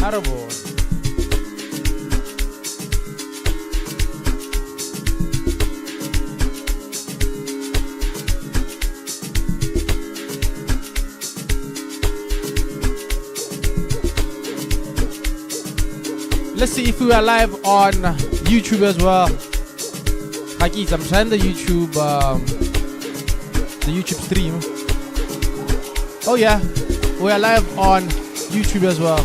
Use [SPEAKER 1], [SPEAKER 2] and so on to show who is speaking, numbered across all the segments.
[SPEAKER 1] A re bone. Let's see if we are live on YouTube as well. Ga ke itse, I'm trying the YouTube stream. Oh yeah, we are live on YouTube as well.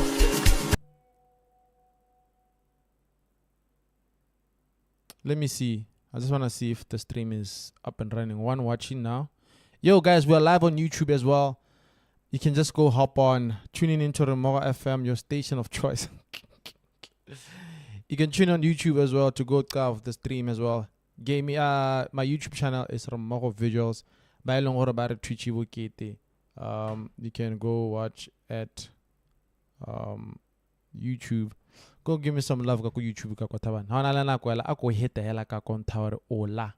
[SPEAKER 1] Let me see. I just want to see if the stream is up and running. One watching now. Yo guys, we're live on YouTube as well. You can just go hop on, tuning into Remora FM, your station of choice. You can tune on YouTube as well to go off the stream as well. Gave me my YouTube channel is Remora Visuals. Ba e leng gore ba re Twitch bokete. You can go watch at YouTube. Go give me some love ka ko YouTube ka kwa thabana. Ha ona le nako hela a ko heta hela ka kontha hore ola.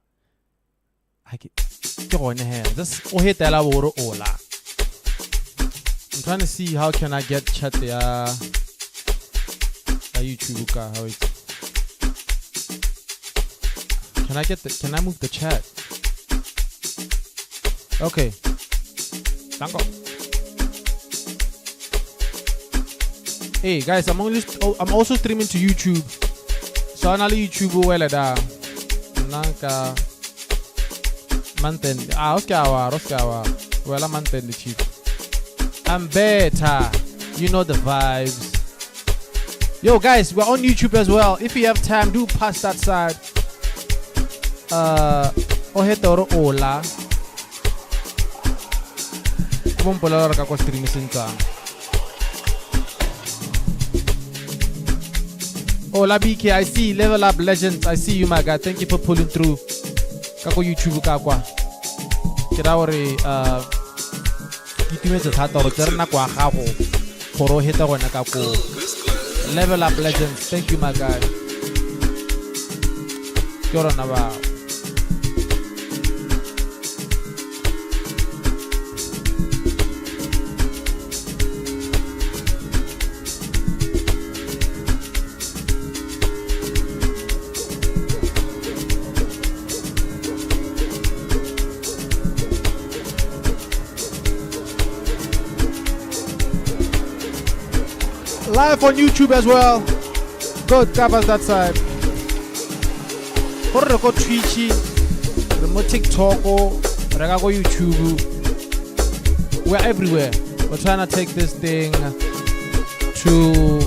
[SPEAKER 1] Ha ke ke gone hela. Just o heta hela bo hore ola. I'm trying to see how can I get chat ya YouTube ka how it. Can I get the, can I move the chat? Okay. Danko. Hey guys, I'm only oh, I'm also streaming to YouTube. So ana le YouTube wela da. Nna Mountain. Ah, o wa, o ska wa. Wela mountain the chief. I'm better. You know the vibes. Yo guys, we're on YouTube as well. If you have time, do pass that side. O heta hore ola. Ko mpolela hore ka ko stream se ntsang. Hola BK, I see Level Up Legends. I see you, my guy. Thank you for pulling through. Ka ko YouTube ka kwa. Ke ra hore ke itumetse thata gore tsere nako ya gago gore o hete gone ka ko Level Up Legends. Thank you, my guy. Ke rona bao. Live on YouTube as well. Go tap us that side. Gore re ko Twitch, re mo TikTok, re ka ko YouTube. We're everywhere. We're trying to take this thing to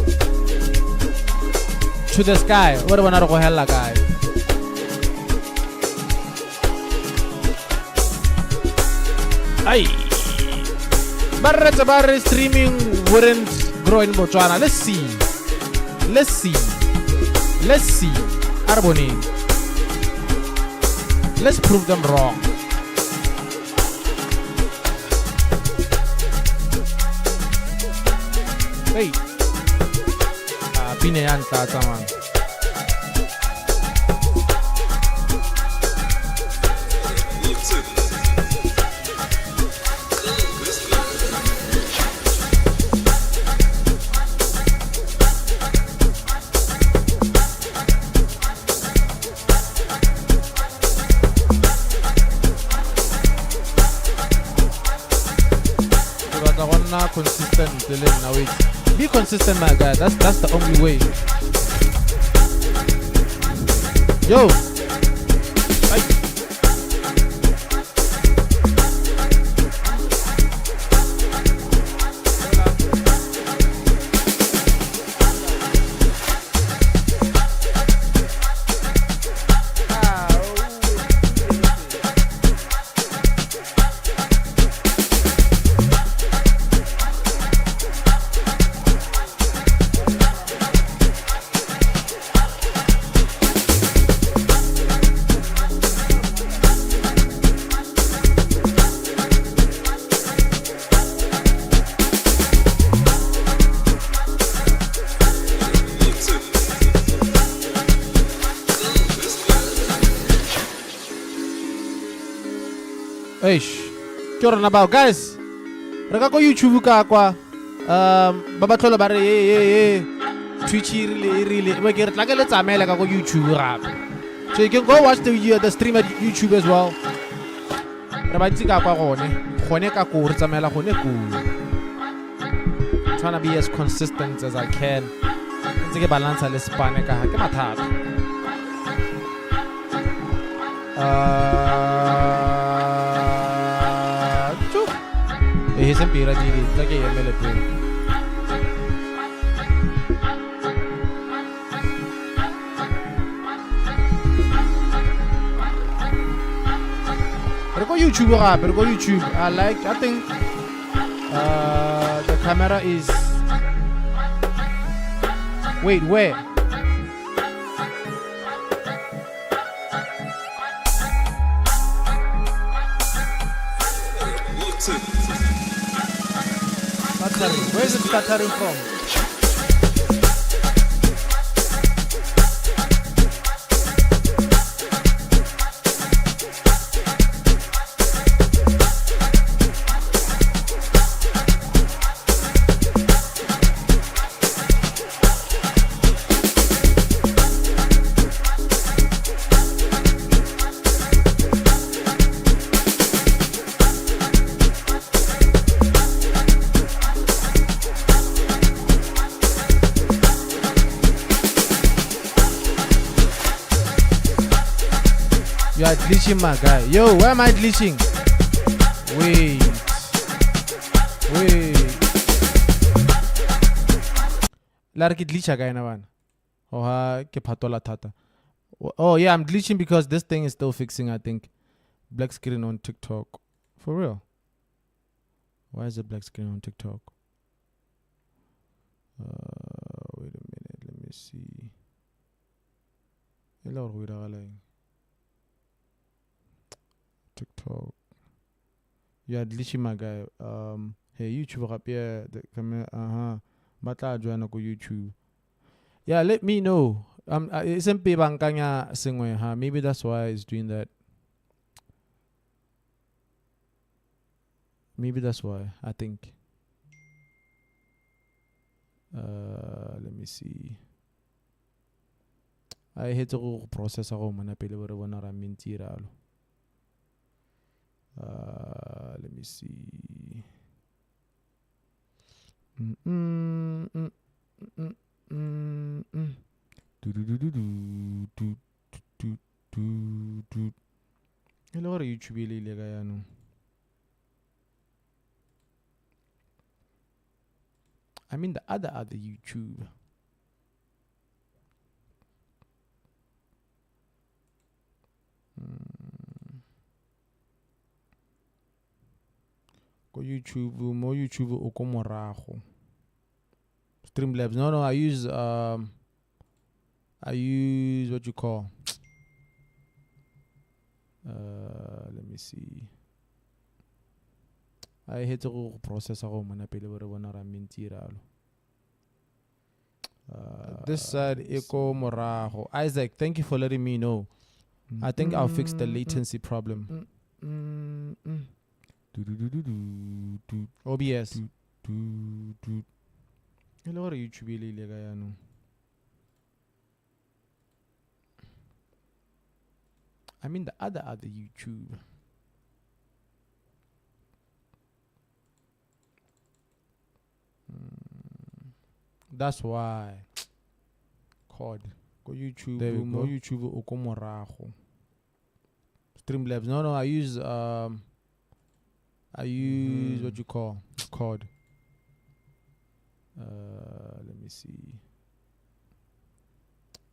[SPEAKER 1] the sky. What do we go hella guy? Ay. Barre barre streaming wouldn't grow in Botswana. Let's see. Let's see. Let's see. Arboni. Let's prove them wrong. Hey. Ah, pine ya ntlatsa man. Ke batla go nna consistent le nna, wait. Be consistent, my guy. That's the only way. Yo. Ay. Eish. Ke rona bao guys. Re ka ko YouTube ka kwa. Ba ba tlhola ba re e Twitch e rile e rile, e be ke re tla ke le tsamaele ka go YouTube gape. So you can go watch the stream at YouTube as well. Re bantsi ka kwa gone, gone ka ko re tsamaela gone ko. I'm trying to be as consistent as I can. Ntse ke balance le spane ka ke mathata. Tjo. E sempira di tla ke emele pele. Re ko YouTube gape, re ko YouTube. I like, I think the camera is, wait, where? Stuttering. Where is it stuttering from? You are glitching, my guy. Yo, where am I glitching? Wait. Wait. La re ke glitcha ka ena bana. Oh, ha ke phatola thata. Oh yeah, I'm glitching because this thing is still fixing, I think. Black screen on TikTok. For real. Why is it black screen on TikTok? Wait a minute, let me see. E le gore go diragala eng? TikTok. You are glitching, my guy. Hey, YouTube gape, yeah, the camera, uh-huh. Ba tla joina ko YouTube. Yeah, let me know. E sempe bankanya sengwe ha. Maybe that's why it's doing that. Maybe that's why, I think. Let me see. I hate to go process go mona pele bo re bona ra mentsi ralo. Let me see. Du, du, du, du, du, du, du, du, du. E le gore YouTube e le ile ka jaanong. I mean the other YouTube. Ko YouTube, mo YouTube o ko morago. Streamlabs. No, no, I use what you call. Let me see. I hate to go process go mona pele bo re bona ra mentsi ralo. This side e ko morago. Isaac, thank you for letting me know. I think I'll fix the latency problem. Du, du, du, du, du, du. OBS. Du, du, du. E le gore YouTube e le ile ka jaanong. I mean the other YouTube. That's why. Code. Go YouTube.
[SPEAKER 2] There we
[SPEAKER 1] Mo
[SPEAKER 2] go.
[SPEAKER 1] YouTube o ko morago. Streamlabs. No, no, I use what you call code. Let me see.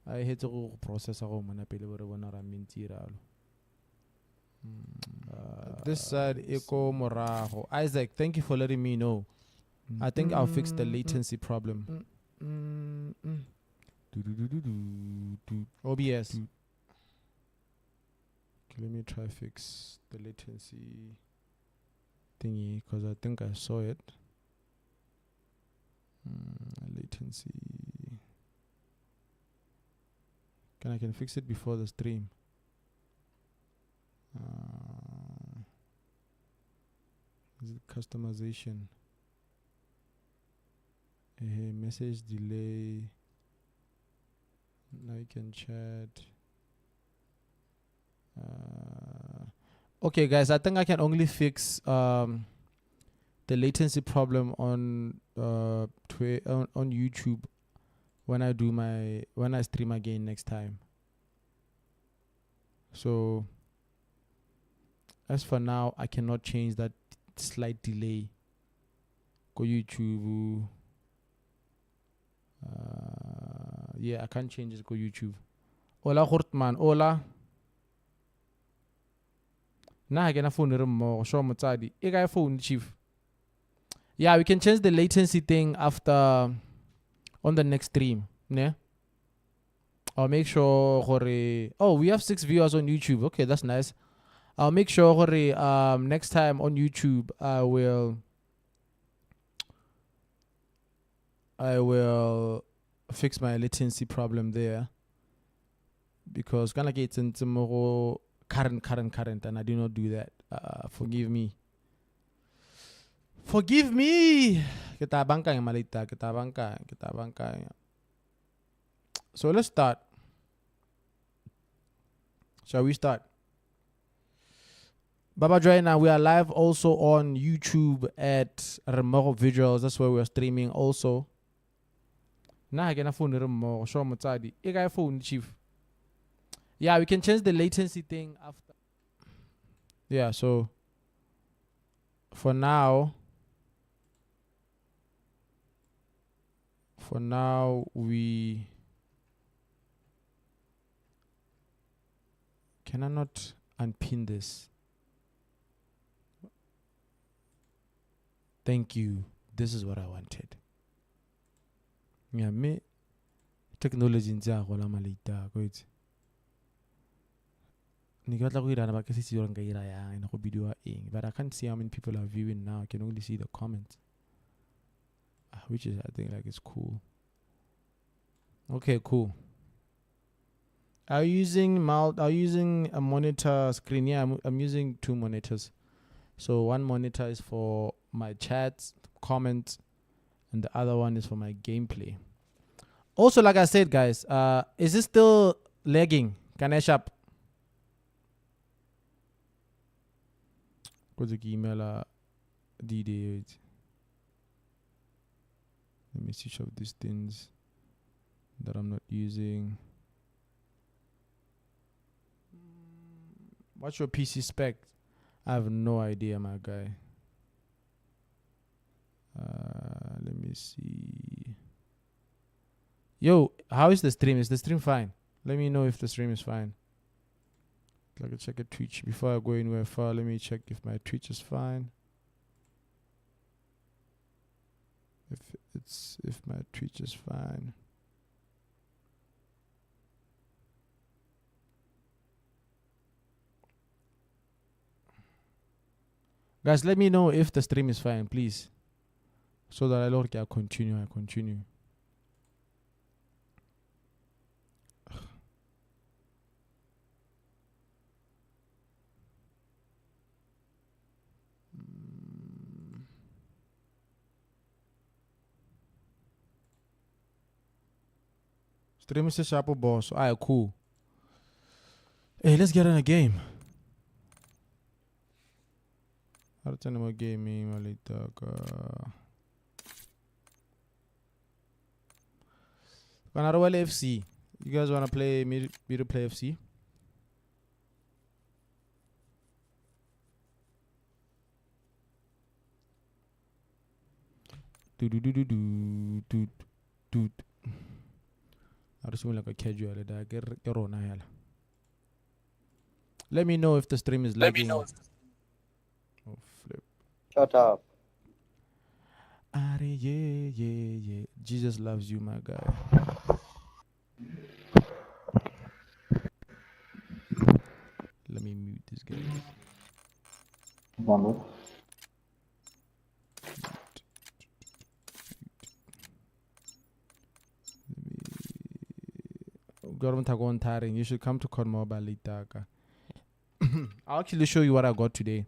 [SPEAKER 1] I hate to go process go mona pele bo re bona ra mentsi ralo. This side e ko morago. Isaac, thank you for letting me know. I think I'll fix the latency problem. Du, du, du, du, du, du. OBS.
[SPEAKER 2] Du.
[SPEAKER 1] Okay, let me try fix the latency thingy because I think I saw it. Latency. Can I can fix it before the stream? Is it customization? Hey, message delay. Now you can chat. Okay, guys, I think I can only fix the latency problem on on YouTube when I do my when I stream again next time. So as for now, I cannot change that slight delay. Go YouTube. Yeah, I can't change it. Go YouTube. Hola, Hortman. Hola. Nna ga ke na phone re mmogo sure motsadi e kae phone chief. Yeah, we can change the latency thing after on the next stream, ne? I'll make sure gore, oh, we have 6 viewers on YouTube. Okay, that's nice. I'll make sure gore next time on YouTube I will fix my latency problem there, because kana ke tsentse mo go current and I did not do that. Forgive me. Forgive me. Ke tla bankanya maleta, ke tla bankanya, ke tla bankanya. So let's start. Shall we start? Baba Joanna, we are live also on YouTube at Remmogo Visuals. That's where we are streaming also. Nna ga ke na phone re mmogo sure motsadi e kae phone chief. Yeah, we can change the latency thing after. Yeah, so for now we can I not unpin this? Thank you. This is what I wanted. Yeah, me technology ntse a gola maleta ko itse. Ne ke batla go irana ba ke se itse gore nka ira yang ene go bidiwa eng, but I can't see how many people are viewing now. I can only see the comments, which is, I think, like, it's cool. Okay, cool. Are you using mount? Are you using a monitor screen? Yeah, I'm using two monitors. So one monitor is for my chats, comments, and the other one is for my gameplay. Also, like I said, guys, is this still lagging? Ganesh up. Go to email DD. Let me switch off these things that I'm not using. What's your PC spec? I have no idea, my guy. Let me see. Yo, how is the stream? Is the stream fine? Let me know if the stream is fine. Like I check a Twitch before I go anywhere far. Let me check if my Twitch is fine. If my Twitch is fine. Guys, let me know if the stream is fine, please. So that I don't can continue. I continue. Stream is sharp boss. Alright, cool. Hey, let's get in a game. A re tsene mo gaming maleta ka kana re wele FC. You guys wanna play me to play FC? Do do do do do do do. A re simolola ka casual da ke ke rona hela. Let me know if the stream is lagging. Oh flip.
[SPEAKER 2] Shut up.
[SPEAKER 1] Are yeah. Jesus loves you, my guy. Let me mute this guy.
[SPEAKER 2] Download.
[SPEAKER 1] Government tiring. You should come to COD Mobile later. I'll actually show you what I got today.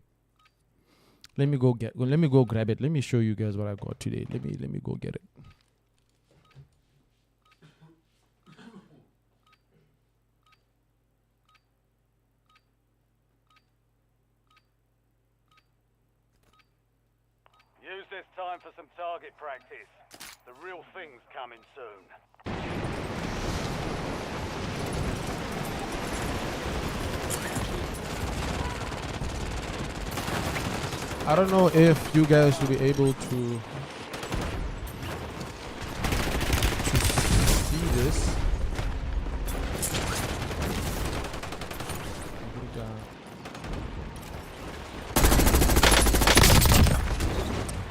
[SPEAKER 1] Let me go get. Let me go grab it. Let me show you guys what I got today. Let me go get it.
[SPEAKER 2] Time for some target practice. The real thing's coming soon.
[SPEAKER 1] I don't know if you guys will be able to see this.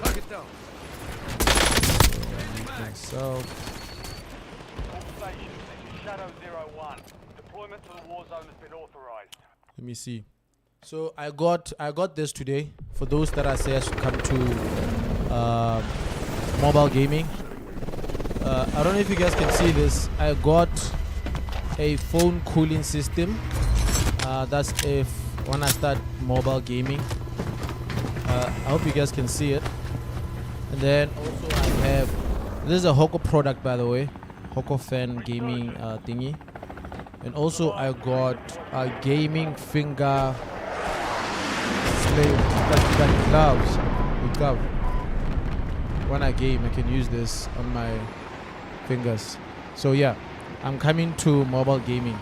[SPEAKER 3] Target down.
[SPEAKER 1] Myself.
[SPEAKER 2] All stations, this is Shadow 01. Deployment to the war zone has been authorized.
[SPEAKER 1] Let me see. So I got this today. For those that I say I should come to mobile gaming. I don't know if you guys can see this. I got a phone cooling system. That's if when I start mobile gaming. I hope you guys can see it. And then also I have, this is a Hoko product, by the way, Hoko fan gaming thingy. And also I got a gaming finger sleeve, like gloves. With glove. When I game, I can use this on my fingers. So yeah, I'm coming to mobile gaming.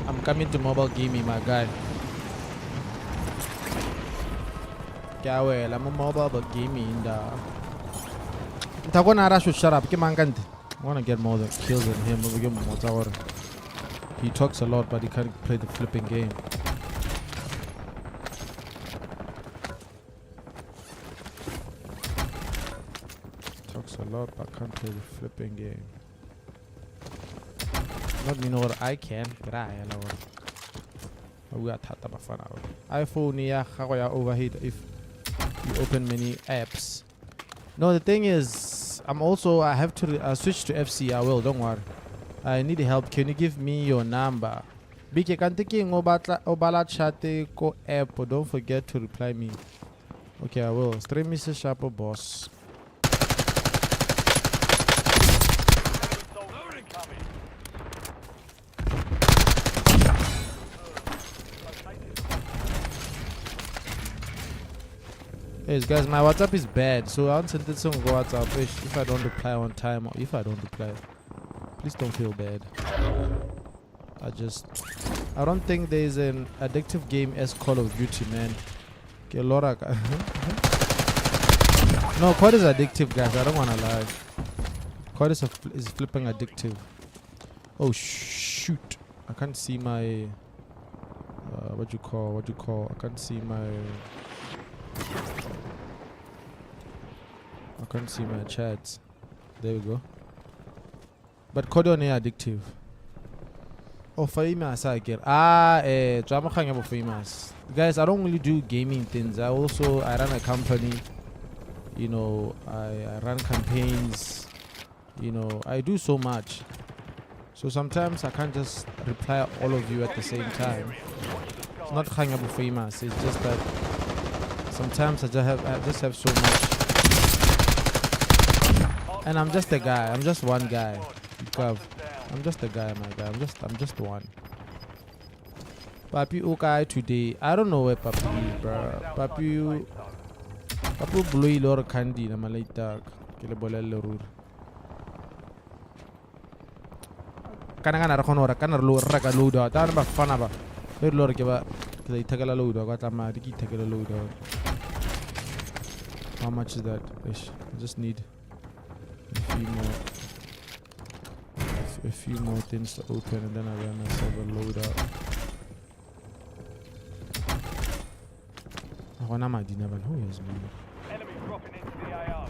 [SPEAKER 1] I'm coming to mobile gaming, my guy. Ke a wela mo mobile but gaming da. Nthakona ra should shut up. Ke mang kante? I want to get more than kills than him. We get more tsa. He talks a lot, but he can't play the flipping game. Talks a lot, but can't play the flipping game. Not me know what I can. Ke ra hela gore. Ba bua thata bafana ba. iPhone ya gago ya overheat if you open many apps. No, the thing is, I'm also, I have to switch to FC. I will, don't worry. I need help. Can you give me your number? BK kante ke eng o batla o bala chat ko app. Don't forget to reply me. Okay, I will. Stream is sharp boss.
[SPEAKER 2] Soldier incoming. Located.
[SPEAKER 1] Hey guys, my WhatsApp is bad, so I send it some go WhatsApp. If I don't reply on time or if I don't reply, please don't feel bad. I don't think there is an addictive game as Call of Duty, man. Ke lora ka- No, COD is addictive, guys. I don't wanna lie. COD is flipping addictive. Oh shoot! I can't see my. What you call? What you call? I can't see my. I can't see my chats. There we go. But COD on addictive. Oh, famous I get. Ah, tswa mo kgang ya bo famous. Guys, I don't really do gaming things. I also I run a company. I run campaigns. I do so much. So sometimes I can't just reply all of you at the same time. It's not kgang ya bo famous. It's just that sometimes I just have so much. And I'm just a guy. I'm just one guy. Gav. I'm just a guy, my guy. I'm just one. Papi o kae today? I don't know where Papi is, bro. Papi Papi o boloile or candy na malaita ke le bolelle ruri. Kana kana re kgona gore kana re lo reka load out. Ta ba fana ba. Be re lo re ke ba ke tla ithekela load out ka tla madi ke ithekele load out. How much is that? Eish, I just need a few more things to open and then I run myself a load out. Gona madi na bana, who is money?
[SPEAKER 2] Enemy dropping into the AO.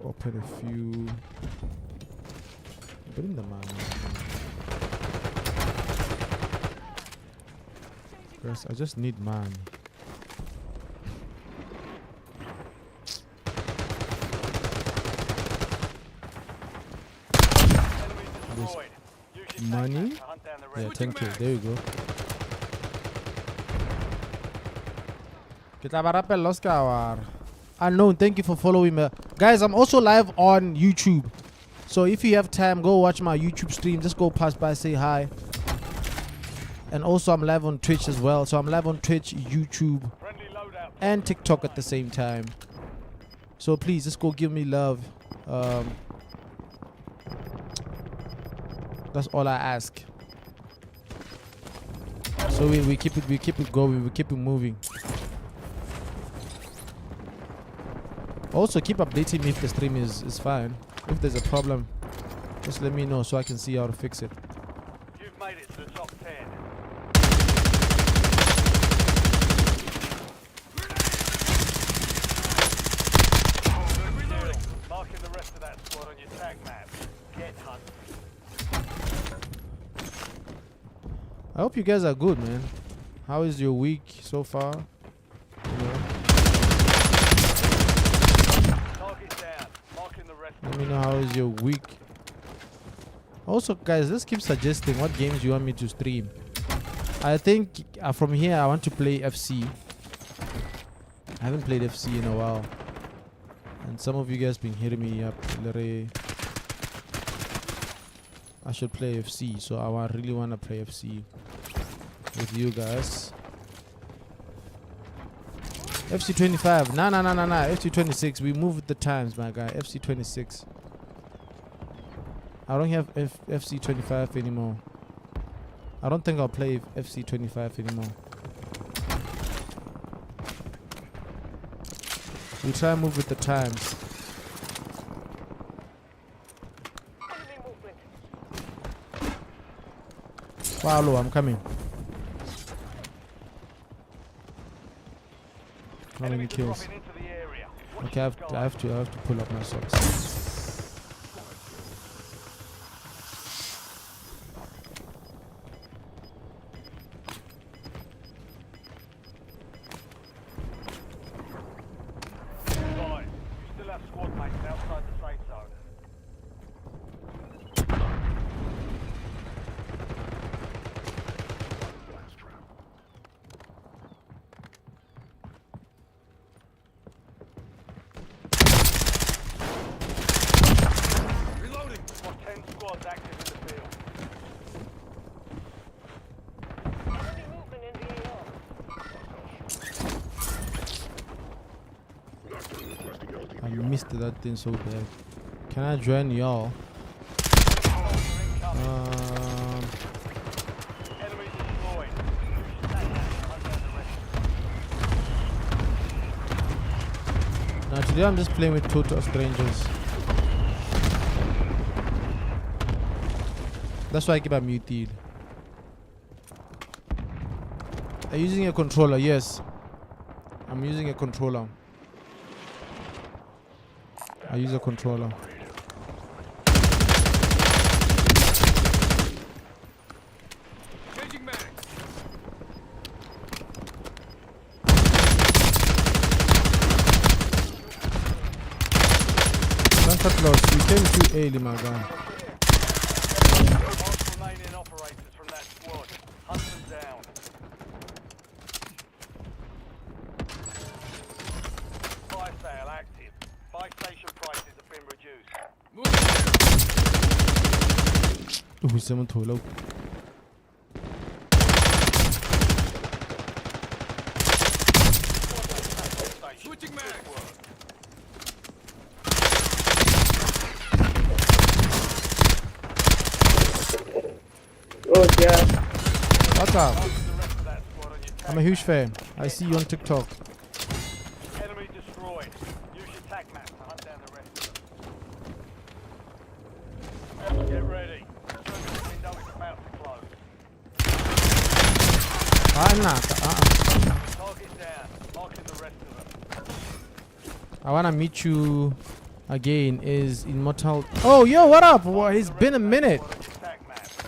[SPEAKER 1] Open a few. Bring the money. Guys, I just need money.
[SPEAKER 2] Enemy
[SPEAKER 1] This
[SPEAKER 2] destroyed. Use your
[SPEAKER 1] money?
[SPEAKER 2] tac map to hunt down the
[SPEAKER 1] Yeah,
[SPEAKER 2] rest.
[SPEAKER 1] 10K. There you go. Ke tla ba rapella o ska wa re. Unknown, thank you for following me. Guys, I'm also live on YouTube. So if you have time, go watch my YouTube stream. Just go pass by, say hi. And also I'm live on Twitch as well. So I'm live on Twitch, YouTube,
[SPEAKER 2] Friendly loadout.
[SPEAKER 1] and TikTok at the same time. So please just go give me love. That's all I ask. So we keep it going, we keep it moving. Also keep updating me if the stream is fine. If there's a problem, just let me know so I can see how to fix it.
[SPEAKER 2] You've made it to the top 10.
[SPEAKER 3] Reloading.
[SPEAKER 2] Marking the rest of that squad on your tag map. Get hunting.
[SPEAKER 1] I hope you guys are good, man. How is your week so far? You know,
[SPEAKER 2] Target down. Marking the rest.
[SPEAKER 1] let me know how is your week. Also, guys, let's keep suggesting what games you want me to stream. I think from here I want to play FC. I haven't played FC in a while, and some of you guys been hitting me up. Lere, I should play FC, so I really want to play FC with you guys. FC 25. Nah, nah, nah, nah, nah. FC 26. We moved the times, my guy. FC 26. I don't have FC 25 anymore. I don't think I'll play FC 25 anymore. We try and move with the times.
[SPEAKER 4] Enemy movement.
[SPEAKER 1] Follow, I'm coming. How many
[SPEAKER 2] Enemies are
[SPEAKER 1] kills?
[SPEAKER 2] dropping into the area. Watch
[SPEAKER 1] Okay,
[SPEAKER 2] the
[SPEAKER 1] I have to pull up my socks.
[SPEAKER 2] Guys, you still have squad mates outside the safe zone.
[SPEAKER 3] Reloading.
[SPEAKER 2] Got 10 squads active in the field.
[SPEAKER 4] Enemy movement in the AO.
[SPEAKER 1] I missed that thing so bad. Can I join you all?
[SPEAKER 2] Enemy destroyed. Use your tac map to hunt down the rest.
[SPEAKER 1] Now today I'm just playing with total strangers. That's why I keep a muted. Are you using a controller? Yes. I'm using a controller. I use a controller.
[SPEAKER 3] Changing mag.
[SPEAKER 1] Santa Claus, you came too early, my guy.
[SPEAKER 2] Mark remaining operators from that squad. Hunt them down. Buy sale active. Buy station prices have been reduced.
[SPEAKER 3] Move here.
[SPEAKER 1] Ooh, someone too low.
[SPEAKER 3] Switching mag.
[SPEAKER 5] Oh yeah.
[SPEAKER 1] What's up? I'm a huge fan. I see you on TikTok.
[SPEAKER 2] Enemy destroyed. Use your tac map to hunt down the rest of them. Get ready. Circle window is about to close.
[SPEAKER 1] Nah.
[SPEAKER 2] Target down. Marking the rest of them.
[SPEAKER 1] I want to meet you again. Is Immortal. Oh, yo, what up? Well, it's been a minute.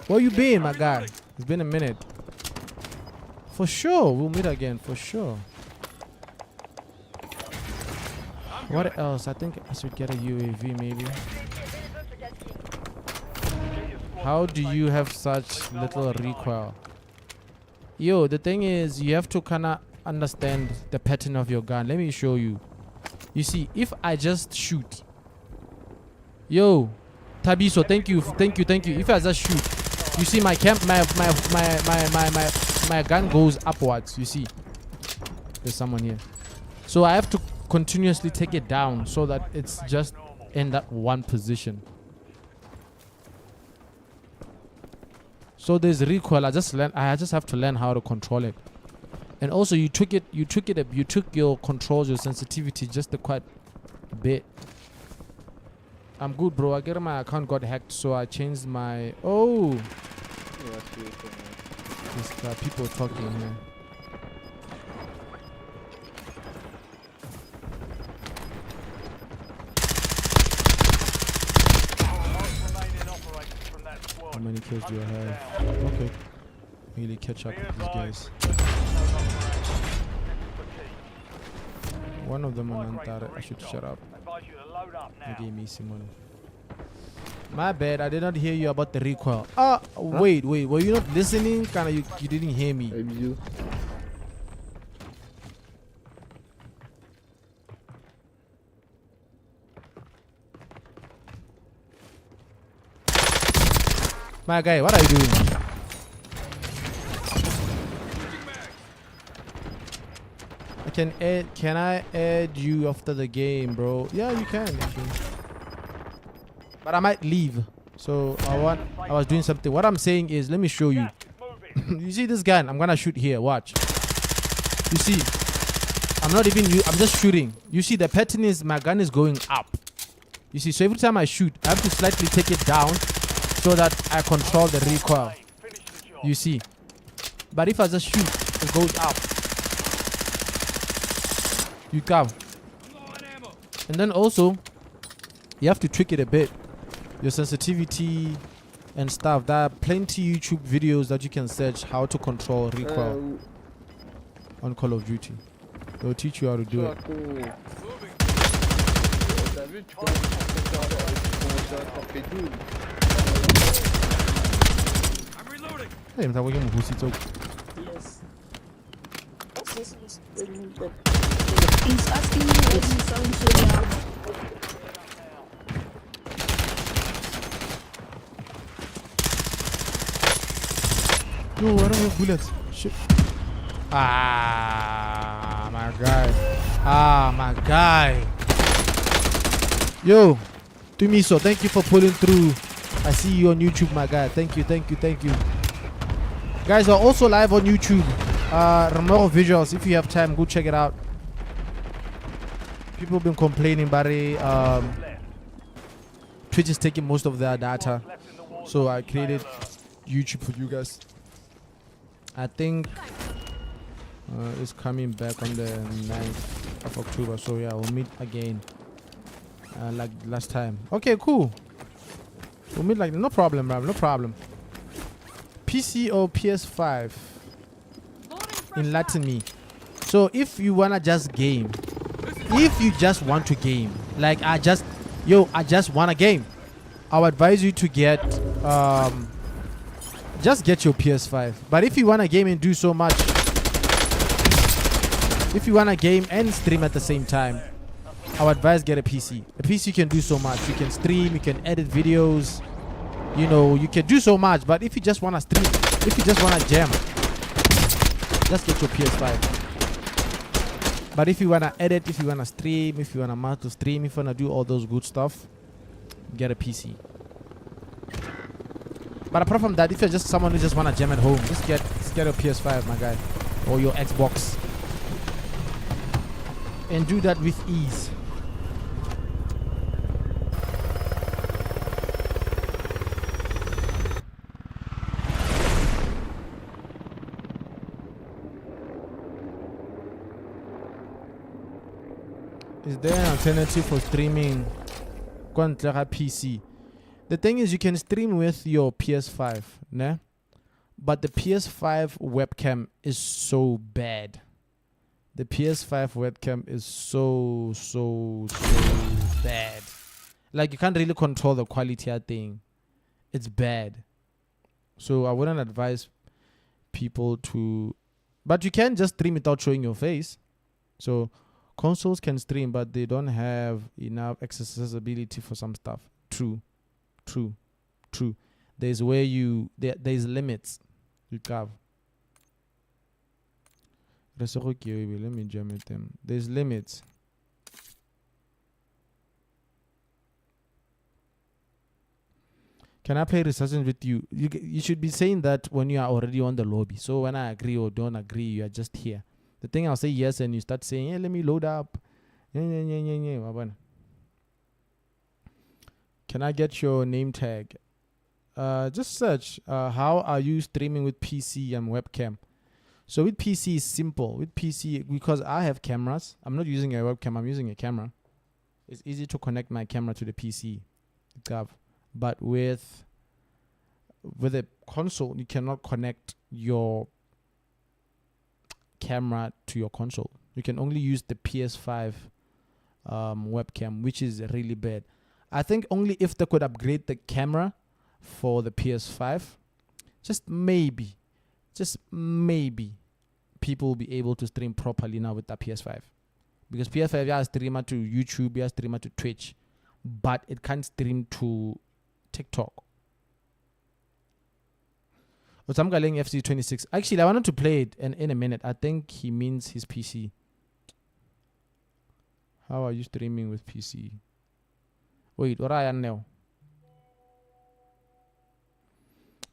[SPEAKER 1] Where you been, my guy? It's been a minute. For sure, we'll meet again. For sure. What else? I think I should get a UAV maybe. How do you have such little recoil? Yo, the thing is, you have to kind of understand the pattern of your gun. Let me show you. You see, if I just shoot. Yo, Tabiso, thank you, thank you, thank you. If I just shoot, You see my camp, my gun goes upwards. You see, there's someone here, so I have to continuously take it down so that it's just in that one position. So there's recoil. I just have to learn how to control it. And also you took it, you took it, you took your controls, your sensitivity just a quite bit. I'm good, bro. I get my account got hacked, so I changed my. Oh,
[SPEAKER 5] Yeah, I see it from there.
[SPEAKER 1] there's people talking here.
[SPEAKER 2] Last remaining operators from that squad.
[SPEAKER 1] How many kills do I
[SPEAKER 2] Hunt them
[SPEAKER 1] have?
[SPEAKER 2] down.
[SPEAKER 1] Okay, really catch up
[SPEAKER 2] Be
[SPEAKER 1] with these guys.
[SPEAKER 2] advised, resurgence is no longer active. This is for keeps.
[SPEAKER 1] One of them
[SPEAKER 2] Supply
[SPEAKER 1] on
[SPEAKER 2] crates
[SPEAKER 1] Antara.
[SPEAKER 2] are
[SPEAKER 1] I should shut
[SPEAKER 2] restocked.
[SPEAKER 1] up.
[SPEAKER 2] Advise you to load up now.
[SPEAKER 1] Okay, me Simone. My bad, I did not hear you about the recoil. Ah, wait, wait, were you not listening? Kinda, you didn't hear me.
[SPEAKER 5] Hey, bisous.
[SPEAKER 1] My guy, what are you doing? I can add. Can I add you after the game, bro? Yeah, you can. Actually. But I might leave. So I was doing something. What I'm saying is, let me show you.
[SPEAKER 2] Gas is moving.
[SPEAKER 1] You see this gun? I'm gonna shoot here. Watch. You see? I'm not even. I'm just shooting. You see the pattern is my gun is going up. You see? So every time I shoot, I have to slightly take it down so that I control the recoil.
[SPEAKER 2] Hey, finish the job.
[SPEAKER 1] You see? But if I just shoot, it goes up. You come.
[SPEAKER 3] I'm low on ammo.
[SPEAKER 1] And then also, you have to tweak it a bit. Your sensitivity and stuff. There are plenty YouTube videos that you can search how to control recoil on Call of Duty. They'll teach you how to do it.
[SPEAKER 5] Chaco.
[SPEAKER 3] Moving.
[SPEAKER 5] T'as vu, tu commences à taper double.
[SPEAKER 3] I'm reloading.
[SPEAKER 1] Hey, I'm talking about Husi talk.
[SPEAKER 6] Yes. What's this?
[SPEAKER 7] He's asking me why you sound so loud.
[SPEAKER 1] Yo, I don't have bullets. Shit. Ah, my guy. Ah, my guy. Yo, Tumiso, thank you for pulling through. I see you on YouTube, my guy. Thank you, thank you, thank you. Guys are also live on YouTube. Remoro Visuals. If you have time, go check it out. People have been complaining, Barry.
[SPEAKER 2] Left.
[SPEAKER 1] Twitch is taking most of their data.
[SPEAKER 2] Left in the war
[SPEAKER 1] So
[SPEAKER 2] zone.
[SPEAKER 1] I
[SPEAKER 2] Stay
[SPEAKER 1] created
[SPEAKER 2] alert.
[SPEAKER 1] YouTube for you guys. I think it's coming back on the 9th of October. So yeah, we'll meet again like last time. Okay, cool. We'll meet like no problem, bro. No problem. PC or PS5? Enlighten me. So if you wanna just game, if you just want to game, like I just, yo, I just wanna game, I would advise you to get, just get your PS5. But if you wanna game and do so much, if you wanna game and stream at the same time, I would advise get a PC. A PC can do so much. You can stream, you can edit videos, you know, you can do so much. But if you just wanna stream, if you just wanna jam, just get your PS5. But if you wanna edit, if you wanna stream, if you wanna multi stream, if you wanna do all those good stuff, get a PC. But apart from that, if you're just someone who just wanna jam at home, just get a PS5, my guy, or your Xbox, and do that with ease. Is there an alternative for streaming kwa ntle ga PC? The thing is, you can stream with your PS5, ne? But the PS5 webcam is so bad. The PS5 webcam is so, so, so bad. Like, you can't really control the quality of thing. It's bad. So I wouldn't advise people to... But you can just stream without showing your face. So consoles can stream, but they don't have enough accessibility for some stuff. True, true, true. There's where you there's limits. You have. Let me jam it them. There's limits. Can I play Resurgence with you? You should be saying that when you are already on the lobby. So when I agree or don't agree, you are just here. The thing I'll say yes and you start saying, hey, let me load up. Yeah, wa bona. Can I get your name tag? Just search, how are you streaming with PC and webcam? So with PC is simple. With PC, because I have cameras, I'm not using a webcam, I'm using a camera. It's easy to connect my camera to the PC. Gav. But with a console, you cannot connect your camera to your console. You can only use the PS5 webcam, which is really bad. I think only if they could upgrade the camera for the PS5, just maybe, people will be able to stream properly now with the PS5. Because PS5, yeah, streamer to YouTube, yeah, streamer to Twitch, but it can't stream to TikTok. Otamgaling FC26. Actually, I wanted to play it in a minute. I think he means his PC. How are you streaming with PC? Wait, what I am now?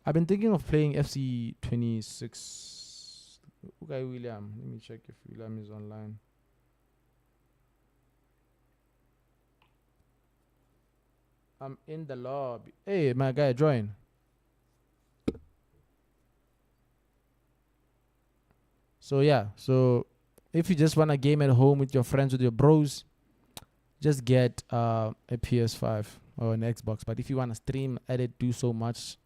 [SPEAKER 1] I've been thinking of playing FC26. Okay, William. Let me check if William is online. I'm in the lobby. Hey, my guy, join. So yeah, so if you just want a game at home with your friends, with your bros, just get a PS5 or an Xbox. But if you want to stream, edit, do so much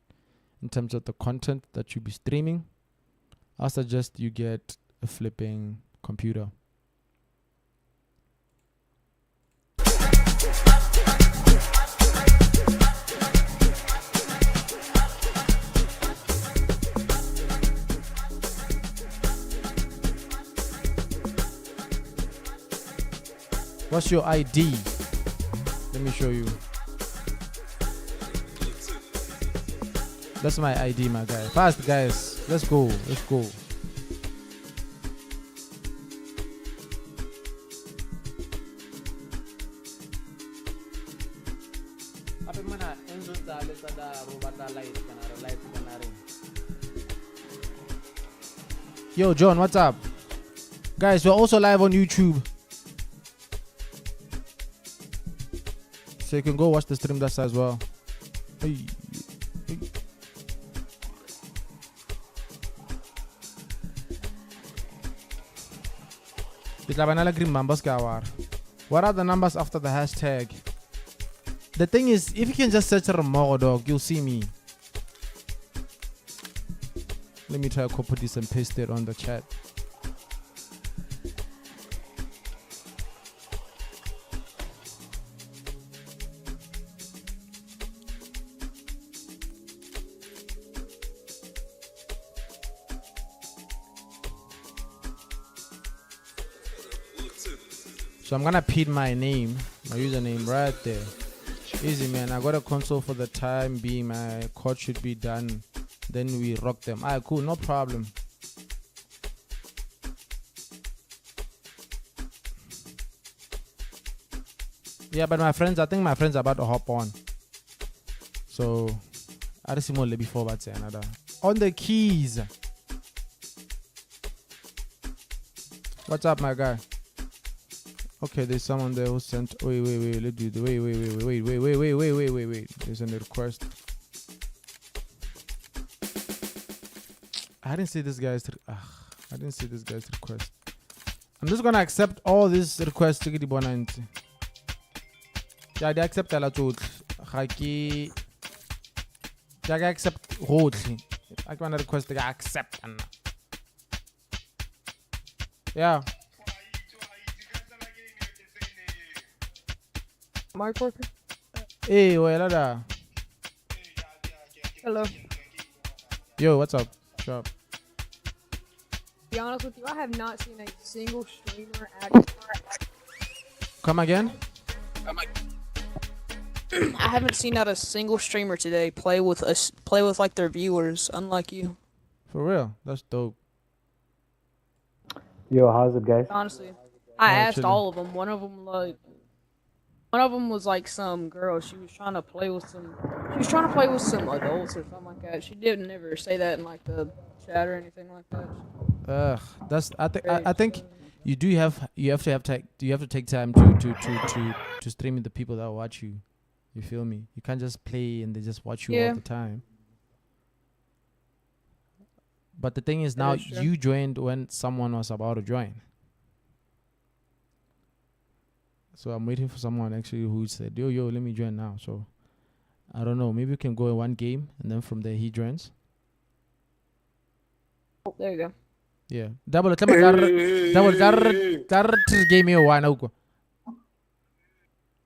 [SPEAKER 1] in terms of the content that you be streaming, I suggest you get a flipping computer. What's your ID? Let me show you. That's my ID, my guy. Fast, guys. Let's go. Let's go. Yo, John, what's up? Guys, we're also live on YouTube. So you can go watch the stream that as well. Hey, hey. What are the numbers after the hashtag? The thing is, if you can just search Remmogo dog, you'll see me. Let me try to copy this and paste it on the chat. So I'm gonna pin my name, my username right there. Easy, man. I got a console for the time being. My code should be done. Then we rock them. Alright, cool, no problem. Yeah, but my friends, I think my friends are about to hop on. So I just see before but another. On the keys. What's up, my guy? Okay, there's someone there who sent. Wait, wait, wait. Let's do the. Wait, wait, wait, wait, wait, wait, wait, wait, wait, wait, wait. There's a request. I didn't see this guy's. I didn't see this guy's request. I'm just gonna accept all these requests. Yeah, they accept a lot. I accept. I can request. I accept. Yeah.
[SPEAKER 8] Mark Walker.
[SPEAKER 1] Hey, wait,
[SPEAKER 8] Hello.
[SPEAKER 1] Yo, what's up? What's up?
[SPEAKER 8] To be honest with you, I have not seen a single streamer actually.
[SPEAKER 1] Come again?
[SPEAKER 6] I haven't seen not a single streamer today play with us, play with like their viewers, unlike you.
[SPEAKER 1] For real, that's dope.
[SPEAKER 9] Yo, how's it, guys?
[SPEAKER 6] Honestly, I
[SPEAKER 1] Oh,
[SPEAKER 6] asked
[SPEAKER 1] chilling.
[SPEAKER 6] all of them. One of them was like some girl. She was trying to play with some. She was trying to play with some adults or something like that. She didn't ever say that in like the chat or anything like that.
[SPEAKER 1] Ugh, that's I think I
[SPEAKER 6] Very
[SPEAKER 1] think you do have you have to have take you have to take time to stream with the people that watch you. You feel me? You can't just play and they just watch you all
[SPEAKER 6] Yeah.
[SPEAKER 1] the time. But the thing is
[SPEAKER 6] That
[SPEAKER 1] now
[SPEAKER 6] is true.
[SPEAKER 1] you joined when someone was about to join. So I'm waiting for someone actually who said, "Yo, yo, let me join now." So I don't know. Maybe we can go in one game and then from there he joins.
[SPEAKER 6] Oh, there you go.
[SPEAKER 1] Yeah. Double double double game e one uko.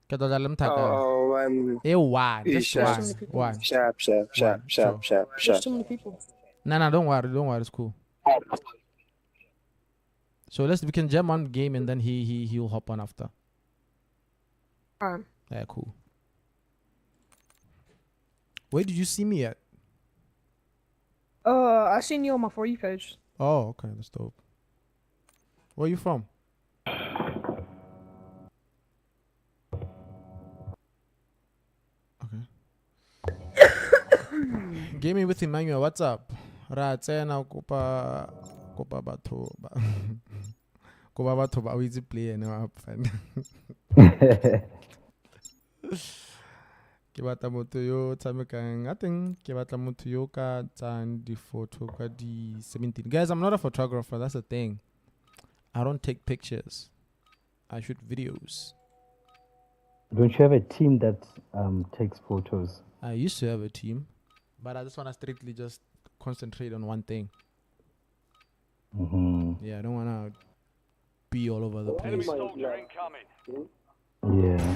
[SPEAKER 1] Ke tlo dlala le mthaka.
[SPEAKER 10] Oh, man.
[SPEAKER 1] E one, just
[SPEAKER 10] Sharp.
[SPEAKER 1] one. One.
[SPEAKER 10] Sharp, sharp, sharp,
[SPEAKER 1] One,
[SPEAKER 10] sharp,
[SPEAKER 1] sure.
[SPEAKER 10] sharp,
[SPEAKER 6] There's
[SPEAKER 10] sharp.
[SPEAKER 6] too many people.
[SPEAKER 1] No, don't worry, it's cool. So let's we can jam one game and then he'll hop on after.
[SPEAKER 8] Alright.
[SPEAKER 1] Yeah, cool. Where did you see me at?
[SPEAKER 8] I seen you on my For You page.
[SPEAKER 1] Oh, okay, that's dope. Where are you from? Okay. Gaming with Emmanuel, what's up? Ra tsena kopa kopa batho ba kopa batho ba o itse play ene wa fan. Ke batla motho yo o tshamekang a teng ke batla motho yo ka tsayang di-photo ka di-17. Guys, I'm not a photographer, that's the thing. I don't take pictures. I shoot videos.
[SPEAKER 9] Don't you have a team that takes photos?
[SPEAKER 1] I used to have a team, but I just want to strictly just concentrate on one thing.
[SPEAKER 9] Mm-hmm.
[SPEAKER 1] Yeah, I don't want to be all over the
[SPEAKER 2] Enemy
[SPEAKER 1] place.
[SPEAKER 2] soldier incoming.
[SPEAKER 9] Yeah.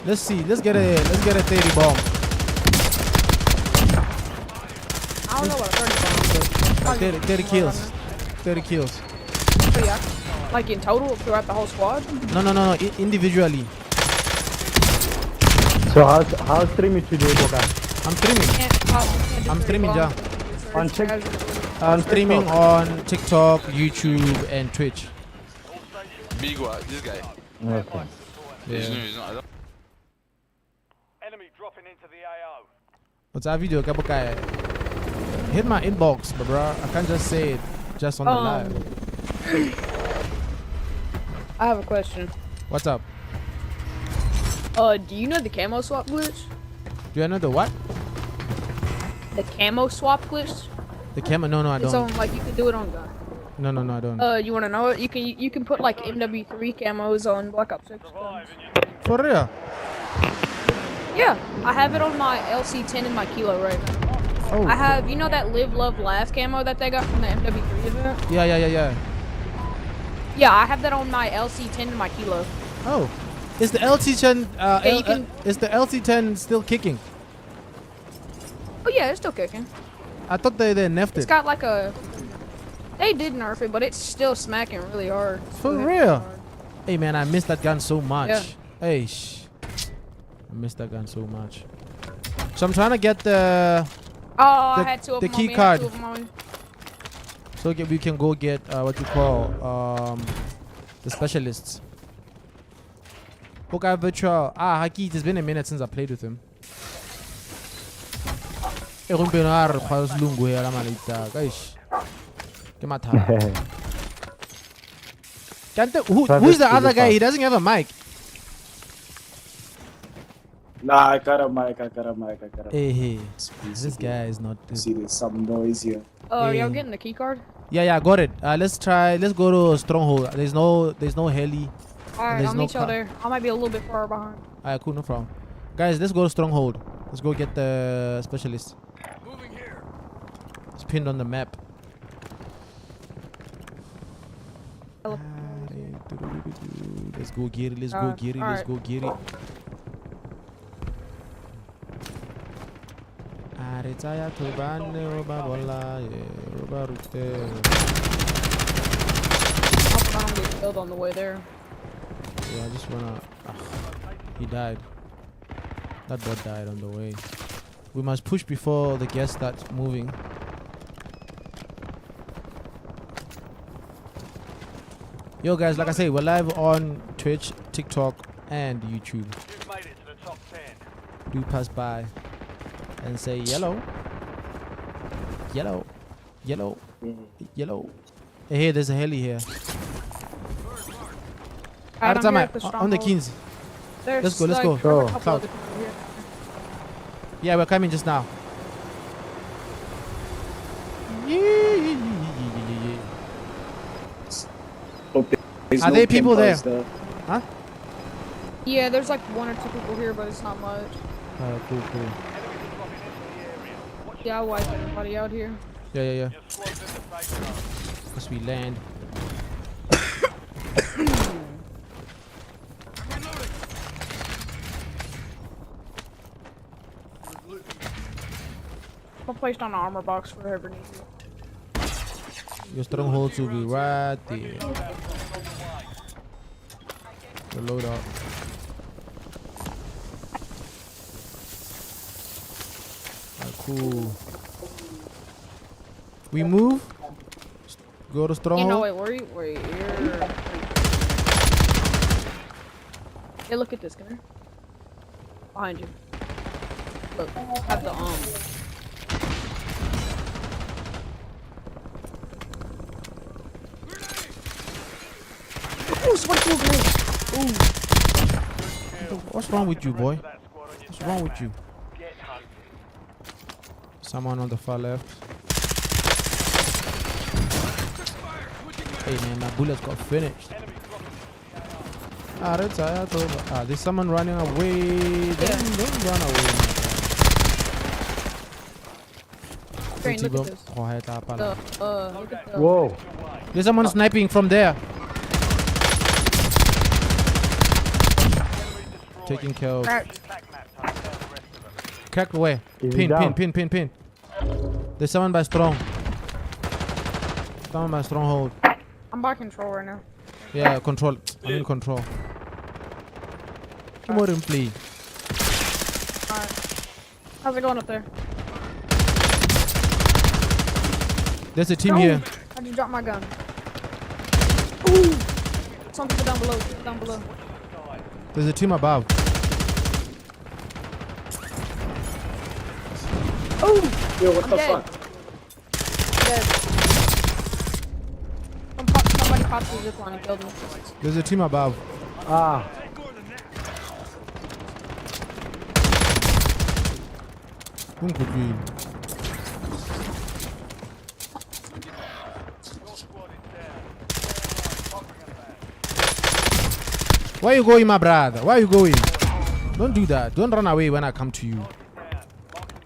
[SPEAKER 1] Let's see. Let's get a 30 bomb.
[SPEAKER 8] I don't know what a 30 bomb is.
[SPEAKER 1] 30 kills. 30 kills.
[SPEAKER 8] But yeah, like in total throughout the whole squad.
[SPEAKER 1] No. Individually.
[SPEAKER 9] So how's streaming today, Boka?
[SPEAKER 1] I'm streaming.
[SPEAKER 8] Can't do
[SPEAKER 1] I'm
[SPEAKER 8] 30
[SPEAKER 1] streaming,
[SPEAKER 8] bombs.
[SPEAKER 1] yeah.
[SPEAKER 9] On TikTok.
[SPEAKER 1] I'm streaming on TikTok, YouTube, and Twitch.
[SPEAKER 11] Big one, this guy.
[SPEAKER 9] Okay.
[SPEAKER 11] He's
[SPEAKER 1] Yeah.
[SPEAKER 11] new, he's not, I don't
[SPEAKER 2] Enemy dropping into the AO.
[SPEAKER 1] What's our video? Kabukai. Hit my inbox, bro. I can't just say it just on the live.
[SPEAKER 8] I have a question.
[SPEAKER 1] What's up?
[SPEAKER 6] Do you know the camo swap glitch?
[SPEAKER 1] Do I know the what?
[SPEAKER 6] The camo swap glitch?
[SPEAKER 1] The camera? No, I
[SPEAKER 6] It's
[SPEAKER 1] don't.
[SPEAKER 6] on like you can do it on gun.
[SPEAKER 1] No, I don't.
[SPEAKER 6] You wanna know it? You can put like MW3 camos on Black Ops 6 guns.
[SPEAKER 1] For real?
[SPEAKER 6] Yeah, I have it on my LC10 and my Kilo right now.
[SPEAKER 1] Oh.
[SPEAKER 6] I have, you know that Live, Love, Laugh camo that they got from the MW3 event?
[SPEAKER 1] Yeah.
[SPEAKER 6] Yeah, I have that on my LC10 and my Kilo.
[SPEAKER 1] Oh, is the LT10?
[SPEAKER 6] Yeah, you can-
[SPEAKER 1] Is the LT10 still kicking?
[SPEAKER 6] Oh yeah, it's still kicking.
[SPEAKER 1] I thought they nerfed
[SPEAKER 6] It's
[SPEAKER 1] it.
[SPEAKER 6] got like a. They did nerf it, but it's still smacking really hard. It's
[SPEAKER 1] For
[SPEAKER 6] still hitting
[SPEAKER 1] real?
[SPEAKER 6] hard.
[SPEAKER 1] Hey man, I missed that gun so much.
[SPEAKER 6] Yeah.
[SPEAKER 1] Hey, I missed that gun so much. So I'm trying to get the.
[SPEAKER 6] Oh, I had two of
[SPEAKER 1] the
[SPEAKER 6] them
[SPEAKER 1] key
[SPEAKER 6] on me. I had
[SPEAKER 1] card.
[SPEAKER 6] two of them on me.
[SPEAKER 1] So we can go get what you call the specialists. Okay, virtual. Ah, Haki, it's been a minute since I played with him. Eh, gompieno a re kgwa selungu hela maleta, guys. Ke mathata. Kante, who's the other guy? He doesn't have a mic.
[SPEAKER 10] Nah, I got a mic.
[SPEAKER 1] Hey, this guy is not.
[SPEAKER 10] See, there's some noise here.
[SPEAKER 6] Oh, are y'all
[SPEAKER 1] Hey.
[SPEAKER 6] getting the key card?
[SPEAKER 1] Yeah, I got it. Let's try. Let's go to Stronghold. There's no heli.
[SPEAKER 8] All right,
[SPEAKER 1] There's
[SPEAKER 8] I'll
[SPEAKER 1] no
[SPEAKER 8] meet y'all there. I might be a little bit far behind.
[SPEAKER 1] Alright, cool, no problem. Guys, let's go to Stronghold. Let's go get the specialist.
[SPEAKER 3] Moving here.
[SPEAKER 1] It's pinned on the map. Let's go get it. Let's go get it. Let's go get it. Re tsaya thobane o ba bolaye, o ba rute.
[SPEAKER 6] I don't get killed on the way there.
[SPEAKER 1] Yeah, I just wanna. He died. That bot died on the way. We must push before the gas starts moving. Yo guys, like I say, we're live on Twitch, TikTok, and YouTube.
[SPEAKER 2] You've made it to the top 10.
[SPEAKER 1] Do pass by and say yellow, yellow, yellow, yellow. Hey, there's a heli here.
[SPEAKER 6] Alright, I'm here at the
[SPEAKER 1] on the
[SPEAKER 6] stronghold.
[SPEAKER 1] Kings.
[SPEAKER 6] There's
[SPEAKER 1] Let's go, let's
[SPEAKER 6] like,
[SPEAKER 1] go.
[SPEAKER 6] there's a
[SPEAKER 9] Sure.
[SPEAKER 6] couple
[SPEAKER 1] Cloud.
[SPEAKER 6] other people here.
[SPEAKER 1] Yeah, we're coming just now. Yeah.
[SPEAKER 10] Hope there's
[SPEAKER 1] Are
[SPEAKER 10] no
[SPEAKER 1] there people there?
[SPEAKER 10] campers there.
[SPEAKER 1] Huh?
[SPEAKER 6] Yeah, there's like 1 or 2 people here, but it's not much.
[SPEAKER 1] Alright, cool, cool.
[SPEAKER 6] Yeah, I wiped everybody out here.
[SPEAKER 1] Yeah.
[SPEAKER 2] Your squad's in the safe zone.
[SPEAKER 1] As we land.
[SPEAKER 6] I'm placed on an armor box for whoever needs it.
[SPEAKER 1] Your strongholds will be right there. The loadout. Alright, cool. We move. Go to stronghold.
[SPEAKER 6] You know, wait, where you? Wait, you're. Hey, look at this, come here. Behind you. Look, I have the Ooh, somebody threw a grenade. Ooh.
[SPEAKER 1] What's wrong with you, boy? What's wrong with you? Someone on the far left. Hey man, my bullets got finished. Ah, there's someone running away. Don't run away, my guy.
[SPEAKER 6] Crane, look at this. Look at the...
[SPEAKER 9] Whoa.
[SPEAKER 1] There's someone sniping from there. Taking care of. Cracked away. Pin, pin, pin, pin. There's someone by strong. Someone by stronghold.
[SPEAKER 6] I'm by control right now.
[SPEAKER 1] Yeah, control. I'm in control. Come on, please.
[SPEAKER 6] Alright. How's it going up there?
[SPEAKER 1] There's a team here.
[SPEAKER 6] I just dropped my gun. Ooh! Some people down below. People down below.
[SPEAKER 1] There's a team above.
[SPEAKER 6] Ooh!
[SPEAKER 10] Yo, what
[SPEAKER 6] I'm
[SPEAKER 10] the
[SPEAKER 6] dead.
[SPEAKER 10] fuck?
[SPEAKER 6] I'm dead. Somebody popped the zipline and killed me.
[SPEAKER 1] There's a team above.
[SPEAKER 9] Ah.
[SPEAKER 1] Where you going, my brother? Where you going? Don't do that. Don't run away when I come to you.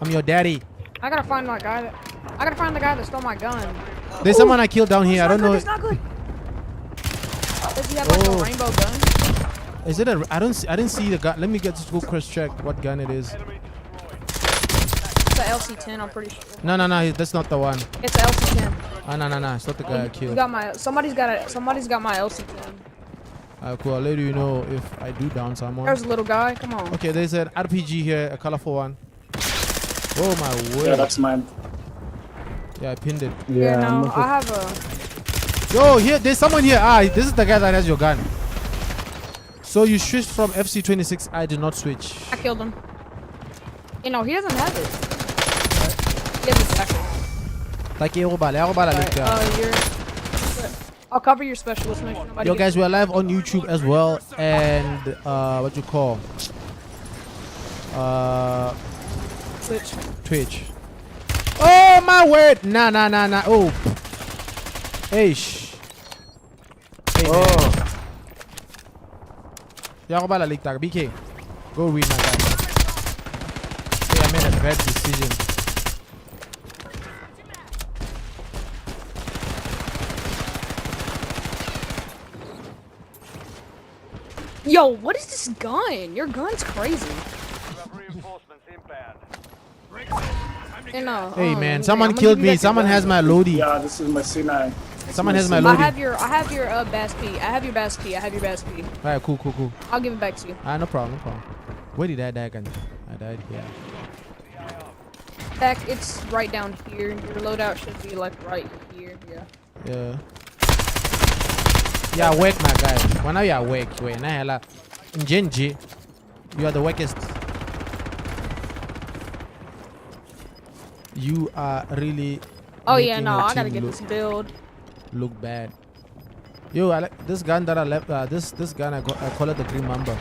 [SPEAKER 1] I'm your daddy.
[SPEAKER 6] I gotta find my guy. I gotta find the guy that stole my gun.
[SPEAKER 1] There's someone I killed down here. I don't know.
[SPEAKER 6] It's not good. Does he have like a rainbow gun?
[SPEAKER 1] Is it a? I don't. See, I didn't see the gun. Let me get just go cross check what gun it is.
[SPEAKER 6] It's a LC-10. I'm pretty sure.
[SPEAKER 1] No, no, no. That's not the one.
[SPEAKER 6] It's a LC-10.
[SPEAKER 1] Ah, no, no, no. It's not the guy I killed.
[SPEAKER 6] You got my. Somebody's got it. Somebody's got my LC-10.
[SPEAKER 1] Alright, cool. I'll let you know if I do down someone.
[SPEAKER 6] There's a little guy. Come on.
[SPEAKER 1] Okay, there's an RPG here, a colorful one. Oh my word.
[SPEAKER 10] Yeah, that's mine.
[SPEAKER 1] Yeah, I pinned it.
[SPEAKER 9] Yeah,
[SPEAKER 6] no, I have a.
[SPEAKER 1] Yo, here, there's someone here. Ah, this is the guy that has your gun. So you switched from FC26. I did not switch.
[SPEAKER 6] I killed him. You know, he doesn't have it. He has a jacket. I'll cover your specialist. Make sure nobody
[SPEAKER 1] Yo, guys, we are live on YouTube as well, and what you call?
[SPEAKER 6] Twitch.
[SPEAKER 1] Twitch. Oh my word! Nah, nah, nah, nah. Oh. Hey, shh. Hey, oh. Man. BK, go read my guy. Hey, I made a bad decision.
[SPEAKER 6] Yo, what is this gun? Your gun's crazy.
[SPEAKER 2] You have reinforcements inbound.
[SPEAKER 6] No,
[SPEAKER 1] Hey man, someone killed me. Someone has my loadie.
[SPEAKER 10] Yeah, this is my C9.
[SPEAKER 1] Someone has my loadie.
[SPEAKER 6] I have your BAS-P. I have your BAS-P. I have your BAS-P.
[SPEAKER 1] Alright, cool, cool, cool.
[SPEAKER 6] I'll give it back to you.
[SPEAKER 1] Ah, no problem, no problem. Where did I die again? I died here.
[SPEAKER 6] Back, it's right down here. Your loadout should be like right here. Yeah.
[SPEAKER 1] Yeah. Yeah, work, my guy. When you are work, wait, na Njenji, you are the workest. You are really.
[SPEAKER 6] Oh yeah, no, I gotta get this build.
[SPEAKER 1] Look bad. Yo, I like this gun that I left. This gun I got. I call it the Green Mamba.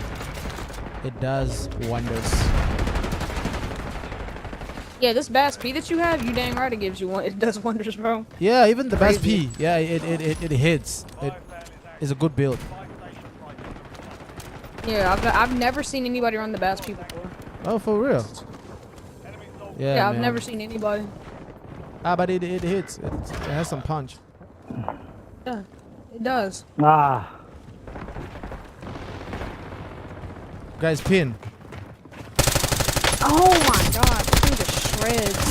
[SPEAKER 1] It does wonders.
[SPEAKER 6] Yeah, this BAS-P that you have, you dang right it gives you one. It does wonders, bro.
[SPEAKER 1] Yeah, even the BAS-P. Yeah, it hits. It is a good build.
[SPEAKER 6] Yeah, I've never seen anybody run the BAS-P before.
[SPEAKER 1] Oh, for real? Yeah,
[SPEAKER 6] yeah, I've
[SPEAKER 1] man.
[SPEAKER 6] never seen anybody.
[SPEAKER 1] Ah, but it hits. It has some punch.
[SPEAKER 6] Yeah, it does.
[SPEAKER 9] Ah.
[SPEAKER 1] Guys, pin.
[SPEAKER 6] Oh my god, this thing just shreds.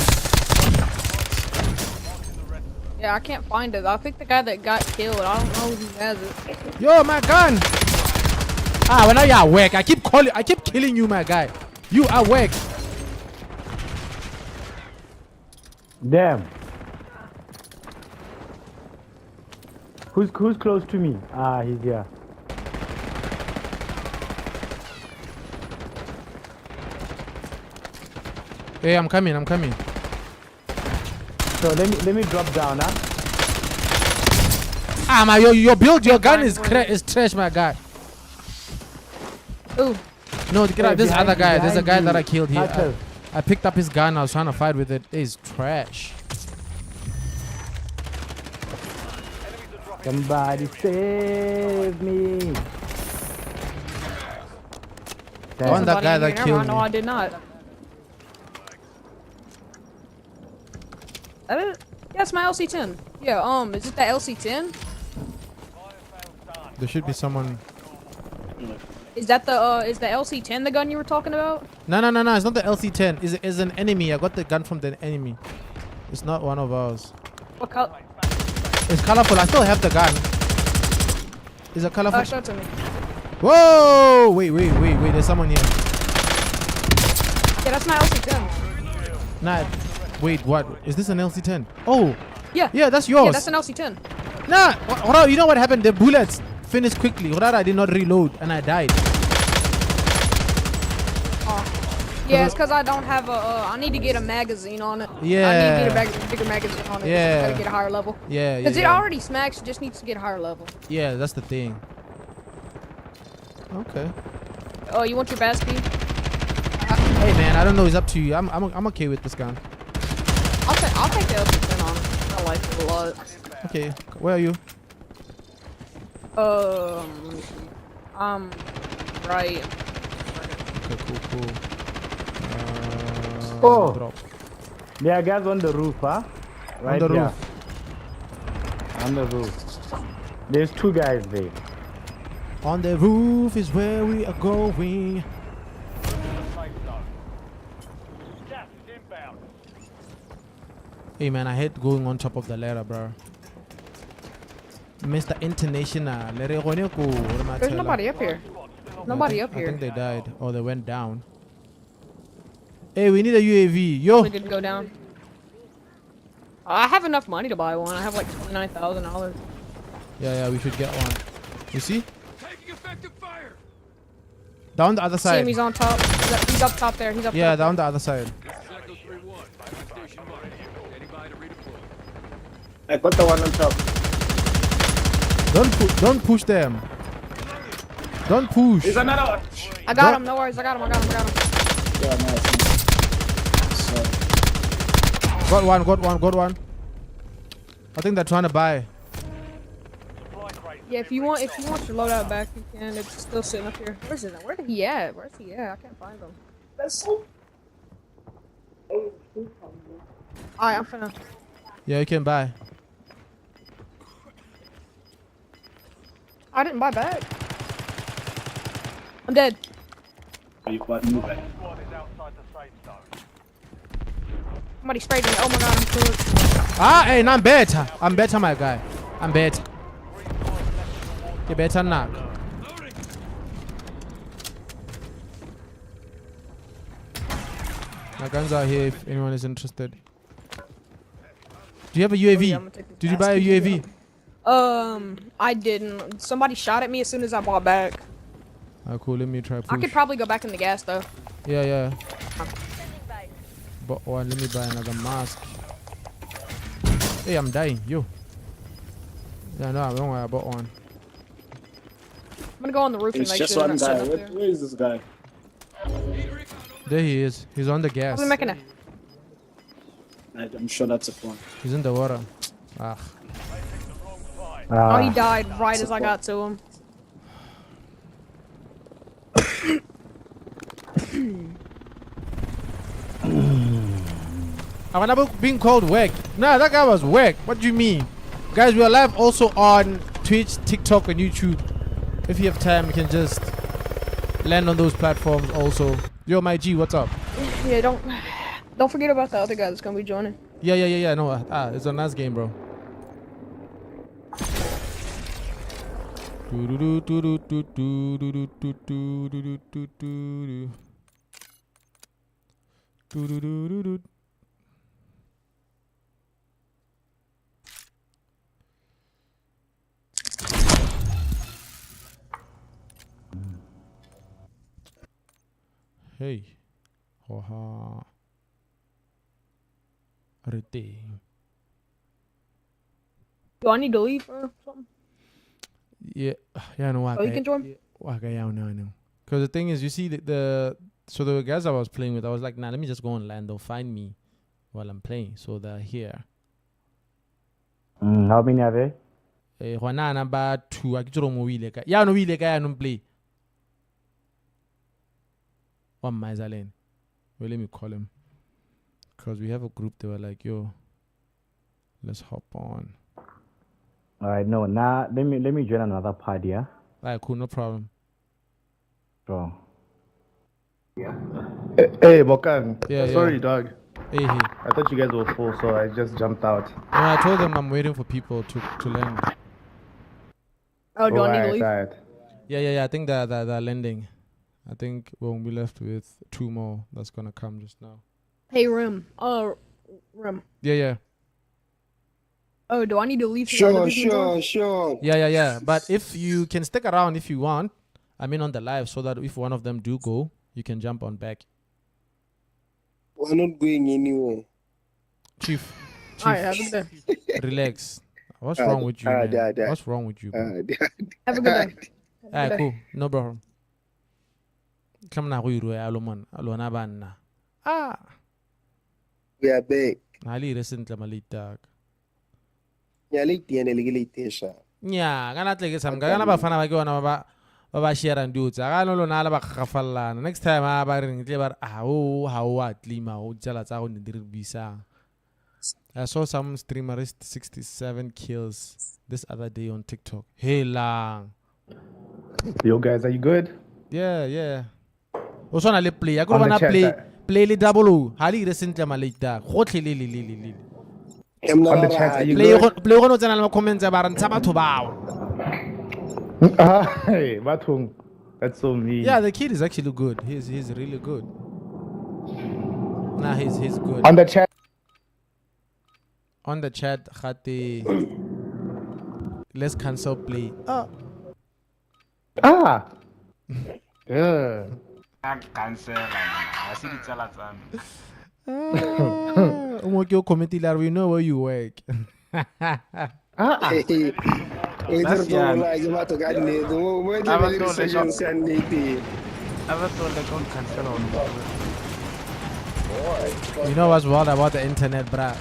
[SPEAKER 6] Yeah, I can't find it. I think the guy that got killed, I don't know who has it.
[SPEAKER 1] Yo, my gun! Ah, well, now you are work. I keep calling, I keep killing you, my guy. You are work.
[SPEAKER 9] Damn. Who's close to me? Ah, he's here.
[SPEAKER 1] Hey, I'm coming, I'm coming.
[SPEAKER 9] So let me drop down, huh?
[SPEAKER 1] Ah, my your build, your gun is trash, my guy.
[SPEAKER 6] Ooh.
[SPEAKER 1] No, get out. This other guy. There's a guy that I killed here. I picked up his gun. I was trying to fight with it. It's trash.
[SPEAKER 9] Somebody save me.
[SPEAKER 1] The one that guy that killed me.
[SPEAKER 6] No, I did not. That it? Yeah, it's my LC10. Yeah, is it the LC10?
[SPEAKER 1] There should be someone.
[SPEAKER 6] Is that the is the LC10 the gun you were talking about?
[SPEAKER 1] No, no, no, no. It's not the LC10. It's an enemy. I got the gun from the enemy. It's not one of ours.
[SPEAKER 6] What color?
[SPEAKER 1] It's colorful. I still have the gun. Is it colorful?
[SPEAKER 6] Show it to me.
[SPEAKER 1] Whoa! Wait, wait, wait, wait. There's someone here.
[SPEAKER 6] Yeah, that's my LC10.
[SPEAKER 1] Nah. Wait, what? Is this an LC10? Oh.
[SPEAKER 6] Yeah.
[SPEAKER 1] Yeah, that's yours.
[SPEAKER 6] Yeah, that's an LC10.
[SPEAKER 1] Nah. You know what happened? The bullets finished quickly. I did not reload and I died.
[SPEAKER 6] Oh. Yeah, it's because I don't have a. I need to get a magazine on it.
[SPEAKER 1] Yeah.
[SPEAKER 6] I need to get a bigger magazine on it.
[SPEAKER 1] Yeah.
[SPEAKER 6] Just gotta get a higher level.
[SPEAKER 1] Yeah.
[SPEAKER 6] Because it already smacks. It just needs to get a higher level.
[SPEAKER 1] Yeah, that's the thing. Okay.
[SPEAKER 6] Oh, you want your BAS-P?
[SPEAKER 1] Hey man, I don't know. It's up to you. I'm okay with this gun.
[SPEAKER 6] I'll take the LC10 on it. I like it a lot.
[SPEAKER 1] Okay, where are you?
[SPEAKER 6] Let me see. Right.
[SPEAKER 1] Okay, cool, cool.
[SPEAKER 9] Oh!
[SPEAKER 1] Drop.
[SPEAKER 9] There are guys on the roof, huh? Right
[SPEAKER 1] on the
[SPEAKER 9] here.
[SPEAKER 1] roof.
[SPEAKER 9] On the roof. There's two guys there.
[SPEAKER 1] On the roof is where we are going. Hey man, I hate going on top of the ladder, bro. Mr. International.
[SPEAKER 6] There's nobody up here. Nobody up here.
[SPEAKER 1] I think they died or they went down. Hey, we need a UAV. Yo.
[SPEAKER 6] We didn't go down. I have enough money to buy one. I have like $29,000.
[SPEAKER 1] Yeah, yeah, we should get one. You see?
[SPEAKER 3] Taking effective fire.
[SPEAKER 1] Down the other side.
[SPEAKER 6] See him, he's on top. He's up top there. He's up.
[SPEAKER 1] Yeah,
[SPEAKER 6] top
[SPEAKER 1] down the other side.
[SPEAKER 10] I got the one on top.
[SPEAKER 1] Don't push them. Don't push.
[SPEAKER 10] There's another one.
[SPEAKER 6] I got him. No worries. I got him. I got him. I got him.
[SPEAKER 10] Yeah, nice. So.
[SPEAKER 1] Got one. Got one. Got one. I think they're trying to buy.
[SPEAKER 6] Yeah, if you want your loadout back, you can. It's still sitting up here. Where's it? Where did he at? Where's he at? I can't find him.
[SPEAKER 10] That's so.
[SPEAKER 6] Alright, I'm finna.
[SPEAKER 1] Yeah, you can buy.
[SPEAKER 6] I didn't buy back. I'm dead.
[SPEAKER 10] You bought me back.
[SPEAKER 8] Somebody sprayed me. Oh my god, I'm cooked.
[SPEAKER 1] Ah, hey, I'm better. I'm better, my guy. I'm better. You better knock. My guns are here if anyone is interested. Do you have a UAV?
[SPEAKER 6] Oh, yeah, I'm gonna take this
[SPEAKER 1] Did you buy a UAV?
[SPEAKER 6] I didn't. Somebody shot at me as soon as I bought back.
[SPEAKER 1] Ah, cool. Let me try push.
[SPEAKER 6] I could probably go back in the gas though.
[SPEAKER 1] Yeah, yeah. But one, let me buy another mask. Hey, I'm dying. Yo. Yeah, no, I don't worry. I bought one.
[SPEAKER 6] I'm gonna go on the roof and
[SPEAKER 10] It's
[SPEAKER 6] make
[SPEAKER 10] just
[SPEAKER 6] sure
[SPEAKER 10] one
[SPEAKER 6] they're not
[SPEAKER 10] guy.
[SPEAKER 6] sitting up there.
[SPEAKER 10] Where is this guy?
[SPEAKER 1] There he is. He's on the gas.
[SPEAKER 6] I'm making a.
[SPEAKER 10] I'm sure that's a phone.
[SPEAKER 1] He's in the water. Ah.
[SPEAKER 6] Oh, he died right as I got to him.
[SPEAKER 1] I'm not being called whack. Nah, that guy was whack. What do you mean? Guys, we are live also on Twitch, TikTok, and YouTube. If you have time, you can just land on those platforms also. Yo, my G, what's up?
[SPEAKER 6] Yeah, don't forget about the other guy that's gonna be joining.
[SPEAKER 1] Yeah. No, it's a nice game, bro. Hey, oha, re.
[SPEAKER 6] Do I need to leave or something?
[SPEAKER 1] Yeah, yeah, no.
[SPEAKER 6] Oh, you can join?
[SPEAKER 1] Okay, yeah, no, I know. Because the thing is, you see, the guys I was playing with, I was like, nah, let me just go on land. They'll find me while I'm playing. So they're here.
[SPEAKER 9] How many are they?
[SPEAKER 1] Eh, number 2. I can't yeah, no, we don't play. One Maizalen. Well, let me call him. Because we have a group. They were like, yo, let's hop on.
[SPEAKER 9] All right, no, now let me join another party, yeah?
[SPEAKER 1] All right, cool, no problem.
[SPEAKER 9] Sure.
[SPEAKER 5] Yeah. Hey, Bokan.
[SPEAKER 1] Yeah,
[SPEAKER 5] sorry,
[SPEAKER 1] yeah.
[SPEAKER 5] Dog.
[SPEAKER 1] Hey, hey.
[SPEAKER 5] I thought you guys were full, so I just jumped out.
[SPEAKER 1] No, I told them I'm waiting for people to land.
[SPEAKER 6] Oh, do I need to leave?
[SPEAKER 5] Right.
[SPEAKER 1] Yeah. I think they're landing. I think we'll be left with 2 more that's gonna come just now.
[SPEAKER 6] Hey, Rim. Rim.
[SPEAKER 1] Yeah.
[SPEAKER 6] Oh, do I need to leave?
[SPEAKER 12] Sure.
[SPEAKER 1] Yeah. But if you can stick around if you want, I mean on the live, so that if one of them do go, you can jump on back.
[SPEAKER 12] We're not going anywhere.
[SPEAKER 1] Chief.
[SPEAKER 6] All right, have a good day.
[SPEAKER 1] Relax. What's wrong with you, man? What's wrong with you, bro?
[SPEAKER 6] Have a good day.
[SPEAKER 1] All right, cool. No problem. Come now, we Ah.
[SPEAKER 12] We are back.
[SPEAKER 1] Ali recently malita.
[SPEAKER 12] Yeah, late and late sha.
[SPEAKER 1] Yeah, gonna take some gana bafana ba ke bona ba share and dudes. I don't know na ba gafallana. Next time I ba reng tle ba ah o ha o a tlima o tsala tsa go ne di re buisang. I saw some streamer 67 kills this other day on TikTok. Hey lang.
[SPEAKER 5] Yo guys, are you good?
[SPEAKER 1] Yeah. O swana le play. I go bona play le double O. Ha le recently malita. Gotlhe le.
[SPEAKER 5] On the chat, are you good?
[SPEAKER 1] Play go tsena le comments ba re ntsha batho bao.
[SPEAKER 5] Hey, bathong. That's so mean.
[SPEAKER 1] Yeah, the kid is actually good. He's really good. Nah, he's good.
[SPEAKER 5] On the chat.
[SPEAKER 1] On the chat, Khati. Let's cancel play.
[SPEAKER 5] Ah. Yeah.
[SPEAKER 13] Cancel. I see the tsa me.
[SPEAKER 1] We know where you work. You know what's wild about the internet, bruh?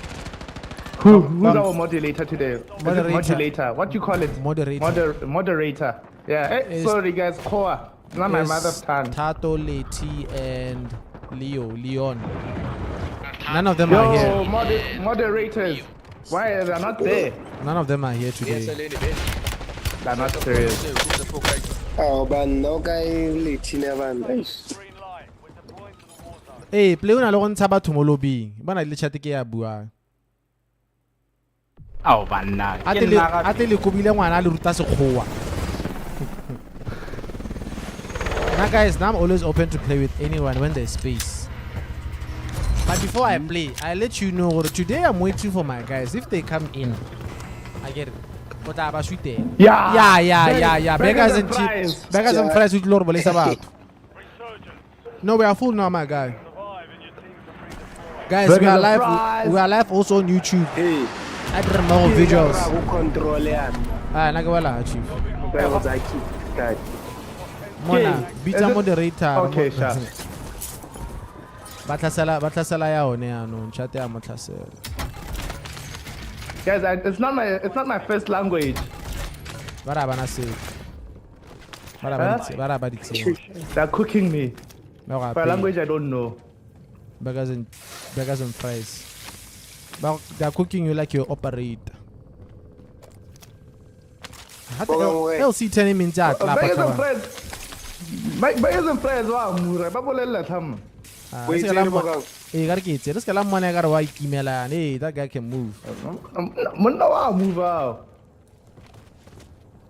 [SPEAKER 5] Who's our moderator today? Moderator. What do you call it?
[SPEAKER 1] Moderator.
[SPEAKER 5] Moderator. Yeah. Hey, sorry guys, Koa. It's not my mother's tongue.
[SPEAKER 1] Tato, Leti, and Leon. None of them are here.
[SPEAKER 5] Moderators. Why are they not there?
[SPEAKER 1] None of them are here today.
[SPEAKER 5] They're not serious.
[SPEAKER 12] Oh, but no guy, Leti never.
[SPEAKER 1] Ee, play o na le go ntsha batho mo lobbying. Bona le chat ke ya buang.
[SPEAKER 13] Ao banna.
[SPEAKER 1] A tle le kobile ngwana a le ruta sekgowa. Now guys, now I'm always open to play with anyone when there's space. But before I play, I let you know today I'm waiting for my guys. If they come in, I get it. Yeah, yeah, yeah, yeah, yeah. Burgers and chips. Burgers and fries with Lord Bolesa. No, we are full now, my guy. Guys, we are live. We are live also on YouTube.
[SPEAKER 12] Hey.
[SPEAKER 1] I did more visuals. Ah, nagawala, chief. Mona, beta moderator.
[SPEAKER 5] Okay, sure.
[SPEAKER 1] Batlasela ya one yaanong, chat ya motlasela.
[SPEAKER 5] Guys, it's not my first language. They're cooking me. For a language I don't know.
[SPEAKER 1] Burgers and fries. But they're cooking you like you operate. LC10 means that.
[SPEAKER 5] Burgers and fries. Burgers and fries. Wow, mura. Ba bolela tlhama.
[SPEAKER 1] Hey, that guy can move.
[SPEAKER 5] Monna wa move out.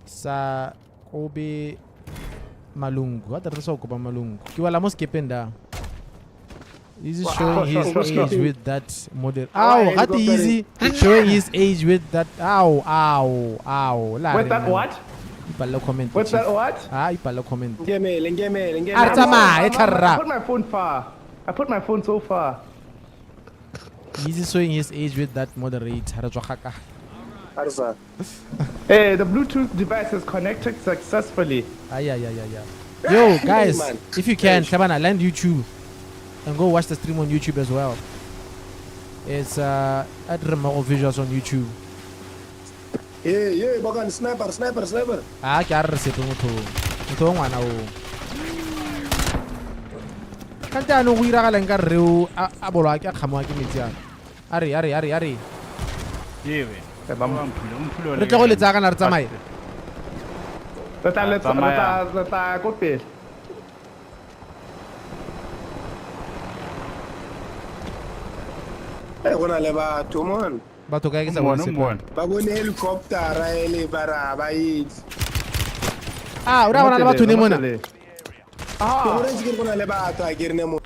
[SPEAKER 1] Sa Kobe Malungu. What the so Kobe Malungu? Ke wala mo skepeng da. He's showing his age with that model. Ow, how easy showing his age with that. Ow, ow, ow.
[SPEAKER 5] With that what?
[SPEAKER 1] Comment.
[SPEAKER 5] What's that what?
[SPEAKER 1] Ah, ipalo comment.
[SPEAKER 12] I
[SPEAKER 5] put my phone far. I put my phone so far.
[SPEAKER 1] He's showing his age with that moderate.
[SPEAKER 5] Hey, the Bluetooth device is connected successfully.
[SPEAKER 1] Ah, yeah, yeah, yeah, yeah. Yo, guys, if you can, Tlabana, land YouTube and go watch the stream on YouTube as well. It's at Remoro Visuals on YouTube.
[SPEAKER 12] Hey, hey, Bogan, sniper, sniper, sniper.
[SPEAKER 1] Ah, ke a re sepe motho. Motho o ngwana o. Kante ano go iragalang ka rre o a bolwa ke a kgamoa ke metsi a. Are, are, are, are.
[SPEAKER 13] Yewe.
[SPEAKER 1] Re tle go le tsaya kana re tsamaye.
[SPEAKER 5] Re tla ko pele.
[SPEAKER 12] Hey, go na le batho mon.
[SPEAKER 1] Batho kae ke sa bone sepe.
[SPEAKER 12] Ba bone helicopter e le bara ba itse.
[SPEAKER 1] Ah, o ra bona le batho ne mona.
[SPEAKER 12] Ah, ke gore ke go na le batho a ke re ne mona.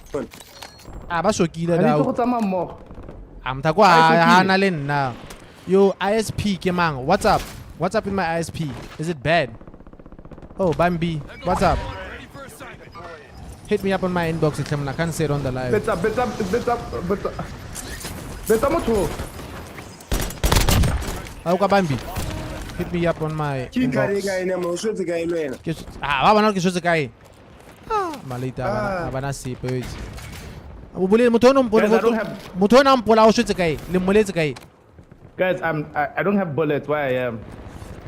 [SPEAKER 1] Ah, ba shokile da.
[SPEAKER 5] Re go tsamaya mmogo.
[SPEAKER 1] Ah, mthako a na le nna. Yo, ISP ke mang? What's up? What's up in my ISP? Is it bad? Oh, Bambi, what's up? Hit me up on my inbox, I can't say it on the live.
[SPEAKER 5] Betsa, betsa, betsa, betsa. Betsa motho.
[SPEAKER 1] Auka Bambi. Hit me up on my inbox. Ah, ba bona ke shotse kae? Ah, malita ba na sepe wetse. O bolele motho ono mpone motho ona mpola o shotse kae? Le mmoletse kae?
[SPEAKER 5] Guys, I don't have bullets where I am.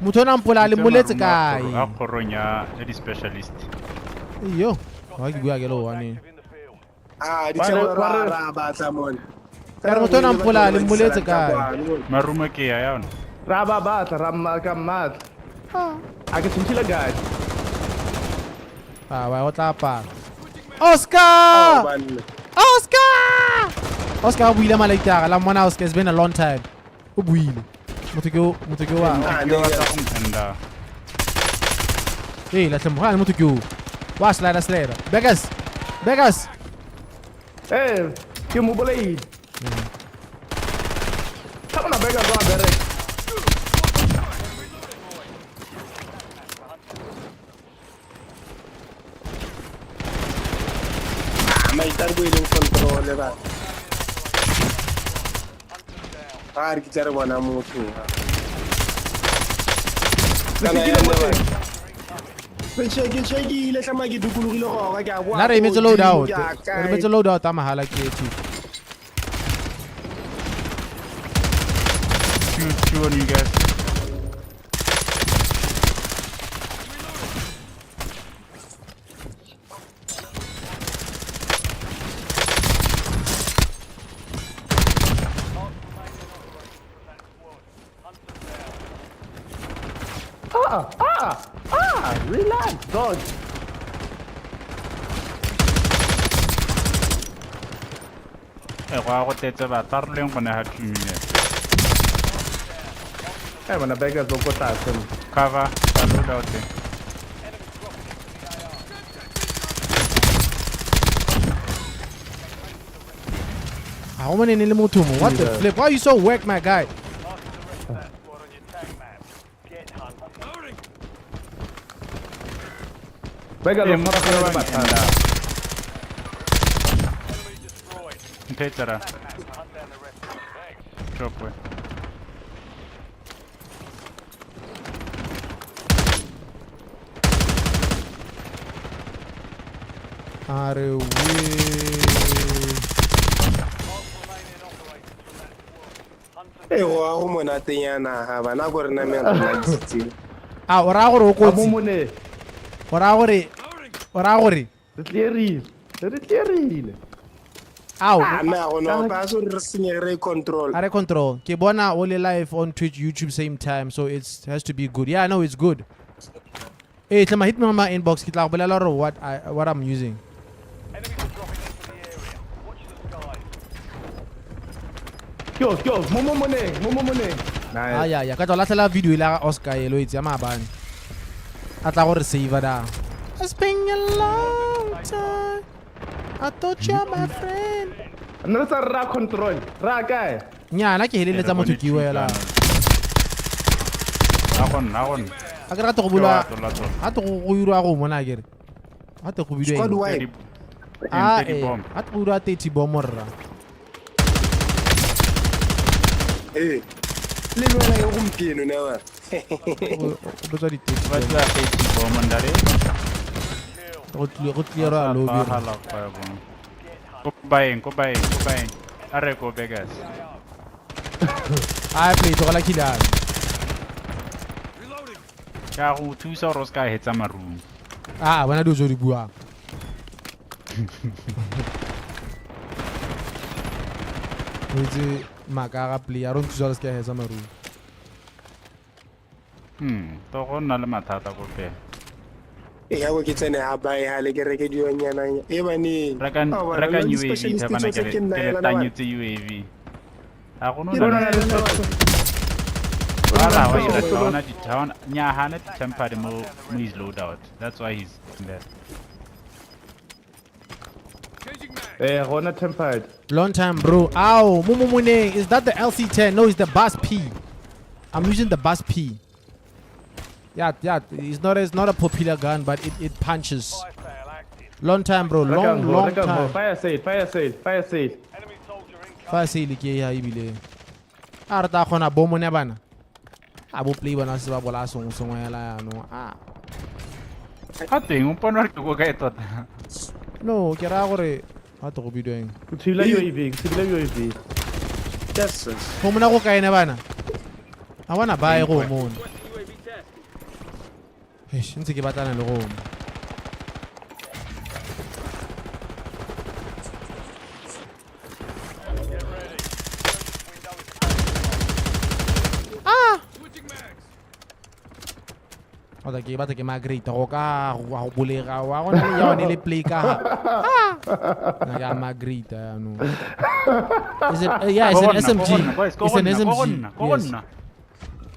[SPEAKER 1] Motho ona mpola le mmoletse kae?
[SPEAKER 13] A kgorong ya di specialist.
[SPEAKER 1] Yo, wa ke bua ke le one.
[SPEAKER 12] Ah, di tsebo ra batla mona.
[SPEAKER 1] Ka re motho ona mpola le mmoletse kae?
[SPEAKER 13] Marumo ke ya yona.
[SPEAKER 5] Ra ba batla ra ka mmatla. A ke tshintshile guys.
[SPEAKER 1] Ah, wa o tla apara. Oscar! Oscar! Oscar o buile malaitara la mmona Oscar, it's been a long time. O buile. Motho ke wa. Hey, la tlemo, ga motho ke o. Wa slider slider. Beggars. Beggars.
[SPEAKER 5] Hey, ke mo bolaile. Come on, beggars wa berek.
[SPEAKER 12] Maitar bo ileng control ba. A re ke tla re bona motho. Kana ya ke checkile tlama ke dukulugile goga ke a boa.
[SPEAKER 1] Na re emetse load out. Re emetse load out a mahala ke chief.
[SPEAKER 13] Two on you guys.
[SPEAKER 5] Relax, dog.
[SPEAKER 13] Go a go tletse batho a re leng gone ga 2 minutes.
[SPEAKER 5] Hey, bana beggars ba ko tlase.
[SPEAKER 13] Cover, ba load out there.
[SPEAKER 1] A go mone ne le motho mo. What the flip? Why are you so whack, my guy?
[SPEAKER 5] Beggars
[SPEAKER 13] Ee,
[SPEAKER 5] ba
[SPEAKER 13] motho
[SPEAKER 5] tshwara
[SPEAKER 13] wa
[SPEAKER 5] mathata.
[SPEAKER 13] Nthetsera. Chopwe.
[SPEAKER 1] A re we.
[SPEAKER 12] Ee, go a go monatenyana ga bana ko re nameng re relaxitse.
[SPEAKER 1] A o raya gore o
[SPEAKER 5] A mo
[SPEAKER 1] kotsi?
[SPEAKER 5] mone.
[SPEAKER 1] O raya gore o raya gore
[SPEAKER 5] Re clearile. Re clearile.
[SPEAKER 1] Ao.
[SPEAKER 12] Ah, mme a gona ope a se re senyege re control.
[SPEAKER 1] A re control. Ke bona o le live on Twitch, YouTube same time, so it's has to be good. Yeah, no, it's good. Hey, tlema hit me on my inbox. Ke tla go bolela gore what I'm using.
[SPEAKER 2] Enemies are dropping into the area. Watch the skies.
[SPEAKER 5] Yo, yo, mo mo mone, mo mo mone.
[SPEAKER 1] Ah,
[SPEAKER 5] Nice.
[SPEAKER 1] yeah, yeah. Ka tla latlhela video ile ga Oscar elo itse ya maabane. A tla gore save da. It's been a long time. I thought you're my friend.
[SPEAKER 5] Nna re sa re ra control. Ra kae?
[SPEAKER 1] Nyana ke heleletsa motho ke wela.
[SPEAKER 13] A go nna, a go nna.
[SPEAKER 1] A ke rata go
[SPEAKER 13] Ke
[SPEAKER 1] bula.
[SPEAKER 13] wa tola tola.
[SPEAKER 1] Ha te go irwa go mona kere. Ha te go bidwa
[SPEAKER 12] Squad
[SPEAKER 1] eng?
[SPEAKER 12] wipe.
[SPEAKER 1] Ah,
[SPEAKER 13] 30
[SPEAKER 1] eh.
[SPEAKER 13] bomb.
[SPEAKER 1] Ha te go irwa 30 bomb rra.
[SPEAKER 12] Ee. Le lwela e gompieno ne ba.
[SPEAKER 1] O botsa di 30
[SPEAKER 13] Ba
[SPEAKER 1] bomb.
[SPEAKER 13] tla 30 bomb ndare.
[SPEAKER 1] Go tlile go clear lobby.
[SPEAKER 13] Hala kgwebo. Ko baeng, ko baeng, ko baeng. A re ko beggars.
[SPEAKER 1] Ah, play tlogela killer.
[SPEAKER 3] Reloading.
[SPEAKER 13] Ke a go thusa gore o se ka hetsa marumo.
[SPEAKER 1] Ah, bona dilo tse o di buang. O itse maaka ga play a re nthusa gore se ka hetsa marumo.
[SPEAKER 13] To go nna le mathata ko pele.
[SPEAKER 12] Ee, ya bo ke tsene ha bae ha le ke reke dilonyana. E baneng.
[SPEAKER 13] Reka
[SPEAKER 12] Ao, bana,
[SPEAKER 13] reka
[SPEAKER 12] le
[SPEAKER 13] UAV
[SPEAKER 12] di-specialist
[SPEAKER 13] the bana
[SPEAKER 12] tsotlhe
[SPEAKER 13] ke
[SPEAKER 12] ke nna
[SPEAKER 13] le
[SPEAKER 12] hela na bana.
[SPEAKER 13] tanyetse UAV. A go no
[SPEAKER 12] Ke
[SPEAKER 13] na
[SPEAKER 12] nna
[SPEAKER 13] le
[SPEAKER 12] hela na bana.
[SPEAKER 13] Wala wa ira taona di town nya hana di tempered mo mo his loadout. That's why he's there.
[SPEAKER 3] Changing mag.
[SPEAKER 5] Eh, gona tempered.
[SPEAKER 1] Long time, bro. Ow, Mumumune. Is that the LC10? No, it's the Bass P. I'm using the Bass P. Yeah, yeah. It's not a popular gun, but it punches.
[SPEAKER 2] Fire sale active.
[SPEAKER 1] Long time, bro. Long,
[SPEAKER 5] Reka
[SPEAKER 1] long
[SPEAKER 5] reka
[SPEAKER 1] time.
[SPEAKER 5] Fire sale, fire sale, fire sale.
[SPEAKER 2] Enemy soldier incoming.
[SPEAKER 1] Fa se ile ke ya ebile. A re tla kgona bo mone bana. A bo play bana se ba bola sengwe sengwe hela jaanong. Ah.
[SPEAKER 13] Ga teng o mpone gore ke ko kae tota.
[SPEAKER 1] No, ke raya gore ga te go bidiwa eng.
[SPEAKER 5] Ke thibile UAV, ke thibile UAV.
[SPEAKER 10] Yes. Yes.
[SPEAKER 1] Go mona go kae ne bana? A bona bae go mona. Eish, ntse ke batlana le go mo.
[SPEAKER 2] Get ready. Window is
[SPEAKER 1] Ah!
[SPEAKER 3] Switching mags.
[SPEAKER 1] Ota ke batla ke migrate go ka go a go bolega wa gona le yone le play ka ha. Ah! Na ke a migrate jaanong. Is it yeah, it's
[SPEAKER 13] Ko
[SPEAKER 1] an
[SPEAKER 13] go nna, ko
[SPEAKER 1] SMG.
[SPEAKER 13] go nna, boys, ko
[SPEAKER 1] It's
[SPEAKER 13] go
[SPEAKER 1] an
[SPEAKER 13] nna, ko go
[SPEAKER 1] SMG.
[SPEAKER 13] nna, ko go
[SPEAKER 1] Yes.
[SPEAKER 13] nna.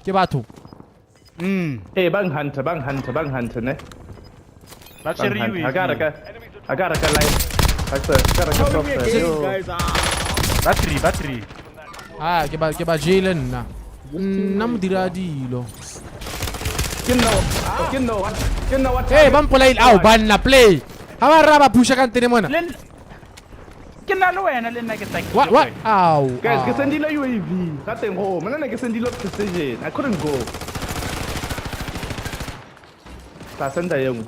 [SPEAKER 1] Ke batho.
[SPEAKER 5] Hey, bang hunter, bang hunter, bang hunter, ne?
[SPEAKER 13] Ba
[SPEAKER 5] Bang
[SPEAKER 13] tshwere
[SPEAKER 5] hunter. I
[SPEAKER 13] UAV.
[SPEAKER 5] got a I got a light. I got a software. Yo.
[SPEAKER 13] Ba three, ba three.
[SPEAKER 1] Ah, ke ba jele nna. Nna modira dilo.
[SPEAKER 5] Ke nna, ke nna, ke nna wa
[SPEAKER 1] Hey, ba mpolaile. Ao banna play. Ha ba ra ba pusha ka ntene mona.
[SPEAKER 13] Le ke nna le wena le nna ke tla
[SPEAKER 1] What what? Ao.
[SPEAKER 5] Guys, ke
[SPEAKER 1] ao.
[SPEAKER 5] sendile UAV. Ga teng go. Mona ne ke sendile precision. I couldn't go. Tla senda ye nngwe.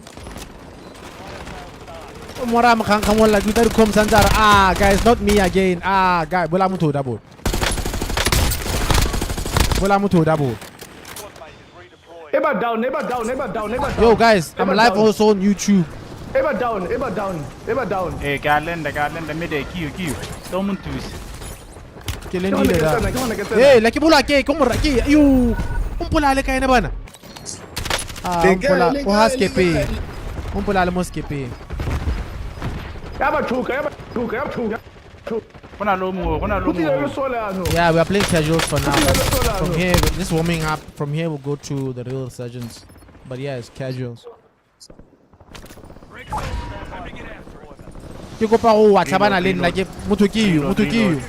[SPEAKER 1] Mora mokgankgang o lla ke utlwa di-com santse a re ah guys, not me again. Ah guy, bola motho o double. Bola motho o double.
[SPEAKER 2] Squad mate is redeployed.
[SPEAKER 5] Eba down, eba down, eba down, eba down.
[SPEAKER 1] Yo guys, I'm
[SPEAKER 5] Eba
[SPEAKER 1] live
[SPEAKER 5] down.
[SPEAKER 1] also on YouTube.
[SPEAKER 5] Eba down, eba down, eba down.
[SPEAKER 13] Eh, ke a lenda, ke a lenda mme ke yo, ke yo. Tlo mo nthuse.
[SPEAKER 1] Ke
[SPEAKER 5] Ke gone
[SPEAKER 1] lendile
[SPEAKER 5] ke
[SPEAKER 1] da.
[SPEAKER 5] tsena, ke gone ke tsena.
[SPEAKER 1] Hey, la ke bola ke mora ke yo. O mpola le kae ne bana? Ah, o
[SPEAKER 12] Le kae,
[SPEAKER 1] mpola
[SPEAKER 12] le
[SPEAKER 1] o ha
[SPEAKER 12] kae, le
[SPEAKER 1] skepeng.
[SPEAKER 12] kae?
[SPEAKER 1] O mpola le mo skepeng.
[SPEAKER 5] Ya ba thuka, ya ba thuka, ya ba thuka.
[SPEAKER 1] Yeah, we are playing casuals for now. From here, just warming up. From here, we'll go to the real surgeons. But yeah, it's casuals. Ke kopa go wa tlhabana le nna ke motho ke yo, motho ke yo.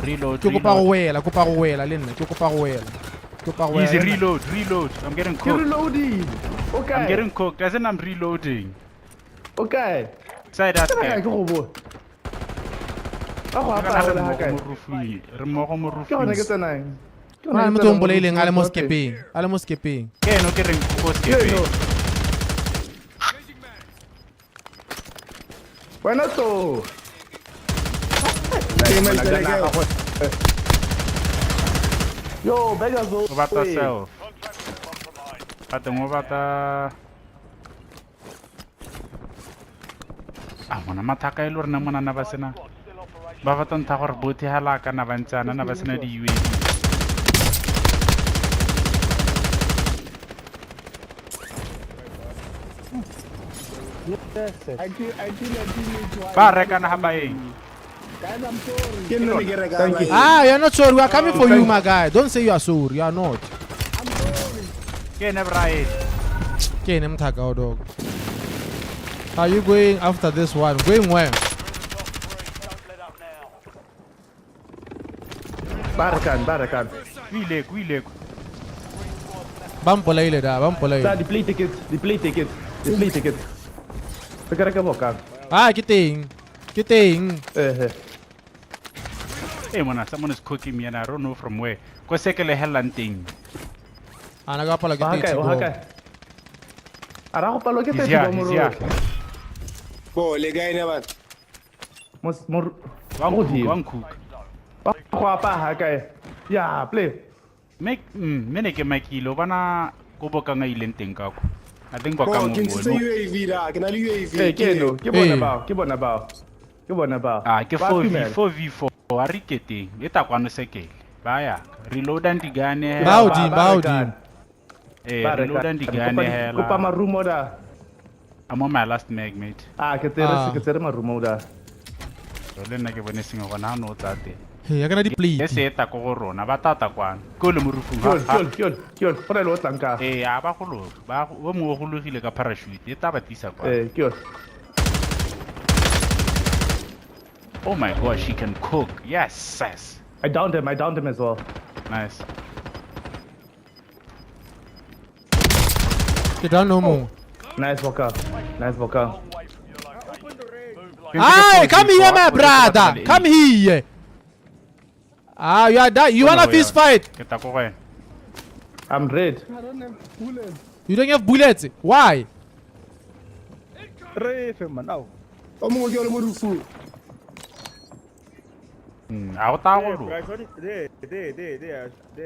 [SPEAKER 13] Reload.
[SPEAKER 1] Ke kopa go wela, kopa go wela le nna, ke kopa go wela. Ke kopa go wela.
[SPEAKER 13] Easy, reload, reload. I'm getting cooked.
[SPEAKER 5] Reloading. Okay.
[SPEAKER 13] I'm getting cooked. As in I'm reloading.
[SPEAKER 5] Okay.
[SPEAKER 13] Side that.
[SPEAKER 5] Ke go bo. Ba go apara le ha kae?
[SPEAKER 13] Re mmogo mo roofing.
[SPEAKER 5] Ke gone ke tsenang.
[SPEAKER 1] Ke gone motho o mpolaileng a le mo sekepeng. A le mo sekepeng.
[SPEAKER 13] Ke eno ke reng ko sekepeng.
[SPEAKER 5] Wena to. Yo, bega zo.
[SPEAKER 13] O batla self. Bateng o batla. Ah, mona mathaka e le rena mona na ba sena. Ba batla ntha gore bothe hala kana ba ntsana na ba sena di UAV. Ba reka na ha ba eng?
[SPEAKER 1] Ah, you are not sorry. We are coming for you, my guy. Don't say you are sorry. You are not.
[SPEAKER 13] Ke ne brae.
[SPEAKER 1] Ke ne mthaka o dog. Are you going after this one? Going where?
[SPEAKER 5] Barakan, Barakan.
[SPEAKER 13] Ile, ile.
[SPEAKER 1] Ba mpolaile da, ba mpolaile.
[SPEAKER 5] The play ticket, the play ticket, the play ticket. Re ka reka boka.
[SPEAKER 1] Ah, ke teng. Ke teng.
[SPEAKER 5] Eh.
[SPEAKER 13] Hey, mona, someone is cooking me and I don't know from where. Ko se ke le hellang teng.
[SPEAKER 1] Ana ka pala ke teng.
[SPEAKER 5] Okay, okay. Ara go palo ke teng mo ro.
[SPEAKER 12] Bo le kae ne batho?
[SPEAKER 5] Mo
[SPEAKER 13] wa nkuka.
[SPEAKER 5] Ba go apa ha kae? Ya, play.
[SPEAKER 13] Make mene ke makilo bana ko bokang a ileng teng ka ko. I think bokang
[SPEAKER 12] mo. Ke ntse UAV da, ke na le UAV.
[SPEAKER 5] Eh, ke no, ke bona bao, ke bona bao. Ke bona bao.
[SPEAKER 13] Ah, ke 4v4. A re keteng e ta kwano sekele. Ba ya. Reloadang digane.
[SPEAKER 1] Bao di, bao di.
[SPEAKER 13] Eh, reloadang digane hela.
[SPEAKER 5] Kopa marumo da.
[SPEAKER 13] I'm on my last mag, mate.
[SPEAKER 5] Ah, ke tsere marumo da.
[SPEAKER 13] Le nna ke bone sengwe gona ha no tla teng.
[SPEAKER 1] Hey, ya kana di plate.
[SPEAKER 13] E se eta ko go rona, ba tata kwano. Ke le mo rufung.
[SPEAKER 5] Kyol, kyol. Go le o tlang ka.
[SPEAKER 13] Eh, a ba go loga. Ba o mongwe go logile ka parachute. E ta ba tlisa kwano.
[SPEAKER 5] Eh, kyol.
[SPEAKER 13] Oh my gosh, she can cook. Yes, yes.
[SPEAKER 5] I downed him as well.
[SPEAKER 13] Nice.
[SPEAKER 1] Get down no more.
[SPEAKER 5] Nice walker. Nice walker.
[SPEAKER 1] Hey, come here, my brother. Come here. Ah, you are that. You wanna fist fight?
[SPEAKER 5] I'm red.
[SPEAKER 14] I don't have bullets.
[SPEAKER 1] You don't have bullets? Why?
[SPEAKER 14] They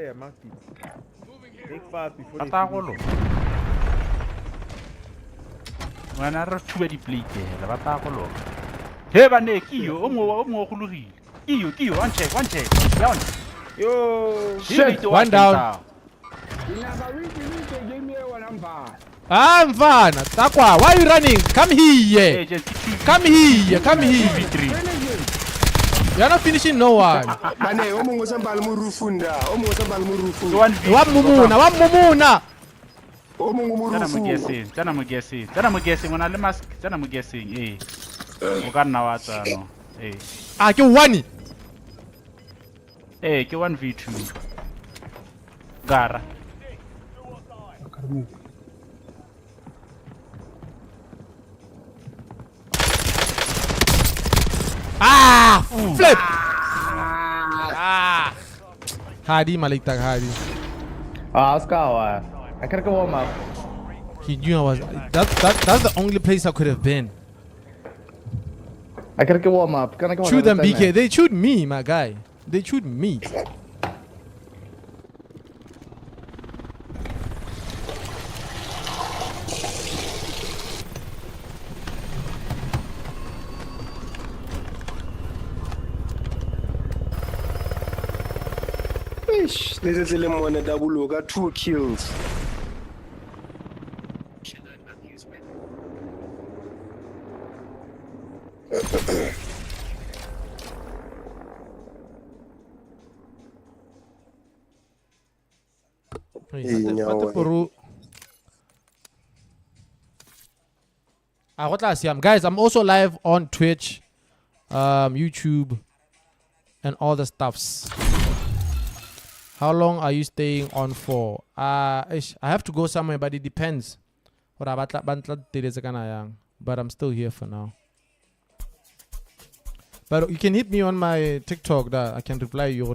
[SPEAKER 14] are marked. Take fast before they.
[SPEAKER 13] Wena re thuba di-plate hela ba tla go loka. He bane ke yo o mongwe o gologile. Ke yo one check down.
[SPEAKER 14] Yo
[SPEAKER 1] shit, one down. Ah mfana, takwa, why are you running? Come here. Come here, come here. You are not finishing no one.
[SPEAKER 12] Bane o mongwe o sampa le mo roofung da, o mongwe o sampa le mo roofung.
[SPEAKER 1] Wa mumuna, wa mumuna.
[SPEAKER 12] O mongwe mo roofung.
[SPEAKER 13] Tsena mo geseng, tsena mo geseng, o na le mask, tsena mo geseng, eh. O ka nna wa tswa no. Eh.
[SPEAKER 1] Ah, ke one.
[SPEAKER 13] Eh, ke 1v2. Gara.
[SPEAKER 1] Ah, flip. Ah. Hadi Malik tak hadi.
[SPEAKER 5] Ah, Oscar, I gotta go warm up.
[SPEAKER 1] He knew I was. That's the only place I could have been.
[SPEAKER 5] I gotta go warm up. Can I go
[SPEAKER 1] Chew them, BK. They chewed me, my guy. They chewed me.
[SPEAKER 12] Eish, le setse le mmone double ka 2 kills.
[SPEAKER 1] Ate Puru. Ah, go tla siama. Guys, I'm also live on Twitch, YouTube, and all the stuffs. How long are you staying on for? I have to go somewhere, but it depends. But I'm still here for now. But you can hit me on my TikTok that I can reply you.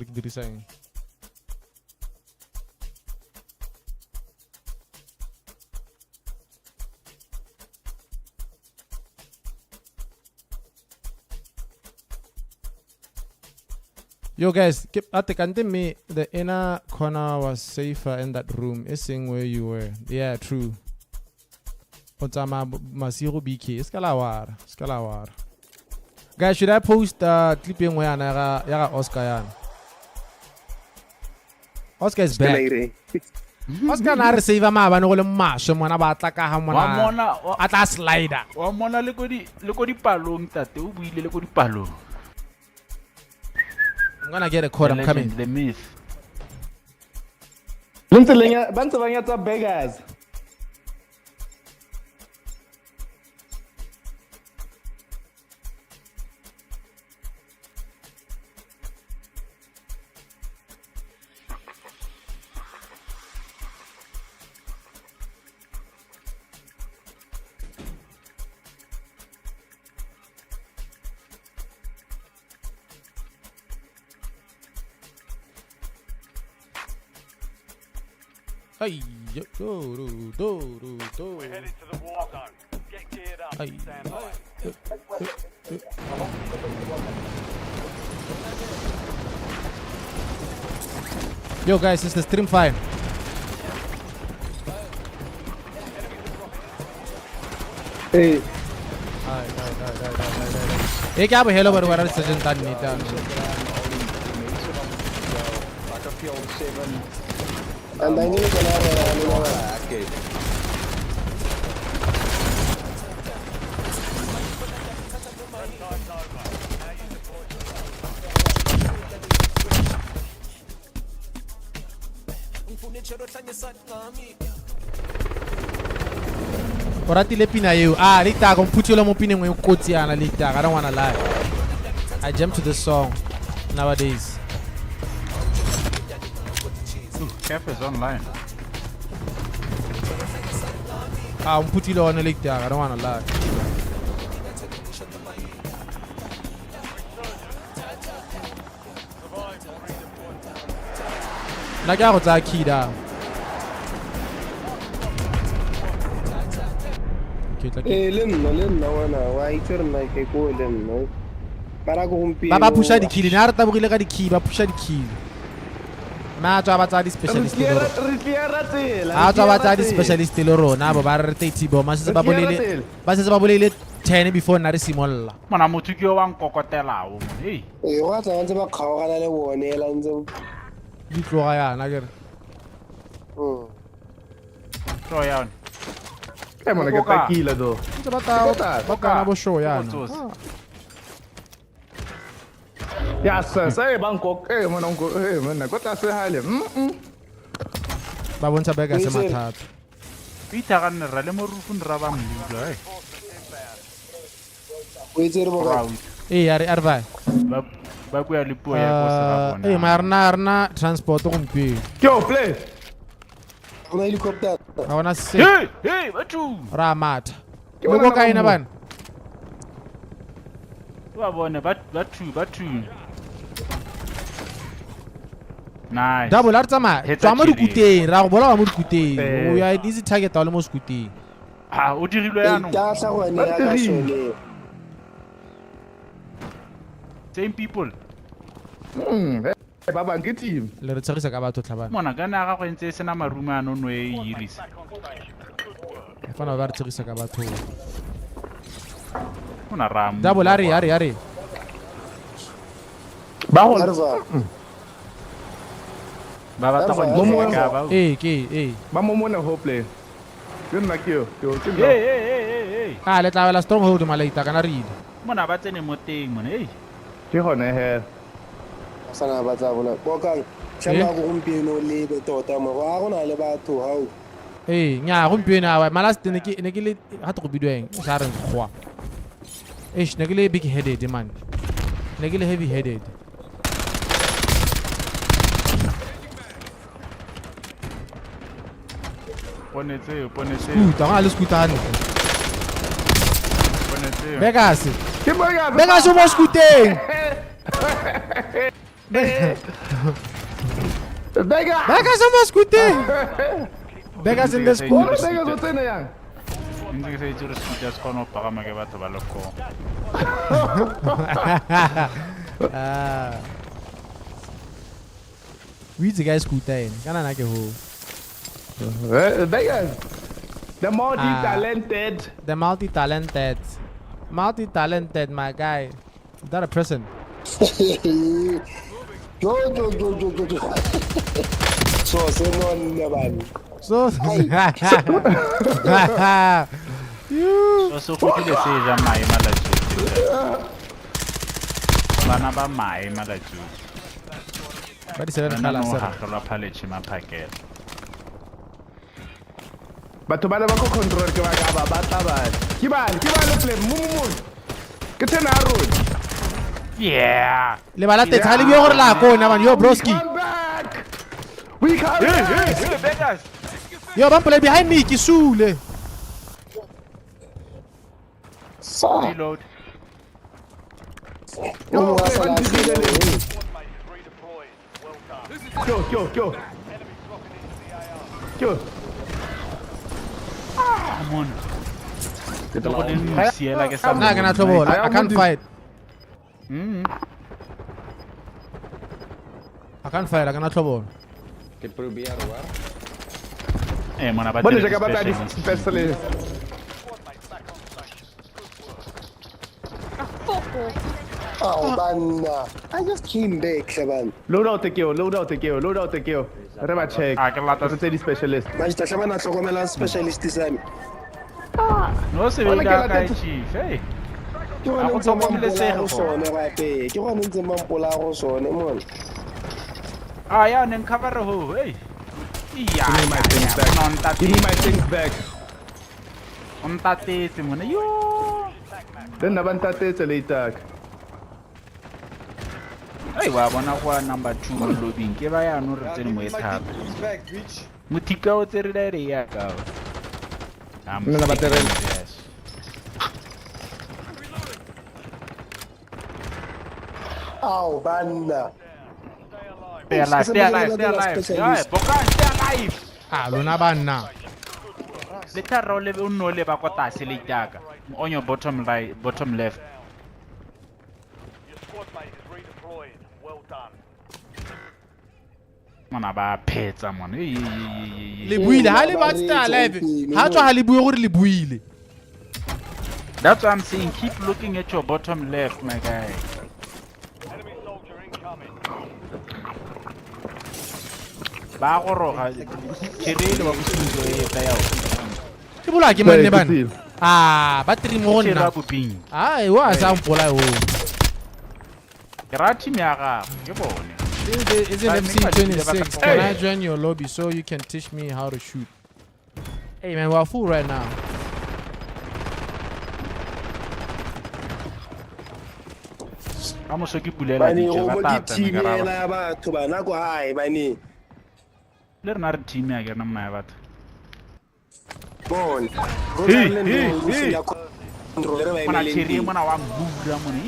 [SPEAKER 1] Yo guys, at the kante me, the inner corner was safer in that room. It's saying where you were. Yeah, true. Otama masigo BK. Eskalawar. Eskalawar. Guys, should I post clip engwe yana ya ga Oscar yana? Oscar is back. Oscar na re save maabane go le maswe mona ba tla ka ha mona. A tla slider.
[SPEAKER 13] Wa mona le ko di palong tate o buile le ko di palong.
[SPEAKER 1] I'm gonna get a code. I'm coming.
[SPEAKER 13] The myth.
[SPEAKER 5] Beggars.
[SPEAKER 1] Hey, yo, do, do, do, do.
[SPEAKER 2] We're headed to the war zone. Get geared up.
[SPEAKER 1] Hey.
[SPEAKER 2] Stand by.
[SPEAKER 1] Yo, guys, it's the stream fine.
[SPEAKER 12] Hey.
[SPEAKER 1] Hey, kya hello baru baru session tan ni tan.
[SPEAKER 12] And I need to
[SPEAKER 1] Oratile pina eo. Ah, le tag on put you mo pineng e kotsi yana le tag. I don't wanna lie. I jam to this song nowadays.
[SPEAKER 13] Kev is online.
[SPEAKER 1] Ah, I'm putting on a link there. I don't wanna lie. Nna ke a go tsaya key da. Ke tla ke
[SPEAKER 12] Eh, le nna wena wa itse re nna ke ko le nna. Bara go gompieno.
[SPEAKER 1] Ba pusha di-key, ne a re tabogile ka di-key, ba pusha di-key. Ma tswa ba tsaya di-specialist le rona.
[SPEAKER 5] Re clear tsela.
[SPEAKER 1] A tswa ba tsaya di-specialist le rona bo ba re 30 bo ma setse ba bolele. Ba setse ba bolele 10 before nna re simolola.
[SPEAKER 13] Mona motho ke yo wa nkokotelago. Hey.
[SPEAKER 12] Eh, go tla ntse ba kgaogana le bone ela ntse
[SPEAKER 1] di tloga yana ke re.
[SPEAKER 13] Tlo yana.
[SPEAKER 5] Ke mona ke pakile do.
[SPEAKER 1] Ntse ba ta ba kana bo show yana.
[SPEAKER 5] Ya sir, say Bangkok, eh mona nko eh mona go tlase hale.
[SPEAKER 1] Ba bontsha ba ka se mathata.
[SPEAKER 13] Peter ga nne ra le mo rufung ra ba mmulo eh.
[SPEAKER 12] O itse re bo ka.
[SPEAKER 1] Eh a re ba.
[SPEAKER 13] Ba bua le puo ya ko se ga bona.
[SPEAKER 1] Eh ma rena transport gompieno.
[SPEAKER 5] Ke o play.
[SPEAKER 12] Ona helicopter.
[SPEAKER 1] Ga bona se.
[SPEAKER 13] Hey, hey, batho.
[SPEAKER 1] Ra matha. Le ko kae na bana?
[SPEAKER 13] Ba bone ba two. Nice.
[SPEAKER 1] Double a re tsamaya. Tswa mo dikuteng, ra go bolawa mo dikuteng. O ya easy target wa le mo sekuteng.
[SPEAKER 13] Ah, o dirilwe yanong.
[SPEAKER 12] Ka tla go ne ya ka sone.
[SPEAKER 13] Same people.
[SPEAKER 5] Ba bang ke team.
[SPEAKER 1] Le re tshegisa ka batho tlhabana.
[SPEAKER 13] Mona ka na ga go ntse sena marumo ano no e hirisa.
[SPEAKER 1] Fana ba re tshegisa ka batho.
[SPEAKER 13] Mona ra.
[SPEAKER 1] Double a re.
[SPEAKER 5] Ba go
[SPEAKER 13] ba batla go ntseka ba.
[SPEAKER 1] Eh ke eh.
[SPEAKER 5] Ba mo mona ho play. Ke nna ke yo, ke nna.
[SPEAKER 13] Hey.
[SPEAKER 1] Ah, le tla wela stronghold malaita kana re ile.
[SPEAKER 13] Mona ba tsene mo teng mona, hey.
[SPEAKER 5] Ke gone he.
[SPEAKER 12] Sana ba tla bona. Bokang. Tlhama go gompieno lebe tota mo go a go na le batho hao.
[SPEAKER 1] Ee, nya gompieno awa malast ne ke ne ke le ga go bidiwa eng o sa reng goa. Eish, ne ke le big headed man. Ne ke le heavy headed.
[SPEAKER 13] Pone tseo, pone tseo.
[SPEAKER 1] Scooter, ga le scooter hantle.
[SPEAKER 13] Pone tseo.
[SPEAKER 1] Bekase.
[SPEAKER 5] Ke Bekase.
[SPEAKER 1] Bekase o mo scooteng.
[SPEAKER 5] Bekase.
[SPEAKER 1] Bekase o mo scooteng. Bekase in the scooter.
[SPEAKER 5] Bekase o tsene yang?
[SPEAKER 13] Ntse ke sa itse gore scooter se kgona go pagama ke batho ba le koo.
[SPEAKER 1] Ah. O itse kae scooter ene? Kana na ke ho.
[SPEAKER 5] Bekase. The multi-talented.
[SPEAKER 1] The multi-talented. Multi-talented, my guy. Is that a person?
[SPEAKER 12] Jo jo jo jo jo jo. So se no nne bana.
[SPEAKER 1] So
[SPEAKER 13] So se godile se ja mae malatsi. Bana ba mae malatsi.
[SPEAKER 1] Ba di seven kgala
[SPEAKER 13] no
[SPEAKER 1] sir.
[SPEAKER 13] gagelwa phaletšhe maphakela.
[SPEAKER 5] Batho ba le ba ko control ke ba ka ba batla ba. Ke ba le play mo mo. Ke tsena a rona.
[SPEAKER 13] Yeah.
[SPEAKER 1] Le ba latetse ha le bue gore la kona man yo broski.
[SPEAKER 5] We come back.
[SPEAKER 13] Hey, Vegas.
[SPEAKER 1] Yo ba mpole behind me ke sule.
[SPEAKER 13] Reload.
[SPEAKER 12] Yo,
[SPEAKER 5] Go go go. Go.
[SPEAKER 13] Ah, mon. Go le nsiela ke sa.
[SPEAKER 1] Nna ke na tlhobola. I can't fight. I can't fight, I cannot tlhobola.
[SPEAKER 15] Ke probeer hoor.
[SPEAKER 13] Eh, mona ba
[SPEAKER 5] Bone jaaka ba tsaya di-specialist.
[SPEAKER 12] Oh, banna. I just came back, hle
[SPEAKER 5] Load out ke eo, load out ke eo, load out ke eo. Re ba check.
[SPEAKER 13] Ah, ke lata
[SPEAKER 5] Re tse di-specialist.
[SPEAKER 12] Majita hle bana hlokomela specialist sa me.
[SPEAKER 13] No se be ka kae chief, hey.
[SPEAKER 12] Ke gone
[SPEAKER 13] A go
[SPEAKER 12] ntse ba
[SPEAKER 13] tlhokomelesege
[SPEAKER 12] mpola go
[SPEAKER 13] go.
[SPEAKER 12] sone gape. Ke gone ntse ba mpola go sone mona.
[SPEAKER 13] Ah, ya neng cover ho, hey. Iya.
[SPEAKER 5] Give me my things back. Give me my things back.
[SPEAKER 13] O ntatetse mona. Yo.
[SPEAKER 5] Le nna ba ntatetse later.
[SPEAKER 13] Hey, wa bona go number 2 mo lobbying ke ba ya no re tsene mo e thata. Mothika o tsere dire ya ka.
[SPEAKER 5] Nna ba terela.
[SPEAKER 13] Yes.
[SPEAKER 12] Ao banna.
[SPEAKER 13] Stay alive, stay alive, stay alive. Yeah, Bokan, stay alive.
[SPEAKER 1] Ah, lona banna.
[SPEAKER 13] Le tla o le o nno le ba kwa tlase le itaka. On your bottom right, bottom left.
[SPEAKER 2] Your squad mate is redeploying. Well done.
[SPEAKER 13] Mona ba phetsa mona.
[SPEAKER 1] Le buile ha le ba stay alive. Ha tswa ha le bue gore le buile.
[SPEAKER 13] That's what I'm saying. Keep looking at your bottom left, my guy.
[SPEAKER 2] Enemy soldier incoming.
[SPEAKER 13] Ba goroga tšherele wa bosunzo e tla ya o.
[SPEAKER 1] Ke bolwa ke manne bana. Ah, ba three mo go nna.
[SPEAKER 13] Tšhere boping.
[SPEAKER 1] Ah, e wa sa mpola o.
[SPEAKER 13] Ke ra team ya gago, ke bone.
[SPEAKER 1] Is it MC26? Can I join your lobby so you can teach me how to shoot? Hey man, we're full right now.
[SPEAKER 13] Ka moso ke bulela
[SPEAKER 12] Bane
[SPEAKER 13] dijo
[SPEAKER 12] go
[SPEAKER 13] ba
[SPEAKER 12] mo ke
[SPEAKER 13] tata
[SPEAKER 12] team
[SPEAKER 13] me ka
[SPEAKER 12] ela ya batho bana ko hae bane.
[SPEAKER 13] Le rena re team ya ke rena mona ya batho.
[SPEAKER 12] Bone. Go
[SPEAKER 13] Hey,
[SPEAKER 12] tla le
[SPEAKER 13] hey,
[SPEAKER 12] no
[SPEAKER 13] hey.
[SPEAKER 12] ya control re ba
[SPEAKER 13] Mona
[SPEAKER 12] emeleng
[SPEAKER 13] tšhere
[SPEAKER 12] teng.
[SPEAKER 13] mona wa mbura mona.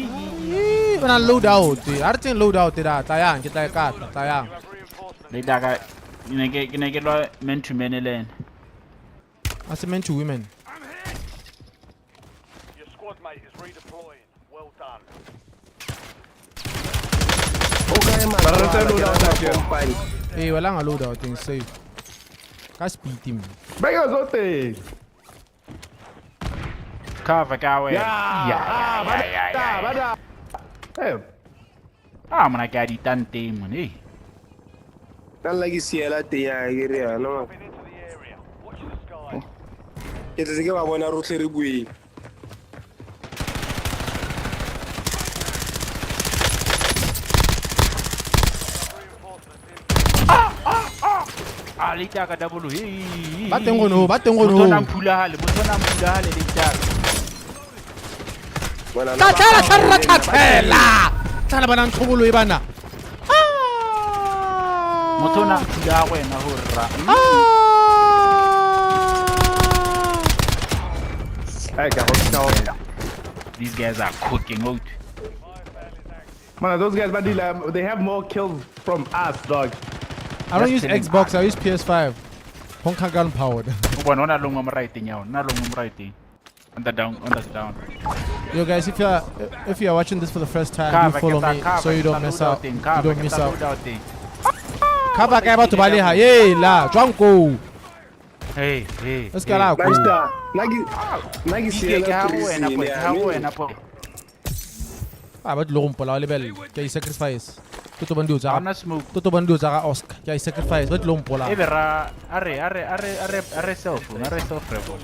[SPEAKER 1] O na load out. A re tseng load out da tla yang ke tla e kata tla yang.
[SPEAKER 13] Le daka ke ne ke lwa man to man le ene.
[SPEAKER 1] A se man to women.
[SPEAKER 2] Your squad mate is redeploying. Well done.
[SPEAKER 12] O kae
[SPEAKER 5] Ba re tse load out
[SPEAKER 12] ke
[SPEAKER 5] ke.
[SPEAKER 12] company.
[SPEAKER 1] Eh, wala nga load out thing safe. Ka speed team.
[SPEAKER 5] Bekase o teng.
[SPEAKER 13] Cover ka wena.
[SPEAKER 5] Yeah. Ah, ba da, ba da. Hey.
[SPEAKER 13] Ah, mona ke a ditante mona. Hey.
[SPEAKER 12] Nna nna ke siela teng ya ke re yana man.
[SPEAKER 2] Into the area. Watch the skies.
[SPEAKER 12] Ke tletse ke ba bona rotlhe re buile.
[SPEAKER 2] Reinforcements inbound.
[SPEAKER 13] Ah, le ka double. Hey.
[SPEAKER 1] Ba teng gono, ba teng gono.
[SPEAKER 13] Motho na mphulahale, motho na mphulahale le itaka.
[SPEAKER 1] Tla tla tla tla tla. Tla bana ntlhobolo e bana.
[SPEAKER 13] Motho na mphula wena ho rra.
[SPEAKER 5] Hey,
[SPEAKER 13] these guys are cooking out.
[SPEAKER 5] Man, those guys, buddy, they have more kills from us, dog.
[SPEAKER 1] I don't use Xbox, I use PS5. Hong Kong gun powered.
[SPEAKER 13] On the down, on the down.
[SPEAKER 1] Yo guys, if you are watching this for the first time, do follow me so you don't miss out. You don't miss out. Cover guy about to baleha. Hey la, Jwanko.
[SPEAKER 13] Hey, hey.
[SPEAKER 1] Let's get out. Ah, but lo mpola lebel. Ke sacrifice. Toto bandio tsa. Toto bandio tsa Oscar. Ke sacrifice, but lo mpola.
[SPEAKER 13] E bera are self, are self revo.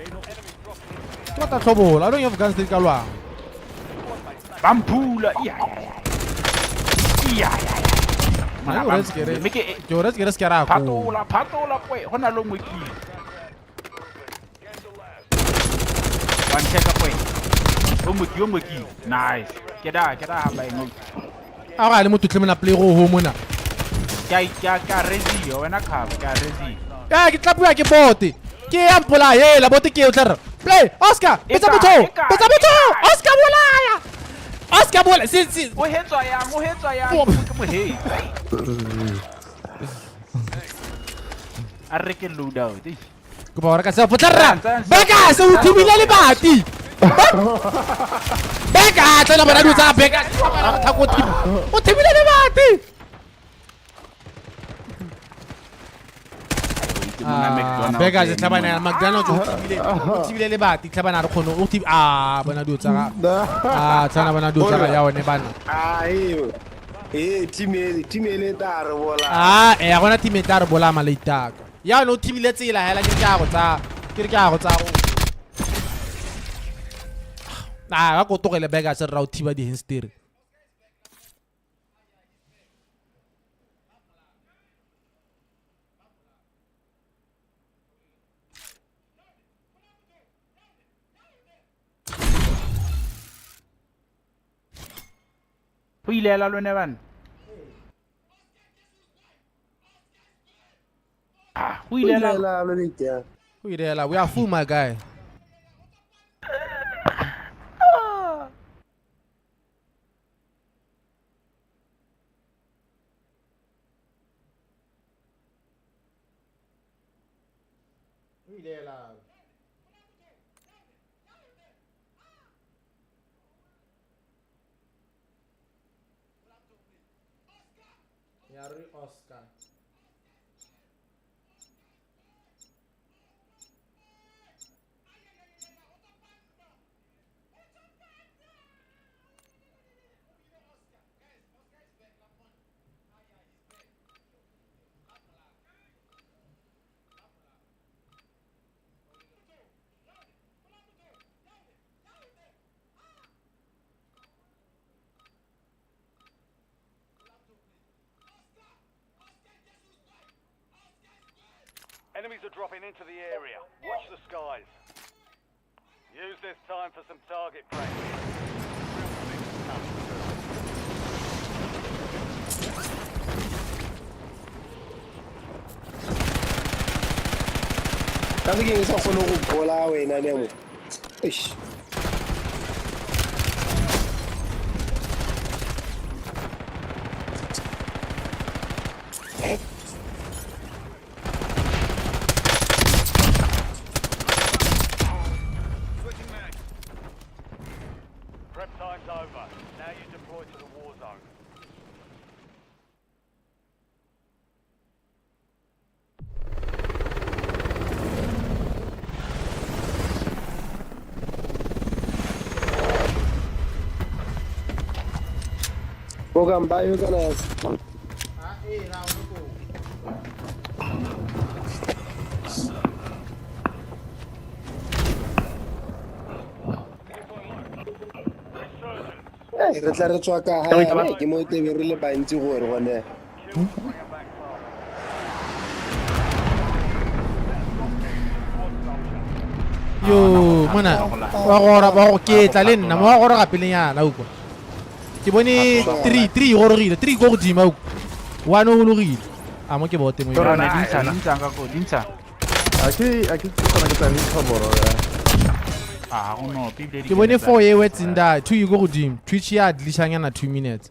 [SPEAKER 1] What a trouble. I don't have guns that kalwa.
[SPEAKER 13] Bampula. Yeah. Yeah.
[SPEAKER 1] Mana ke o re skera ko.
[SPEAKER 13] Patola, patola kwe. Hona lo ngwe ki. One check up point. O nice. Get out ba eng.
[SPEAKER 1] A ga le motho tle mona play go ho mona.
[SPEAKER 13] Ka rezi wena cover, ka rezi.
[SPEAKER 1] Ya ke tla bua ke bote. Ke ya mpola hela bote ke o tla re. Play Oscar, betsa motho. Betsa motho. Oscar bolaya. Oscar bolaya. Si.
[SPEAKER 13] O hetswa yang, ke mo he. A re ke load out.
[SPEAKER 1] Kopa hore ka se potlarra. Beka se o thibile le bati. Beka tla bona di tsa beka. Thako thibi. O thibile le bati. Beka se tlhabana McDonald's o thibile le bati tlhabana re khone o thibi ah bona di tsa ga. Ah tsana bona di tsa ga ya one bana.
[SPEAKER 12] Ah eh team ele ta re bola.
[SPEAKER 1] Ah eh gona team e tla re bola maleitaka. Ya no thibile tsela hela ke re go tsa ke re go tsa go. Ah ba go togele beka se ra o thiba di history.
[SPEAKER 13] Go ile la lone bana. Ah, we
[SPEAKER 1] we are full, my guy. Oscar.
[SPEAKER 2] Enemies are dropping into the area. Watch the skies. Use this time for some target practice. Real things come
[SPEAKER 12] through. Re tla re tswa ka hae ke mo tebe re le bantsi gore gone.
[SPEAKER 1] Yo, mona wa gora ba go ketla le nna mo wa gora gapelenyana utlwa. Ke bone 3 3 gorogile 3 go godimo utlwa. 1 o gologile. A mo ke bote mo.
[SPEAKER 13] Yone dintsha ka go dintsha.
[SPEAKER 5] Ake ke tsana ke tsana thoboro ya.
[SPEAKER 13] Ah, go no pibile.
[SPEAKER 1] Ke bone 4 e wetseng da 2 go godimo. Twitch ya dlishanyana 2 minutes.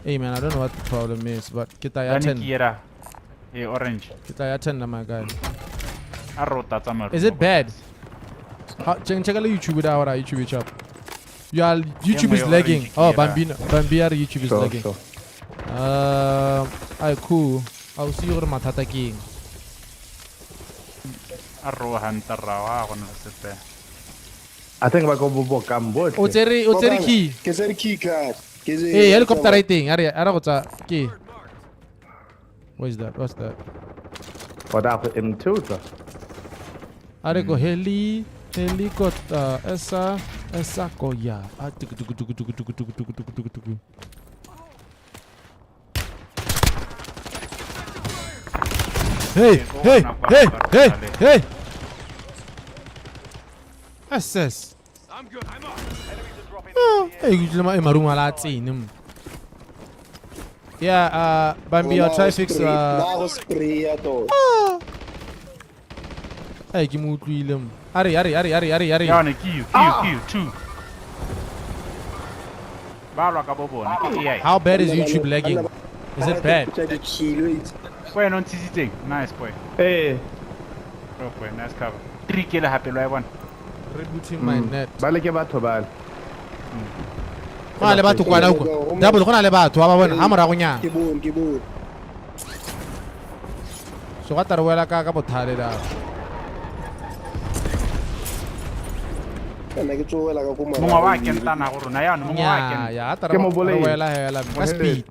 [SPEAKER 1] Hey man, I don't know what the problem is, but ke tla ya 10.
[SPEAKER 13] Hey, orange.
[SPEAKER 1] Ke tla ya 10 na my guy.
[SPEAKER 13] A rota tsa.
[SPEAKER 1] Is it bad? Check out YouTube da ora YouTube chop. Yeah, YouTube is lagging. Oh, Bambino, Bambiar YouTube is lagging. Ay cool. I'll see you mathata ke eng.
[SPEAKER 13] A ro hunter ra wa go na sepe.
[SPEAKER 5] I think ba go bobokang botlhe.
[SPEAKER 1] O tsere key.
[SPEAKER 12] Ke tsere key card.
[SPEAKER 1] Hey, helicopter right thing. Are go tsa ke. What is that? What's that?
[SPEAKER 5] What up M2 tsa?
[SPEAKER 1] Are go helicopter esa esa go ya. A tuku tuku tuku tuku tuku tuku tuku tuku tuku tuku. Hey, hey, hey, hey, hey. SS.
[SPEAKER 3] I'm good. I'm up.
[SPEAKER 1] Hey, you just maruma la tsene. Yeah, Bambi, I'll try fix Hey, ke mo utlwile mo. Are.
[SPEAKER 13] Yone ke you, 2. Ba lwa ka bo bona ke AI.
[SPEAKER 1] How bad is YouTube lagging? Is it bad?
[SPEAKER 13] Boy, no ntsitsitseng. Nice boy.
[SPEAKER 5] Hey.
[SPEAKER 13] Oh boy, nice cover. 3 ke le hape lo a bona.
[SPEAKER 1] Rebooting my net.
[SPEAKER 5] Ba le ke batho ba.
[SPEAKER 1] Go na le batho kwana utlwa. Double go na le batho ba bona ha moragonyana.
[SPEAKER 12] Ke bone.
[SPEAKER 1] So ga tare wela ka bothale da.
[SPEAKER 12] Nna ke tsowela ka ko
[SPEAKER 13] mongwe wa kentana go rona yana mongwe wa kenta.
[SPEAKER 1] Ya tare wela hela ka speed.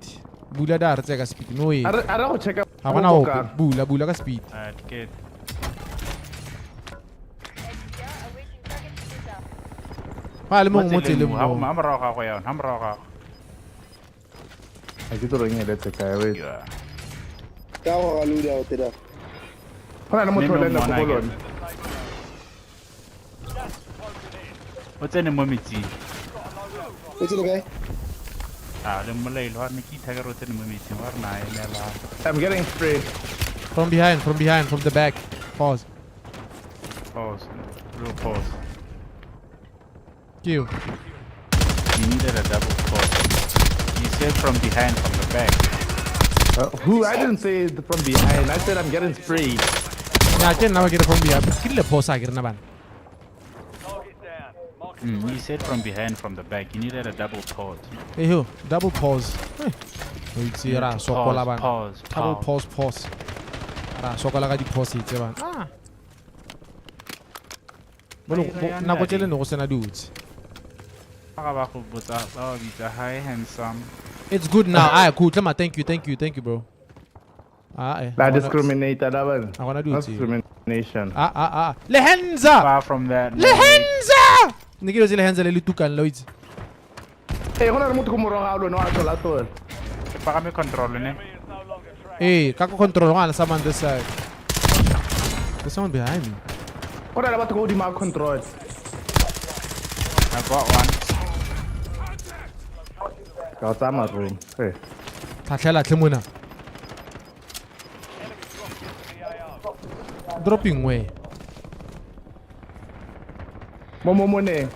[SPEAKER 1] Bula da re tse ka speed no e.
[SPEAKER 5] A re go checka.
[SPEAKER 1] Ha gona ope. Bula ka speed.
[SPEAKER 13] Ke
[SPEAKER 1] Ba le mongwe mo tseleng mo.
[SPEAKER 13] Ha morago ga go yona, ha morago ga.
[SPEAKER 5] A ke tlo reng eletse kae we.
[SPEAKER 12] Ka go ga load out da.
[SPEAKER 5] Go na le motho le nna go lone.
[SPEAKER 13] O tsene mo metsing.
[SPEAKER 12] O tsene kae?
[SPEAKER 13] Ah, le mmolaile wa ne ke ithaka re o tsene mo metsing wa rena emela.
[SPEAKER 5] I'm getting sprayed.
[SPEAKER 1] From behind, from the back. Pause.
[SPEAKER 13] Real pause.
[SPEAKER 1] Kill.
[SPEAKER 13] You needed a double pause. You said from behind, from the back.
[SPEAKER 5] Who? I didn't say from behind. I said I'm getting sprayed.
[SPEAKER 1] Yeah, I can never get it from behind. Kill the pause, I get it.
[SPEAKER 13] You said from behind, from the back. You needed a double pause.
[SPEAKER 1] Hey, who? Double pause. Hey.
[SPEAKER 13] Pause.
[SPEAKER 1] Double pause. Ra sokola ka di pause tse bana. Ah. Bolo nako tsele ne go sena dutse.
[SPEAKER 13] Ba go botsa ba bitsa hi handsome.
[SPEAKER 1] It's good now. Ah, cool. Tlema, thank you, bro. Ah, eh.
[SPEAKER 5] La discriminator da bana.
[SPEAKER 1] A gona dutse.
[SPEAKER 5] Discrimination.
[SPEAKER 1] Ah. Lehenza.
[SPEAKER 13] Far from that.
[SPEAKER 1] Lehenza. Ne ke dutse lehenza le le tukang lo itse.
[SPEAKER 5] Eh, go na le motho go morago ga lone wa tlola tlola.
[SPEAKER 13] Ke pagame control ne.
[SPEAKER 1] Eh, ka go control go na le someone this side. There's someone behind me.
[SPEAKER 5] Go na le batho go godimo ga control.
[SPEAKER 13] I got one.
[SPEAKER 5] Ka o tsaya maroom. Hey.
[SPEAKER 1] Tlhatlhela tlhe mona. Dropping where?
[SPEAKER 5] Mo ne.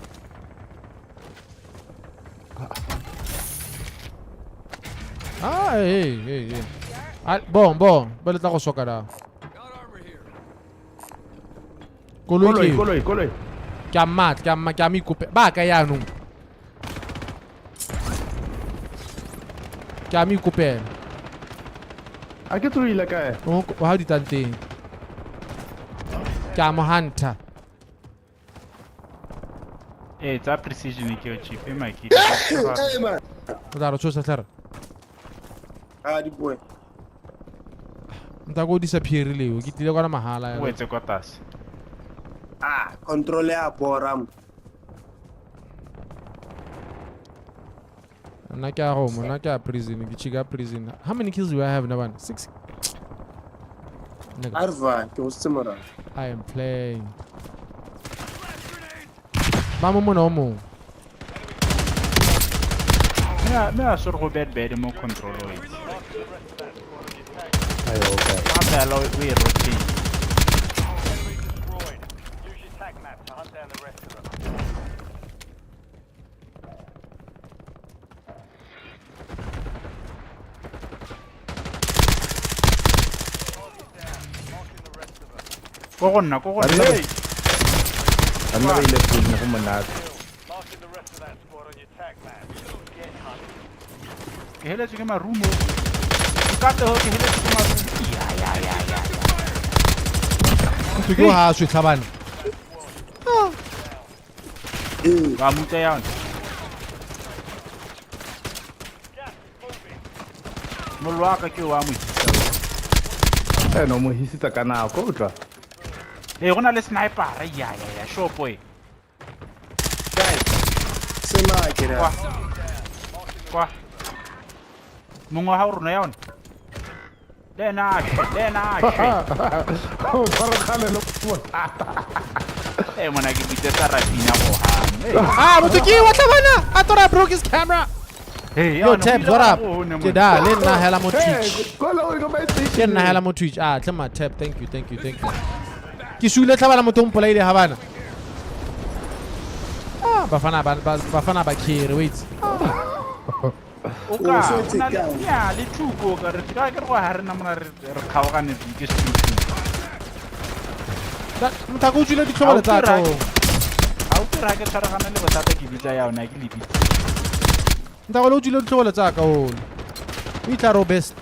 [SPEAKER 1] Ah, hey. Ah, bon, ba le tla go soka da. Koloi. Ke a mmatla, ke a mo ikope. Ba ka yaanong. Ke a mo ikopela.
[SPEAKER 5] A ke tloile kae?
[SPEAKER 1] O ha di tanteng. Ke a mo hunter.
[SPEAKER 13] Eh, tsa precision ke o chief e maki.
[SPEAKER 12] Hey man.
[SPEAKER 1] O tla re tshosa tlhare.
[SPEAKER 12] Ah, di boy.
[SPEAKER 1] Nta go disappear leo, ke tlile kwana mahala ya.
[SPEAKER 13] O etse kwa tlase.
[SPEAKER 12] Ah, control ya bora.
[SPEAKER 1] Nna ke a home, nna ke a prison, ke chika prison. How many kills do I have now? 6.
[SPEAKER 12] Arva, ke o se mora.
[SPEAKER 1] I am playing. Ba mo mona o mongwe.
[SPEAKER 13] Me a sore go bad bad mo control o itse.
[SPEAKER 9] Ayo, okay.
[SPEAKER 13] Ba fela o e rotate.
[SPEAKER 2] Use your tac map to hunt down the rest of them.
[SPEAKER 13] Ko go nna, ko go nna. Hey.
[SPEAKER 5] Banna ba ile pele go monate.
[SPEAKER 2] Marking the rest of that squad on your tac map. Get hunting.
[SPEAKER 13] Ke heletswe ke marumo. Nkate ho ke heletswe ke marumo. Ya ya ya ya.
[SPEAKER 1] Motho ke o ha a swe tlhabane.
[SPEAKER 13] Ba mutsa yana. Mollo wa ka ke wa mo hisa.
[SPEAKER 5] No mo hisitsa ka nako utlwa.
[SPEAKER 13] Hey, go na le sniper. Ya ya ya, sure boy.
[SPEAKER 12] Guys, sema ke ra.
[SPEAKER 13] Kwa. Mongwe wa rona ya ona. Le ena a shwe, le ena a shwe.
[SPEAKER 5] O tshwaragane le bothata.
[SPEAKER 13] Eh, mona ke bitsetsa Rafina go hang.
[SPEAKER 1] Ah, motho ke wa tlhabana. I thought I broke his camera.
[SPEAKER 13] Hey,
[SPEAKER 1] yo, Tabs, what up? Ke da, le nna hela mo Twitch. Ke nna hela mo Twitch. Ah, tle ma Tab. Thank you, thank you, thank you. Ke sule tlhabana motho o mpolaile ha bana. Ah, bafana ba carry, wait.
[SPEAKER 13] O ka ya le thuko ka re ka ke re go ha re na mona re kgaogane ke stupid.
[SPEAKER 1] Motho o tswile ditlhobolo tsa ka.
[SPEAKER 13] Ha o ke ra ke tshwaragana le bothata ke bitsa ya ona ke le bitsa.
[SPEAKER 1] Motho o tswile ditlhobolo tsa ka o. O itla ro best.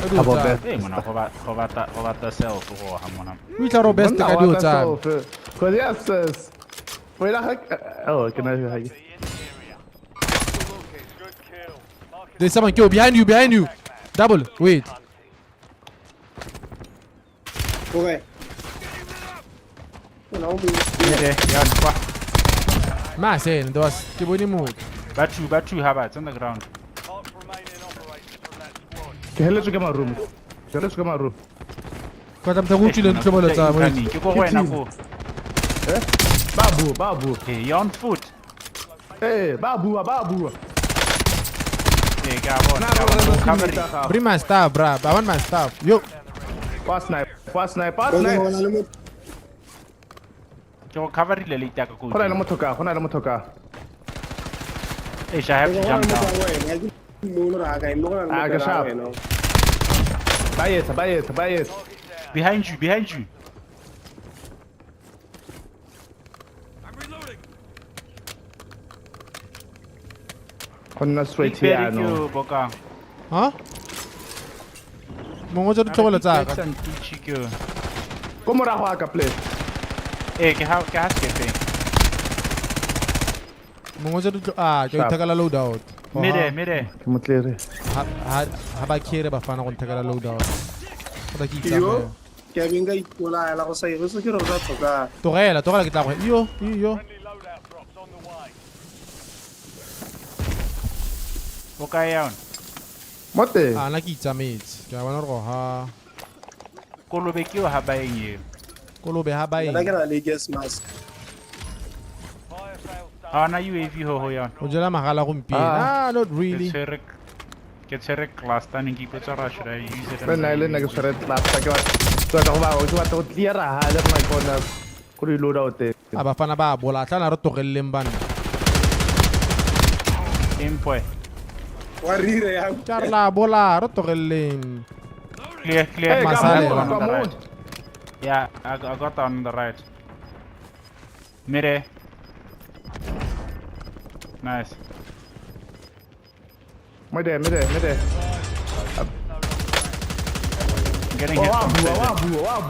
[SPEAKER 13] Hey, mona go batla self go ha mona.
[SPEAKER 1] O itla ro best ka dio tsa.
[SPEAKER 5] Cause yes, sis. Wait, oh, can I?
[SPEAKER 1] There's someone kill behind you, behind you. Double, wait.
[SPEAKER 12] Okay.
[SPEAKER 1] Ma se, there was ke bone motho.
[SPEAKER 13] Ba two have it's on the ground.
[SPEAKER 5] Ke heletswe ke marumo. Ke heletswe ke marumo.
[SPEAKER 1] Ka tla motho o tswile ditlhobolo tsa mo.
[SPEAKER 13] Ke go wena go.
[SPEAKER 5] Eh? Ba bua.
[SPEAKER 13] Hey, on foot.
[SPEAKER 5] Eh, ba bua.
[SPEAKER 13] Hey, ke a bona.
[SPEAKER 1] Bring my stuff, bruh. I want my stuff. Yo.
[SPEAKER 5] Fast snipe.
[SPEAKER 13] Ke go coverile le itaka ko.
[SPEAKER 5] Go na le motho ka.
[SPEAKER 13] Hey, I have to jump down.
[SPEAKER 5] Ah, ke sharp. Ba etsa.
[SPEAKER 13] Behind you.
[SPEAKER 3] I'm reloading.
[SPEAKER 5] Go nna straight here no.
[SPEAKER 1] Huh? Mongwe tsa ditlhobolo tsa ka.
[SPEAKER 5] Ko morago a ka play.
[SPEAKER 13] Eh, ke ha skepeng.
[SPEAKER 1] Mongwe tsa ditlo ah, ke ithekela load out.
[SPEAKER 13] Mire.
[SPEAKER 5] Ke motlere.
[SPEAKER 1] Ha ba kere bafana go nthekela load out. Go tla ke itsamaya.
[SPEAKER 12] Yo, ke a benga ipolaya la go sa ire se ke re o tla tlhoka.
[SPEAKER 1] Tlogela ke tla go. Yo.
[SPEAKER 13] O kae ya ona?
[SPEAKER 5] Mo teng.
[SPEAKER 1] Ah, nna ke itsametse. Ke a bona gore go ha
[SPEAKER 13] Kolobe ke o ha baeng eo.
[SPEAKER 1] Kolobe ha baeng.
[SPEAKER 12] Nna ke na le gas mask.
[SPEAKER 13] Ha ona UAV ho yona.
[SPEAKER 1] O jela magala gompieno. Ah, not really.
[SPEAKER 13] Ke tshwere cluster ne ke ipotsa gore should I use it.
[SPEAKER 5] Nna le nna ke tshwere cluster ke batla go ba ke batla go clear-a ha le rena ke ona go di load out teng.
[SPEAKER 1] A bafana ba bola tla na re tlogeleleng bana.
[SPEAKER 13] Empoe.
[SPEAKER 12] Wa rire ya.
[SPEAKER 1] Ka re la bola re tlogeleleng.
[SPEAKER 13] Clear.
[SPEAKER 5] Hey,
[SPEAKER 1] Masale.
[SPEAKER 13] Yeah, I got on the right. Mire. Nice.
[SPEAKER 5] Mide.
[SPEAKER 13] I'm getting hit.
[SPEAKER 5] Wa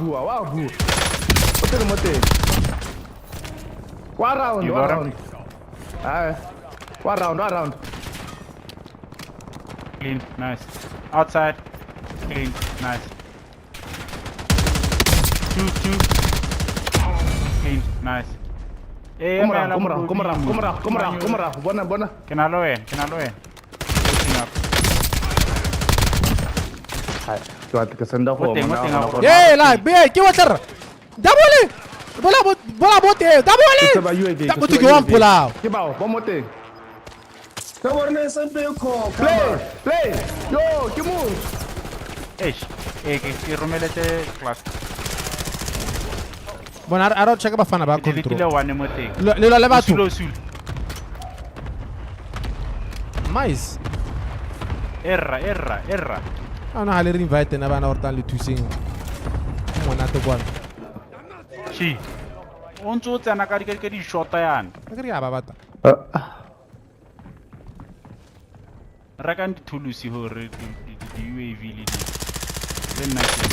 [SPEAKER 5] bua. Mo teng. Wa round. Ah. Wa round.
[SPEAKER 13] Clean, nice. Outside. Clean, nice. 2. Clean, nice. Eh,
[SPEAKER 5] Kom morago. Bona.
[SPEAKER 13] Ke na le wena. Pushing up.
[SPEAKER 5] Hai, ke batla ke senda go
[SPEAKER 13] Mo teng.
[SPEAKER 1] Hey, la, be ke wa tla. Double. Bola bo bola bo te. Da bole.
[SPEAKER 5] Ke tseba UAV.
[SPEAKER 1] Da motho ke wa mpolao.
[SPEAKER 5] Ke bao, ba mo teng.
[SPEAKER 12] Ka bona e sampe e khoka.
[SPEAKER 5] Play, play. Yo, ke mo.
[SPEAKER 13] Eish, eh ke romeletse class.
[SPEAKER 1] Bona a re check bafana ba
[SPEAKER 13] Ke deletile
[SPEAKER 1] control.
[SPEAKER 13] one mo teng.
[SPEAKER 1] Le lwa le batho.
[SPEAKER 13] O sule, o sule.
[SPEAKER 1] Mais.
[SPEAKER 13] Erra, erra, erra.
[SPEAKER 1] A na le re invite na bana gore tang le thuseng. Monate kwana.
[SPEAKER 13] Shi. O ntse o tsena ka di shota yana.
[SPEAKER 1] Ka ke re ya ba bata.
[SPEAKER 13] Rekang dithulusi hore di UAV le di. Le nna ke.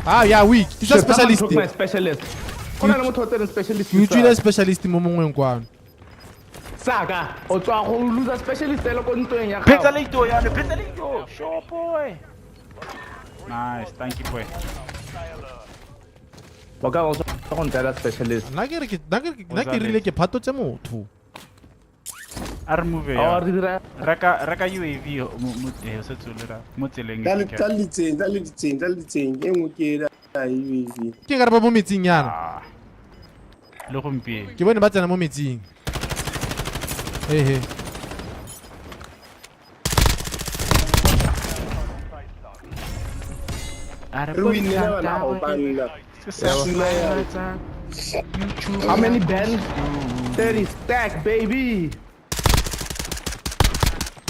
[SPEAKER 1] Ah yeah, weak. Ke specialist.
[SPEAKER 5] Took my specialist. Go na le motho o tseneng specialist.
[SPEAKER 1] Ke utswile specialist mo mongweng kwano.
[SPEAKER 5] Saka, o tswa go loser specialist ele ko ntweng ya gago.
[SPEAKER 13] Phetsa leito yana, phetsa leito. Sure boy. Nice, thank you boy.
[SPEAKER 5] Ba ka o tswa go ntela specialist.
[SPEAKER 1] Nna ke re ke nna ke nna ke rile ke phatotse motho.
[SPEAKER 13] A re move
[SPEAKER 5] Oh,
[SPEAKER 13] ya.
[SPEAKER 5] re dira
[SPEAKER 13] Reka UAV mo eh se tsole ra mo tseleng.
[SPEAKER 12] Tla le tla le ditseng, tla le ditseng, tla le ditseng. E nngwe ke ela UAV.
[SPEAKER 1] Ke ka re ba mo metsing yana.
[SPEAKER 13] Ah. Le gompieno.
[SPEAKER 1] Ke bone ba tsena mo metsing. Hey hey.
[SPEAKER 13] A
[SPEAKER 12] Re winne bana go banna.
[SPEAKER 13] YouTube.
[SPEAKER 5] How many bands? 30 stack, baby.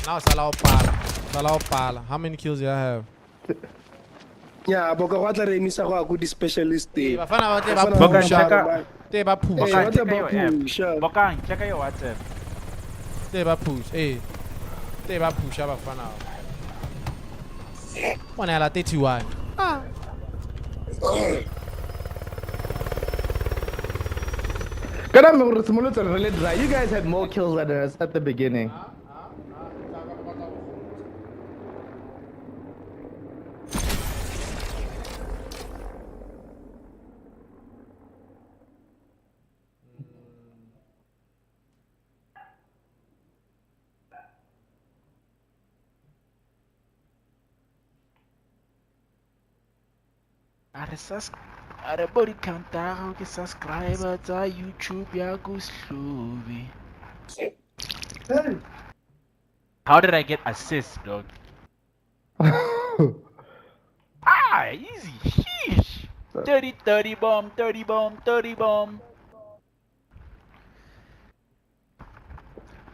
[SPEAKER 1] Now sala o pala. Sala o pala. How many kills do I have?
[SPEAKER 12] Ya, boka go tla re emisa go ya ko di specialist teng.
[SPEAKER 1] Bafana ba tle ba
[SPEAKER 13] Bokang,
[SPEAKER 1] phusha.
[SPEAKER 13] checka-
[SPEAKER 1] Te ba phusha.
[SPEAKER 12] Eh, ba
[SPEAKER 13] Bokang,
[SPEAKER 12] tla
[SPEAKER 13] checka
[SPEAKER 12] ba
[SPEAKER 13] your app.
[SPEAKER 12] phusha.
[SPEAKER 13] Bokang, checka your WhatsApp.
[SPEAKER 1] Te ba phusha. Eh. Te ba phusha bafana. Bona la 31. Ah.
[SPEAKER 5] Kana me gore simolotse re le dry. You guys had more kills than us at the beginning.
[SPEAKER 13] A re a re body count ya gago ke subscriber tsa YouTube ya ko Hlubi. How did I get assist, dog? Ah, easy. Sheesh. 30 30 bomb, 30 bomb, 30 bomb.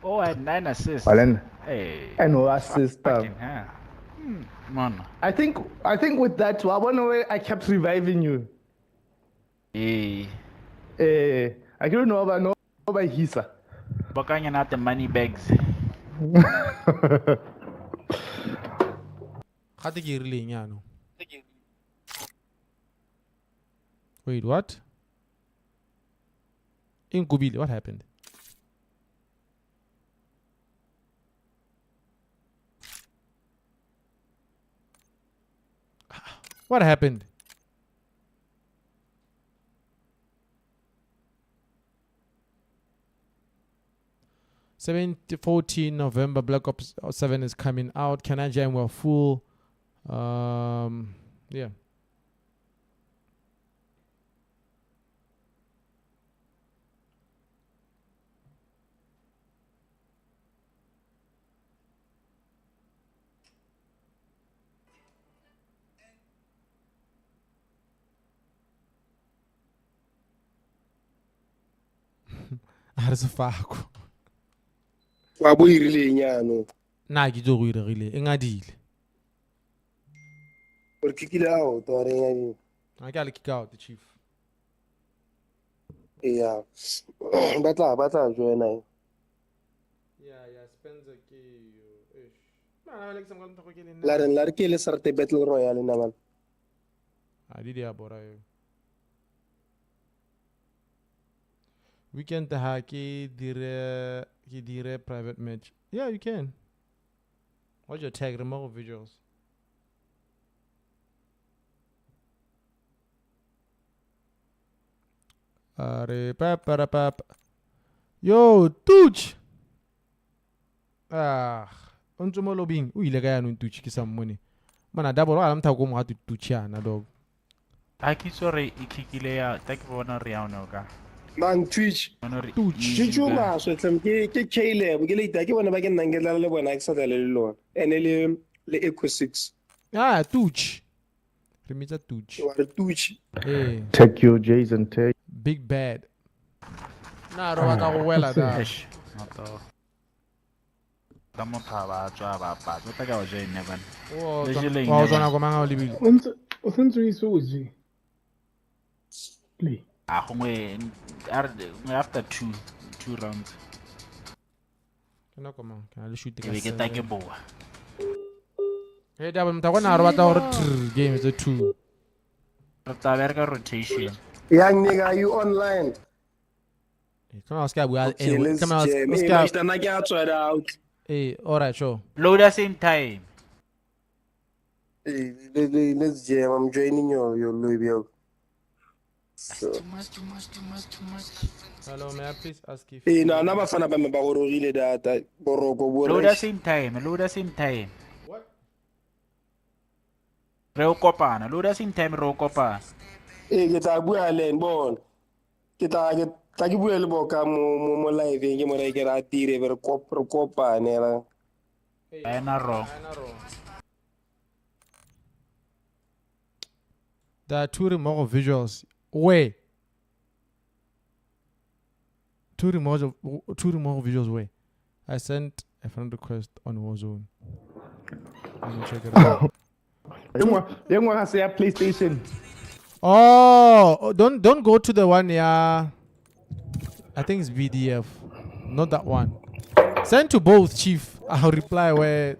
[SPEAKER 13] Oh, I had 9 assists.
[SPEAKER 5] Valen.
[SPEAKER 13] Hey.
[SPEAKER 5] And no assist.
[SPEAKER 13] Fucking hell. Man.
[SPEAKER 5] I think with that one way I kept reviving you.
[SPEAKER 13] Hey.
[SPEAKER 5] Eh, I don't know about no by Hisa.
[SPEAKER 13] Bokanya not the money bags.
[SPEAKER 1] Gate ke rileng yaanong. Wait, what? Inkubile, what happened? What happened? 14 November, Black Ops 7 is coming out. Can I jam? We're full. Yeah. A re sefako.
[SPEAKER 12] Wa bo irileng yaanong?
[SPEAKER 1] Nna ke tlo go iregile, e ngadile.
[SPEAKER 12] Gore kickile out wa reng ya
[SPEAKER 1] I gotta kick out the chief.
[SPEAKER 12] Yeah. Ba tla joina.
[SPEAKER 1] Yeah, Spencer ke yo. Eish. Mana ba le ke samka ntho ke le nna.
[SPEAKER 12] La reng la re ke le sarte battle royale na man.
[SPEAKER 1] A di dia bora yo. Weekend ha ke dire private match. Yeah, you can. What's your tag? Remove visuals. Are pa pa pa. Yo, Tuch. Ah, o ntse mo lobbying. O ile ka yanong Tuch ke sa mmone. Mana double wa la motho ko mo ga Tuch yana dog.
[SPEAKER 13] A ke itse gore e kickile ya tla ke bona re ya ona ka.
[SPEAKER 12] Mang Twitch. Twitch o maswe tlem ke Caleb ke leita ke bona ba ke nnang ke dlala le bona ke sa dlale le lona. Ene le Echo 6.
[SPEAKER 1] Ah, Tuch. Re mitsa Tuch.
[SPEAKER 12] Wa re Tuch.
[SPEAKER 1] Eh.
[SPEAKER 5] Take your Jason take.
[SPEAKER 1] Big bad. Na re batla go wela da.
[SPEAKER 13] Ka motho a ba tswa ba patsa tla ka o join ne bana.
[SPEAKER 1] Wa o tswana go mang o lebile.
[SPEAKER 16] O sentse o ise o je. Play.
[SPEAKER 13] A gongwe after two rounds.
[SPEAKER 1] Ke nako mang? Ke na le shoot ka.
[SPEAKER 13] Ke tla ke boa.
[SPEAKER 1] Hey, double motho gona re batla gore game tse 2.
[SPEAKER 13] Re tla bereka rotation.
[SPEAKER 12] Young nigga, are you online?
[SPEAKER 1] Come on, ska bua.
[SPEAKER 12] Come on, ska. Out.
[SPEAKER 1] Hey, all right, sure.
[SPEAKER 13] Load the same time.
[SPEAKER 12] Hey, let's jam. I'm joining your lobby. So.
[SPEAKER 13] Too much.
[SPEAKER 1] Hello, may I please ask if?
[SPEAKER 12] Hey, no, na bafana ba me ba gorogile data. Boroko bo.
[SPEAKER 13] Load the same time. Load the same time.
[SPEAKER 1] What?
[SPEAKER 13] Re o kopana. Load the same time re o kopana.
[SPEAKER 12] Hey, ke tla bua le bona. Ke tla ke bua le boka mo live ke mo re ke ra tire re kopane ra.
[SPEAKER 13] Ena wrong.
[SPEAKER 1] There are two remote visuals. Wait. Two remote visuals. Wait. I sent a friend request on Warzone. Let me check it out.
[SPEAKER 5] PlayStation.
[SPEAKER 1] Oh, don't go to the one, yeah. I think it's BDF, not that one. Send to both, Chief. I'll reply where.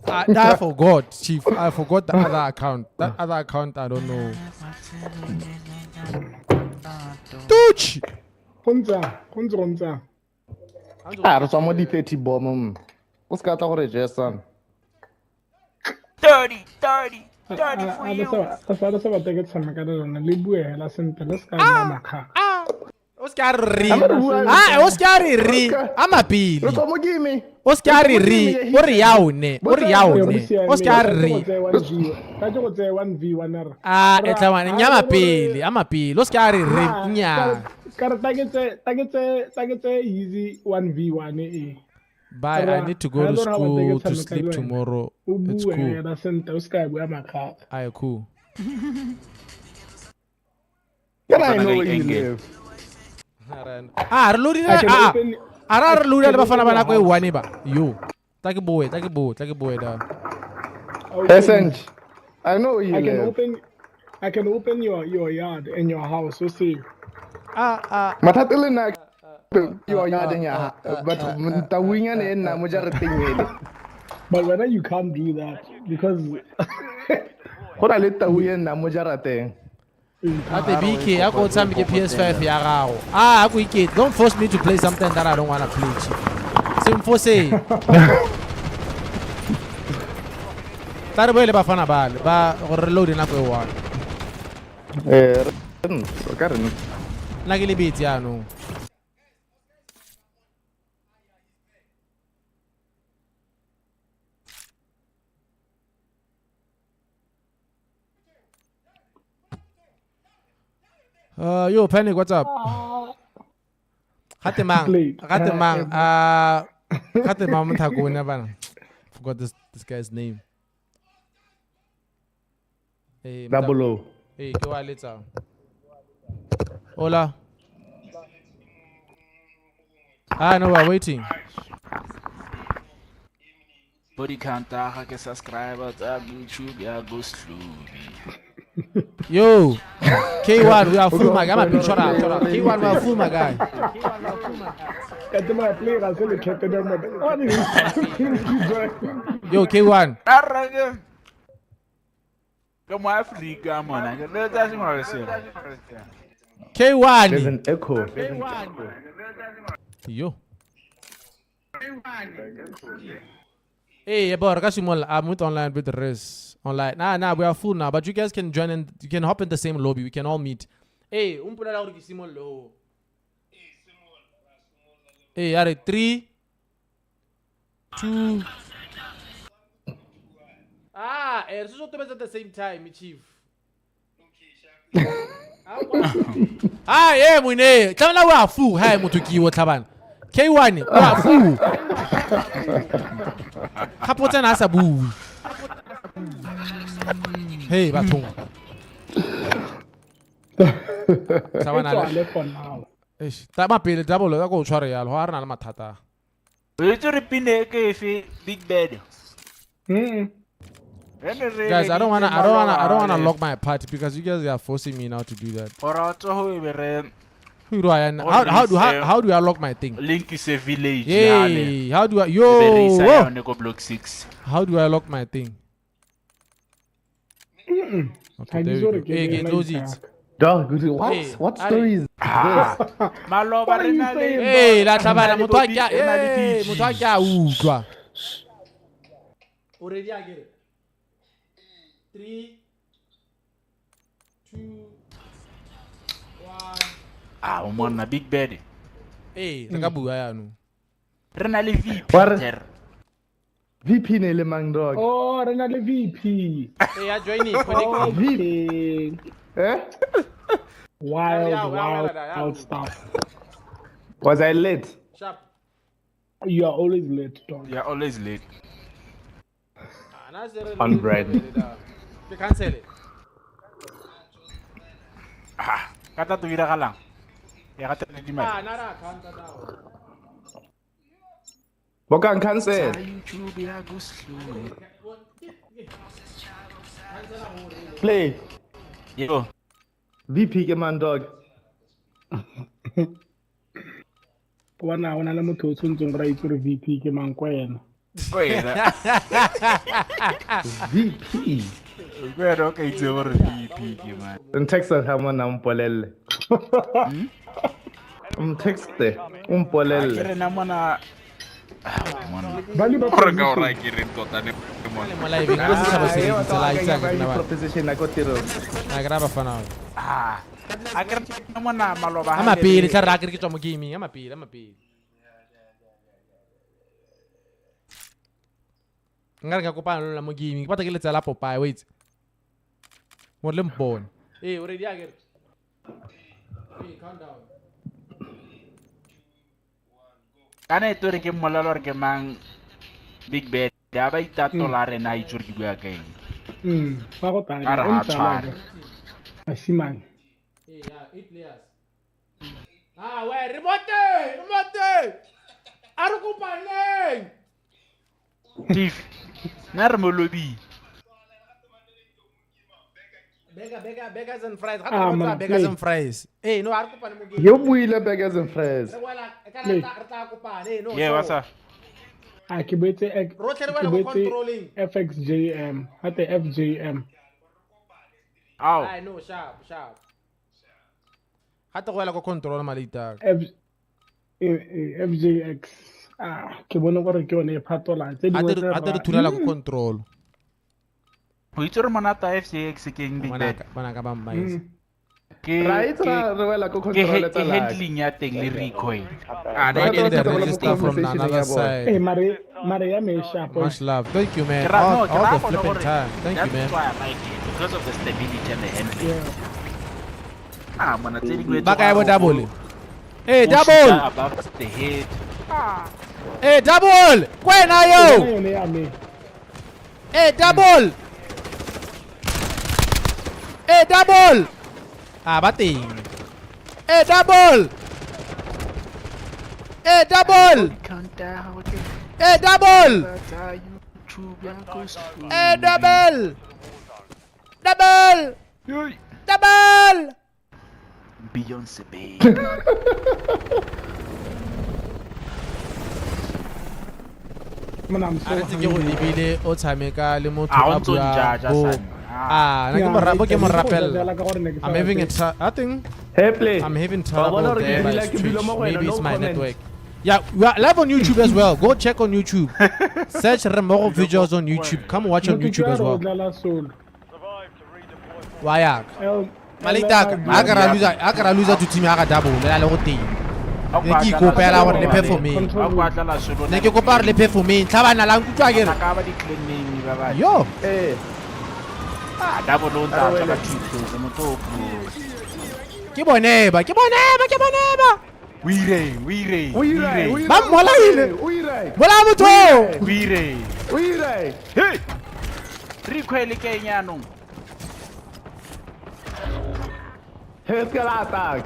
[SPEAKER 1] I forgot, Chief. I forgot the other account. That other account, I don't know. Tuch!
[SPEAKER 16] Gonza.
[SPEAKER 5] Ah, re tswa mo di 30 bomb. O ska tla gore Jason.
[SPEAKER 13] 30 for you.
[SPEAKER 16] A sa batla ke tshameka le lona le bue hela sentle le ska nna makga.
[SPEAKER 1] O ska re. Ah, o ska re re. Amapili.
[SPEAKER 5] Re tswa mo game.
[SPEAKER 1] O ska re re. O re yaone. O re yaone. O ska re.
[SPEAKER 16] Ka ke go tsaya 1v1 ra.
[SPEAKER 1] Ah, e tla wana nya mapili, amapili. O ska re re nya.
[SPEAKER 16] Ka re ta ke tse easy 1v1 e.
[SPEAKER 1] Bye, I need to go to school to sleep tomorrow. It's cool. Aye, cool.
[SPEAKER 5] Can I know where you live?
[SPEAKER 1] Ah, re ah, re loadile le bafana ba nako e one ba. Yo. Tla ke boe da.
[SPEAKER 5] Hey, I know where you live.
[SPEAKER 16] I can open your yard and your house. So see.
[SPEAKER 1] Ah.
[SPEAKER 5] Mathata le nna your yard and your but tawunyane e nna mo jarateng ele.
[SPEAKER 16] But whether you can't do that because
[SPEAKER 5] go na le tau e nna mo jarateng.
[SPEAKER 1] Ate BK, I go tshameke PS5 ya gago. Ah, go ikete. Don't force me to play something that I don't want to play. Se mforce. Tla re boele bafana bale ba gore re load nako e one.
[SPEAKER 5] Eh, ka re
[SPEAKER 1] nna ke lebetse jaanong. Yo, Panic, what's up? Gate mang, Mothakone bana. Forgot this guy's name. Hey,
[SPEAKER 5] Double O.
[SPEAKER 1] Hey, ke wa letsa. Hola. Ah, no, we're waiting.
[SPEAKER 11] Body count, ke subscriber tsa YouTube ya go slowly.
[SPEAKER 1] Yo, K1, we are full, my guy. I'm a picture. K1, we are full, my guy. Yo, K1. K1.
[SPEAKER 5] There's an echo.
[SPEAKER 1] Yo. Hey, boy, I'm with online with the rest. Online. Nah, we are full now. But you guys can join and you can hop in the same lobby. We can all meet. Hey, Hey, are 3, 2. Ah, it's also at the same time, Chief. Ah, ye moine. Tlamela o a fu, ha motho ke o tlhabana. K1 o a fu. Gape o tsena a sa bue. Hey bathong. Tlhabana
[SPEAKER 16] E tswale for now.
[SPEAKER 1] Eish, tama pele double ya go tshware yalo, ha re na le mathata.
[SPEAKER 13] O itse re pine e ke efe Big Bad.
[SPEAKER 1] Guys, I don't wanna lock my party because you guys are forcing me now to do that.
[SPEAKER 13] Gore o tswe go e be re
[SPEAKER 1] Who do I how do I lock my thing?
[SPEAKER 13] Link is a village.
[SPEAKER 1] Hey, how do I
[SPEAKER 13] E be re isa
[SPEAKER 1] yo?
[SPEAKER 13] yone ko block 6.
[SPEAKER 1] How do I lock my thing? Okay, there we go. Hey, okay, close it.
[SPEAKER 5] Dog, what?
[SPEAKER 1] Hey,
[SPEAKER 5] What story is this?
[SPEAKER 13] Maloba re na le
[SPEAKER 1] Hey, la tlhabana
[SPEAKER 13] re na le
[SPEAKER 1] motho a ke a
[SPEAKER 13] Bobby, re na le
[SPEAKER 1] hey,
[SPEAKER 13] DG.
[SPEAKER 1] motho a ke a utlwa. O ready a kere? 3 2 1.
[SPEAKER 13] Ah, o monna Big Bad.
[SPEAKER 1] Hey, re ka bua yaanong.
[SPEAKER 13] Re na le VP.
[SPEAKER 5] Wa re-
[SPEAKER 13] ter.
[SPEAKER 5] VP ne le mang dog?
[SPEAKER 16] Oh, re na le VP.
[SPEAKER 1] Hey, ya join it, connect.
[SPEAKER 16] Okay.
[SPEAKER 5] Eh?
[SPEAKER 16] Wild,
[SPEAKER 1] Yeah, yeah,
[SPEAKER 16] wild,
[SPEAKER 1] yeah, yeah.
[SPEAKER 16] wild stuff.
[SPEAKER 5] Was I late?
[SPEAKER 1] Sharp.
[SPEAKER 16] You are always late, dog.
[SPEAKER 13] You're always late.
[SPEAKER 1] Ah, na se re
[SPEAKER 5] On brand.
[SPEAKER 1] Ke cancel it.
[SPEAKER 13] Ah, ka tla to diragalang? Ya ga tla di madi.
[SPEAKER 1] Ah, na ra account da.
[SPEAKER 5] Bokang cancel.
[SPEAKER 11] YouTube ya go slow.
[SPEAKER 5] Play.
[SPEAKER 13] Yo.
[SPEAKER 5] VP ke mang dog?
[SPEAKER 16] Bona go na le motho o tshwanetseng gore a itse gore VP ke mang kwa ena.
[SPEAKER 13] Ko ena.
[SPEAKER 5] VP.
[SPEAKER 13] Ko ena o ka itse gore VP ke mang.
[SPEAKER 5] Ntext ha mona mpolelle. Mtexte,
[SPEAKER 13] Ke
[SPEAKER 5] umpolelle.
[SPEAKER 13] re na mona. Ah, monna.
[SPEAKER 16] Ba le ba
[SPEAKER 17] Gore ka o raya ke reng tota ne mona.
[SPEAKER 1] Mo live ka setšhaba se ntse la itse ka nna ba.
[SPEAKER 5] Proposition ya ko tirong.
[SPEAKER 1] Na ke ra bafana.
[SPEAKER 13] Ah. A ke re na mona maloba
[SPEAKER 1] A mapele tla re a ke re ke tswa mo gaming, a mapele, a mapele. Nka re ka kopana le lona mo gaming, ke batla ke le tsela Popeye, wait. Gore le mpone. Ee, o ready a ke re? Ee, countdown.
[SPEAKER 13] Kana e tore ke mmolelo gore ke mang Big Bad. A ba itatola rena a itse gore ke bua ka eng.
[SPEAKER 16] Fa go tala,
[SPEAKER 13] A re
[SPEAKER 16] o
[SPEAKER 13] ha
[SPEAKER 16] ntse a
[SPEAKER 13] tshware.
[SPEAKER 16] laka. Basimane.
[SPEAKER 1] Ee, yeah, 8 players. Ah, we remote, remote. A re kopaneng.
[SPEAKER 13] Chief. Nna re mo lobbying.
[SPEAKER 1] Burger, burgers and fries. Ga
[SPEAKER 16] Ah,
[SPEAKER 1] tla
[SPEAKER 16] man,
[SPEAKER 1] burgers
[SPEAKER 16] play.
[SPEAKER 1] and fries. Ee, no, a re kopane mo gaming.
[SPEAKER 5] Yo buile burgers and fries.
[SPEAKER 1] Re boela ka re tla kopana. Ee, no.
[SPEAKER 13] Yeah,
[SPEAKER 1] sure.
[SPEAKER 13] what's up?
[SPEAKER 16] Ah, ke boetse
[SPEAKER 1] Rotlhe re
[SPEAKER 16] ke
[SPEAKER 1] wela ko
[SPEAKER 16] boetse
[SPEAKER 1] controlling.
[SPEAKER 16] FXJM. Gate FJM.
[SPEAKER 13] Ao.
[SPEAKER 1] I know, sharp, sharp. Ga te go wela ko control malita.
[SPEAKER 16] FJX. Ah, ke bone gore ke yone e phatola. Tse
[SPEAKER 1] A
[SPEAKER 16] dingwe
[SPEAKER 1] te
[SPEAKER 16] tse
[SPEAKER 1] re
[SPEAKER 16] ra-
[SPEAKER 1] thunela ko control.
[SPEAKER 13] Go itse gore monate wa FCX ke eng Big Bad?
[SPEAKER 1] Bana ka ba mmaetse.
[SPEAKER 13] Ke
[SPEAKER 5] Ra itse ra re wela ko
[SPEAKER 13] ke
[SPEAKER 5] control
[SPEAKER 13] ke
[SPEAKER 5] tsa la.
[SPEAKER 13] handling ya teng le recoil.
[SPEAKER 17] Ah,
[SPEAKER 1] Right
[SPEAKER 17] ne
[SPEAKER 1] in the
[SPEAKER 5] Ba tla
[SPEAKER 1] register from
[SPEAKER 5] conversation
[SPEAKER 1] another
[SPEAKER 5] ya bona.
[SPEAKER 1] side.
[SPEAKER 16] Eh, mare ya me e sharp.
[SPEAKER 1] Much love. Thank you, man.
[SPEAKER 13] Ke ra-
[SPEAKER 1] All,
[SPEAKER 13] no, ke
[SPEAKER 1] all
[SPEAKER 13] ra
[SPEAKER 1] the
[SPEAKER 13] gone
[SPEAKER 1] flipping
[SPEAKER 13] gore
[SPEAKER 1] time. Thank you,
[SPEAKER 13] that's
[SPEAKER 1] man.
[SPEAKER 13] why I like it, because of the stability and the handling.
[SPEAKER 16] Yeah.
[SPEAKER 13] Ah, mona tse dingwe
[SPEAKER 1] Ba
[SPEAKER 13] tsa
[SPEAKER 1] kae bo
[SPEAKER 13] go-
[SPEAKER 1] double? Hey,
[SPEAKER 13] go
[SPEAKER 1] double.
[SPEAKER 13] shoot above the head.
[SPEAKER 1] Hey, double. Kwena yo.
[SPEAKER 16] Yona yone ya me.
[SPEAKER 1] Hey, double. Hey, double. Ah, ba teng. Hey, double. Hey, double. Hey, double. Hey, double. Double. Double.
[SPEAKER 13] Beyonce babe.
[SPEAKER 16] Mona, I'm so
[SPEAKER 1] A re tse ke go
[SPEAKER 16] hungry.
[SPEAKER 1] lebile o tshameka le motho
[SPEAKER 13] Ah, o
[SPEAKER 1] a
[SPEAKER 13] ntse o
[SPEAKER 1] bua
[SPEAKER 13] njudge,
[SPEAKER 1] bo
[SPEAKER 13] son.
[SPEAKER 1] Ah, na ke
[SPEAKER 16] Yeah,
[SPEAKER 1] mo ke mo
[SPEAKER 16] ke go
[SPEAKER 1] rapella.
[SPEAKER 16] judge-ela ka gore ne ke sa
[SPEAKER 1] I'm having a
[SPEAKER 16] rate.
[SPEAKER 1] I think
[SPEAKER 5] Hey play.
[SPEAKER 1] I'm having
[SPEAKER 5] Wa
[SPEAKER 1] trouble
[SPEAKER 5] bona gore ke
[SPEAKER 1] there by
[SPEAKER 5] dula ke
[SPEAKER 1] Twitch.
[SPEAKER 5] dula mo go wena,
[SPEAKER 1] Maybe
[SPEAKER 5] no
[SPEAKER 1] it's my
[SPEAKER 5] comment.
[SPEAKER 1] network. Yeah, we are live on YouTube as well. Go check on YouTube. Search Remogo Visuals on YouTube. Come watch on
[SPEAKER 16] Motho
[SPEAKER 1] YouTube
[SPEAKER 16] ke
[SPEAKER 1] as
[SPEAKER 16] a re o
[SPEAKER 1] well.
[SPEAKER 16] dlala solo.
[SPEAKER 1] Wa yak.
[SPEAKER 16] L
[SPEAKER 1] Malita, a ka ra loser, a ka ra loser to team ya ga double le la le go teng. Ne ke ikopela gore le performeng.
[SPEAKER 13] A kwa dlala solo.
[SPEAKER 1] Ne ke kopa gore le performeng. Tlhabana la nkutlwa ke re.
[SPEAKER 13] Ka ba di clan name ba ba.
[SPEAKER 1] Yo.
[SPEAKER 5] Eh.
[SPEAKER 13] Ah, double o tla tla ka too close motho o close.
[SPEAKER 1] Ke bone ba, ke bone ba, ke bone ba.
[SPEAKER 13] O ireng, o ireng.
[SPEAKER 5] O ireng, o ireng.
[SPEAKER 1] Ba mmolaile.
[SPEAKER 5] O ireng.
[SPEAKER 1] Bolaya motho.
[SPEAKER 13] O ireng.
[SPEAKER 5] O ireng.
[SPEAKER 13] Hey. Recoil ke eng yaanong?
[SPEAKER 5] Hey, let's get attack.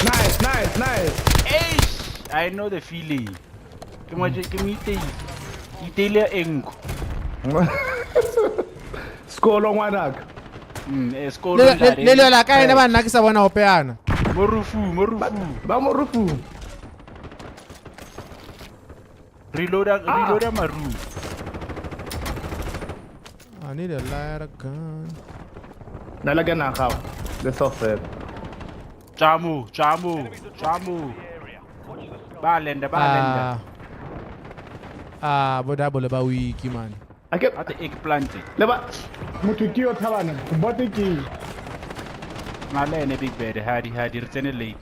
[SPEAKER 5] Nice, nice, nice.
[SPEAKER 13] Eish, I know the feeling. Ke mo ke mo iteile. Iteile enko.
[SPEAKER 5] Skolo ngwanaka.
[SPEAKER 13] Skolo
[SPEAKER 1] Le le la kae ne ba nna ke sa bona ope yana.
[SPEAKER 13] Mo rufu, mo rufu.
[SPEAKER 5] Ba mo rufu.
[SPEAKER 13] Reloada, reloada maru.
[SPEAKER 1] I need a lighter gun.
[SPEAKER 5] Nna le ke na gago. Le software.
[SPEAKER 13] Jamu, jamu, jamu. Ba lenda, ba lenda.
[SPEAKER 1] Ah, bo double ba wiki man.
[SPEAKER 5] Ake
[SPEAKER 13] at eggplant.
[SPEAKER 5] Le ba
[SPEAKER 16] motho ke yo thabana, bote ke.
[SPEAKER 13] Na le ene big bad hadi hadi re tsene late.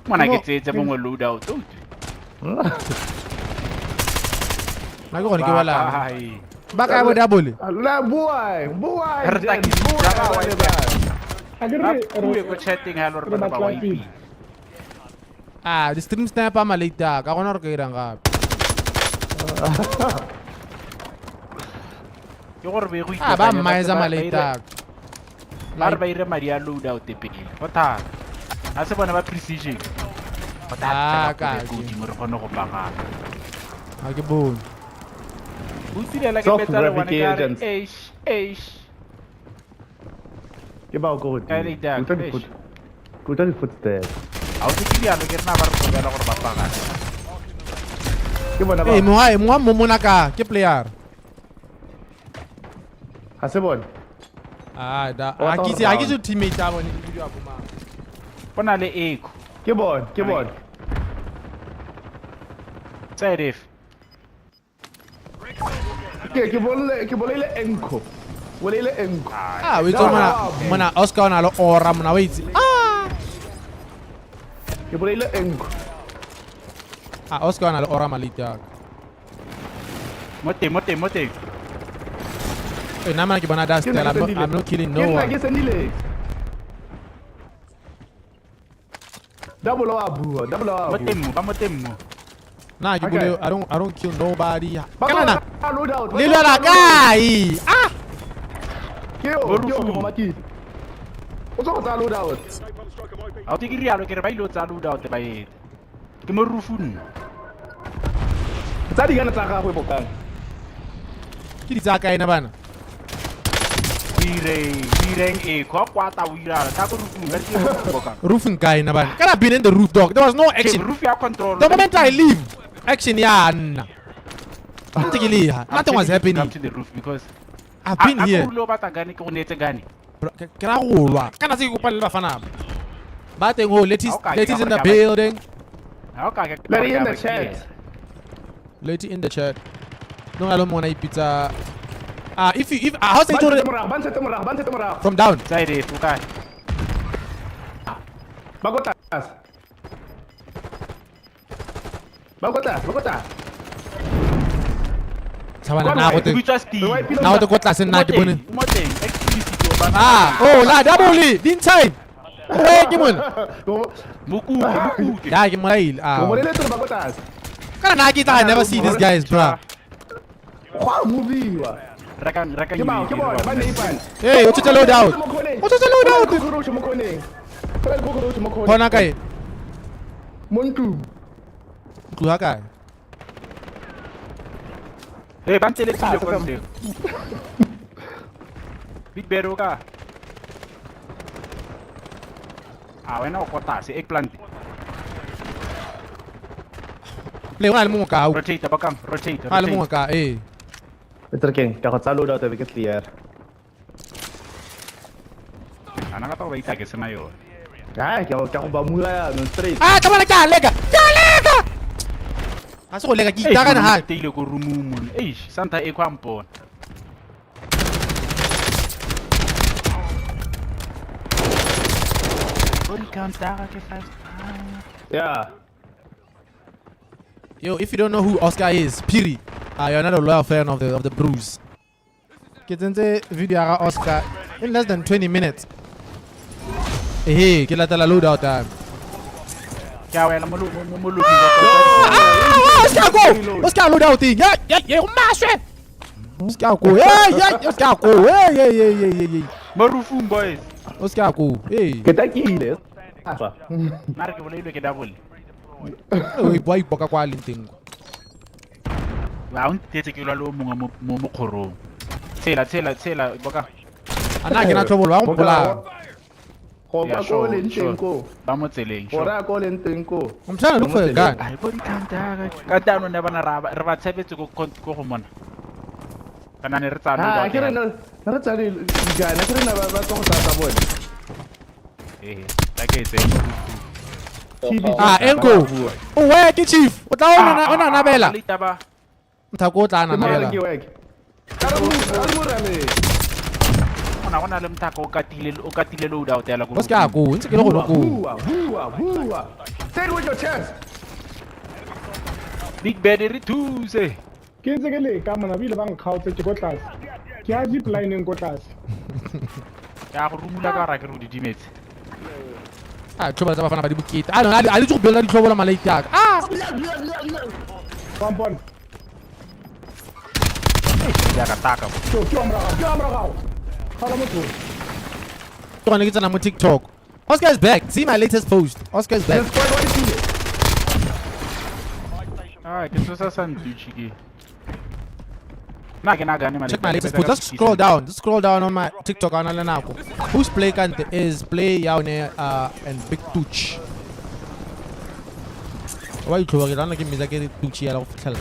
[SPEAKER 13] Mona ke tsetse mongwe load out.
[SPEAKER 1] Na ke gone ke bala. Ba kae bo double?
[SPEAKER 5] La boy, boy.
[SPEAKER 13] Re tla ke
[SPEAKER 5] boy.
[SPEAKER 16] A ke re
[SPEAKER 13] re ko chatting ha lo re ba ba wipe.
[SPEAKER 1] Ah, di stream sniper ma late ka gona re ka irang gape.
[SPEAKER 13] Ke gore be go
[SPEAKER 1] Ah, ba mmaetsa ma late.
[SPEAKER 13] Ba re ba ire madi a load out pele. Go thata. Ha se bona ba precision. Go thata ka godimo re kgone go pagama.
[SPEAKER 1] Ha ke bone.
[SPEAKER 13] O tsilela ke betsa le one ka re eish eish.
[SPEAKER 5] Ke ba go godimo. Ke utlwa di-footsteps.
[SPEAKER 13] Ha o se ke dialo ke rena ba re tlogela gore ba pagame.
[SPEAKER 5] Ke bona ba.
[SPEAKER 1] Eh, mongwe mongwe mo mona ka ke player.
[SPEAKER 5] Ha se bone.
[SPEAKER 1] Ah, da. A ke itse teammate a bone ke video a bomang.
[SPEAKER 13] Go na le echo.
[SPEAKER 5] Ke bone, ke bone.
[SPEAKER 13] Side if.
[SPEAKER 5] Ke bolele, ke bolele enko. Bolele enko.
[SPEAKER 1] Ah, we tswa mona mona Oscar ona le aura mona wa itse. Ah.
[SPEAKER 5] Ke bolele enko.
[SPEAKER 1] Ah, Oscar ona le aura malita.
[SPEAKER 13] Mote mote mote.
[SPEAKER 1] Eh, nna mana ke bona dust. I'm not killing no one.
[SPEAKER 5] Ke sendile. Double wa bua, double wa.
[SPEAKER 13] Mote mo, ba mote mo.
[SPEAKER 1] Nah, ke bole I don't kill nobody. Kana na.
[SPEAKER 5] Le
[SPEAKER 1] Le lwala kae? Ah.
[SPEAKER 5] Ke o, ke o mo makile. O tswa go tsaya load out.
[SPEAKER 13] Ha o te ke rialo ke re ba ile o tsaya load out ba ete. Ke mo rufu nna.
[SPEAKER 5] Tsa digana tsa gagwe bokang.
[SPEAKER 1] Ke di tsaya kae na bana?
[SPEAKER 13] Ireng e kwa kwata o irala ka go rufung ka ke bokang.
[SPEAKER 1] Roofing kae na bana? Kana been in the roof dog. There was no action.
[SPEAKER 13] Roof ya control.
[SPEAKER 1] The moment I leave, action ya nna. Ntse ke le ha. Nothing was happening.
[SPEAKER 13] Come to the roof because
[SPEAKER 1] I've been here.
[SPEAKER 13] A go batla gane ke go neetse gane.
[SPEAKER 1] Ke ra go lwa. Kana se ke kopane le bafana ba. Ba teng ho ladies, ladies in the building.
[SPEAKER 13] Ha o ka ke.
[SPEAKER 5] Lady in the chat.
[SPEAKER 1] Lady in the chat. No ga lo mona ipitsa. Ah, if you if how say to from down.
[SPEAKER 13] Side if okay.
[SPEAKER 5] Ba go tlase. Ba go tlase, ba go tlase.
[SPEAKER 1] Tshabana na go te. Na go te go tlase nna ke bone.
[SPEAKER 13] Mo teng, explicit o ba.
[SPEAKER 1] Ah, oh la double din time. Eh ke mona.
[SPEAKER 13] Mokuke, mokuke.
[SPEAKER 1] Ya ke molaile. Ah.
[SPEAKER 5] Mo boleletse ba go tlase.
[SPEAKER 1] Kana na ke tla never see these guys, bro.
[SPEAKER 5] Gwa moviwa.
[SPEAKER 13] Rekang, rekang.
[SPEAKER 5] Ke ba, ke bona, ba neighbor.
[SPEAKER 1] Hey, o tsotse load out. O tsotse load out.
[SPEAKER 5] Cockroach mo khoneng. Cockroach mo khoneng.
[SPEAKER 1] Khona kae?
[SPEAKER 5] Mo ntlong.
[SPEAKER 1] Ntlo ha kae?
[SPEAKER 13] Hey, ba ntse le tsile kwa ntle. Big Bear o ka. Ah, wena o kotase eggplant.
[SPEAKER 1] Le ona le mongwe ka.
[SPEAKER 13] Rotate bakang, rotate.
[SPEAKER 1] Ha le mongwe ka, eh.
[SPEAKER 5] It's okay. Ka go tsaya load out be ke clear.
[SPEAKER 13] Ana ka ba itake sena yone.
[SPEAKER 5] Ai, ke go ba mula ya no straight.
[SPEAKER 1] Ah, tsamana ke a leka. Ke a leka. Ha se go leka ke itakana ha.
[SPEAKER 13] Ke ile ko room mo. Eish, santa e kwa mpona. Body count ke 5.
[SPEAKER 5] Yeah.
[SPEAKER 1] Yo, if you don't know who Oscar is, Piri, you're not a loyal fan of the Bruise. Ke tsentse video ya ga Oscar in less than 20 minutes. Ehe, ke latela load out time.
[SPEAKER 13] Ke a wela mo mo lo.
[SPEAKER 1] Oscar go. Oscar load out. Yeah, yeah, yeah, o maswe. Oscar go. Hey, yeah, Oscar go. Hey, hey, hey, hey, hey.
[SPEAKER 13] Mo rufung boys.
[SPEAKER 1] Oscar go. Hey.
[SPEAKER 5] Ke takile.
[SPEAKER 13] Nna re ke bolailwe ke double.
[SPEAKER 1] O ipoa ipoka kwa leng teng kwa.
[SPEAKER 13] Ba o ntetse ke lwa le o mongwe mo mo kgorong. Tshela tshela tshela boka.
[SPEAKER 1] Ana ke na tlhobolo wa mpolaya.
[SPEAKER 5] Go ba ko leng teng ko.
[SPEAKER 13] Ba mo tseleng.
[SPEAKER 5] Gore a ko leng teng ko.
[SPEAKER 1] I'm trying to look for a gun.
[SPEAKER 13] Ai body count ka tano ne bana ra re ba tshepetse ko ko go mona. Kana ne re tsana
[SPEAKER 5] Ah, ke re na re tsana gana ke re na ba tlo go tsaya bone.
[SPEAKER 13] Eh, la ke tse.
[SPEAKER 1] Ah, Enko. O we ke chief. O tla o na nabela. Mthako o tla na nabela.
[SPEAKER 5] Ka re mo rame.
[SPEAKER 13] Ona gona le mthako o katile load out ya la ko.
[SPEAKER 1] O ska go, ntse ke le go go.
[SPEAKER 5] Bua, bua, bua. Say it with your chest.
[SPEAKER 13] Big Bad re thuse.
[SPEAKER 16] Ke ntse ke le ka mona bile ba nkgaotse ke ko tlase. Ke a zip line ko tlase.
[SPEAKER 13] Ke a go rumula ka ra ke re o didimetse.
[SPEAKER 1] Ah, tlhoba tsa bafana ba di bokete. Ah, no, a le tso go builda ditlhobola malaiti a ka. Ah!
[SPEAKER 16] Pompon.
[SPEAKER 13] Ya ka taka.
[SPEAKER 16] Ke amra. Hala motho.
[SPEAKER 1] Ke gone ke tsena mo TikTok. Oscar is back. See my latest post. Oscar is back.
[SPEAKER 13] Ah, ke tsosa sandwich ke. Na ke na gane male.
[SPEAKER 1] Check my latest post. Just scroll down. Just scroll down on my TikTok ana le nako. Whose play kante is play yaone and Big Tuch. Wa itlhoba ke lana ke mmetsa ke Tuch ya la go fitlhela.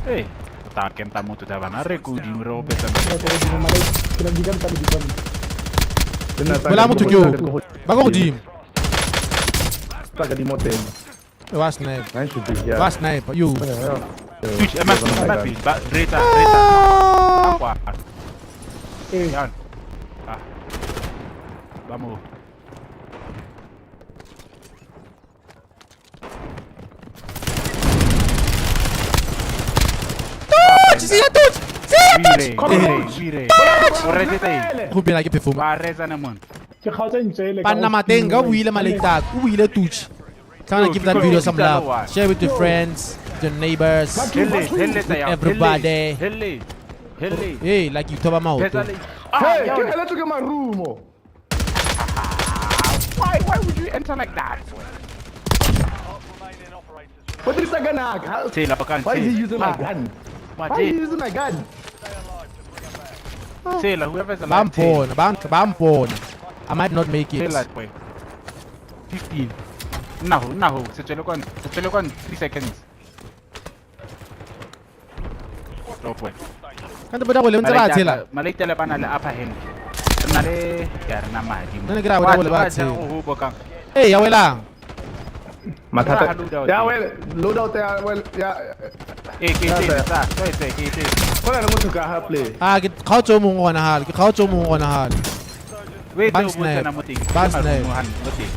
[SPEAKER 13] Hey, ta kenta motho ta bana re ko di re opetsa.
[SPEAKER 1] Bola motho ke o. Ba go godimo.
[SPEAKER 5] Tla ka di mo teng.
[SPEAKER 1] Wa sniper.
[SPEAKER 5] I should be here.
[SPEAKER 1] Wa sniper yo.
[SPEAKER 13] Tuch ema ba reta reta. Kwa. Eh. Ah. Vamos.
[SPEAKER 1] Siya touch! Siya touch!
[SPEAKER 13] Go
[SPEAKER 1] pela ke perform.
[SPEAKER 13] Ba retsa ne mon.
[SPEAKER 16] Ke kgaotsa ntsele.
[SPEAKER 1] Banna Matenga o buile malaitaka, o buile touch. Trying to give that video some love. Share with your friends, your neighbors, with everybody. Hey, like you thoba maoto.
[SPEAKER 5] Hey, ke heletse ke marumo.
[SPEAKER 13] Why would you enter like that?
[SPEAKER 5] What is that gun? Why is he using my gun? Why are you using my gun?
[SPEAKER 13] Taylor, whoever's alive.
[SPEAKER 1] Bam porn. I might not make it.
[SPEAKER 13] Taylor, boy. 15. No. Setšwele 3 seconds. Stop boy.
[SPEAKER 1] Kante boda go le ntse ba tshela.
[SPEAKER 13] Malaita le bana le upper hand. Re na le ya rena madi.
[SPEAKER 1] Nna ke ra boda go le ba tshela. Hey, ya welang.
[SPEAKER 5] Mathata. Ya wel, load out ya wel ya.
[SPEAKER 13] Eh ke tse tsa, ke tse.
[SPEAKER 5] Go na le motho ka ha play.
[SPEAKER 1] Ah, ke kgaotso o mongwe gona hale, ke kgaotso o mongwe gona hale.
[SPEAKER 13] Wait, o tsena mo teng.
[SPEAKER 1] Ba snipe.
[SPEAKER 13] Mo teng.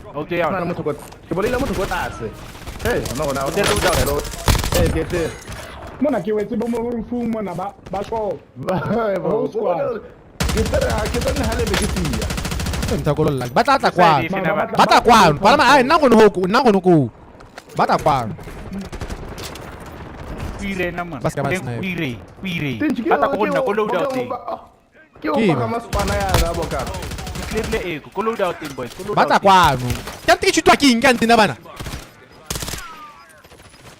[SPEAKER 13] Okay, ya.
[SPEAKER 5] Go na le motho ko. Ke bolela motho ko tlase. Hey, no gona. O load out. Hey, ke tse.
[SPEAKER 16] Mona ke wetse bo mo rufung mona ba ba sho.
[SPEAKER 5] Ke tsere ke tsene hale be ke tia.
[SPEAKER 1] Mthakololla. Ba tla tla kwano. Ba tla kwano. Palama ai nna gone ho, nna gone ko. Ba tla kwano.
[SPEAKER 13] Ire na man.
[SPEAKER 1] Ba ska ba snipe.
[SPEAKER 13] Ire. Ba tla go nna ko load out teng.
[SPEAKER 5] Ke o paka masipana ya ra boka.
[SPEAKER 13] Ke clearle e ko load out teng boys. Ko load
[SPEAKER 1] Ba
[SPEAKER 13] out.
[SPEAKER 1] tla kwano. Ka ntse ke shutwa ke eng ka ntena bana?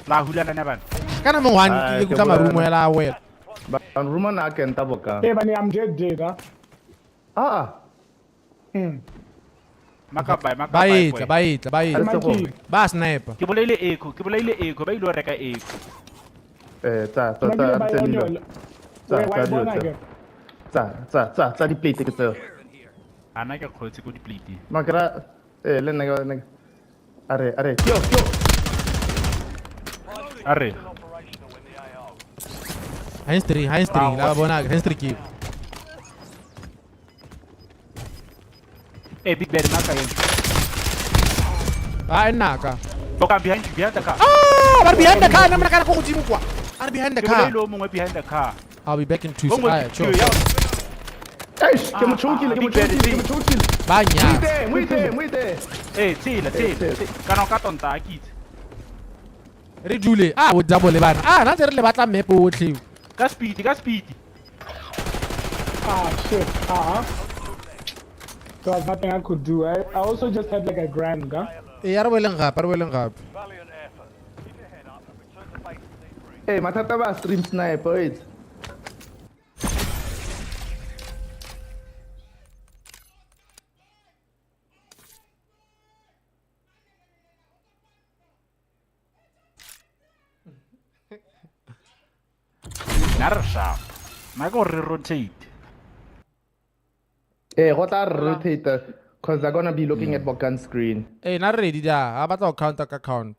[SPEAKER 13] La hulana na bana.
[SPEAKER 1] Kana mongwe wa ke utlwa marumo ya la wela.
[SPEAKER 5] Ba ruma na kenta boka.
[SPEAKER 16] Eh bane I'm dead dead.
[SPEAKER 5] Ah.
[SPEAKER 13] Makabai
[SPEAKER 1] Ba etla, ba etla, ba etla. Ba sniper.
[SPEAKER 13] Ke bolaile Echo, ba ile go reka Echo.
[SPEAKER 5] Eh, tsa tsa tsa tsa tsa tsa tsa di plate ke tseo.
[SPEAKER 13] Ana ke kgotse ko di plate.
[SPEAKER 5] Makra eh le nna ke are are yo yo.
[SPEAKER 13] Are.
[SPEAKER 1] Heinz 3, la bona Heinz 3 ke.
[SPEAKER 13] Hey, Big Bad, naka yun.
[SPEAKER 1] Ah, naka.
[SPEAKER 13] Boka, behind you, behind the car.
[SPEAKER 1] Ah, but behind the car, namna kana ko godimo kwa. Are behind the
[SPEAKER 13] Ke
[SPEAKER 1] car.
[SPEAKER 13] bolaile o mongwe behind the car.
[SPEAKER 1] I'll be back in 2
[SPEAKER 13] O mongwe
[SPEAKER 1] seconds.
[SPEAKER 13] ke yo, ya-
[SPEAKER 5] Eish, ke mo chokile, ke mo
[SPEAKER 13] Big bad
[SPEAKER 5] chokile, ke mo chokile.
[SPEAKER 1] Ba nyatsa.
[SPEAKER 5] Mo iteng, mo iteng.
[SPEAKER 13] Ee, tshela, tshela. Kana o ka tonta a ke itse.
[SPEAKER 1] Re dule. Ah, o double le bana. Ah, na tse re le batla map otlhe.
[SPEAKER 13] Ka speed, ka speed.
[SPEAKER 16] Ah shit. Ah. There was nothing I could do. I also just had like a grand, huh?
[SPEAKER 1] Ee, a re boeleng gape, a re boeleng gape.
[SPEAKER 2] Valiant effort. Keep your head up and return to base to debrief.
[SPEAKER 5] Hey, mathata ba stream sniper, wait.
[SPEAKER 13] Nna re sharp. Nna ke gore re rotate.
[SPEAKER 5] Hey, go tla rotate because they're gonna be looking at Bokan screen.
[SPEAKER 1] Ee, nna re ready da. A batla go counter ka count.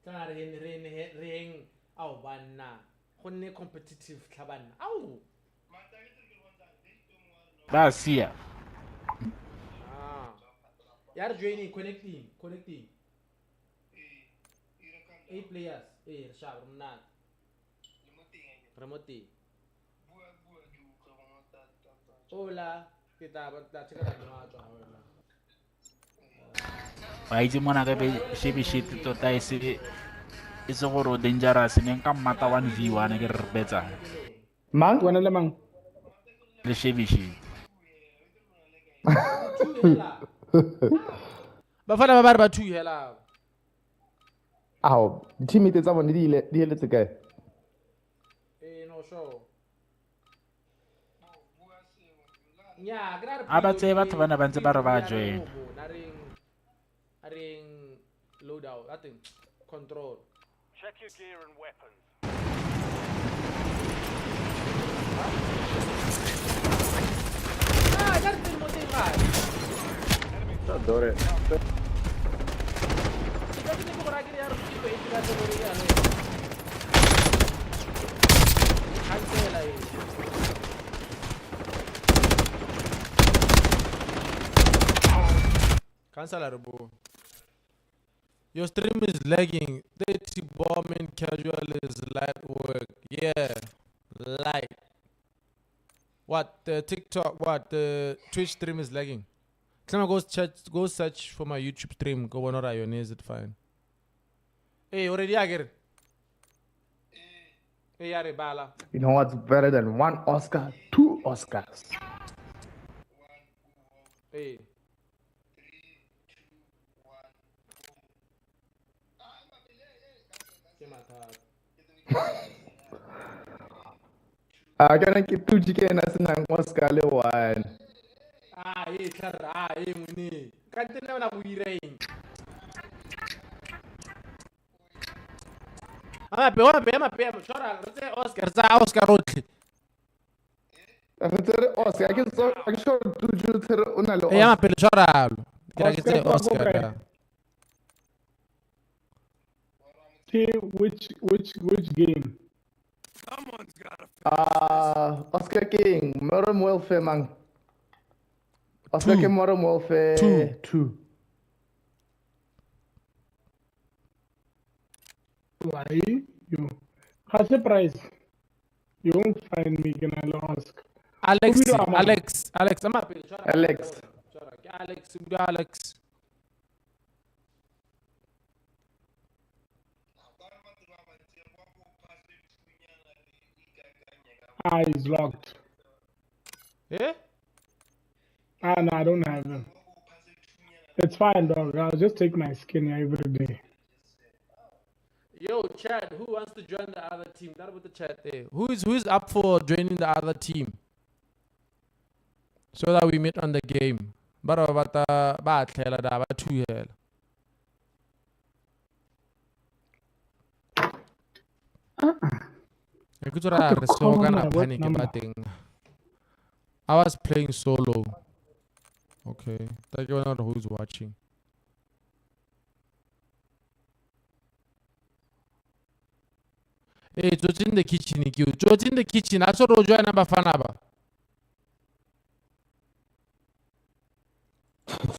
[SPEAKER 1] Tla re re re eng ao banna. Go nne competitive tlha banna. Ao.
[SPEAKER 11] Ba sia.
[SPEAKER 1] Ah. Ya re joining, connecting, connecting. 8 players. Eh, re sharp, re monate. Re mo teng. Hola, ke tla ba tla check out wa tswa wena.
[SPEAKER 11] Ba itse mona ka be shebe shit tota e se e se gore o dangerous ne nka mmata 1v1 ke re re betsa.
[SPEAKER 5] Mang?
[SPEAKER 16] Wena le mang?
[SPEAKER 11] Le shebe shit.
[SPEAKER 1] Bafana ba ba re ba two hela.
[SPEAKER 5] Ao, teammate tsa bone di ile di heletse kae?
[SPEAKER 1] Eh, no sure. Nya, ke ra re
[SPEAKER 11] A ba tseye batho bana ba ntse ba re ba join.
[SPEAKER 1] A reng load out, I think control.
[SPEAKER 2] Check your gear and weapons.
[SPEAKER 1] Ah, ya re teng mo teng gae.
[SPEAKER 14] Adore.
[SPEAKER 1] Ke ne ke go raya ke re ya re ke e dira gore ya re. Cancela e. Cancel re bo. Your stream is lagging. 30 bombing casual is light work. Yeah, light. What the TikTok? What the Twitch stream is lagging? Klema, go search. Go search for my YouTube stream. Go on or is it fine? Hey, already I get it. Hey, yare bala.
[SPEAKER 5] You know what's better than one Oscar? Two Oscars.
[SPEAKER 1] Hey. Ke mathata.
[SPEAKER 5] A kana ke tuji ke ena senang Oscar le one.
[SPEAKER 1] Ah, e tlhare, ah, e ngwane. Kante nna bona go ira eng? Amape, amape, amape, tshwara, re tseye Oscar, re tsaya Oscar rotlhe.
[SPEAKER 5] Re tsere Oscar, ke so ke sure tuji o tsere o na le
[SPEAKER 1] Ee, amape le tshwaralo. Ke ra ke tseye
[SPEAKER 16] Oscar
[SPEAKER 1] Oscar.
[SPEAKER 16] tswa ko
[SPEAKER 1] ya.
[SPEAKER 16] Ke which game?
[SPEAKER 5] Oscar King, Modern Warfare mang. Oscar
[SPEAKER 1] Two.
[SPEAKER 5] ke Modern Warfare
[SPEAKER 1] Two.
[SPEAKER 5] 2.
[SPEAKER 16] Why? You. Ga se price. You won't find me ke na le Oscar.
[SPEAKER 1] Alex,
[SPEAKER 16] O bidiwa mang?
[SPEAKER 1] Alex, Alex, amape, tshwara.
[SPEAKER 5] Alex.
[SPEAKER 1] Tshwara, ke Alex, o bidiwa Alex.
[SPEAKER 16] Ah, he's locked.
[SPEAKER 1] Eh?
[SPEAKER 16] Ah, no, I don't have him. It's fine, dog. I'll just take my skin every day.
[SPEAKER 1] Yo, Chad, who wants to join the other team? That with the chat there. Who is up for joining the other team? So that we meet on the game. Ba re ba batla ba tlhela da ba thuhela. Ke tsora
[SPEAKER 16] How to
[SPEAKER 1] re se
[SPEAKER 16] call
[SPEAKER 1] kana
[SPEAKER 16] my what
[SPEAKER 1] panic ba
[SPEAKER 16] number?
[SPEAKER 1] teng. I was playing solo. Okay. Thank you not who's watching. Hey, Tsotsi in the kitchen ke yo. Tsotsi in the kitchen. A se re o joina bafana ba.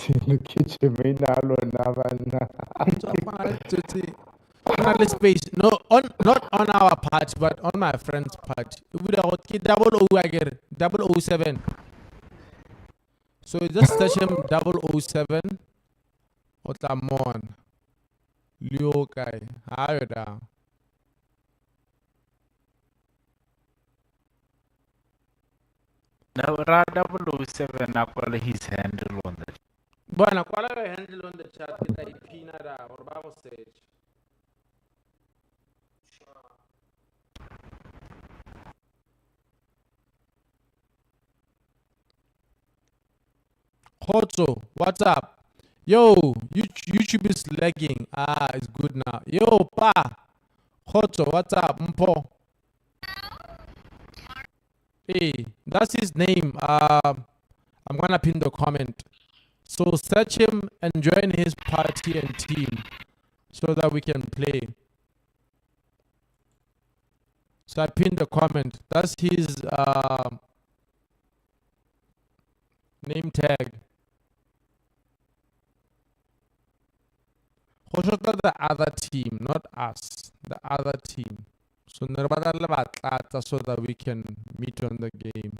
[SPEAKER 5] Loketše maina a lona banna.
[SPEAKER 1] Go na le space. No, on not on our part, but on my friend's part. E bula go ke 00 akere, 007. So you just search him 007 o tla mmona. Le yo kae? Ha yo da.
[SPEAKER 11] Now, ra 007 a kwale his handle on the
[SPEAKER 1] Bona kwala your handle on the chat ke tla ipina da gore ba go search. Khotso, what's up? Yo, YouTube is lagging. Ah, it's good now. Yo, pa. Khotso, what's up? Mpo. Hey, that's his name. I'm gonna pin the comment. So search him and join his party and team so that we can play. So I pinned the comment. That's his name tag. Go shota the other team, not us. The other team. So ne re batla le ba tlatsa so that we can meet on the game.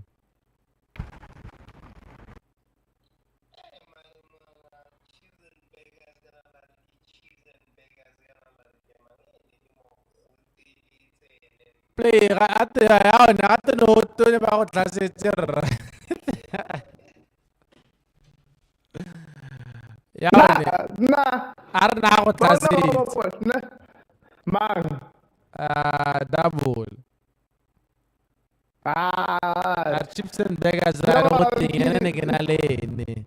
[SPEAKER 1] Play ga ate ya ona ate no to ne ba go tlasetse rra. Ya one.
[SPEAKER 5] Nna
[SPEAKER 1] A re na go tlasetse.
[SPEAKER 5] Mang?
[SPEAKER 1] Ah, double.
[SPEAKER 5] Ah,
[SPEAKER 1] A chips and burgers ra re go teng ene ne ke na le ene.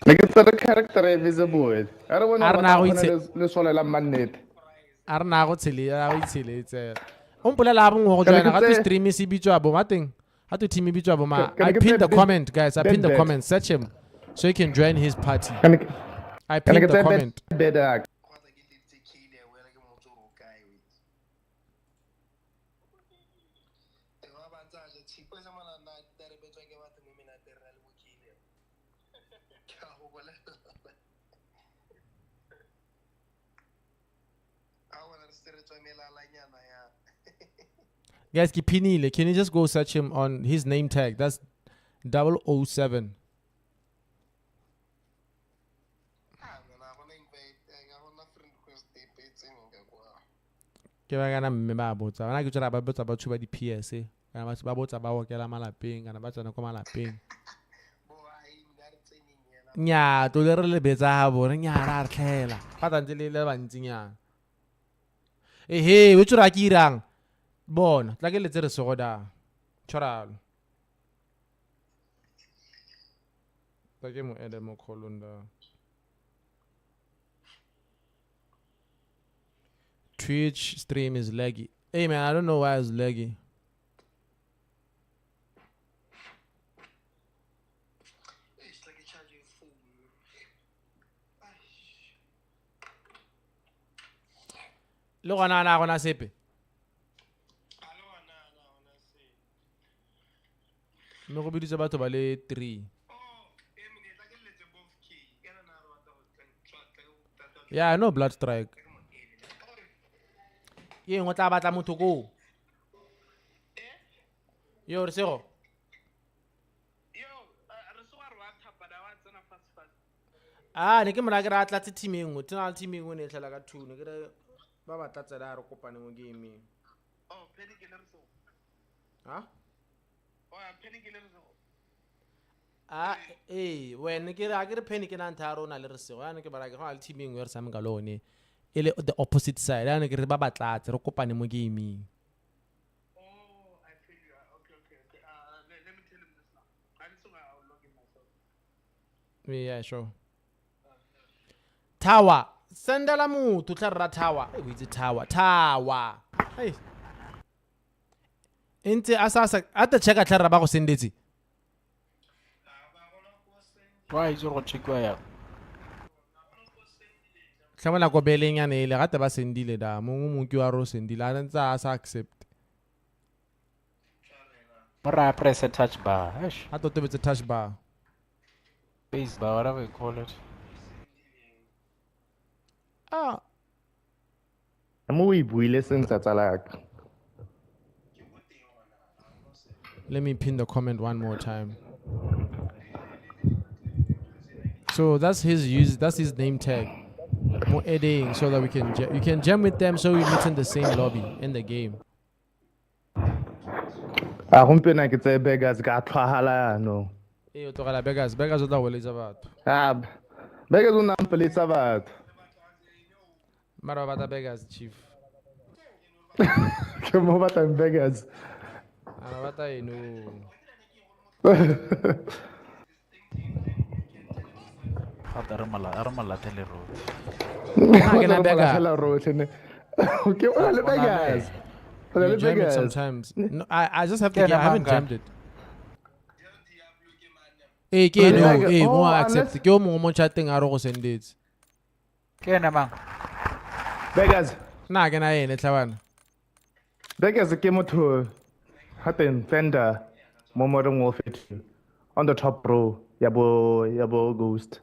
[SPEAKER 5] Ne ke tsere character e visible. A re bone
[SPEAKER 1] A re
[SPEAKER 5] gore
[SPEAKER 1] na go
[SPEAKER 5] na
[SPEAKER 1] itse-
[SPEAKER 5] lesole la mannete.
[SPEAKER 1] A re na go tshele a go itsheletse. O mpolela a bongwe go
[SPEAKER 5] Ke ne
[SPEAKER 1] joina
[SPEAKER 5] ke
[SPEAKER 1] ga twe
[SPEAKER 5] tse-
[SPEAKER 1] stream se bitswa bo ma teng. Ga twe team e bitswa bo ma.
[SPEAKER 5] Ke ne
[SPEAKER 1] I
[SPEAKER 5] ke
[SPEAKER 1] pinned
[SPEAKER 5] tse
[SPEAKER 1] the comment guys. I
[SPEAKER 5] bed
[SPEAKER 1] pinned the
[SPEAKER 5] bed.
[SPEAKER 1] comment. Search him so you can join his party.
[SPEAKER 5] Ke ne ke
[SPEAKER 1] I
[SPEAKER 5] ke ne
[SPEAKER 1] pinned
[SPEAKER 5] ke
[SPEAKER 1] the
[SPEAKER 5] tse
[SPEAKER 1] comment.
[SPEAKER 5] bed bed.
[SPEAKER 1] Guys, ke pinile. Can you just go search him on his name tag? That's 007. Ke ba kana mme ba botsa. Bana ke tsora ba botsa batho ba di PS. Kana batho ba botsa ba okela malapeng, kana ba tsena ko malapeng. Nya, to le re le betsa ha bone, nya ra re tlhela. Ba tantse le le bantsinyana. Ehe, o tsora ke irang. Bona, tla ke letse re sego da. Tshwaralo. Tla ke mo ede mo call-ong da. Twitch stream is laggy. Hey man, I don't know why it's laggy. Le gona na gona sepe. Mme go biditse batho ba le 3. Yeah, I know Blood Strike. Ke eng o tla batla motho koo? Yo, Resego. Ah, ne ke mora ke re a tlatse team e nngwe. Tsena le team e nngwe ne e tlhela ka 2. Ne ke re ba ba tlatsela a re kopane mo gaming. Ha? Ah, ee, wena ke re a ke re Penny ke na ntha ya rona le Resego. Yana ke bara ke go na le team e nngwe e re tshameka le one. E le the opposite side. Yana ke re ba ba tlatse re kopane mo gaming. Yeah, sure. Tower. Sendela motho tla rra tower. E o itse tower. Tower. Hey. E ntse a sa a te checka tla rra ba go sendetse.
[SPEAKER 11] Wa itse gore go checkiwa yang.
[SPEAKER 1] Tlha mo nako beleng yane ele gate ba sendile da mongwe mongwe ke wa re o sendile a ntse a sa accept.
[SPEAKER 11] Mora press a touch bar. Eish.
[SPEAKER 1] A totobetse touch bar.
[SPEAKER 11] Space bar, whatever you call it.
[SPEAKER 1] Ah.
[SPEAKER 5] Mo o e buile sentle tsala ya ka.
[SPEAKER 1] Let me pin the comment one more time. So that's his use. That's his name tag. More editing so that we can you can jam with them so we meet in the same lobby in the game.
[SPEAKER 5] A gompieno ke tseye beggars ka tlhwahala yaanong.
[SPEAKER 1] Ee, o tlogela beggars. Beggars o tla weletsa batho.
[SPEAKER 5] Ah, beggars o nampeletsa batho.
[SPEAKER 1] Mara ba batla beggars, chief.
[SPEAKER 5] Ke mo batlang beggars.
[SPEAKER 1] Mara batla eno.
[SPEAKER 11] Gape a re mo lathele rotlhe.
[SPEAKER 1] Nna ke na beggar.
[SPEAKER 5] Latlhela rotlhe ne. Okay, o na le beggars. O na
[SPEAKER 1] You
[SPEAKER 5] le
[SPEAKER 1] jam it
[SPEAKER 5] beggars.
[SPEAKER 1] sometimes. No, I just have to
[SPEAKER 11] Ke
[SPEAKER 1] get, I
[SPEAKER 11] ena
[SPEAKER 1] haven't
[SPEAKER 11] mang
[SPEAKER 1] jammed it. Ee, ke
[SPEAKER 5] O na le
[SPEAKER 1] eno,
[SPEAKER 5] beggar.
[SPEAKER 1] ee, mo
[SPEAKER 5] Oh,
[SPEAKER 1] accept.
[SPEAKER 5] unless
[SPEAKER 1] Ke o mongwe mo chateng a re go sendetse.
[SPEAKER 11] Ke ena mang?
[SPEAKER 5] Beggars.
[SPEAKER 1] Nna ke na ene tlhabana.
[SPEAKER 5] Beggars ke motho gape Fender mo Modern Warfare 2 on the top row ya bo Ghost.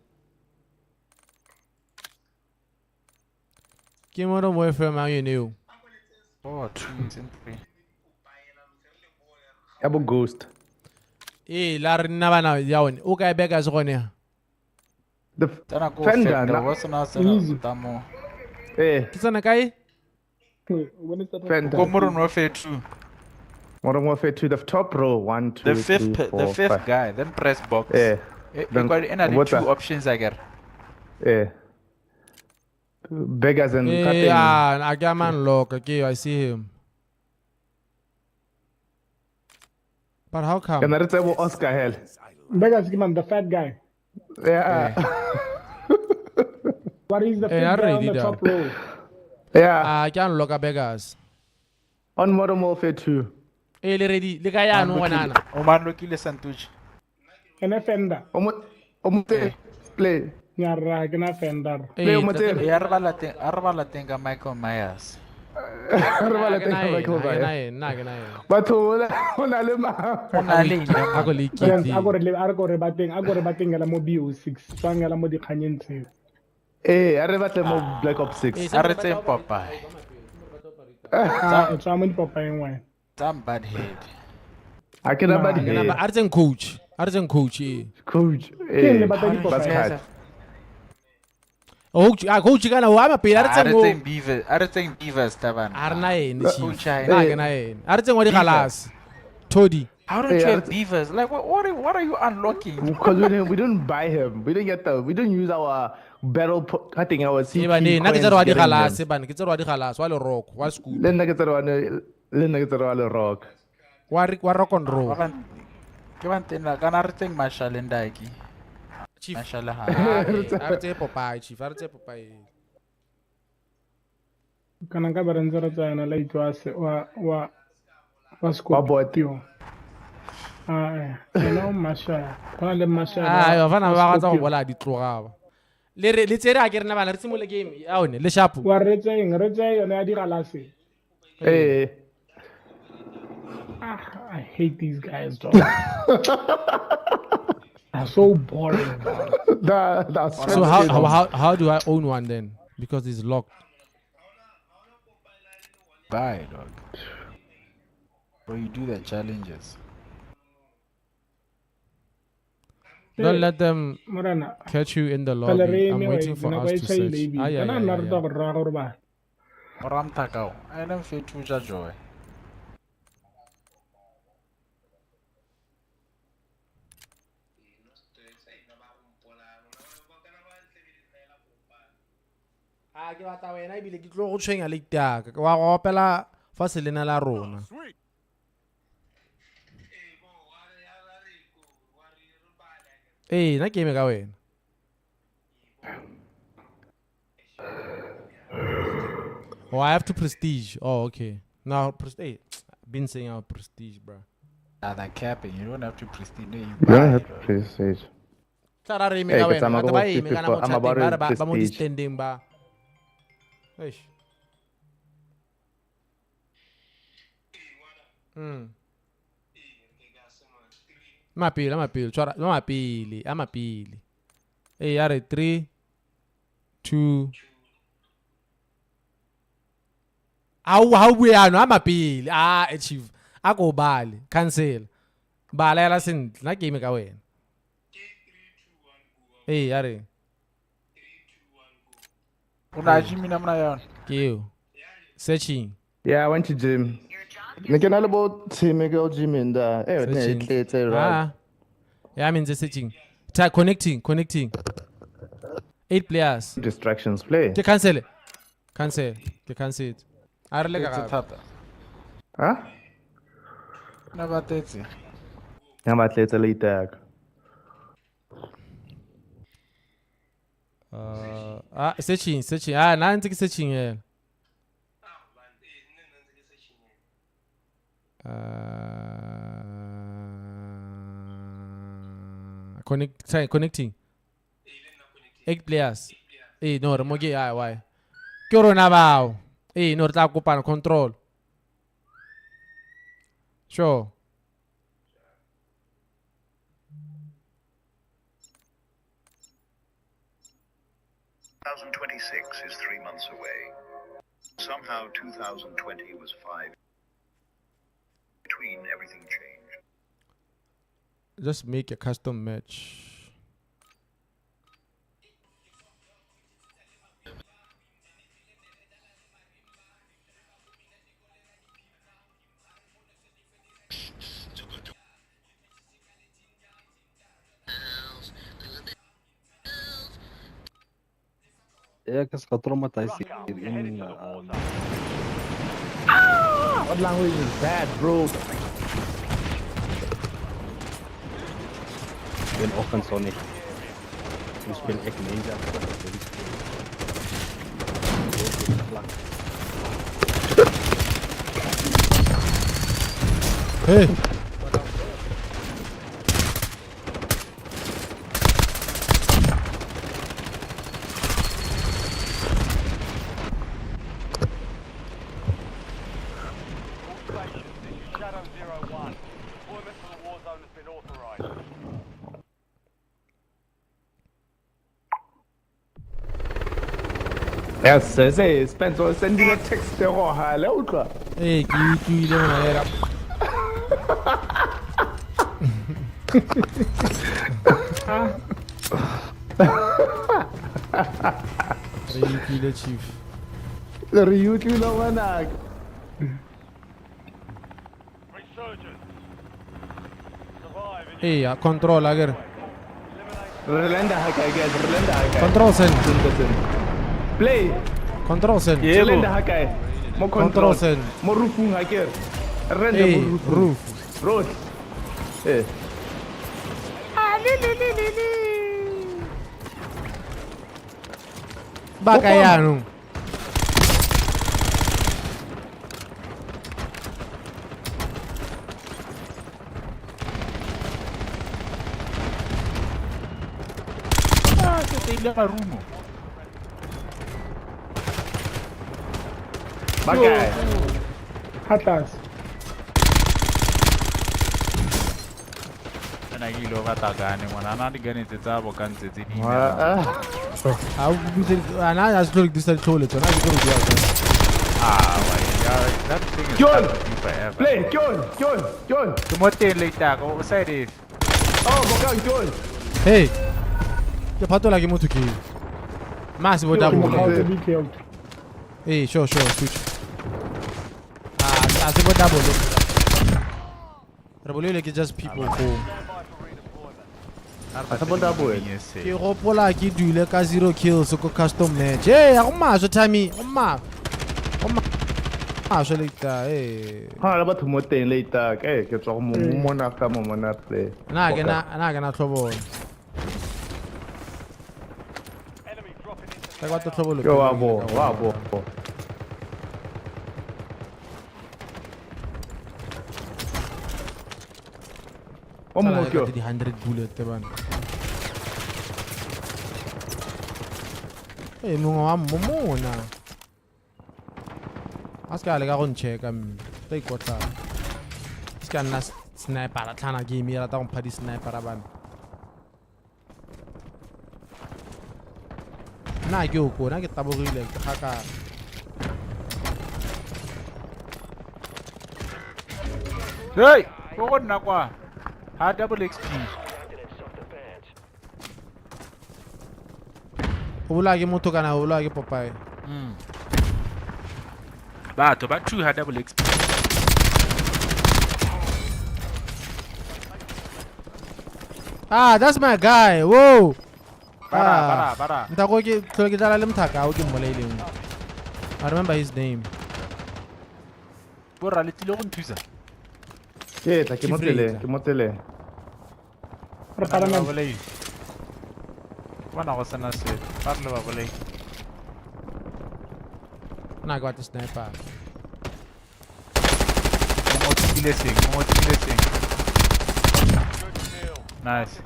[SPEAKER 1] Ke Modern Warfare mang ene eo?
[SPEAKER 11] 4, 2, and 3.
[SPEAKER 5] Ya bo Ghost.
[SPEAKER 1] Ee, la re nna bana ya one. O kae beggars gone ya?
[SPEAKER 5] The
[SPEAKER 11] Tsena ko
[SPEAKER 5] Fender
[SPEAKER 11] Fender,
[SPEAKER 5] na
[SPEAKER 11] wa sena sena ta mo.
[SPEAKER 5] Eh,
[SPEAKER 1] Ke tsena kae?
[SPEAKER 5] Fender.
[SPEAKER 11] Ko Modern Warfare 2.
[SPEAKER 5] Modern Warfare 2, the top row, 1, 2,
[SPEAKER 11] The fifth
[SPEAKER 5] 3,
[SPEAKER 11] the
[SPEAKER 5] 4,
[SPEAKER 11] fifth
[SPEAKER 5] 5.
[SPEAKER 11] guy, then press box.
[SPEAKER 5] Eh,
[SPEAKER 11] E
[SPEAKER 5] then
[SPEAKER 11] e na le
[SPEAKER 5] what's
[SPEAKER 11] two
[SPEAKER 5] that?
[SPEAKER 11] options I get.
[SPEAKER 5] Eh. Beggars and
[SPEAKER 1] Ee,
[SPEAKER 5] Kateng.
[SPEAKER 1] ah, a ke a man lock. Okay, I see him. But how come?
[SPEAKER 5] Kana re tseye bo Oscar hell.
[SPEAKER 16] Beggars, man, the fat guy.
[SPEAKER 5] Yeah.
[SPEAKER 16] What is the
[SPEAKER 1] Eh,
[SPEAKER 16] fifth
[SPEAKER 1] a
[SPEAKER 16] guy on
[SPEAKER 1] ready
[SPEAKER 16] the
[SPEAKER 1] da.
[SPEAKER 16] top row?
[SPEAKER 5] Yeah.
[SPEAKER 1] Ah, ke a unlocka beggars.
[SPEAKER 5] On Modern Warfare 2.
[SPEAKER 1] Ee, le ready. Le ka yaanong gona ana.
[SPEAKER 11] O man lokile Santucci.
[SPEAKER 16] And a fender.
[SPEAKER 5] O mo play.
[SPEAKER 16] Nyarra, ke na fender.
[SPEAKER 5] Play o mo
[SPEAKER 1] Ee,
[SPEAKER 5] tsere.
[SPEAKER 11] E a re ba lateng, a re ba lateng ka Michael Myers.
[SPEAKER 5] Re ba
[SPEAKER 1] Nna ke
[SPEAKER 5] lateng
[SPEAKER 1] na
[SPEAKER 5] ka Michael
[SPEAKER 1] ena, ha ke na
[SPEAKER 5] Myers.
[SPEAKER 1] ena, nna ke na ena.
[SPEAKER 5] Batho o na le mang?
[SPEAKER 11] O na le eng,
[SPEAKER 1] A ko le
[SPEAKER 16] Friends,
[SPEAKER 1] iketlile.
[SPEAKER 16] a ko re a re ko re bateng, a ko re bateng ngela mo BO6. Tswang ngela mo dikganyeng tseo.
[SPEAKER 5] Eh, a re batle mo Black Ops 6.
[SPEAKER 1] Ee,
[SPEAKER 11] A re tseng Popeye.
[SPEAKER 16] Ah, tswa mo dipopaeng wena.
[SPEAKER 11] Tsang bad head.
[SPEAKER 5] A ke na bad
[SPEAKER 1] Ke na
[SPEAKER 5] head.
[SPEAKER 1] a re tseng coach. A re tseng coach ee.
[SPEAKER 5] Coach.
[SPEAKER 16] Ke eng
[SPEAKER 5] Eh,
[SPEAKER 16] le batla
[SPEAKER 11] How did
[SPEAKER 16] dipopae?
[SPEAKER 11] you guys
[SPEAKER 5] Basket.
[SPEAKER 11] have-
[SPEAKER 1] Oh, coach, ah, coach kana o ama pele a re
[SPEAKER 11] A
[SPEAKER 1] tseng
[SPEAKER 11] re
[SPEAKER 1] mo.
[SPEAKER 11] tseng Beaver, a re tseng Beavers tabana.
[SPEAKER 1] A re na ene chief.
[SPEAKER 11] Coach a
[SPEAKER 1] Nna
[SPEAKER 11] ena.
[SPEAKER 1] ke na ene. A re tseng wa digalase. Todi.
[SPEAKER 11] How don't
[SPEAKER 5] Eh,
[SPEAKER 11] you
[SPEAKER 5] a re
[SPEAKER 11] have Beavers? Like what are you unlocking?
[SPEAKER 5] Because we didn't buy him. We didn't get the we didn't use our battle I think our
[SPEAKER 1] Ee
[SPEAKER 5] CP
[SPEAKER 1] bane, nna ke
[SPEAKER 5] coins
[SPEAKER 1] tsere wa
[SPEAKER 5] getting him.
[SPEAKER 1] digalase bane, ke tsere wa digalase, wa le rock, wa school.
[SPEAKER 5] Le nna ke tsere wa le nna ke tsere wa le rock.
[SPEAKER 1] Wa wa rock and roll.
[SPEAKER 11] Ba ke ba ntena kana re tseng Marshall Ndaki.
[SPEAKER 1] Chief.
[SPEAKER 11] Marshall ha.
[SPEAKER 1] Ah, ee, a re tseye Popeye chief, a re tseye Popeye.
[SPEAKER 16] Kana nka be re ntse re tsayana la itse se wa wa wa
[SPEAKER 5] Wa bot.
[SPEAKER 16] Scorpio. Ah, eh. Ena o Marshall. Go na le Marshall.
[SPEAKER 1] Ah,
[SPEAKER 16] wa
[SPEAKER 1] bafana ba batla go
[SPEAKER 16] Scorpio.
[SPEAKER 1] bolaya ditloga ba. Le re le tsere a ke rena bana re simole game ya one le sharp.
[SPEAKER 16] Wa re tseyeng, re tseye yone ya digalase.
[SPEAKER 5] Eh.
[SPEAKER 16] Ah, I hate these guys, dog. They're so boring, dog.
[SPEAKER 5] That's
[SPEAKER 1] So how do I own one then? Because it's locked.
[SPEAKER 11] Buy dog. Or you do the challenges.
[SPEAKER 1] Don't let them
[SPEAKER 16] Morena.
[SPEAKER 1] catch you in the
[SPEAKER 16] Phela
[SPEAKER 1] lobby.
[SPEAKER 16] re
[SPEAKER 1] I'm
[SPEAKER 16] eme wa
[SPEAKER 1] waiting
[SPEAKER 16] itse,
[SPEAKER 1] for
[SPEAKER 16] nako
[SPEAKER 1] us
[SPEAKER 16] e
[SPEAKER 1] to
[SPEAKER 16] tjhaile
[SPEAKER 1] search.
[SPEAKER 16] ebile.
[SPEAKER 1] Ay, ay,
[SPEAKER 16] Kana
[SPEAKER 1] ay,
[SPEAKER 16] nna
[SPEAKER 1] ay,
[SPEAKER 16] re tla
[SPEAKER 1] ay.
[SPEAKER 16] go raya gore ba.
[SPEAKER 11] O ramthakao. A ene mfethu ja joy.
[SPEAKER 1] Ah, ke batla wena ebile ke tlo go tshwenya le itaka. Wa go opela fa selena la rona. Ee, nna ke eme ka wena. Oh, I have to prestige. Oh, okay. Now, hey, been saying our prestige, bro.
[SPEAKER 11] Ah, they're capping. You don't have to prestige. No, you
[SPEAKER 5] You
[SPEAKER 11] buy,
[SPEAKER 5] don't have to
[SPEAKER 11] dog.
[SPEAKER 5] prestige.
[SPEAKER 1] Tla ra re eme
[SPEAKER 5] Eh,
[SPEAKER 1] ka
[SPEAKER 5] ke
[SPEAKER 1] wena.
[SPEAKER 5] tsamaya
[SPEAKER 1] Batho
[SPEAKER 5] ko
[SPEAKER 1] ba
[SPEAKER 5] go
[SPEAKER 1] eme kana mo
[SPEAKER 5] 54. I'm about
[SPEAKER 1] chateng ba
[SPEAKER 5] to
[SPEAKER 1] re ba mo
[SPEAKER 5] prestige.
[SPEAKER 1] di-standing ba. Eish. Mapele, mapele, tshwara mapele, a mapele. Ee, ya re 3 2 Au ha o bue ano a mapele. Ah, chief. A ko bale, cancel. Bala ela sentle, nna ke eme ka wena. Ee, ya re.
[SPEAKER 11] O na gym na mona yona.
[SPEAKER 1] Ke eo. Searching.
[SPEAKER 5] Yeah, I went to gym. Ne ke na le bo team ke o gym in da. Eh, ne
[SPEAKER 1] Searching.
[SPEAKER 5] tletse right.
[SPEAKER 1] Ah. Yeah, I mean the searching. Try connecting, connecting. 8 players.
[SPEAKER 5] Distractions play.
[SPEAKER 1] Ke cancel. Cancel. Ke cancel it. A re le ka
[SPEAKER 11] Tletse
[SPEAKER 1] gape.
[SPEAKER 11] thata.
[SPEAKER 5] Huh?
[SPEAKER 11] Na ba tletse.
[SPEAKER 5] Ya ba tletse le itaka.
[SPEAKER 1] Searching, searching. Ah, na ntse ke searching hela. Connect, sorry, connecting. 8 players. Eh, no, re mo ke ah, why? Ke rona bao. Eh, no, re tla kopana control. Sure.
[SPEAKER 18] 2026 is 3 months away. Somehow 2020 was 5. Between everything changed.
[SPEAKER 1] Just make a custom match.
[SPEAKER 9] Ek is getraumatiseerd in
[SPEAKER 5] What language is that, bro?
[SPEAKER 9] Ik ben ochtend Sonic. Toen speel ik Ninja.
[SPEAKER 1] Hey.
[SPEAKER 2] Shadow 01. Deployment to the war zone has been authorized.
[SPEAKER 5] Yes, say Spencer sending a text to her. Le utlwa.
[SPEAKER 1] Eh, ke utlwile mona hela. Re utlwile chief.
[SPEAKER 5] Re utlwile ngwanaka.
[SPEAKER 1] Hey, control akere.
[SPEAKER 5] Re lenda ha kae guys, re lenda ha kae.
[SPEAKER 1] Control send.
[SPEAKER 5] Play.
[SPEAKER 1] Control send.
[SPEAKER 5] Re lenda ha kae. Mo
[SPEAKER 1] control send.
[SPEAKER 5] Mo roofung ha ke re. Re lenda mo roofung.
[SPEAKER 1] Roof.
[SPEAKER 5] Road. Eh.
[SPEAKER 1] Ah, li li li li li. Ba kae yanong?
[SPEAKER 13] Ah, se teile marumo.
[SPEAKER 5] Ba kae?
[SPEAKER 16] Atlas.
[SPEAKER 13] Ana ke ile go batla gane ngwana ana di gane tse tsa bokantse tse di.
[SPEAKER 1] Ah, ana a se tlhole ke dirisa ditlhole tsona, a ke tlo go bua ka.
[SPEAKER 13] Ah, why? Yeah, that thing is
[SPEAKER 5] John!
[SPEAKER 13] forever.
[SPEAKER 5] Play, John, John, John.
[SPEAKER 13] Ke mo teng later, o side if.
[SPEAKER 5] Oh, bokang John.
[SPEAKER 1] Hey. Ke phatola ke motho ke. Mase bo double. Hey, sure, sure, switch. Ah, se bo double. Re bolele ke just people go.
[SPEAKER 5] A se bo double.
[SPEAKER 1] Ke gopola ke dule ka 0 kills ko custom match. Hey, a go maswe Thami, go maswe. Go maswe later, eh.
[SPEAKER 5] Ha le batho mo teng later, ke ke tswa go mo mona after mo mona play.
[SPEAKER 1] Na ke na tlhobolo. Ka batho tlhobolo.
[SPEAKER 5] Ke wa bo, wa bo. O mo ke
[SPEAKER 1] di 100 bullet bana. Eh, mongwe wa mmona. A se ka leka go nchecka mme. Tla ikotla. Se ka nna Sniper tlhana game e rata go mpha di-sniper bana. Nna ke o ko, nna ke tabogile ke gaka.
[SPEAKER 13] Hey, ko go nna kwa. Ha double XP.
[SPEAKER 1] Go bolaya ke motho kana go bolaya ke popae.
[SPEAKER 13] Batho ba 2 ha double XP.
[SPEAKER 1] Ah, that's my guy. Whoa.
[SPEAKER 13] Bara, bara, bara.
[SPEAKER 1] Nthako ke tlhole ke dlala le mthaka o ke mmolaileng. I remember his name.
[SPEAKER 13] Borra le tlile go nthusa.
[SPEAKER 5] Ke tla ke mo tseleng, ke mo tseleng.
[SPEAKER 16] Re palame.
[SPEAKER 13] Bolai. Bona go sena se. Ba re le ba bolai.
[SPEAKER 1] Nna ke batla sniper.
[SPEAKER 13] Mo tsile seng, mo tsile seng. Nice.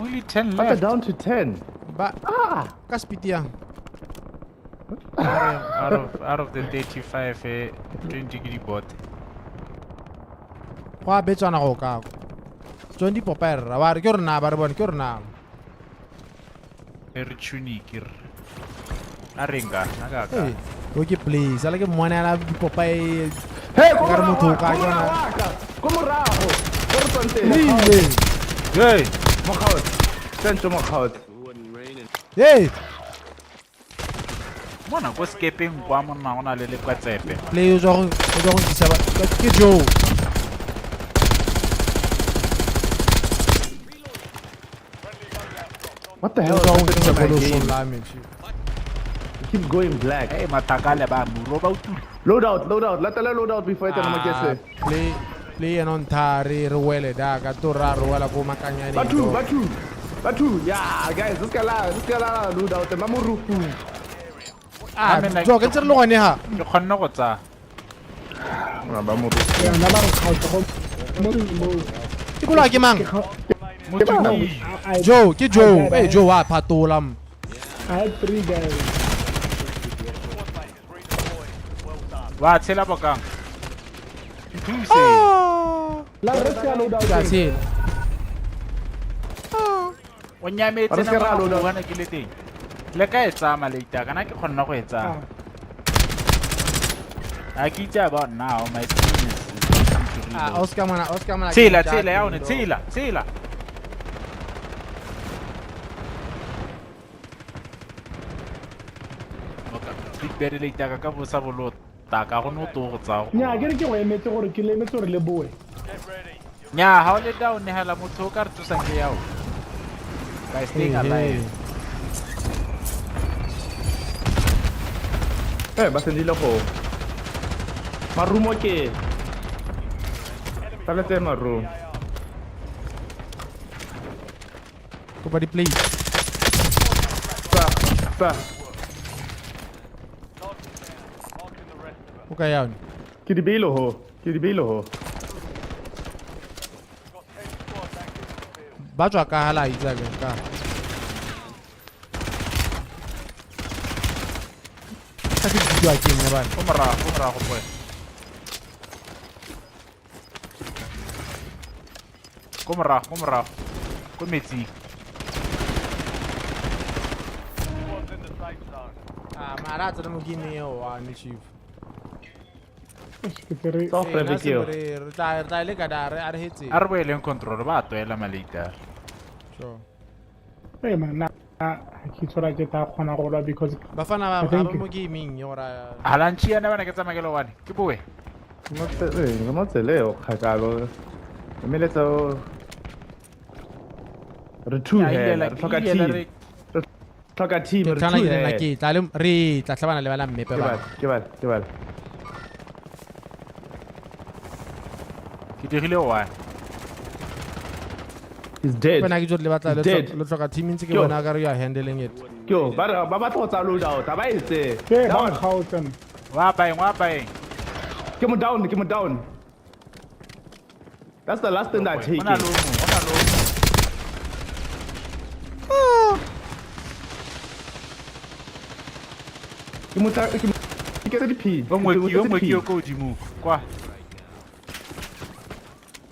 [SPEAKER 13] Only 10
[SPEAKER 5] But
[SPEAKER 13] left.
[SPEAKER 5] down to 10.
[SPEAKER 1] Ba ka speed yang.
[SPEAKER 13] Out of the 35, 20 ke di bot.
[SPEAKER 1] Go a betswana go ka. Tsone di popa rra wa re ke rona ba re bone ke rona.
[SPEAKER 13] E re tshuni ke re. A renga, a ka ka.
[SPEAKER 1] Hey, o ke place, ala ke mmonela dipopa e.
[SPEAKER 5] Hey,
[SPEAKER 1] ka re motho o ka ke yona.
[SPEAKER 5] Ko morago. Ko re tswang teng.
[SPEAKER 1] Rile.
[SPEAKER 13] Hey,
[SPEAKER 5] Mokgaotse. Tsentse mokgaotse.
[SPEAKER 1] Hey,
[SPEAKER 13] mona ko skepeng kwa monna go na le lekwatsepe.
[SPEAKER 1] play o tswa go ntisa ba ke Joe.
[SPEAKER 5] What the hell
[SPEAKER 1] O
[SPEAKER 5] is
[SPEAKER 1] tswa go
[SPEAKER 5] happening
[SPEAKER 1] ntisa
[SPEAKER 5] to my
[SPEAKER 1] ko
[SPEAKER 5] game?
[SPEAKER 1] losong la me. Chief.
[SPEAKER 5] It keeps going black.
[SPEAKER 13] Hey, mathaka le ba muro ba utule.
[SPEAKER 5] Load out, load out. Latela load out before e tsena mo
[SPEAKER 1] Ah,
[SPEAKER 5] kese.
[SPEAKER 1] play eno ntha re wele da ka to ra re wela ko makanyaneng.
[SPEAKER 5] Batho, batho. Batho. Yeah, guys, this guy la load out. Ba mo rufu.
[SPEAKER 1] Ah,
[SPEAKER 13] I mean, like,
[SPEAKER 1] Joe, ke ntse re le gone ha.
[SPEAKER 13] Ke kgonne go tsaya.
[SPEAKER 5] Ba mo rufu.
[SPEAKER 16] Yeah, nna ba re kgaotse go mo mo.
[SPEAKER 1] Ke bolwa ke mang?
[SPEAKER 13] Motho
[SPEAKER 16] No,
[SPEAKER 13] ke
[SPEAKER 1] Joe, ke Joe.
[SPEAKER 16] I
[SPEAKER 1] Hey, Joe wa phatola.
[SPEAKER 16] I had 3 guys.
[SPEAKER 13] Wa tshela bokang. Nthuse.
[SPEAKER 16] La re se ka load out.
[SPEAKER 1] Ke a tshela.
[SPEAKER 13] O nyametse
[SPEAKER 5] Re se ka ra
[SPEAKER 13] nako
[SPEAKER 5] load out.
[SPEAKER 13] bona ke le teng. Le ka e tsaya malate kana ke kgonne go e tsaya. A ke itse about now my screen is
[SPEAKER 1] Ah, Oscar mana, Oscar mana.
[SPEAKER 13] Tshela, tshela ya one, tshela, tshela. Big Daddy le itaka ka bosa bolo taka go no to go tsaya go.
[SPEAKER 16] Nya ke re ke go emetse gore ke le emetse gore le boe.
[SPEAKER 13] Nya ha o le down hela motho o ka re tsosang ke yao. By staying alive.
[SPEAKER 5] Eh, ba sendile go. Marumo ke. Tla marumo.
[SPEAKER 1] Kopa di play.
[SPEAKER 5] Ba, ba.
[SPEAKER 1] O ka ya one.
[SPEAKER 5] Ke di beile ho. Ke di beile ho.
[SPEAKER 1] Ba tswa ka hala itsa ke ka. Ka ke bidiwa ke eng bana?
[SPEAKER 13] Ko morago boy. Ko morago. Ko metsing.
[SPEAKER 1] Ah, mara tsena mo game eo wa ne chief.
[SPEAKER 16] Ke tsere
[SPEAKER 5] Soft
[SPEAKER 1] Ee, nna
[SPEAKER 5] ke eo.
[SPEAKER 1] se re tla le ka da re a re hetse.
[SPEAKER 13] A re boeleng control ba toela malate.
[SPEAKER 1] Sure.
[SPEAKER 16] Hey man, na ke tshwara ke tla kgona go lwa because
[SPEAKER 1] Bafana ba
[SPEAKER 16] I
[SPEAKER 1] ba
[SPEAKER 16] think
[SPEAKER 1] mo gaming yo ra.
[SPEAKER 13] Halantshi yana bana ke tsamaya ke le one. Ke boe.
[SPEAKER 5] Mo tseleng o kgakalo. Emeletsa o. Re two
[SPEAKER 13] Ya,
[SPEAKER 5] hela, re tlhoka
[SPEAKER 13] ile
[SPEAKER 5] team.
[SPEAKER 13] re-
[SPEAKER 5] Re tlhoka team,
[SPEAKER 1] Ke
[SPEAKER 5] re
[SPEAKER 1] tlhana
[SPEAKER 5] two
[SPEAKER 1] ke nna
[SPEAKER 5] hela.
[SPEAKER 1] ke tla le re tla tlhabana le bala mmepe
[SPEAKER 5] Ke
[SPEAKER 1] ba.
[SPEAKER 5] bale, ke bale, ke bale.
[SPEAKER 13] Ke dirile one.
[SPEAKER 5] He's dead.
[SPEAKER 1] Wena ke tlo le batla
[SPEAKER 5] He's dead.
[SPEAKER 1] le tlhoka team ntse ke
[SPEAKER 5] Yo.
[SPEAKER 1] bona ka re you are handling it.
[SPEAKER 5] Yo, ba re ba batla go tsaya load out, ha ba e tseye.
[SPEAKER 16] ke ba
[SPEAKER 5] Down.
[SPEAKER 16] kgaotse.
[SPEAKER 13] Wa baeng, wa baeng.
[SPEAKER 5] Ke mo down, ke mo down. That's the last thing that I take.
[SPEAKER 13] Go na le o mongwe, go na le o mongwe.
[SPEAKER 5] Ke mo tla ke ke di
[SPEAKER 13] O mongwe ke yo ko godimo kwa.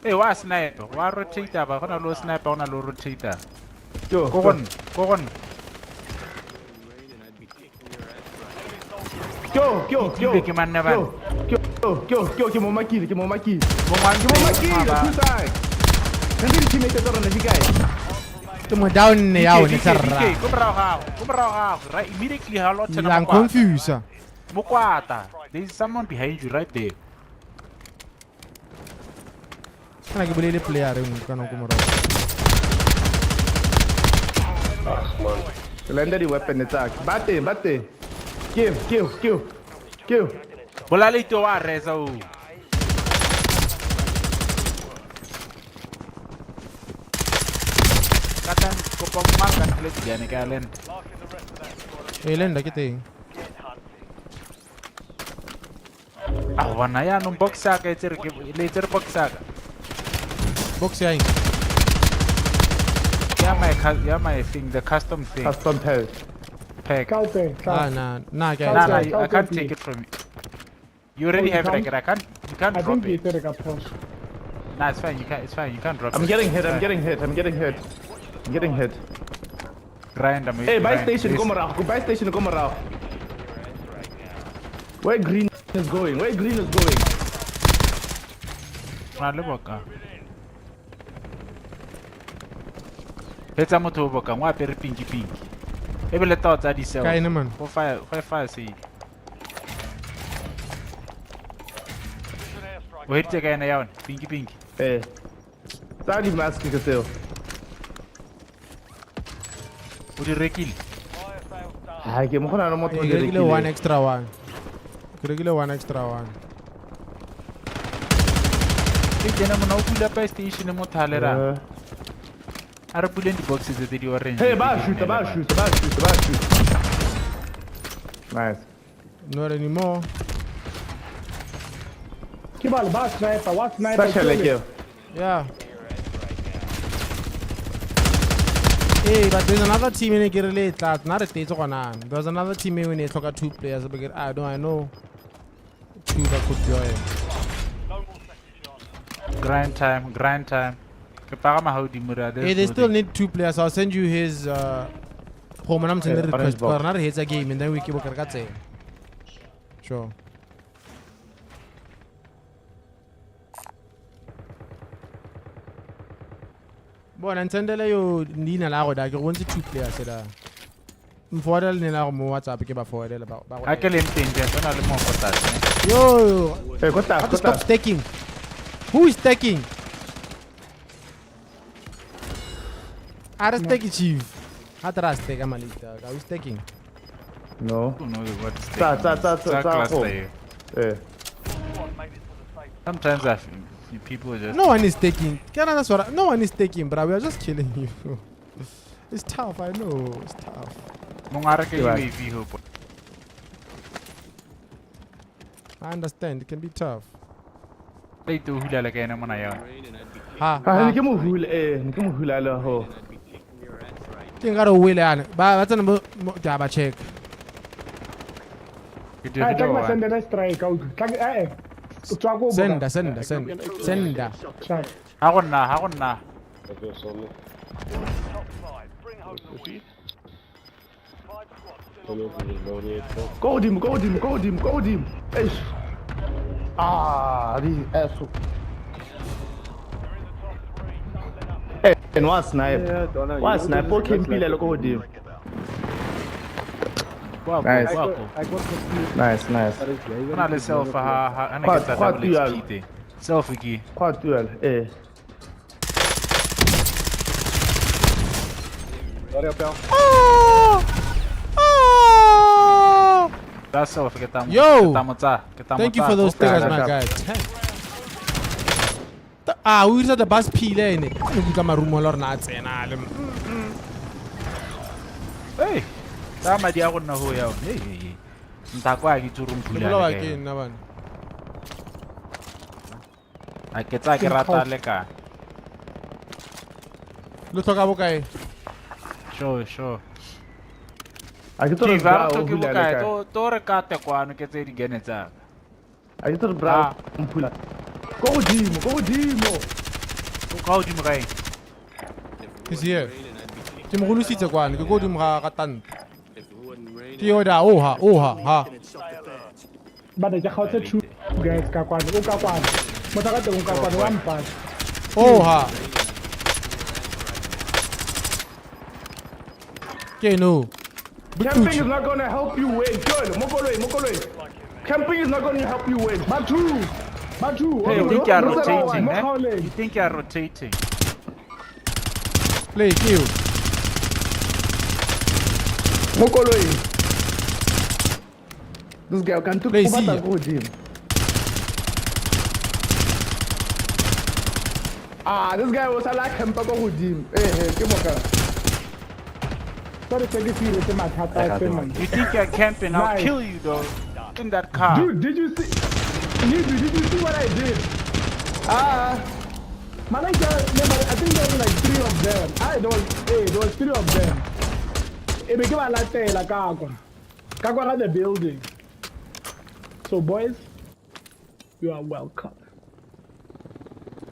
[SPEAKER 13] Ee, wa sniper, wa rotator ba, go na le o sniper, go na le o rotator.
[SPEAKER 5] Yo,
[SPEAKER 13] Ko go nna, ko go nna.
[SPEAKER 5] Yo, yo, yo.
[SPEAKER 13] Ke manne bana.
[SPEAKER 5] Yo, yo, yo, ke mo makile, ke mo makile.
[SPEAKER 13] Mongwe wa
[SPEAKER 5] Ke mo makile,
[SPEAKER 13] ba.
[SPEAKER 5] two side. Nne di teammate tsa rona di kae?
[SPEAKER 1] Ke mo down ne ya one
[SPEAKER 13] DK,
[SPEAKER 1] tsa rra.
[SPEAKER 13] DK, ko morago gago, ko morago gago, right immediately ha lo tsena
[SPEAKER 1] La confuse.
[SPEAKER 13] Mokwata. There is someone behind you right there.
[SPEAKER 1] Kana ke bolele player e nngwe kana ko morago.
[SPEAKER 14] Ag man.
[SPEAKER 5] Ke lenda di weapon tsa ka. Ba teng, ba teng. Ke, ke, ke. Ke.
[SPEAKER 13] Bolale ito wa reza o. Katan kopa mang ka plate jane ka lenda.
[SPEAKER 1] E lenda ke teng.
[SPEAKER 13] A bona yaanong box ya ka e tsere ke le e tsere box ya ka.
[SPEAKER 1] Box ya eng?
[SPEAKER 13] Ya my thing, the custom thing.
[SPEAKER 5] Custom pack.
[SPEAKER 13] Pack.
[SPEAKER 1] Ah, nah,
[SPEAKER 13] Nah, I can't take it from you. You already have it, I can't. You can't
[SPEAKER 16] I
[SPEAKER 13] drop
[SPEAKER 16] think
[SPEAKER 13] it.
[SPEAKER 16] you take a push.
[SPEAKER 13] Nah, it's fine. You can't. It's fine. You can't drop
[SPEAKER 5] I'm
[SPEAKER 13] it.
[SPEAKER 5] getting hit. I'm getting hit. I'm getting hit. I'm getting hit.
[SPEAKER 13] Grind. I'm.
[SPEAKER 5] Hey, buy station, go morago. Go buy station, go morago. Where green is going? Where green is going?
[SPEAKER 13] Na le boka. Fetsa motho o bokang o apere pinki pinki. E bile tao tsa di-cells.
[SPEAKER 1] Kae ne man?
[SPEAKER 13] Go fire, go fire se. O heditse ka ena ya one, pinki pinki.
[SPEAKER 5] Eh. Tsa di mask ke tseo.
[SPEAKER 13] O di rekile?
[SPEAKER 5] Ha ke mo gona le motho o
[SPEAKER 1] Ke
[SPEAKER 5] di
[SPEAKER 1] rekile one
[SPEAKER 5] rekile.
[SPEAKER 1] extra one. Ke rekile one extra one.
[SPEAKER 13] Ke tsena mona o bula buy station mo thalera. A re buleng di-boxes tse di orange.
[SPEAKER 5] Hey, ba shoot, ba shoot, ba shoot, ba shoot. Nice.
[SPEAKER 1] Not anymore.
[SPEAKER 16] Ke ba le ba sniper, wa sniper.
[SPEAKER 5] Sasha le ke.
[SPEAKER 1] Yeah. Hey, but there's another team in Kerala. Not a stage gona. There's another team in it tlhoka two players but I don't I know two that could join.
[SPEAKER 13] Grind time, grind time. Ke pagama ha hodimo re a
[SPEAKER 1] Hey, they still need two players. I'll send you his go mona mtsende
[SPEAKER 5] Hey, orange
[SPEAKER 1] request.
[SPEAKER 5] box.
[SPEAKER 1] Ka rena re hetsa game and then we ke bo ka tsena. Sure. Bona ntsendele yo leina la go da ke go ntse two players da. Mforwardele leina la go mo WhatsApp ke ba forwardele ba ba go.
[SPEAKER 13] Ha ke leng teng ke tsena le mo go tlase.
[SPEAKER 1] Yo.
[SPEAKER 5] Hey, go tlase,
[SPEAKER 1] Have to
[SPEAKER 5] go
[SPEAKER 1] stop
[SPEAKER 5] tlase.
[SPEAKER 1] stacking. Who is stacking? A re stack chief. Ha tra stack malita. Are we stacking?
[SPEAKER 5] No.
[SPEAKER 13] No, what
[SPEAKER 5] Tsa tsa tsa tsa tsa go. Eh.
[SPEAKER 13] Sometimes I feel people just
[SPEAKER 1] No one is taking. Can I that's what no one is taking, bro. We are just killing you. It's tough, I know. It's tough.
[SPEAKER 13] Mongwe a reke
[SPEAKER 5] Ke ba-
[SPEAKER 13] UAV hope.
[SPEAKER 1] I understand. It can be tough.
[SPEAKER 13] Plate o hula le ka ena mona ya.
[SPEAKER 1] Ha.
[SPEAKER 5] Ha
[SPEAKER 1] ha.
[SPEAKER 5] ne ke mo hula eh, ne ke mo hula le ho.
[SPEAKER 1] Ke nka re o wele yana. Ba ba tsena mo ke a ba check.
[SPEAKER 13] Ke
[SPEAKER 16] Ah,
[SPEAKER 13] dirile
[SPEAKER 16] tla ke ba
[SPEAKER 13] one.
[SPEAKER 16] sendele strike out. Tla ke eh eh. O tswa ko
[SPEAKER 1] Senda, senda, senda. Senda.
[SPEAKER 16] Sharp.
[SPEAKER 13] Ha go nna, ha go nna.
[SPEAKER 5] Go godimo, go godimo, go godimo, go godimo. Eish. Ah, these asshole. Hey, and one snipe.
[SPEAKER 14] Yeah, Donna, you
[SPEAKER 5] One
[SPEAKER 14] know
[SPEAKER 5] snipe.
[SPEAKER 14] this
[SPEAKER 5] O
[SPEAKER 14] is just
[SPEAKER 5] campile
[SPEAKER 14] like-
[SPEAKER 5] le ko godimo.
[SPEAKER 13] Kwa ko,
[SPEAKER 5] Nice.
[SPEAKER 13] kwa ko.
[SPEAKER 9] I got confused.
[SPEAKER 5] Nice, nice.
[SPEAKER 13] Go na le self ha ha ha ne
[SPEAKER 5] Kwa
[SPEAKER 13] ke tsa
[SPEAKER 5] kwa
[SPEAKER 13] double
[SPEAKER 5] tual.
[SPEAKER 13] XP teng. Self ke.
[SPEAKER 5] Kwa tual. Eh.
[SPEAKER 1] Oh! Oh!
[SPEAKER 13] Tsa self ke tla mo.
[SPEAKER 1] Yo!
[SPEAKER 13] Ke tla mo tsa, ke tla mo
[SPEAKER 1] Thank you
[SPEAKER 13] tsa.
[SPEAKER 1] for those
[SPEAKER 13] Go
[SPEAKER 1] stickers,
[SPEAKER 13] kae?
[SPEAKER 1] my guy. 10. Ah, o irisa the bus phile ene. Ke kutlwa marumo le rona a tsena le.
[SPEAKER 13] Hey. Tsa madi a go nna ho ya one. Hey, hey, hey. Ntako a ke itse gore
[SPEAKER 1] Le
[SPEAKER 13] mphula
[SPEAKER 1] bolawa
[SPEAKER 13] le
[SPEAKER 1] ke
[SPEAKER 13] ka eng.
[SPEAKER 1] nna bana.
[SPEAKER 13] A ke tsaya ke rata le ka.
[SPEAKER 1] Le tlhoka bokae?
[SPEAKER 13] Sure, sure.
[SPEAKER 5] A ke tlo re
[SPEAKER 13] Chief,
[SPEAKER 5] bra
[SPEAKER 13] a re
[SPEAKER 5] o
[SPEAKER 13] tlhoke
[SPEAKER 5] hula le
[SPEAKER 13] bokae
[SPEAKER 5] kae?
[SPEAKER 13] to re kate kwano ke tse di-gene tsaka.
[SPEAKER 5] A ke tlo re bra o mphula. Ko godimo, ko godimo.
[SPEAKER 13] O ka godimo ga eng?
[SPEAKER 1] He's here. Ke mo golositse kwano, ke ko godimo ga tante. Ke yo da, oha, oha, ha.
[SPEAKER 16] But ke kgaotse two guys ka kwano, o ka kwano. Motho ka teng o ka kwano, wa mpatla.
[SPEAKER 1] Oha. Ke no.
[SPEAKER 5] Camping is not gonna help you win. Joel, mo koloi, mo koloi. Camping is not gonna help you win.
[SPEAKER 16] Batho, batho.
[SPEAKER 13] Hey, you think you are rotating,
[SPEAKER 16] Mo
[SPEAKER 13] eh?
[SPEAKER 16] kgaoleng.
[SPEAKER 13] You think you are rotating?
[SPEAKER 1] Play ke yo.
[SPEAKER 5] Mo koloi. This guy can took
[SPEAKER 1] Play
[SPEAKER 5] o batla
[SPEAKER 1] see.
[SPEAKER 5] ko godimo. Ah, this guy was ala campa ko godimo. Eh, eh, ke moka.
[SPEAKER 16] Sorry, ke se iretse mathata a se man.
[SPEAKER 13] You think you're camping? I'll
[SPEAKER 16] Nice.
[SPEAKER 13] kill you though. In that car.
[SPEAKER 16] Dude, did you see? Dude, did you see what I did?
[SPEAKER 5] Ah.
[SPEAKER 16] Man, I think there was like three of them. There was three of them. E be ke ba latela ka kwa. Ka kwa ga the building. So boys, you are welcome.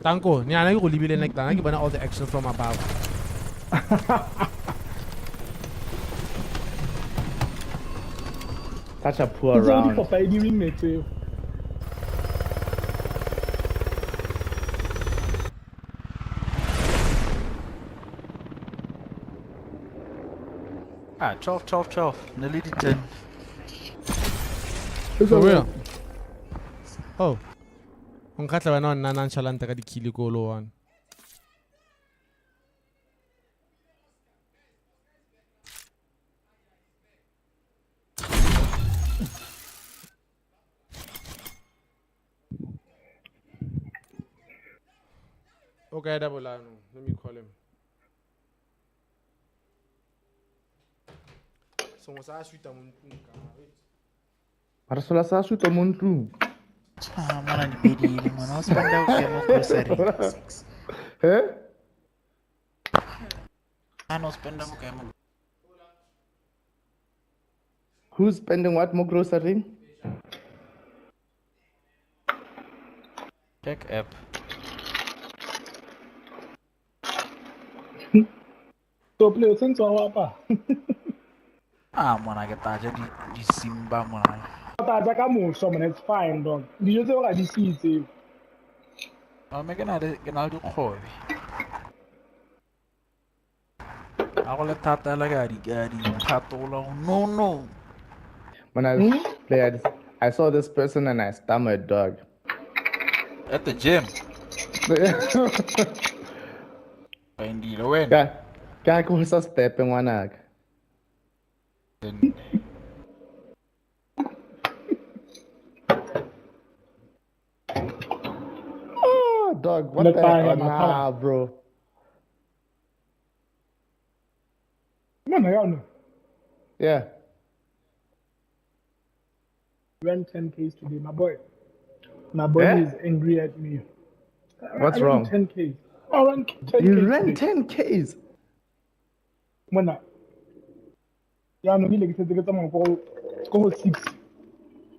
[SPEAKER 1] Tanko, ni ana ke go lebile nna ke tla ke bona all the action from above.
[SPEAKER 5] Such a poor
[SPEAKER 16] Tseo
[SPEAKER 5] round.
[SPEAKER 16] difofa di winne tseo.
[SPEAKER 13] Ah, 12, 12, 12. Nearly the 10.
[SPEAKER 1] For real. Oh. O nkgatlha wena o nna nonchalant ka di-kill ko lo one. Okay, double line. Let me call him. Sengwe sa suita mo ntlong ka. Wait.
[SPEAKER 5] Mara sola sa suta mo ntlong.
[SPEAKER 11] Ah, mona di bedile mona o spenda bokae mo grocery?
[SPEAKER 5] Eh?
[SPEAKER 11] Ah, no spenda bokae mo
[SPEAKER 5] Who's spending what mo grocery?
[SPEAKER 11] Check app.
[SPEAKER 16] So play o sentse wa apaya.
[SPEAKER 11] Ah, mona ke tla ja di di Simba mona.
[SPEAKER 16] O tla ja ka moso man, it's fine dog. Dijo tseo ga di siye tseo.
[SPEAKER 11] Ah, mme ke na le dikgobe. A go le thata hela ke a di phatola. No.
[SPEAKER 5] When I played, I saw this person and I stammered, dog.
[SPEAKER 11] At the gym. Indile wena.
[SPEAKER 5] Ka ke go sa step ngwanaka.
[SPEAKER 11] Then
[SPEAKER 5] Oh, dog, what the
[SPEAKER 16] Let's
[SPEAKER 5] heck? Nah, bro.
[SPEAKER 16] Mona ya no.
[SPEAKER 5] Yeah.
[SPEAKER 16] Ran 10 Ks today, my boy. My body
[SPEAKER 5] Eh?
[SPEAKER 16] is angry at me.
[SPEAKER 5] What's
[SPEAKER 16] I ran
[SPEAKER 5] wrong?
[SPEAKER 16] 10 Ks. I ran 10
[SPEAKER 5] You
[SPEAKER 16] Ks
[SPEAKER 5] ran
[SPEAKER 16] today.
[SPEAKER 5] 10 Ks.
[SPEAKER 16] Mona. Ya no ile ke setse ke tsamaya ko go 6.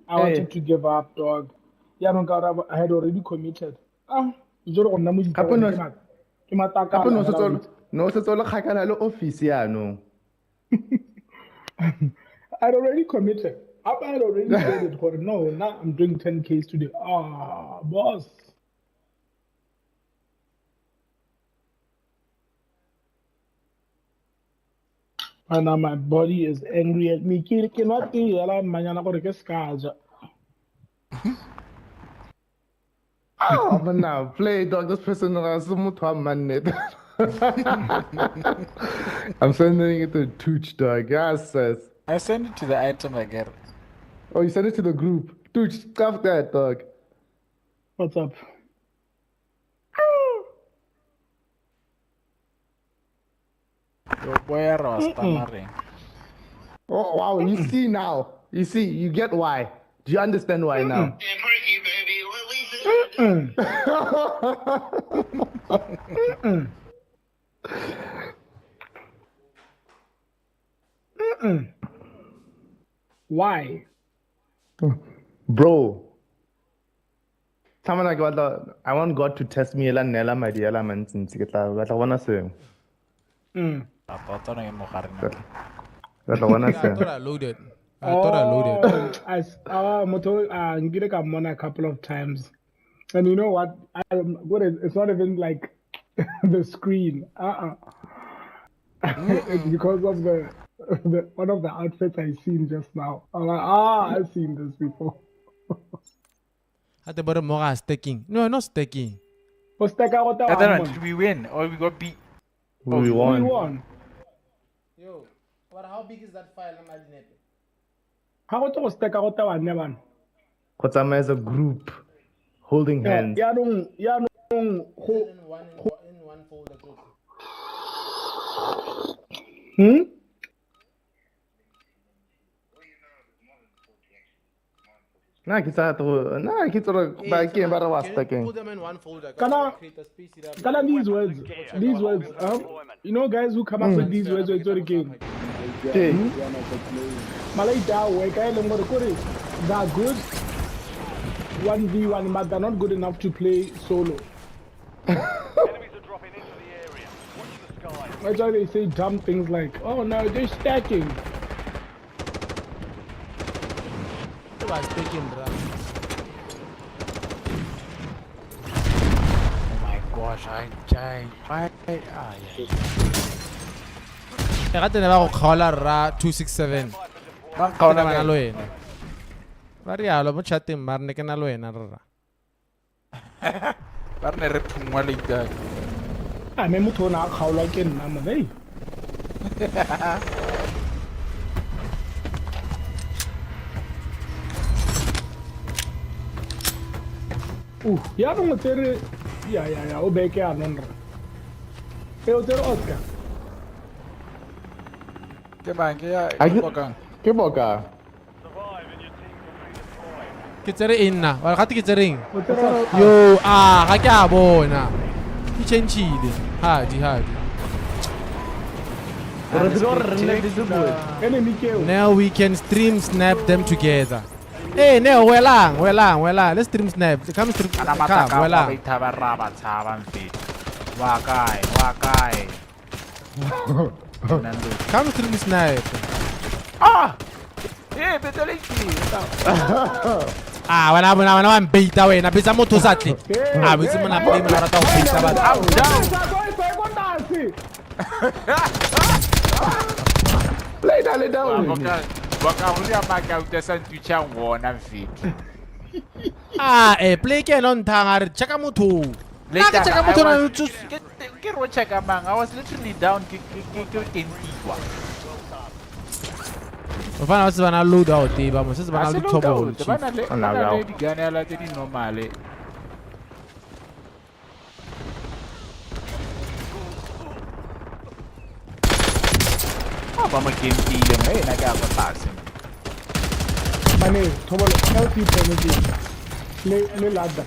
[SPEAKER 16] I wanted to give up, dog. Ya no ka gore I had already committed. Ah, jore go nna mo
[SPEAKER 5] Gape no
[SPEAKER 16] ke matakala.
[SPEAKER 5] Gape no setse no setse o le kgakala le office yaanong.
[SPEAKER 16] I'd already committed. I had already said it. Gore, no, now I'm doing 10 Ks today. Ah, boss. And now my body is angry at me. Ke ke nwa tee hela mmanyana gore ke ska ja.
[SPEAKER 5] Oh, but now play dog. This person has motho wa mannete. I'm sending it to Tooch, dog. Yes, sis.
[SPEAKER 11] I send it to the item I get.
[SPEAKER 5] Oh, you send it to the group. Tooch, stop that, dog.
[SPEAKER 16] What's up?
[SPEAKER 11] Yo boy a re wa stammering.
[SPEAKER 5] Oh, wow. You see now. You see, you get why. Do you understand why now?
[SPEAKER 16] Mm-mm. Mm-mm. Mm-mm. Why?
[SPEAKER 5] Bro. Someone like I want God to test me ela nela madi ela mantsintsi ke tla batla go bona sengwe.
[SPEAKER 11] Tota ke mo gare na.
[SPEAKER 5] Batla go bona
[SPEAKER 1] I
[SPEAKER 5] sengwe.
[SPEAKER 1] thought I loaded. I thought I loaded.
[SPEAKER 16] Oh, motho nkile ka mmona a couple of times. And you know what? It's not even like the screen. It's because of the one of the outfits I seen just now. I'm like, I've seen this before.
[SPEAKER 1] At the bottom, more stacking. No, not stacking.
[SPEAKER 13] Did we win or we got beat?
[SPEAKER 5] We won.
[SPEAKER 16] We won.
[SPEAKER 1] Yo, but how big is that file?
[SPEAKER 16] How to stack out our never?
[SPEAKER 5] Go tsamaya as a group, holding hands.
[SPEAKER 16] Yeah, no,
[SPEAKER 1] In one folder.
[SPEAKER 5] Nna ke tsa nna ke tsore ba ke ba re wa stacking.
[SPEAKER 1] Put them in one folder.
[SPEAKER 16] Kana these words, you know, guys who come up with these words, it's already game. Malaita, they are good 1v1, but they're not good enough to play solo.
[SPEAKER 2] Enemies are dropping into the area. Watch the skies.
[SPEAKER 16] That's why they say dumb things like, "Oh no, they're stacking."
[SPEAKER 1] Was taken, bro.
[SPEAKER 11] Oh my gosh, I
[SPEAKER 1] yeah. Ga tene ba go kgaola rra 267.
[SPEAKER 11] Ba nkgaola
[SPEAKER 1] Ba na
[SPEAKER 11] kae?
[SPEAKER 1] le wena. Ba rialo mo chateng ba re ne ke na le wena rra.
[SPEAKER 11] Ba re ne re phungwa leitane.
[SPEAKER 16] A me motho o ne a kgaolwa ke nna mo, hey. Ya nong tsere ya o beke ya nong re. E o tsere Oscar.
[SPEAKER 11] Ke bang ke ya ke bokang.
[SPEAKER 5] Ke boka.
[SPEAKER 1] Ke tsere eng nna? Wa gate ke tsere eng? Yo, ga ke a bona. Ke changeile. Hadi. Now we can stream snap them together. Hey, Neo, welang. Let's stream snap. Come stream. Come, welang.
[SPEAKER 11] Wa kae.
[SPEAKER 1] Come stream snap.
[SPEAKER 11] Ah! Eh, beteleki.
[SPEAKER 1] Ah, wena wa mbeita wena. Betsa motho sa tle. Ah, betsa mona play mona rata ho beita batho.
[SPEAKER 11] I'm down.
[SPEAKER 5] Lay down.
[SPEAKER 11] Baka maka utesa ntutša wona mfethu.
[SPEAKER 1] Ah, play ke ena o nthang a re checka motho. Nna ke checka motho na
[SPEAKER 11] ke ro checka mang? I was literally down ke kentiwa.
[SPEAKER 1] Bafana ba se ba na load out ba mo se se ba na le thobolo.
[SPEAKER 11] Ba na le diganela tse di normale. Ba mo kentile mo ena ka go tlase.
[SPEAKER 16] Mane thobolo LP penalty. Le ladder.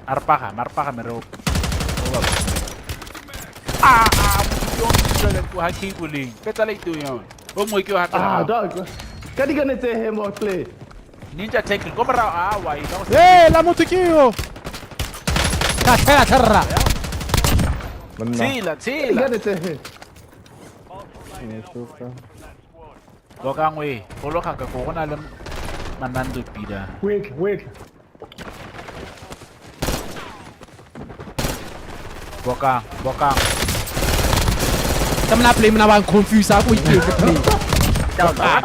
[SPEAKER 11] Arpaga mere o. Motho yo ha cable. Petsa le ito yone. O mongwe ke o hapela.
[SPEAKER 5] Ah, dog. Ka di gane tse he mo play.
[SPEAKER 11] Ninja tackle go morao a wa e ka go.
[SPEAKER 1] Eh, la motho ke yo. Ka tlhela.
[SPEAKER 11] Tshela.
[SPEAKER 5] Di gane tse he.
[SPEAKER 11] Bokangwe, bologa ka go na le Manando pila.
[SPEAKER 16] Wait.
[SPEAKER 11] Bokang.
[SPEAKER 1] Tsamana play mna ba confuse a go iketse play.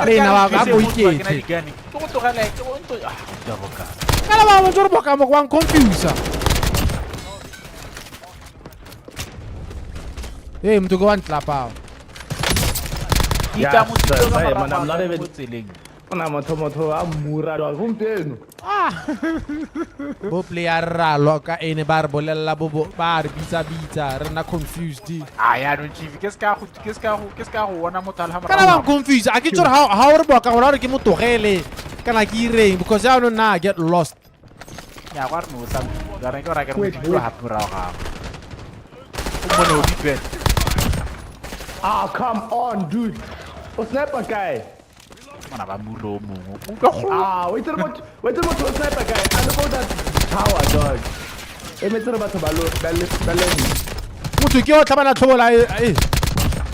[SPEAKER 1] Play na ba go iketse.
[SPEAKER 11] Ke go tlogela ke go ntlo ah ka bokang.
[SPEAKER 1] Kana ba mo tsore bokang mo go confuse. Hey, motho ke wa ntlapa.
[SPEAKER 11] Ke motho
[SPEAKER 5] Yeah, man, I'm not even Ona motho a mura dog gompieno.
[SPEAKER 1] Ah. Bo player ra loka ene ba re bolella bo ba re bitsa re nna confused.
[SPEAKER 11] Ah ya no chief ke ska go bona motho a le ha
[SPEAKER 1] Kana ba confused. A ke tsore ha o re boka gore ke motogele kana ke ireng because ya no nna get lost.
[SPEAKER 11] Ya gwa re no tla ga re ke ra ke re motho ha pura ga. O mone o dipela.
[SPEAKER 5] Ah, come on, dude. O sniper kae?
[SPEAKER 13] Mona ba muro o mongwe. Utlwa go.
[SPEAKER 5] Ah, wait till motho, wait till motho o sniper kae? A look at that tower, dog. Emetse re batho ba lo ba le ba le.
[SPEAKER 1] Motho ke o tlhabana tlhobola e.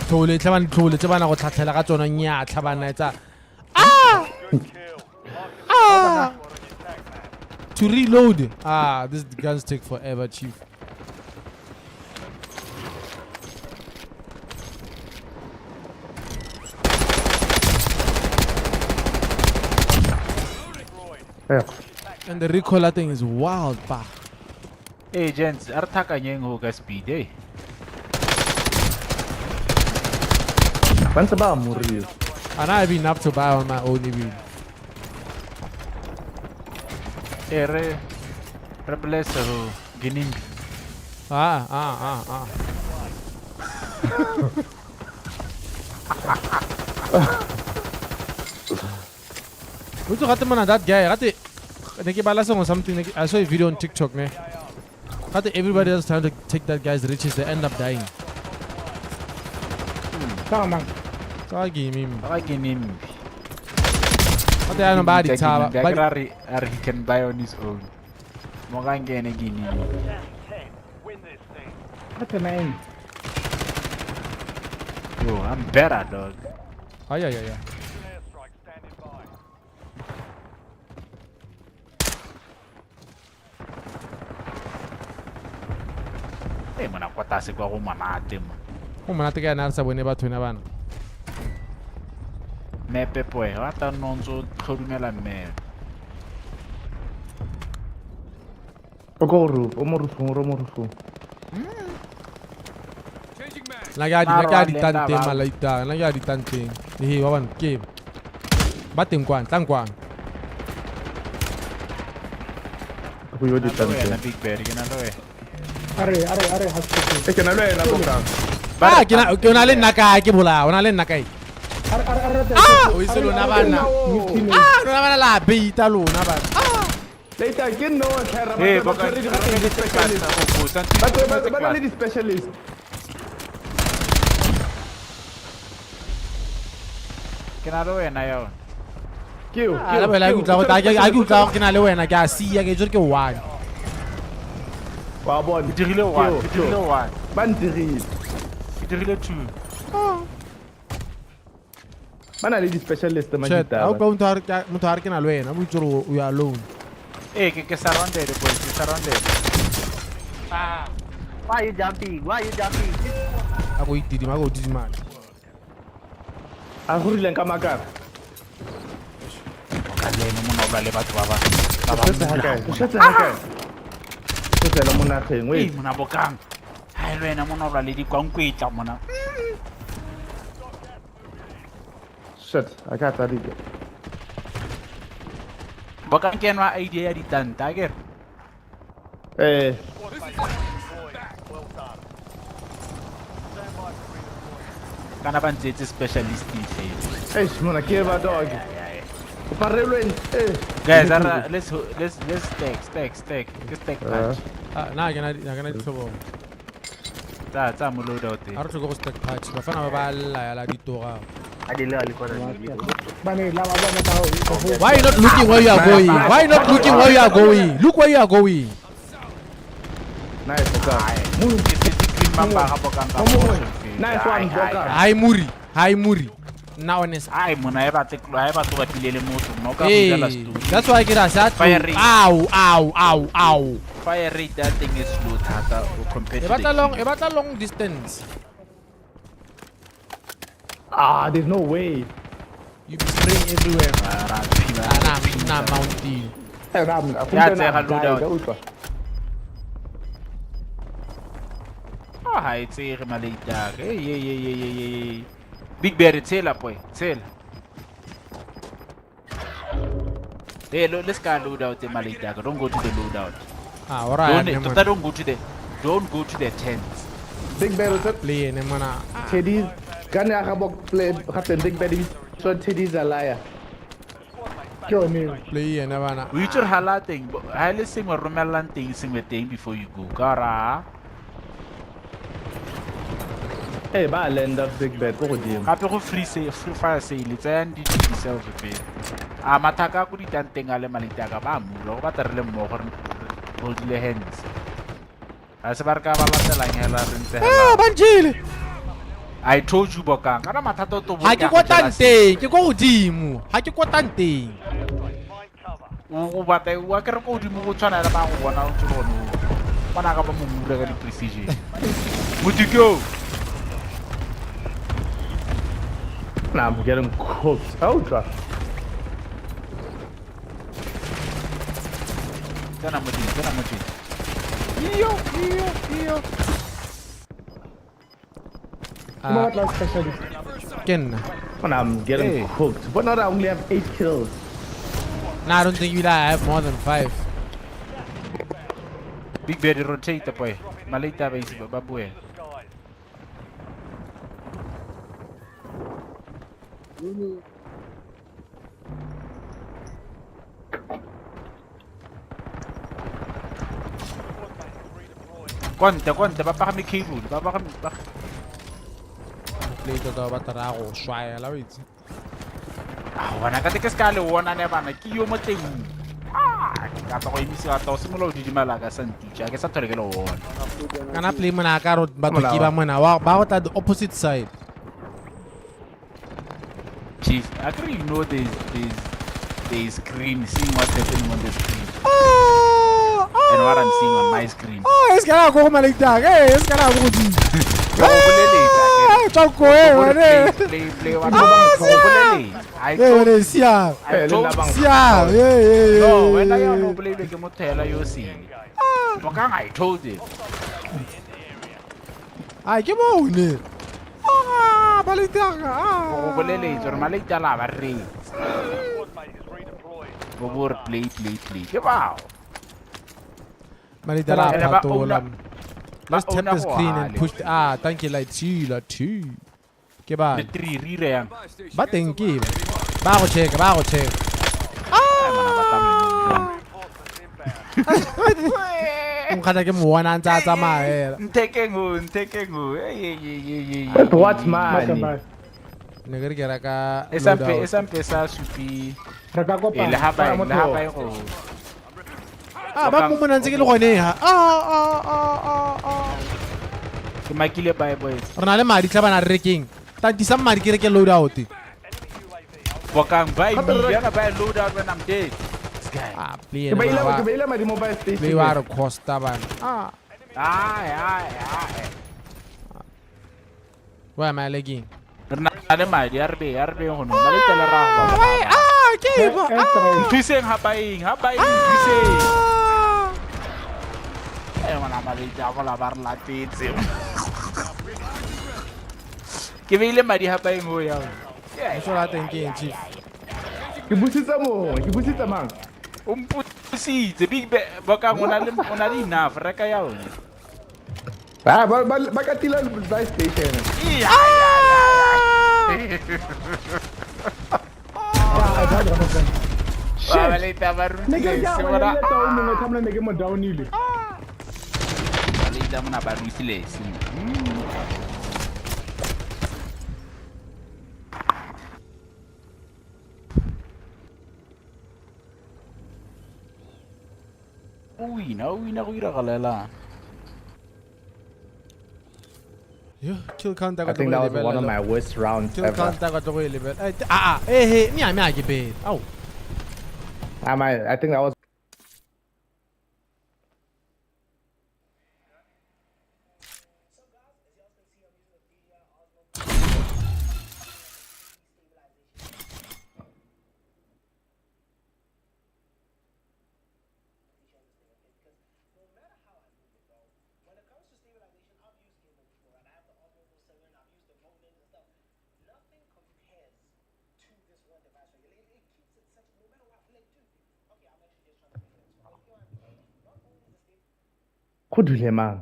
[SPEAKER 1] Tlhobole tlhabana tlhobole tse bana go tlhatlhela ka tsona nya tlhabana etsa. Ah! Ah! To reload. Ah, these guns take forever, chief.
[SPEAKER 5] Yeah.
[SPEAKER 1] And the recoil thing is wild, bah.
[SPEAKER 13] Hey gents, a re thakanyeng ho ka speed, eh.
[SPEAKER 5] Ba ntse ba morile.
[SPEAKER 1] And I have enough to buy on my own even.
[SPEAKER 13] Eh, re re bless ho Ginimbi.
[SPEAKER 1] Ah, ah, ah, ah. O itse gate mona that guy gate ne ke bala sengwe something ne I saw a video on TikTok ne. Gate everybody that's trying to take that guy's riches, they end up dying.
[SPEAKER 16] Ka mang?
[SPEAKER 1] Ka Ginimbi.
[SPEAKER 13] Ka Ginimbi.
[SPEAKER 1] Gate yaanong ba di tshaba.
[SPEAKER 13] Ba re a re he can buy on his own. Mo ka nkene Ginimbi.
[SPEAKER 16] Gate nine.
[SPEAKER 13] Yo, I'm better, dog.
[SPEAKER 1] Ay ay ay.
[SPEAKER 13] Eh, mona kwa tlase kwa go monate mo.
[SPEAKER 1] Go monate ka ena re sa bone batho ena bana.
[SPEAKER 13] Mepe poe, wa ta nna o ntse o tlhodumela mmepe.
[SPEAKER 5] O ko roof, o mo roofong, o mo roofong.
[SPEAKER 1] Nna ke a di nna ke a ditanteng malaita, nna ke a ditanteng. Ehe, ba bana ke ba teng kwana, tlang kwana.
[SPEAKER 5] Go yo ditanteng.
[SPEAKER 13] Big Bear, ke na le wena.
[SPEAKER 16] Are are are ha se.
[SPEAKER 5] E ke na le wena bokang.
[SPEAKER 1] Ah, ke na ke na le nna kae ke bolao, o na le nna kae?
[SPEAKER 16] Are are are.
[SPEAKER 1] Ah, o itse lona bana. Ah, lona bana la beita lona bana. Ah.
[SPEAKER 5] Later ke no tlhera
[SPEAKER 13] Hey,
[SPEAKER 5] ba
[SPEAKER 13] boka
[SPEAKER 5] ba di specialist. Ba ba le di specialist.
[SPEAKER 13] Ke na le wena yo.
[SPEAKER 5] Ke yo.
[SPEAKER 1] Ah, la bela ke utlwa go a ke utlwa ke na le wena ke a sia ke jore ke one.
[SPEAKER 5] Wa bona.
[SPEAKER 13] Ke dirile one, ke dirile one.
[SPEAKER 5] Ba ntirile.
[SPEAKER 13] Ke dirile two.
[SPEAKER 5] Ba na le di specialist
[SPEAKER 1] Chat,
[SPEAKER 5] majita.
[SPEAKER 1] a utlwa motho a re ke na le wena, o itse gore you are alone.
[SPEAKER 13] Eh, ke surrounded boys, ke surrounded.
[SPEAKER 14] Ah. Why are you jumping? Why are you jumping?
[SPEAKER 1] A go itidima, a go didimala.
[SPEAKER 5] A go rileng ka makara.
[SPEAKER 13] Ka le ene mona o bua le batho ba ba ba
[SPEAKER 5] O setse ha kae? O setse ha kae? O setse le mo nageng,
[SPEAKER 13] Ee,
[SPEAKER 5] wait.
[SPEAKER 13] mona bokang. Ha e le wena mona o bua le dikwankwetla mona.
[SPEAKER 5] Shit, I got that idea.
[SPEAKER 13] Bokang ke enwa idea ya ditanta, akere?
[SPEAKER 5] Eh.
[SPEAKER 13] Kana ba ntseetse specialist ife.
[SPEAKER 5] Eish, mona ke ba dog. O parelwe eh.
[SPEAKER 13] Guys, ara let's stack stack stack. Ke stack patch.
[SPEAKER 1] Ah, na ke na ke na ditlhobo.
[SPEAKER 13] Tsa tsa mo load out.
[SPEAKER 1] A re tlhoke go stack patch. Bafana ba ba lla ya la ditoga.
[SPEAKER 16] Bane la ba bona ka ho.
[SPEAKER 1] Why you not looking where you are going? Why you not looking where you are going? Look where you are going.
[SPEAKER 5] Nice, bokang.
[SPEAKER 13] Ke setse green mamba ga bokang ka.
[SPEAKER 5] Nice one, bokang.
[SPEAKER 1] Hi Muri, hi Muri. Nna honest.
[SPEAKER 13] Ai mona e batle ha e batle ba pile le motho, mona o ka
[SPEAKER 1] Hey,
[SPEAKER 13] go story.
[SPEAKER 1] that's why ke ra sa
[SPEAKER 13] Fire rate.
[SPEAKER 1] Ow, ow, ow, ow.
[SPEAKER 13] Fire rate ya teng e slow thata o compared
[SPEAKER 1] E
[SPEAKER 13] to the
[SPEAKER 1] batla long, e batla long distance.
[SPEAKER 5] Ah, there's no way.
[SPEAKER 1] You be spraying everywhere.
[SPEAKER 13] Ra
[SPEAKER 1] Na na mountain.
[SPEAKER 5] Eh, na
[SPEAKER 13] Ya tsega load out.
[SPEAKER 5] utlwa.
[SPEAKER 13] Ah, ha e tsege maleitaka. Hey, hey, hey, hey, hey, hey. Big Bear, tshela boy, tshela. Hey, let's go load out the maleitaka. Don't go to the loadout.
[SPEAKER 1] Ah, ora
[SPEAKER 13] Don't, tota, don't go to the don't go to the tents.
[SPEAKER 5] Big Bear o
[SPEAKER 1] Play ene mona.
[SPEAKER 5] Teddy's ka ne a ga bok play gape Big Bear so Teddy's a liar.
[SPEAKER 16] Ke yone.
[SPEAKER 1] Play ene bana.
[SPEAKER 13] O itse gore ha la teng, ha e le sengwe romellang teng sengwe teng before you go. Ka ra.
[SPEAKER 5] Hey, ba lenda big bed ko godimo.
[SPEAKER 13] Gape go free sale, free fire sale, tsayang di self pele. A mathaka ko ditanteng a le malitaka ba mula go batla re le mmogo re holdile hands. A se ba re ka ba latelang hela re ntse hela.
[SPEAKER 1] Ah, ba njele.
[SPEAKER 13] I told you Bokang. Kana mathata o to
[SPEAKER 1] Ha ke ko tanteng, ke ko godimo. Ha ke ko tanteng.
[SPEAKER 13] O batla wa ke re ko godimo go tshwana le ba go bona o ntse le gone. Bona ka ba mo mura ka di precision. Motho.
[SPEAKER 5] Nah, I'm getting cooked. Oh, God.
[SPEAKER 13] Tsena mo teng, tsena mo teng.
[SPEAKER 1] Iyo, iyo, iyo. Ken.
[SPEAKER 5] When I'm getting cooked. But not I only have 8 kills.
[SPEAKER 1] Nah, I don't think you have more than 5.
[SPEAKER 13] Big Bird rotate boy. Malita ba isi ba boe. Konte konte ba pagame cable, ba pagame ba.
[SPEAKER 1] Play tota ba tara go swaela o itse.
[SPEAKER 13] Ah, bona ka te ke ska le bona ne bana ke yo mo teng. Ah, ka tla go emisa ta o simolola o didimala ka sa ntutša, ke sa thole ke le bona.
[SPEAKER 1] Kana play mona ka ro batho ke ba mona ba go tla the opposite side.
[SPEAKER 13] Chief, I think you know the screen, seeing what's happening on the screen.
[SPEAKER 1] Oh, oh,
[SPEAKER 13] and what I'm seeing on my screen.
[SPEAKER 1] Oh, it's gonna go malita. Hey, it's gonna go. Play,
[SPEAKER 13] play, play. No, when I am play like a motel, you see. I told you.
[SPEAKER 1] I came on. Ah, balita.
[SPEAKER 13] Ah, boleletse gore malita la ba re. Bo bo play play play. Ke bao.
[SPEAKER 1] Malita la patola. Let's tap the screen and push the, ah, thank you like two, like two. Ke ba.
[SPEAKER 13] Le three re re yang.
[SPEAKER 1] Ba teng ke ba. Ba go check, ba go check. Ah! Nkgata ke mo bona ntse a tsamaya hela.
[SPEAKER 13] Nthekeng o, nthekeng o. Hey.
[SPEAKER 5] But what man?
[SPEAKER 1] Ne ke re ke reka
[SPEAKER 13] e sampe sa supi.
[SPEAKER 16] Re ka kopana.
[SPEAKER 13] Le ha ba go.
[SPEAKER 1] Ah, ba mo mona ntse ke le gone ha. Ah.
[SPEAKER 13] Ke makile bye boys.
[SPEAKER 1] Re na le madi tlhabana re rekeng. Tantisa madi ke reke load out.
[SPEAKER 13] Bokang buy me, yana buy load out when I'm dead.
[SPEAKER 1] Ah, play.
[SPEAKER 5] Ke baile madi mobile station.
[SPEAKER 1] Play wa re costa bana. Ah.
[SPEAKER 13] Ah.
[SPEAKER 1] Where am I lagging?
[SPEAKER 13] Re na le madi a re be go no. Ba le tele ra go.
[SPEAKER 1] Ah, ke bo.
[SPEAKER 13] Nthuseng ha baeng, nthuseng. Eh ngwana malete a gola ba re latetse. Ke beile madi ha baeng ho ya.
[SPEAKER 1] So la teng ke chief.
[SPEAKER 5] Ke busitse mongwe, ke busitse mang?
[SPEAKER 13] O mpusitse big Bokang o na le enough reka ya yone.
[SPEAKER 5] Ah, ba ka tila buy station.
[SPEAKER 13] Ba baleta ba
[SPEAKER 16] rutile se bona. O mongwe thamla ne ke mo downile.
[SPEAKER 13] Baleta mona ba rutile se. O wina go iragalela.
[SPEAKER 1] Yo, kill count
[SPEAKER 5] I think that was one of my worst rounds
[SPEAKER 1] kill
[SPEAKER 5] ever.
[SPEAKER 1] Kill count ka tlo go e lebela. Ah, eh me a ke be. Au.
[SPEAKER 5] I think that was Go dule mang?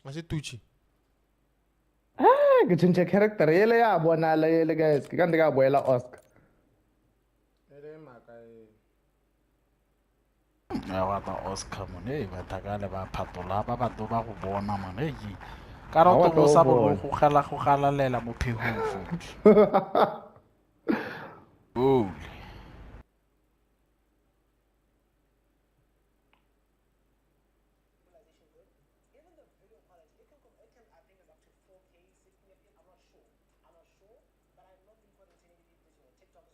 [SPEAKER 1] A se Tucci.
[SPEAKER 5] Ah, ke change character ele ya bonala ele guys. Ke ka nte ka boela Oscar.
[SPEAKER 1] Ere maka e.
[SPEAKER 13] Ya wa ta Oscar mone, ba takale ba phatola ba batho ba go bona mone. Ka re
[SPEAKER 5] Ha wa
[SPEAKER 13] o
[SPEAKER 5] tlo
[SPEAKER 13] sa
[SPEAKER 5] bona.
[SPEAKER 13] bolo go gala go galalela mo phegong futhi. Holy.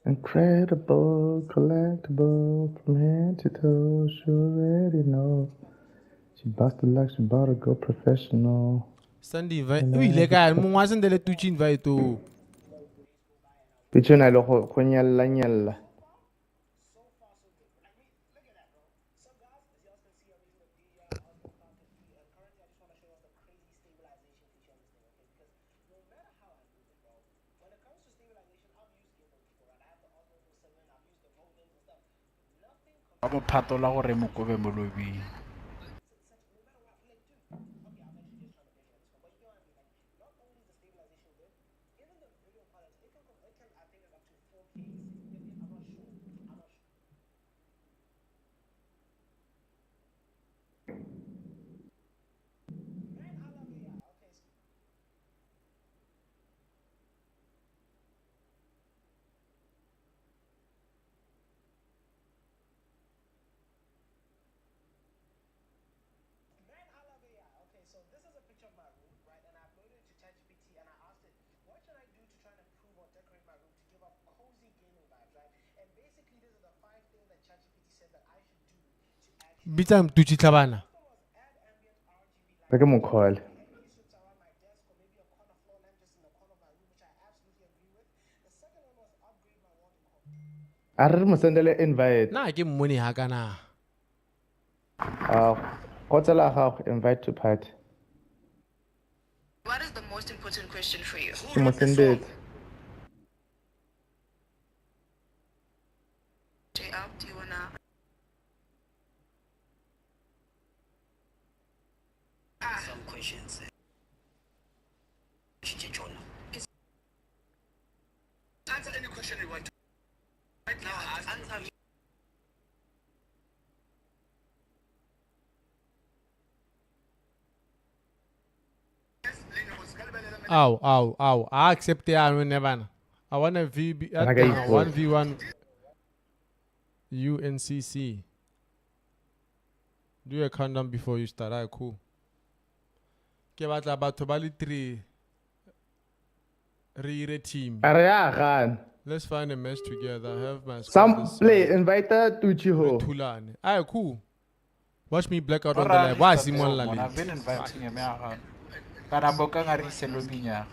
[SPEAKER 5] Incredible, collectible, from head to toe, she already knows. She busted like she about to go professional.
[SPEAKER 1] Sandy invite. O ile kae? Mongwe a sendele Tucci invite o.
[SPEAKER 5] Pitso na le go nyalla nyalla.
[SPEAKER 13] Ba mo phatola gore mo kobe mo lobing.
[SPEAKER 1] Bitsa Tucci tlhabana.
[SPEAKER 5] Re ke mo call. A re mo sendele invite.
[SPEAKER 1] Na ke mmone ha kana.
[SPEAKER 5] Ah, go tsela gago invite to party.
[SPEAKER 7] What is the most important question for you?
[SPEAKER 5] Ke mo sendetse.
[SPEAKER 7] J up, do you wanna
[SPEAKER 14] Some questions.
[SPEAKER 3] Answer any question you want. Right now, answer me.
[SPEAKER 1] Ow, ow, ow. I accept it. I never. I want a VB.
[SPEAKER 5] Ana ka ipotsa.
[SPEAKER 1] 1v1 UNCC. Do a countdown before you start. Alright, cool. Ke batla batho ba le 3 re ire team.
[SPEAKER 5] A re ya gana.
[SPEAKER 1] Let's find a match together. Have my squad
[SPEAKER 5] Some
[SPEAKER 1] this
[SPEAKER 5] play
[SPEAKER 1] side.
[SPEAKER 5] invite Tucci ho.
[SPEAKER 1] Thulane. Alright, cool. Watch me black out on the
[SPEAKER 13] Ora
[SPEAKER 1] live. Why
[SPEAKER 13] re
[SPEAKER 1] simon
[SPEAKER 13] mona, I've been inviting him ya gana. Kana bokang a re ise lobbying ya.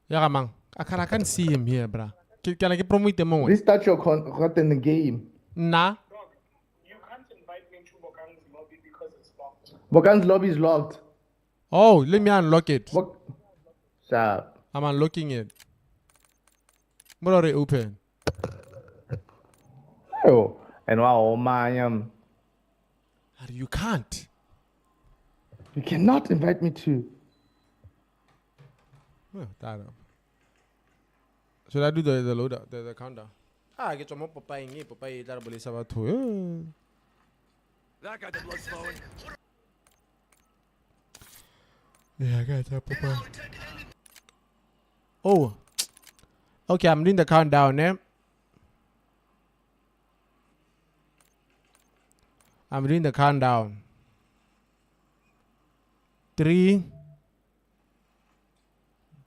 [SPEAKER 1] Ya ga mang? I can't see him here, bra. Ke kana ke promote mongwe.
[SPEAKER 5] Restart your con got in the game.
[SPEAKER 1] Nna.
[SPEAKER 5] Bokang's lobby is locked.
[SPEAKER 1] Oh, let me unlock it.
[SPEAKER 5] Sharp.
[SPEAKER 1] I'm unlocking it. What are they open?
[SPEAKER 5] Oh, and wow, man.
[SPEAKER 1] You can't.
[SPEAKER 5] You cannot invite me to.
[SPEAKER 1] Oh, that up. Should I do the loader, the countdown? Ah, get your Popeye, Popeye, that'll be batho.
[SPEAKER 3] That got the blood flowing.
[SPEAKER 1] Yeah, I got that Popeye. Oh, okay. I'm doing the countdown, eh? I'm doing the countdown. 3,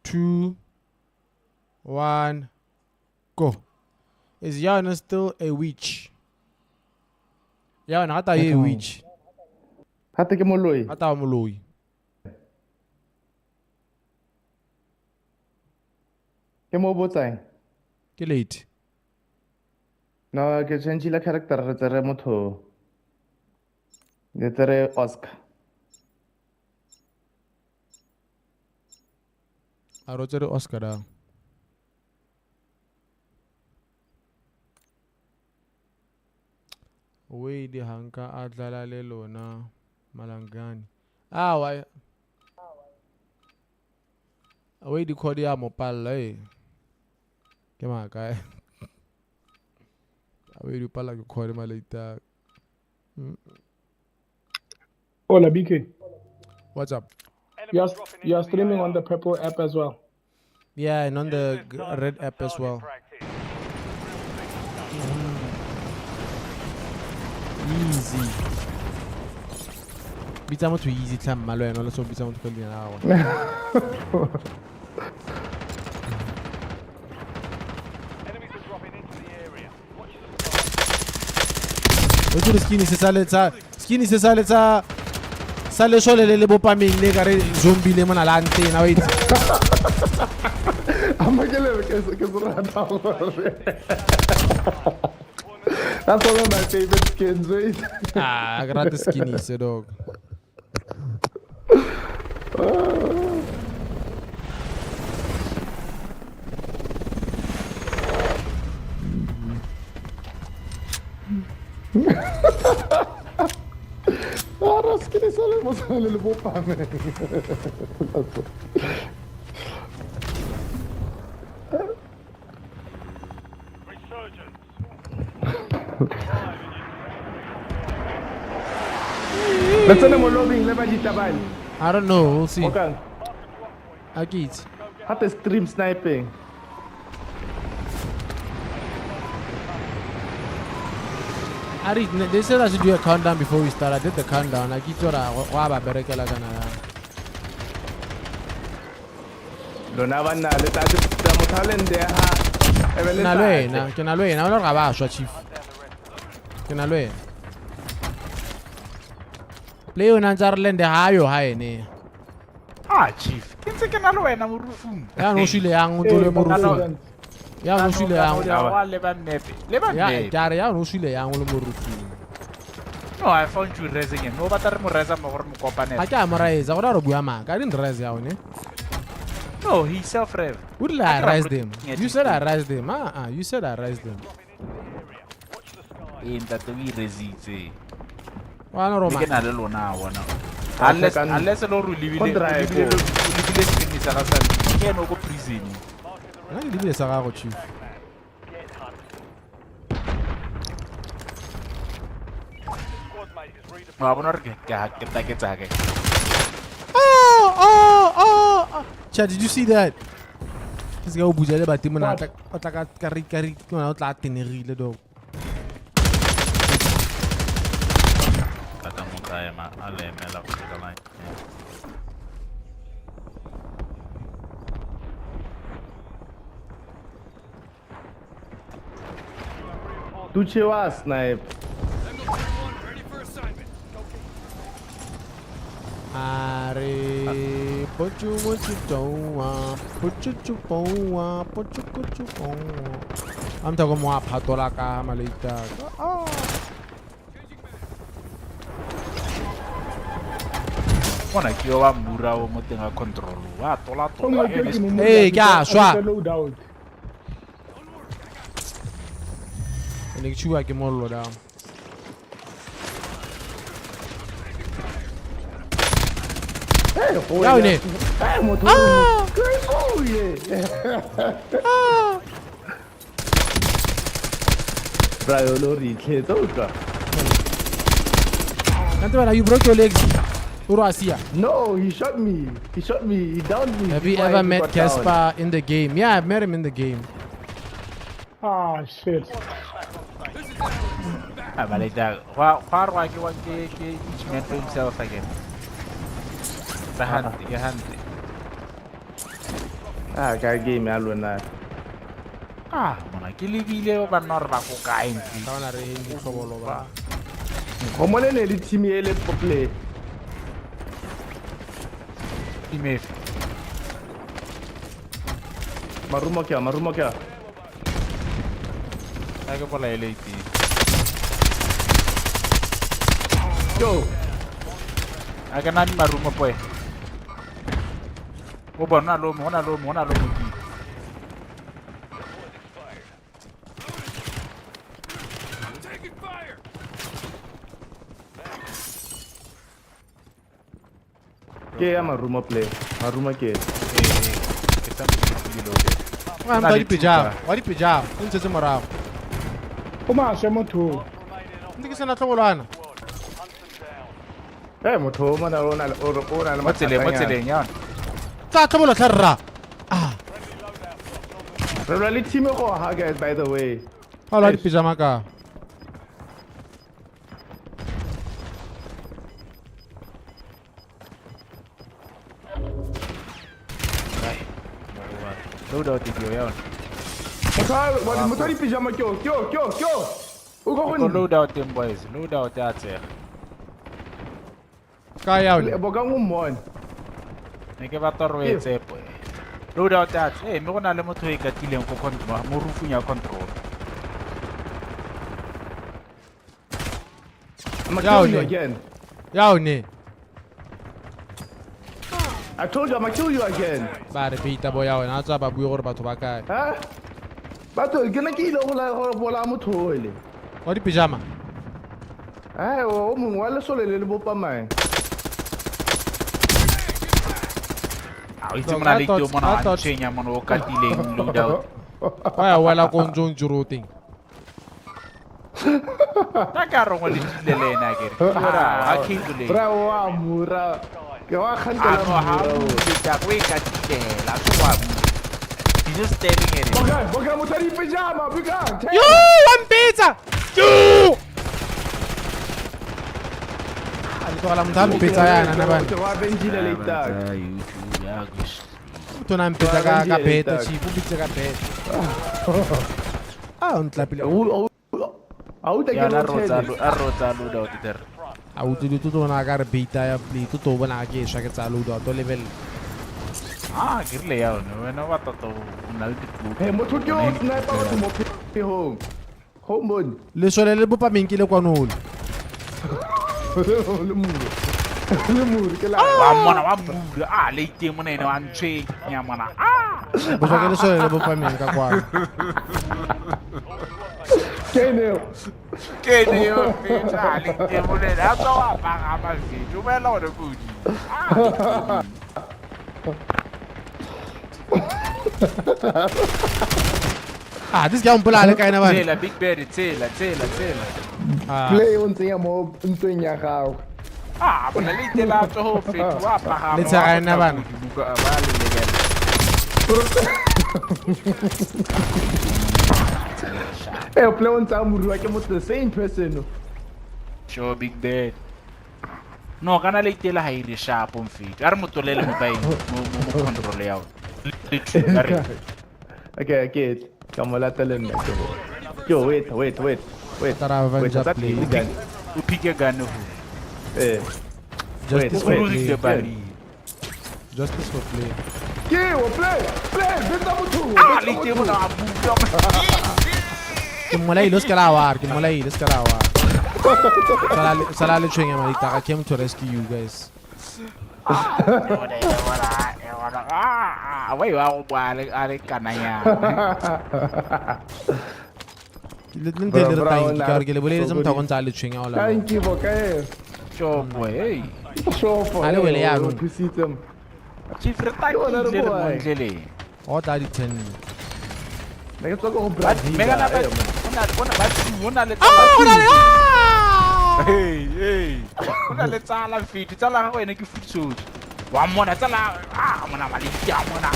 [SPEAKER 1] 2, 1, go. Is Yana still a witch? Yana, hata ye witch.
[SPEAKER 5] Hata ke moloi.
[SPEAKER 1] Hata moloi.
[SPEAKER 5] Ke mo botsang?
[SPEAKER 1] Ke late.
[SPEAKER 5] No, ke change la character re tsere motho. Re tsere Oscar.
[SPEAKER 1] A ro tsere Oscar da. Wade hanka a dlala le lona Malangani. Ah, why? Wade khodi ya mo palla e. Ke maka. Wade palla ke khodi malaita.
[SPEAKER 16] Hola BK.
[SPEAKER 1] What's up?
[SPEAKER 16] You are streaming on the purple app as well.
[SPEAKER 1] Yeah, and on the red app as well. Easy. Bitsa motho easy tlha mma le wena le so bitsa motho ka leina la gagwe. O tsere skinny se sa letsa, skinny se sa letsa sa lesole le le bopameng le ka re zombie le mona la ntena wa itse.
[SPEAKER 5] That's one of my favorite skins, wait.
[SPEAKER 1] Ah, ke rata skinny se dog.
[SPEAKER 5] Ah, skinny se le mo sa le bopameng. Let's send them lobbying,
[SPEAKER 1] I don't know, we'll see.
[SPEAKER 5] Okay.
[SPEAKER 1] Akit.
[SPEAKER 5] How the stream sniping?
[SPEAKER 1] Ari, they said I should do a countdown before we start. I did the countdown. Akit ora wa ba berekela kana.
[SPEAKER 5] Lona banna le tla mo talent ha.
[SPEAKER 1] Na le wena, ke na le wena, o le ga ba shwa chief. Ke na le wena. Play yona ntse a re lende ha yo ha ene.
[SPEAKER 13] Ah chief, ke ntse ke na le wena mo rufung.
[SPEAKER 1] Ya no shile yang o tole mo rufung. Ya no shile yang.
[SPEAKER 13] Wa leba map. Leba map.
[SPEAKER 1] Ya ke re ya no shile yang o le mo rufung.
[SPEAKER 13] No, I found you raising him. No batla re mo raisa mo gore mo kopanele.
[SPEAKER 1] Ha ke a mo raisa, go ra re bua maka. I didn't raise ya one.
[SPEAKER 13] No, he self-rev.
[SPEAKER 1] Who did I raise them? You said I raised them. You said I raised them.
[SPEAKER 13] Eh, ntate o irezitse.
[SPEAKER 1] Wa no roma.
[SPEAKER 13] Ke na le lona bona. Unless lo re lebile lebile screen sa ga sa. Ke eno go prison.
[SPEAKER 1] Nna ke lebile sa gago chief.
[SPEAKER 13] Wa bona re ke taketsa ke.
[SPEAKER 1] Oh. Chad, did you see that? This guy o buja le batimo na o tla ka ka re ke ona o tla tenegile dog.
[SPEAKER 11] Tata motho a ema a le emela go feta line.
[SPEAKER 5] Tuche wa snipe.
[SPEAKER 1] Are pochu mochu toa pochu chu poa pochu kuchu poa. I'm talking more phatola ka maleita. Oh.
[SPEAKER 13] Bona ke wa mura o mo teng a control wa tola tola.
[SPEAKER 1] Hey, ke a shwa. Ne ke tshuwa ke mollo da.
[SPEAKER 5] Hey,
[SPEAKER 1] Ya o ne.
[SPEAKER 5] Hey, motho. Ke
[SPEAKER 1] Ah.
[SPEAKER 5] Bra, yo lo re itlhetse o utlwa.
[SPEAKER 1] Kante bana, you broke your legs. Urasia.
[SPEAKER 5] No, he shot me. He shot me. He downed me.
[SPEAKER 1] Have you ever met Casper in the game? Yeah, I've met him in the game.
[SPEAKER 16] Ah, shit.
[SPEAKER 13] Ah, but each man for himself again. The hand.
[SPEAKER 5] Ah, ka game ya lona.
[SPEAKER 13] Ah, mona ke lebile ba nna re ba go kae ntsi.
[SPEAKER 1] Ka bona re hindi tlhobolo ba.
[SPEAKER 5] Gomole ne le team e le play.
[SPEAKER 13] Team F.
[SPEAKER 5] Marumo ke.
[SPEAKER 13] A ke bola ele itse.
[SPEAKER 5] Yo.
[SPEAKER 13] A ke na di marumo poe. O bona lo mo, ona lo mo, ona lo mo.
[SPEAKER 5] Ke ya marumo play. Marumo ke.
[SPEAKER 13] Ke tsa ke lo ke.
[SPEAKER 1] Wa mpa di pejama, wa di pejama, o ntse morago.
[SPEAKER 16] O maswe motho.
[SPEAKER 1] Ntse ke sena tlhobolwana.
[SPEAKER 5] Eh, motho o mona o na le o na le
[SPEAKER 13] Mo tseleng, mo tseleng ya.
[SPEAKER 1] Tla tlhobola tlha rra. Ah.
[SPEAKER 5] Re lwa le team go ha guys by the way.
[SPEAKER 1] Ga lwa dipijama ka.
[SPEAKER 13] Load out ke ya.
[SPEAKER 5] Motho motho dipijama ke o ke o ke o ke o. O go go
[SPEAKER 13] load out them boys. Load out ya tsega.
[SPEAKER 1] Ka ya o.
[SPEAKER 5] Bo ka ngomone.
[SPEAKER 13] Ne ke batla re o etse po. Load out ya tse, mme go na le motho e katileng go control mo roofung ya control.
[SPEAKER 5] I'm gonna kill you again.
[SPEAKER 1] Ya o ne.
[SPEAKER 5] I told you I'm gonna kill you again.
[SPEAKER 1] Ba re beita bo ya wena a tswa ba bue gore batho ba kae.
[SPEAKER 5] Ha? Batho ke ne ke ile go la go bola motho ole.
[SPEAKER 1] Wa dipijama.
[SPEAKER 5] Ai o mongwe wa lesole le le bopa mae.
[SPEAKER 13] A o itse mona le teo mona a tshwenya mona o katileng load out.
[SPEAKER 1] Wa ya wela ko ntse o ntse o teng.
[SPEAKER 13] Ta ka rongwe le dile le ena ke re. Ora a cable.
[SPEAKER 5] Bra wa mura. Ke wa kgantela mura.
[SPEAKER 13] Ke tla go e katile la tswa. He's just staring at it.
[SPEAKER 5] Boka, boka motho di pijama, boka.
[SPEAKER 1] Yo, wa mpetsa. Yo! A le tlogela motho a mpetsa yana na bana.
[SPEAKER 5] Ke wa benjile later.
[SPEAKER 1] Motho na mpetsa ka ka beta chief, o mpitse ka beta. Ah, o ntlapile.
[SPEAKER 5] A o
[SPEAKER 13] Ya la rotsa a rotsa load out there.
[SPEAKER 1] A o tsile tutto bona ka re beta ya play, tutto bona ke swa ke tsa load out level.
[SPEAKER 13] Ah, ke rile ya one wena wa tota o na le dipuo.
[SPEAKER 5] Hey, motho ke o sniper batho mo phehong. Home on.
[SPEAKER 1] Lesole le bopa meng ke le kwanole.
[SPEAKER 5] Le muro. Le muro ke la.
[SPEAKER 13] Wa mona wa muro. Ah, le iteng mona ene wa ntshwenya mona. Ah.
[SPEAKER 1] Botswa ke lesole le bopa meng ka kwano.
[SPEAKER 5] Ke neo.
[SPEAKER 13] Ke neo bitch. Ah, le iteng mona ene a tswa wa pagama bitch. O boela hore ko godimo. Ah.
[SPEAKER 1] Ah, this guy mpola le kaena bana.
[SPEAKER 13] Tsela Big Bird, tsela, tsela, tsela.
[SPEAKER 5] Play o ntsenya mo ntweng ya gago.
[SPEAKER 13] Ah, bona le itela tswa ho fetwa wa pagama.
[SPEAKER 1] Le tsega ena bana.
[SPEAKER 13] Ba le lebela.
[SPEAKER 5] Eh, play o ntsa murua ke motho the same person.
[SPEAKER 13] Sure Big Bird. No, kana le itela ha ire sharp mfethu. A re motolele mo baeng mo mo control ya. Le thuka re.
[SPEAKER 5] Okay, okay. Ka mo latele nna ke bo. Yo, wait, wait, wait. Wait.
[SPEAKER 1] Wait, play.
[SPEAKER 13] O pick gun ho.
[SPEAKER 5] Eh.
[SPEAKER 1] Justice for play. Justice for play.
[SPEAKER 5] Ke o play. Play, beta motho.
[SPEAKER 13] Ah, le teng mona a bua.
[SPEAKER 1] Ke mmolaile o se ka la wa, ke mmolaile o se ka la wa. Sala le tshwenya maditaka. I came to rescue you guys.
[SPEAKER 13] Ah, wait, wa go bua a le kananya.
[SPEAKER 1] Le ntse le re thank you ka gore ke le boleletse motho a go ntse a le tshwenya o la.
[SPEAKER 5] Thank you bokae.
[SPEAKER 13] Sure boy, hey.
[SPEAKER 5] Sure boy.
[SPEAKER 1] A le wele yaanong.
[SPEAKER 5] Thusitse.
[SPEAKER 13] Chief re takile re mo ndleleng.
[SPEAKER 1] O tla di 10.
[SPEAKER 5] Ne ke tswa go Brazil.
[SPEAKER 13] Mega na ba ona ba ona le
[SPEAKER 1] Ah, ona le.
[SPEAKER 13] Hey, hey. Ona le tsala mfethu, tsala ga wena ke food soldier. Wa mona tsala, ah mona maliki a mona.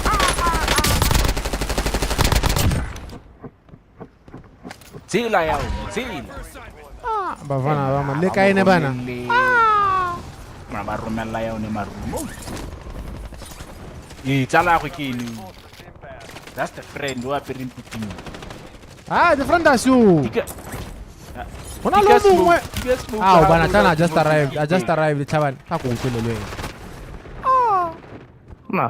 [SPEAKER 13] Tsela ya o, tsela.
[SPEAKER 1] Ah, bafana ba ma le kae ne bana?
[SPEAKER 13] Ah. Mona ba romella ya one marumo. E tsala go ke ene. That's the friend who apereng pitini.
[SPEAKER 1] Ah, the friend that's you. Hona le mongwe. Ah, bana tsana I just arrived. I just arrived tlhabane. Ka go utlwele le wena.
[SPEAKER 13] Ah. Na.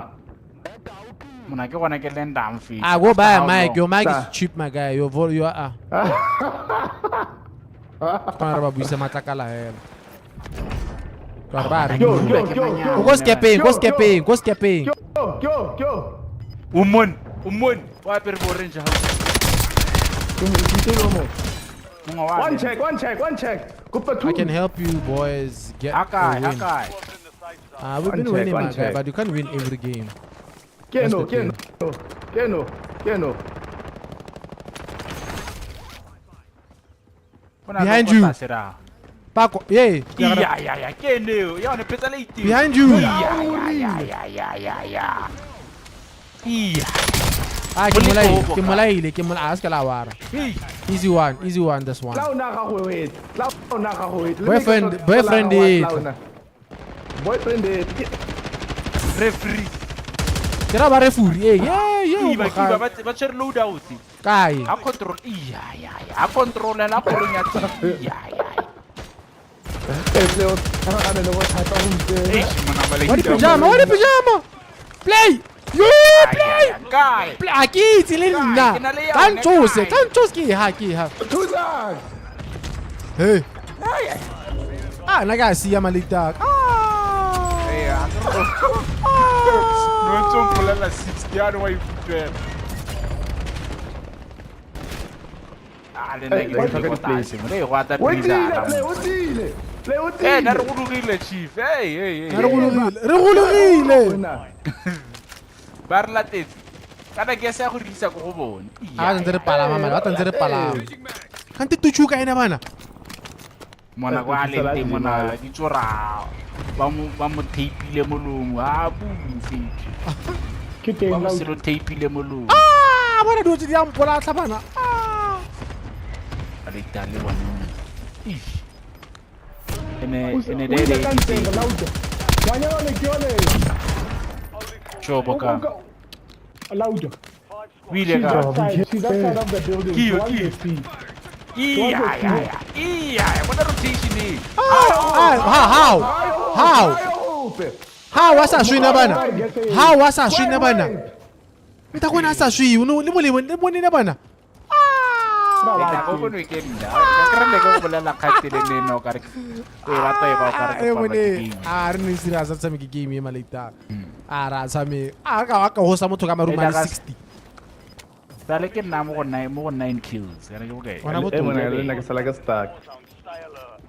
[SPEAKER 13] Mona ke gona ke lenda mfethu.
[SPEAKER 1] Ah, go buy a mic. Your mic is cheap, my guy. Your you are. Kana re ba buisa matlakala hela. Ka re ba re. Go skepeng, go skepeng, go skepeng.
[SPEAKER 5] Go, go, go.
[SPEAKER 13] Umon, umon. Wa apere bo orange house.
[SPEAKER 5] One check, one check, one check.
[SPEAKER 1] I can help you boys get a win. We've been winning, my guy, but you can't win every game.
[SPEAKER 5] Keno, Keno, Keno, Keno.
[SPEAKER 1] Behind you. Pako, yeah.
[SPEAKER 13] Yeah. Ke neo. Ya one petsa le iteng.
[SPEAKER 1] Behind you.
[SPEAKER 13] Yeah. Yeah.
[SPEAKER 1] Ah, ke molaile, a se ka la wara. Easy one, this one. Boyfriend
[SPEAKER 5] Boyfriend
[SPEAKER 13] referee.
[SPEAKER 1] Ke ra ba referee. Yeah.
[SPEAKER 13] Ba tshwere load out.
[SPEAKER 1] Kae?
[SPEAKER 13] A control. Yeah. A control la kolong ya teng. Yeah.
[SPEAKER 1] What a pajama. Play. You play.
[SPEAKER 13] Kae?
[SPEAKER 1] A ke itse le nna. Ka ntshose ke ha.
[SPEAKER 5] Thusang.
[SPEAKER 1] Hey. Ah, nna ka siya malita. Ah.
[SPEAKER 13] No ntse o mpolelela 60 a wa ikutlwela. Ah, le nna ke go tlase mo le go ata
[SPEAKER 5] O tsile.
[SPEAKER 13] Eh, na re gologile chief. Hey.
[SPEAKER 1] Re gologile.
[SPEAKER 13] Ba re latetse. Kana ke sa go rekisa ko go bone.
[SPEAKER 1] A ntse re palama man, ba ntse re palama. Kante tuchuka ena bana.
[SPEAKER 13] Mona kwa le teng mona di tsora. Ba mo tapeile molomo. A bufe.
[SPEAKER 16] Ke teng
[SPEAKER 13] ba mo selo tapeile molomo.
[SPEAKER 1] Ah, bona dilo tse di a mpola tlhabana. Ah.
[SPEAKER 13] A le tale bona. Ish. Ene dele.
[SPEAKER 16] Ngwanyana le ke yone.
[SPEAKER 13] Choboka.
[SPEAKER 16] Lauda.
[SPEAKER 13] O ile ka.
[SPEAKER 16] She's outside of the building.
[SPEAKER 13] Kiyo. Yeah. Bona rotation e.
[SPEAKER 1] How? How wa sa swina bana? How wa sa swina bana? Mta kona sa swi, no le mo le bone bana.
[SPEAKER 13] Ah. Go bonwe ke nna. Ka re le go bolela kgatele le no ka re e rata e ba ka re
[SPEAKER 1] ke bone. A re ne serious a tshameke game e maleta. A ra tshameka. A ka ka hosa motho ka maruma le 60.
[SPEAKER 13] Sale ke nna mo go 9 kills. Kana ke bokae?
[SPEAKER 5] E mona le nna ke sala ke stuck.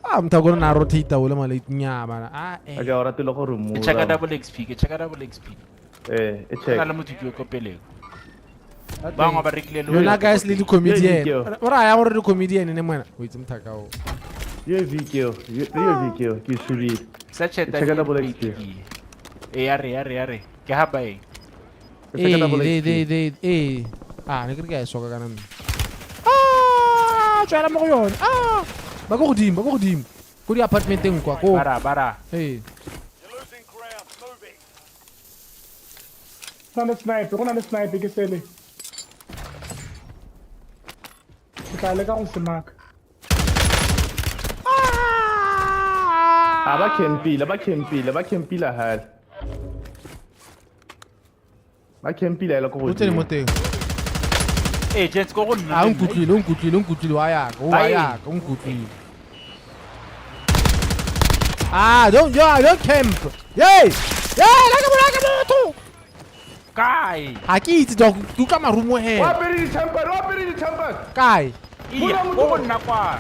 [SPEAKER 1] Ah, motho a na rotate o le maleta nya bana. Ah eh.
[SPEAKER 5] Ka o ratile gore mo.
[SPEAKER 13] Ke checka double XP,
[SPEAKER 5] Eh, e check.
[SPEAKER 13] Ka le motho ke ko pele. Bangwe ba rekile le
[SPEAKER 1] lona guys le di-comedian. O raya gore di-comedian ne mona. O itse mothaka o.
[SPEAKER 5] Ye video, ke shubile.
[SPEAKER 13] Sa chat
[SPEAKER 5] checka double XP.
[SPEAKER 13] E ya re. Ke ha ba eng?
[SPEAKER 1] Eh. Ah, ne ke re ke a e soka kana mme. Ah, tswela mo go yone. Ah. Ba go godimo. Ko di apartmenteng kwa ko.
[SPEAKER 13] Bara.
[SPEAKER 1] Hey.
[SPEAKER 16] Go na le sniper ke sele. Ke tla leka go se maka.
[SPEAKER 5] Ah, ba campile hale. Ba campile la ko
[SPEAKER 1] godimo. O tsene mo teng.
[SPEAKER 13] Eh, gents go go nna.
[SPEAKER 1] Ah, o nkutlwile wa yaka, o nkutlwile. Ah, don't camp. Hey! Hey, la ka motho.
[SPEAKER 13] Kae?
[SPEAKER 1] Ha ke itse dog, ke utlwa marumo he.
[SPEAKER 5] Wa pere di temper.
[SPEAKER 1] Kae?
[SPEAKER 13] Iya, go nna kwa.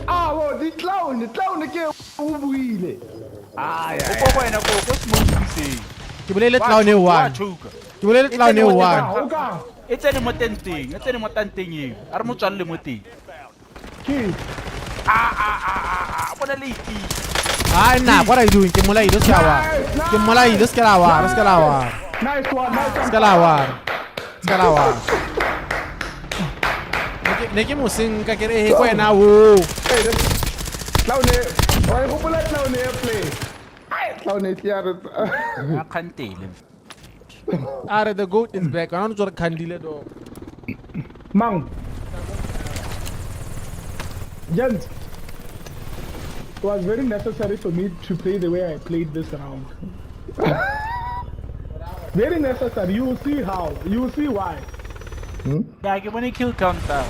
[SPEAKER 5] Ah, bo di clown ke o buile. Ah, ya.
[SPEAKER 13] O go wena go smoke se.
[SPEAKER 1] Ke bolele clown e one. Ke bolele clown e one.
[SPEAKER 13] E tsene mo tenteng eo. A re mo tswalle mo teng.
[SPEAKER 16] Ke.
[SPEAKER 13] Ah, bona le iki.
[SPEAKER 1] Ah, nah, what are you doing? Ke molaile se ka wa.
[SPEAKER 16] Nice one.
[SPEAKER 1] Se ka la wa. Ne ke mo senka ke re he ko wena o.
[SPEAKER 5] Clown e, wa e gopola clown e play. Ai, clown e tla re.
[SPEAKER 13] A kgantele.
[SPEAKER 1] Are the goat is back. Ana no tsore khandile dog.
[SPEAKER 16] Mang. Gent. It was very necessary for me to play the way I played this round. Very necessary. You will see how. You will see why.
[SPEAKER 13] Yeah, ke bone kill counter.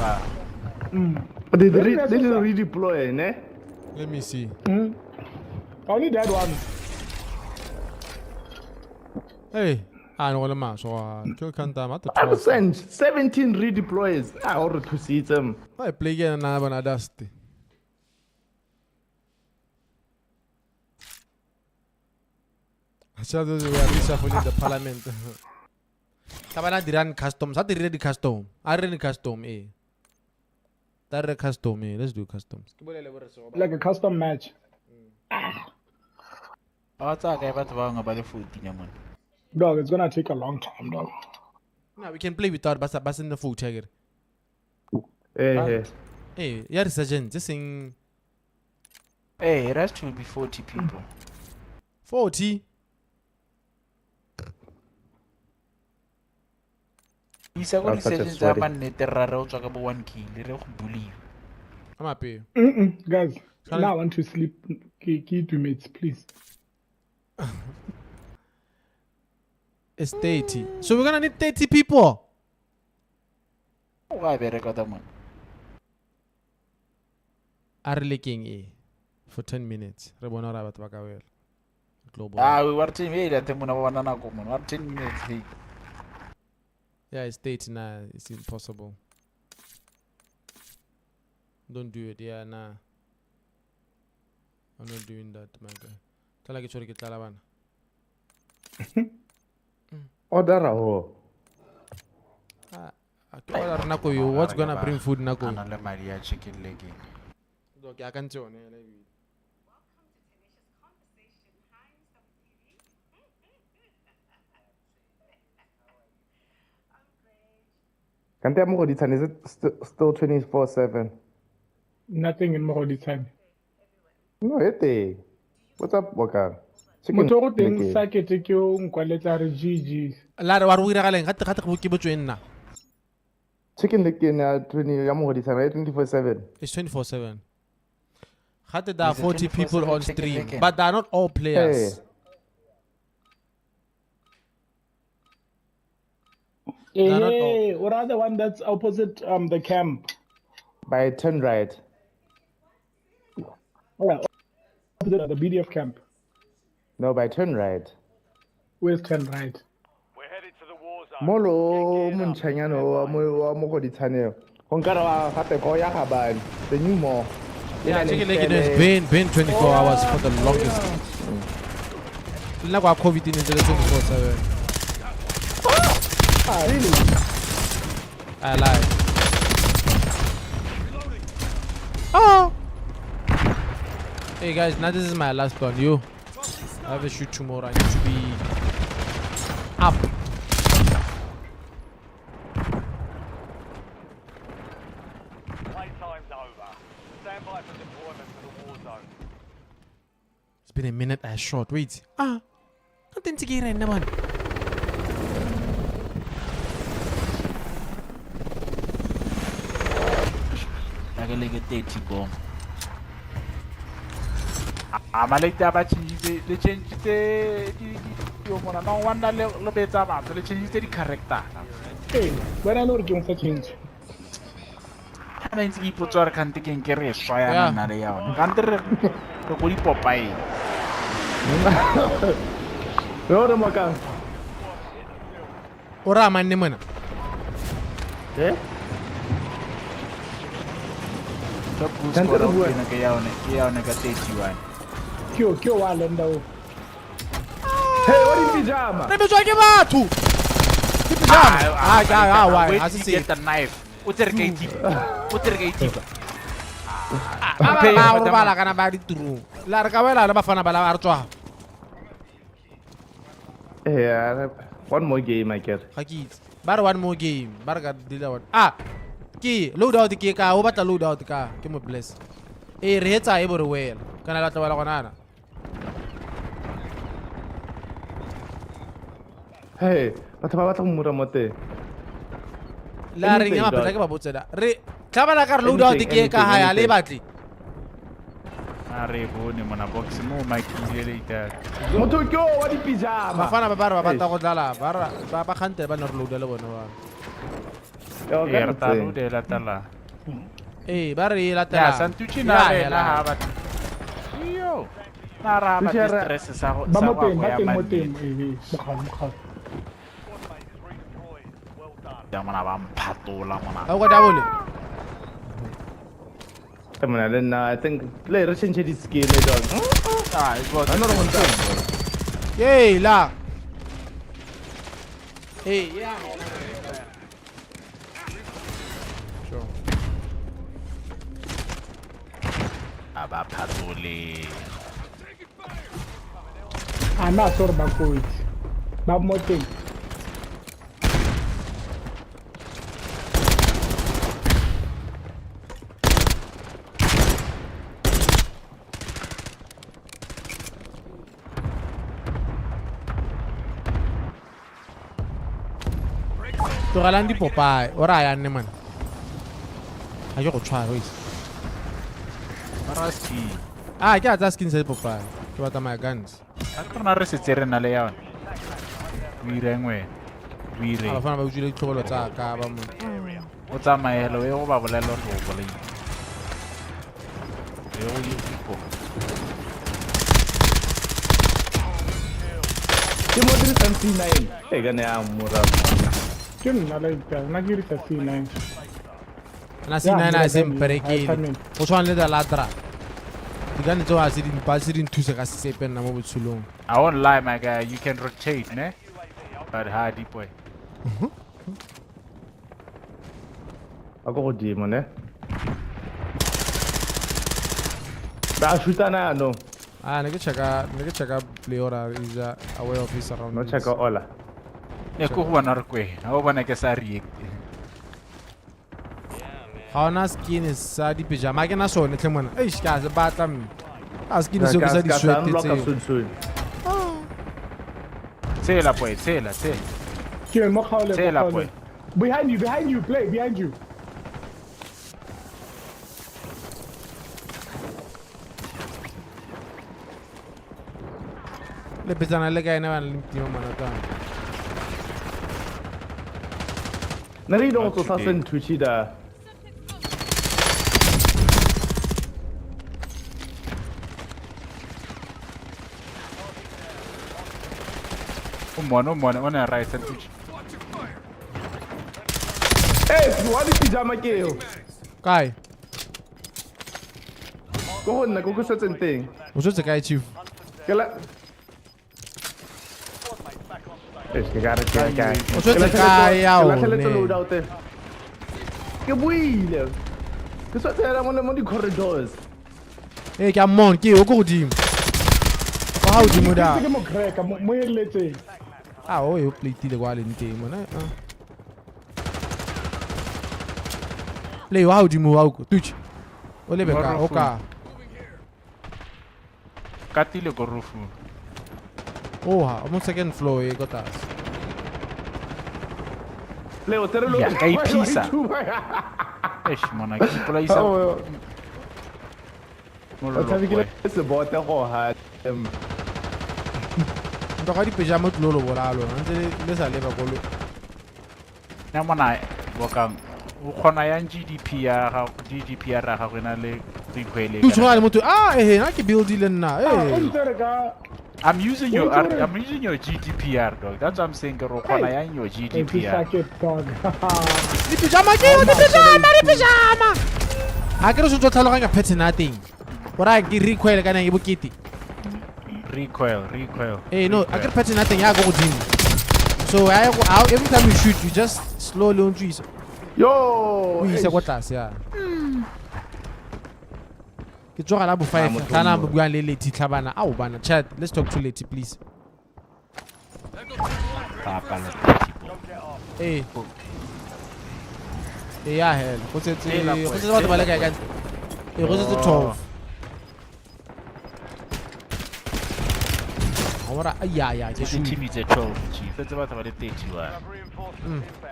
[SPEAKER 5] But they didn't redeploy, ne?
[SPEAKER 1] Let me see.
[SPEAKER 16] I only died once.
[SPEAKER 1] Hey, I know what I'm so kill counter.
[SPEAKER 5] 5%, 17 redeploys. I ordered to see them.
[SPEAKER 1] I play again and I'm dusty. We are reshuffling the parliament. Tabana dirang custom, sa dire di custom. A re ni custom eh. That re custom, eh. Let's do customs.
[SPEAKER 16] Like a custom match.
[SPEAKER 13] Ba tsaya kae batho ba bangwe ba le 14 ya mona?
[SPEAKER 16] Dog, it's gonna take a long time, dog.
[SPEAKER 1] No, we can play without basa basa in the food tagger.
[SPEAKER 5] Eh, eh.
[SPEAKER 1] Hey, yeah, resurgence. This thing.
[SPEAKER 13] Hey, it has to be 40 people.
[SPEAKER 1] 40.
[SPEAKER 13] Isa ko
[SPEAKER 5] That's such a
[SPEAKER 13] resurgence tsa
[SPEAKER 5] sweaty.
[SPEAKER 13] mannete rra re o tswa ka bo 1 kill re go buliwa.
[SPEAKER 1] I'm happy.
[SPEAKER 16] Guys,
[SPEAKER 1] Sorry.
[SPEAKER 16] now I want to sleep. Ke two mates, please.
[SPEAKER 1] It's 30. So we're gonna need 30 people.
[SPEAKER 13] O ga bereka ta mona.
[SPEAKER 1] A re lekeng e for 10 minutes. Re bona gore batho ba ka wela. Re tlo bona.
[SPEAKER 13] Ah, we were 10 hey, la mona ba bona nako mona. Wa 10 minutes hey.
[SPEAKER 1] Yeah, it's 30 now. It's impossible. Don't do it. Yeah, nah. I'm not doing that, my guy. Tla ke tshwere ke tlala bana.
[SPEAKER 5] Order ho.
[SPEAKER 1] Ah, ke order nako yo. What's gonna bring food nako?
[SPEAKER 13] A na le madi a chicken leg.
[SPEAKER 1] Ke akantse yone hela ebile.
[SPEAKER 5] Kante ya Mogoditshane, is it still 24/7?
[SPEAKER 16] Nothing in Mogoditshane.
[SPEAKER 5] No, ete. What's up, Waka? Chicken
[SPEAKER 16] Motho o go teng
[SPEAKER 5] leg.
[SPEAKER 16] sakete ke o nkwaletsa re GG.
[SPEAKER 1] La re wa re o iragaleng gate gate ke botswe nna.
[SPEAKER 5] Chicken leg in 20 ya Mogoditshane, 24/7.
[SPEAKER 1] It's 24/7. Gate there are
[SPEAKER 13] Is it
[SPEAKER 1] 40 people
[SPEAKER 13] 24/7
[SPEAKER 1] on
[SPEAKER 13] chicken
[SPEAKER 1] stream,
[SPEAKER 13] licken?
[SPEAKER 1] but they are not all players.
[SPEAKER 5] Hey.
[SPEAKER 1] They are not all.
[SPEAKER 16] Hey, what are the one that's opposite the camp?
[SPEAKER 5] By turn right.
[SPEAKER 16] Yeah, opposite the BDF camp.
[SPEAKER 5] No, by turn right.
[SPEAKER 16] Where's turn right?
[SPEAKER 2] We're headed to the war zone.
[SPEAKER 5] Molo
[SPEAKER 2] Get geared up.
[SPEAKER 5] montšhanyana wa mo wa Mogoditshane. Go nkare wa gape go ya Gabane. The new mall. Le
[SPEAKER 1] Yeah,
[SPEAKER 5] na le
[SPEAKER 1] chicken leg has
[SPEAKER 5] ntšhele.
[SPEAKER 1] been 24 hours for the longest. Le nako ya COVID e ne ntse le 24/7.
[SPEAKER 5] Ah, really?
[SPEAKER 1] I lied. Oh. Hey guys, now this is my last one. You, I have a shoot tomorrow. I need to be up.
[SPEAKER 2] Playtime's over. Stand by for deployment to the war zone.
[SPEAKER 1] It's been a minute. I shot. Wait. Ah, nothing to get in, man.
[SPEAKER 13] La ke leke 30 bomb. A malete a ba change le change di yo mona no wonder le betsa batho le change di character.
[SPEAKER 16] Hey, wena no re ke sa change.
[SPEAKER 13] Ha na ntse ke ipotsa gore kante ke eng ke re swa
[SPEAKER 1] Yeah.
[SPEAKER 13] yana nna le ya yone. Kante re re go dipopaeng.
[SPEAKER 5] Yo re mokang.
[SPEAKER 1] O ra manne mona.
[SPEAKER 5] Eh?
[SPEAKER 13] Top goal
[SPEAKER 5] Kante re
[SPEAKER 13] scorer
[SPEAKER 5] bua.
[SPEAKER 13] gompieno ke ya yone ka 31.
[SPEAKER 16] Ke o wa lenda o.
[SPEAKER 5] Hey, what di pajama?
[SPEAKER 1] Re betswa ke batho. Ke pajama. Ah, ah, ah, why?
[SPEAKER 13] Wait
[SPEAKER 1] Ha
[SPEAKER 13] till
[SPEAKER 1] se
[SPEAKER 13] you get the knife. O tsere ka itipa. O tsere ka itipa.
[SPEAKER 1] Ba ba ba robala kana ba ditirong. La re ka wela le bafana ba la ba re tswa.
[SPEAKER 5] Yeah, one more game I get.
[SPEAKER 1] Ga ke itse. Ba re one more game. Ba re ka dila one. Ah, ke load out ke ka o batla load out ka ke mo bless. Eh re etsa e bo re wela. Kana la tla wela gona ana.
[SPEAKER 5] Hey, batho ba batla go mura mo teng.
[SPEAKER 1] La re
[SPEAKER 5] Anything,
[SPEAKER 1] nya
[SPEAKER 5] dog.
[SPEAKER 1] mapela ke ba botsela. Re tlhabala ka re load out
[SPEAKER 5] Anything,
[SPEAKER 1] ke ka ha ya le
[SPEAKER 5] anything.
[SPEAKER 1] batle.
[SPEAKER 13] A re bone mona box mo makile later.
[SPEAKER 5] Motho ke o wa di pajama.
[SPEAKER 1] Bafana ba ba re ba batla go dlala ba ra ba ba gante ba ne re load le bone ba.
[SPEAKER 5] Yo,
[SPEAKER 13] Eh, re tla load e latela.
[SPEAKER 1] Eh ba re e latela.
[SPEAKER 13] Ya Santucci na re na ha batla. Yo. Na ra ba
[SPEAKER 5] Tucci a re-
[SPEAKER 13] stress sa go
[SPEAKER 16] Ba
[SPEAKER 13] sa
[SPEAKER 16] mo
[SPEAKER 13] go
[SPEAKER 16] teng,
[SPEAKER 13] go
[SPEAKER 16] ba
[SPEAKER 13] ya
[SPEAKER 16] teng mo
[SPEAKER 13] manne.
[SPEAKER 16] teng. Eh, mokgalo, mokgalo.
[SPEAKER 13] Ya mona ba mphatola mona.
[SPEAKER 1] Ba go dabole.
[SPEAKER 5] Hey, mona le nna, I think le re change di skin dog.
[SPEAKER 13] Ah, it's what.
[SPEAKER 5] I know what
[SPEAKER 1] Yey la. Hey, yeah. Sure.
[SPEAKER 13] A ba phatsole.
[SPEAKER 16] A na se gore ba kotsi. Ba mo teng.
[SPEAKER 1] Tlogelang dipopae o re a ya nne mane ga ke go tshwara o ise
[SPEAKER 13] Mara skin.
[SPEAKER 1] Ah, ke a tsaya skin sa dipopae ke batla my guns.
[SPEAKER 13] A ke rona re setse re na le yone. O ireng wena? O ireng?
[SPEAKER 1] A bafana ba utswile ditlhobolo tsa ka ba mo.
[SPEAKER 13] O tsamaele o ye go ba bolelela gore o bolaile. O ye go iko.
[SPEAKER 5] Ke mo dirisang C9. E ka ne ya mora.
[SPEAKER 16] Ke nna la ita, nna ke dirisa C9.
[SPEAKER 1] Na C9 a se mperekele. Go tshwana le the ladra. Dikane tseo a se di mpa se di nthuse ka sepe nna mo botshelong.
[SPEAKER 13] I won't lie, my guy, you can rotate, ne? But ha di boy.
[SPEAKER 5] A ko godimo ne. Ba shootana yaanong.
[SPEAKER 1] Ah, ne ke checka play ora is aware of his surroundings.
[SPEAKER 5] No checka ola.
[SPEAKER 13] Ne ko go bona re kwe. Ha o bona ke sa react.
[SPEAKER 1] Ga ona skin sa dipejama ke na sone tlhe mona. Eish ka se batla mme. A skin seo ke sa di sweat tseo.
[SPEAKER 13] Tsela boy, tsela, tsela.
[SPEAKER 16] Ke mo kgaole.
[SPEAKER 13] Tsela boy.
[SPEAKER 16] Behind you, play behind you.
[SPEAKER 1] Le petsana le ka ene ba le mtima mona tang.
[SPEAKER 5] Na re ile go tsosa senthuchi da.
[SPEAKER 13] O mone, o ne right senthuchi.
[SPEAKER 5] Eh, wa di pijama ke eo.
[SPEAKER 1] Kae?
[SPEAKER 5] Ko go nna ko go setseng teng.
[SPEAKER 1] O setse kae chief?
[SPEAKER 5] Ke la ke ka re ke kae.
[SPEAKER 1] O setse kae ya o.
[SPEAKER 5] Ke latlheletse load out. Ke buile. Ke setse ya mo di corridors.
[SPEAKER 1] Eh, ke a mmona ke o ko godimo. Kwa godimo da.
[SPEAKER 16] Ke mo crack mo eletseng.
[SPEAKER 1] Ah, o e plate kwa leng teng mona. Play wa godimo wa ko. Tuch. O lebe ka o ka.
[SPEAKER 13] Katile ko roof.
[SPEAKER 1] Oha, mo second floor e ko tlase.
[SPEAKER 5] Leo, tsere lo.
[SPEAKER 13] Ya ka iphisa. Eish mona ke ipolaisa.
[SPEAKER 5] O tshabikile se bote go ha.
[SPEAKER 1] Ntwa ga dipejama tlilo lo bolaya lona ntse le sa leba kolo.
[SPEAKER 13] Nna mona bokang o kgona yang GDP ya gago GDPR ya gago e na le recoil.
[SPEAKER 1] Tu tshwana le motho ah eh na ke buildile nna eh.
[SPEAKER 13] I'm using your I'm using your GDPR dog. That's what I'm saying. Ke kgona yang your GDPR.
[SPEAKER 1] Dipejama ke dipejama dipejama. Ha ke re se tlhaloganya pattern ya teng. Gore ke recoil kana e bokete.
[SPEAKER 13] Recoil.
[SPEAKER 1] Hey, no, I get pattern nothing. I go gym. So I every time you shoot, you just slowly on trees.
[SPEAKER 5] Yo,
[SPEAKER 1] we say what class, yeah. Ke tsoga la bo 5 tlana bo bua le Leti tlhabana. Ao bana chat, let's talk to Leti please. Eh. Eh ya hell, go tsetse batho ba le kae ka. Eh go tsetse 12. Ora ya ya ke
[SPEAKER 13] team is 12 chief. Tsetse batho ba le 31.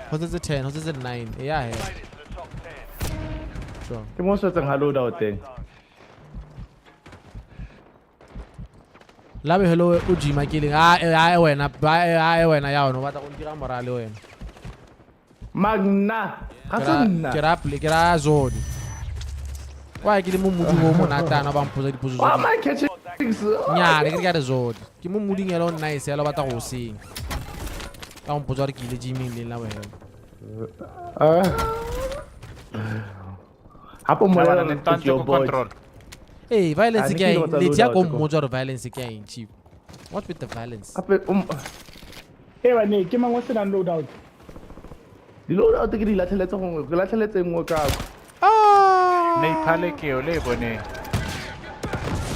[SPEAKER 1] Go tsetse 10, go tsetse 9. Ya hell. Sure.
[SPEAKER 5] Ke mo swetseng ha load out teng.
[SPEAKER 1] La hello o gym ke leng a wena ba a wena ya ona o batla go ntira morale wena.
[SPEAKER 5] Magna ga se nna.
[SPEAKER 1] Ke ra play ke ra zone. Wa ke le mo moding o monatana ba mpotsa dipotso
[SPEAKER 5] tsa. Am I catching?
[SPEAKER 1] Nya, ke re zone. Ke mo moding ela o nice ela batla go seng. Ka mpotsa re ke ile gyming le la wena.
[SPEAKER 5] Hapo mo le
[SPEAKER 13] control.
[SPEAKER 1] Hey, violence ke eng? Le tia ko mmotsa gore violence ke eng, chief. What with the violence?
[SPEAKER 5] Gape
[SPEAKER 16] Eh bane, ke mang o se nang load out?
[SPEAKER 5] Di load out ke di latlheletse gongwe, ke latlheletse nngwe ka.
[SPEAKER 13] Ah! Nei phale ke o le bone.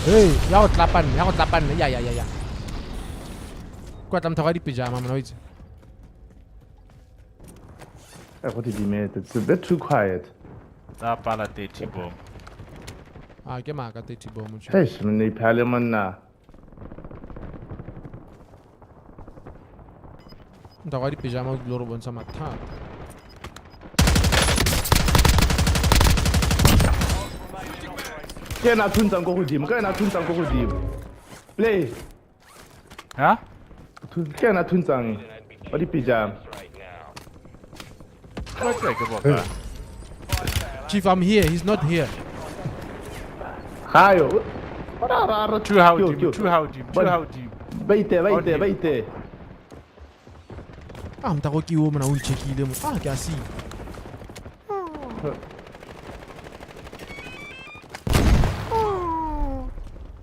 [SPEAKER 1] Hey, ya go tlapa nne, ya go tlapa nne. Ya ya ya ya. Kwa tla motho wa dipejama mona o itse.
[SPEAKER 5] Go didimetse. It's a bit too quiet.
[SPEAKER 13] Tsa pala 30 bomb.
[SPEAKER 1] Ah, ke maaka 30 bomb.
[SPEAKER 5] Eish, monna iphale monna.
[SPEAKER 1] Motho wa dipejama o tlile go bontsha mathata.
[SPEAKER 5] Ke ena a thuntsang ko godimo, ke ena a thuntsang ko godimo. Play.
[SPEAKER 13] Ha?
[SPEAKER 5] Ke ena a thuntsang wa dipejama.
[SPEAKER 1] Chief, I'm here. He's not here.
[SPEAKER 5] Hayo.
[SPEAKER 13] Two how deep, two how deep, two how deep.
[SPEAKER 5] Baite, baite, baite.
[SPEAKER 1] Ah, motho ke o mona o ncheckile mo. Ah, ke a see.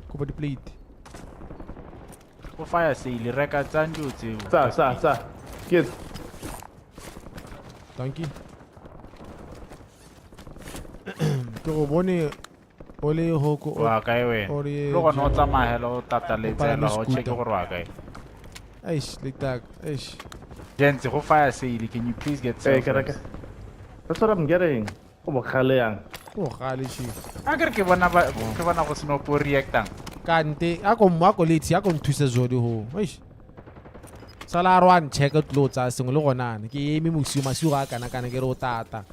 [SPEAKER 1] Kopa di-plate.
[SPEAKER 13] Go fire sale, reka tsa dilo tseo.
[SPEAKER 5] Tsa, tsa, tsa. Ke
[SPEAKER 1] Thank you. Ke go bone o le hoko
[SPEAKER 13] o wa kae wena? Le gona o tsamaya hela o tataletse hela o check gore wa kae.
[SPEAKER 1] Eish, le tak, eish.
[SPEAKER 13] Gents, go fire sale, can you please get
[SPEAKER 5] Hey,
[SPEAKER 13] self?
[SPEAKER 5] ke reka. That's what I'm getting. Go bogale yang.
[SPEAKER 1] Go bogale chief.
[SPEAKER 13] A ke re ke bona ba ke bona go seno po reactang.
[SPEAKER 1] Kante a ko mo a ko letsi a ko nthuse zodi ho. Eish. Sala a re wa nchecka o tlile o tsaya sengwe le gonane ke eme mosio masigo a kana-kana ke re o tata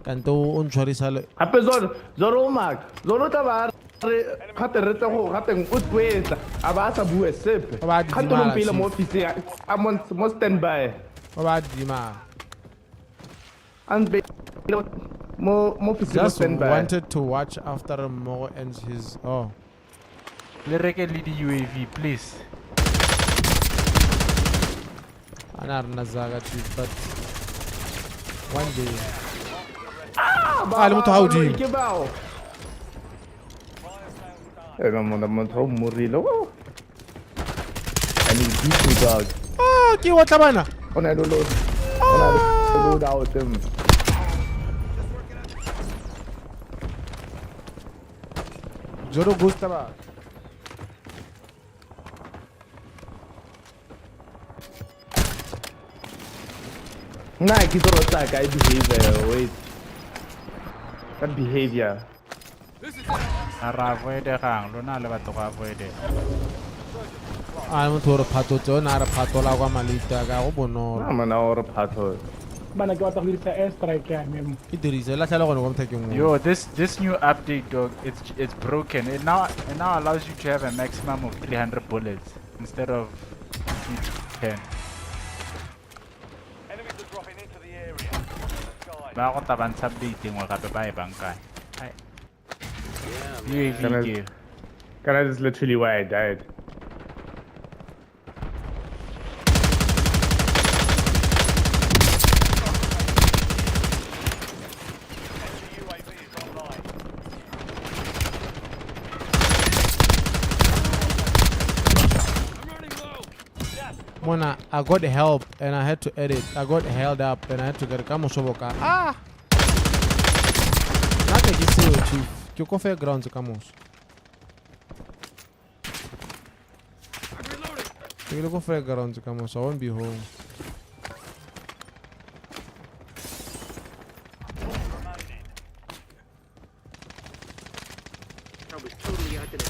[SPEAKER 1] kante o ntshwarisa le
[SPEAKER 5] Gape zoro zoro o maka. Zoro o tla ba re gate re tle go gateng o twetla a ba a sa bue sepe.
[SPEAKER 1] Ba ba
[SPEAKER 5] Gate
[SPEAKER 1] didimala,
[SPEAKER 5] o mpile mo
[SPEAKER 1] chief.
[SPEAKER 5] office a mo standby.
[SPEAKER 1] Ba ba didimala.
[SPEAKER 5] A mpeile mo office mo
[SPEAKER 1] Just
[SPEAKER 5] standby.
[SPEAKER 1] wanted to watch after Mmogo ends his oh.
[SPEAKER 13] Le reke le di UAV please.
[SPEAKER 1] Ana re na zaka chief but one day.
[SPEAKER 5] Ah,
[SPEAKER 1] Ah, le motho ha hodimo.
[SPEAKER 5] Ke bao. Eh, no, monna motho o morile. Oh. I need you dog.
[SPEAKER 1] Ah, ke wa tlabana.
[SPEAKER 5] O na le load. O na le load out them.
[SPEAKER 1] Joro gusta ba.
[SPEAKER 5] Nna ke tlo rata ka behavior, wait. Ka behavior.
[SPEAKER 13] A ra avoidegang, lona le batho go avoidega.
[SPEAKER 1] A motho o re phatotse o ne a re phatola kwa malita ka go bonolo.
[SPEAKER 5] Nna mona o re phatotse.
[SPEAKER 16] Bana ke batla go dirisa airstrike ya me mo.
[SPEAKER 1] Ke dirise latlhela gone kwa mothakeng o.
[SPEAKER 13] Yo, this new update dog, it's broken. It now allows you to have a maximum of 300 bullets instead of 210.
[SPEAKER 2] Enemies are dropping into the area. Watch the skies.
[SPEAKER 13] Ba go tla ba ntsha update nngwe gape ba e bankanya. Ai. UAV ke.
[SPEAKER 5] Kana this is literally why I died.
[SPEAKER 2] UAV is online.
[SPEAKER 1] Mona, I got help and I had to edit. I got held up and I had to get ka moso boka. Ah! Nna ke seo chief. Ke ko fairgrounds ka moso. Ke le ko fairgrounds ka moso. I won't be home.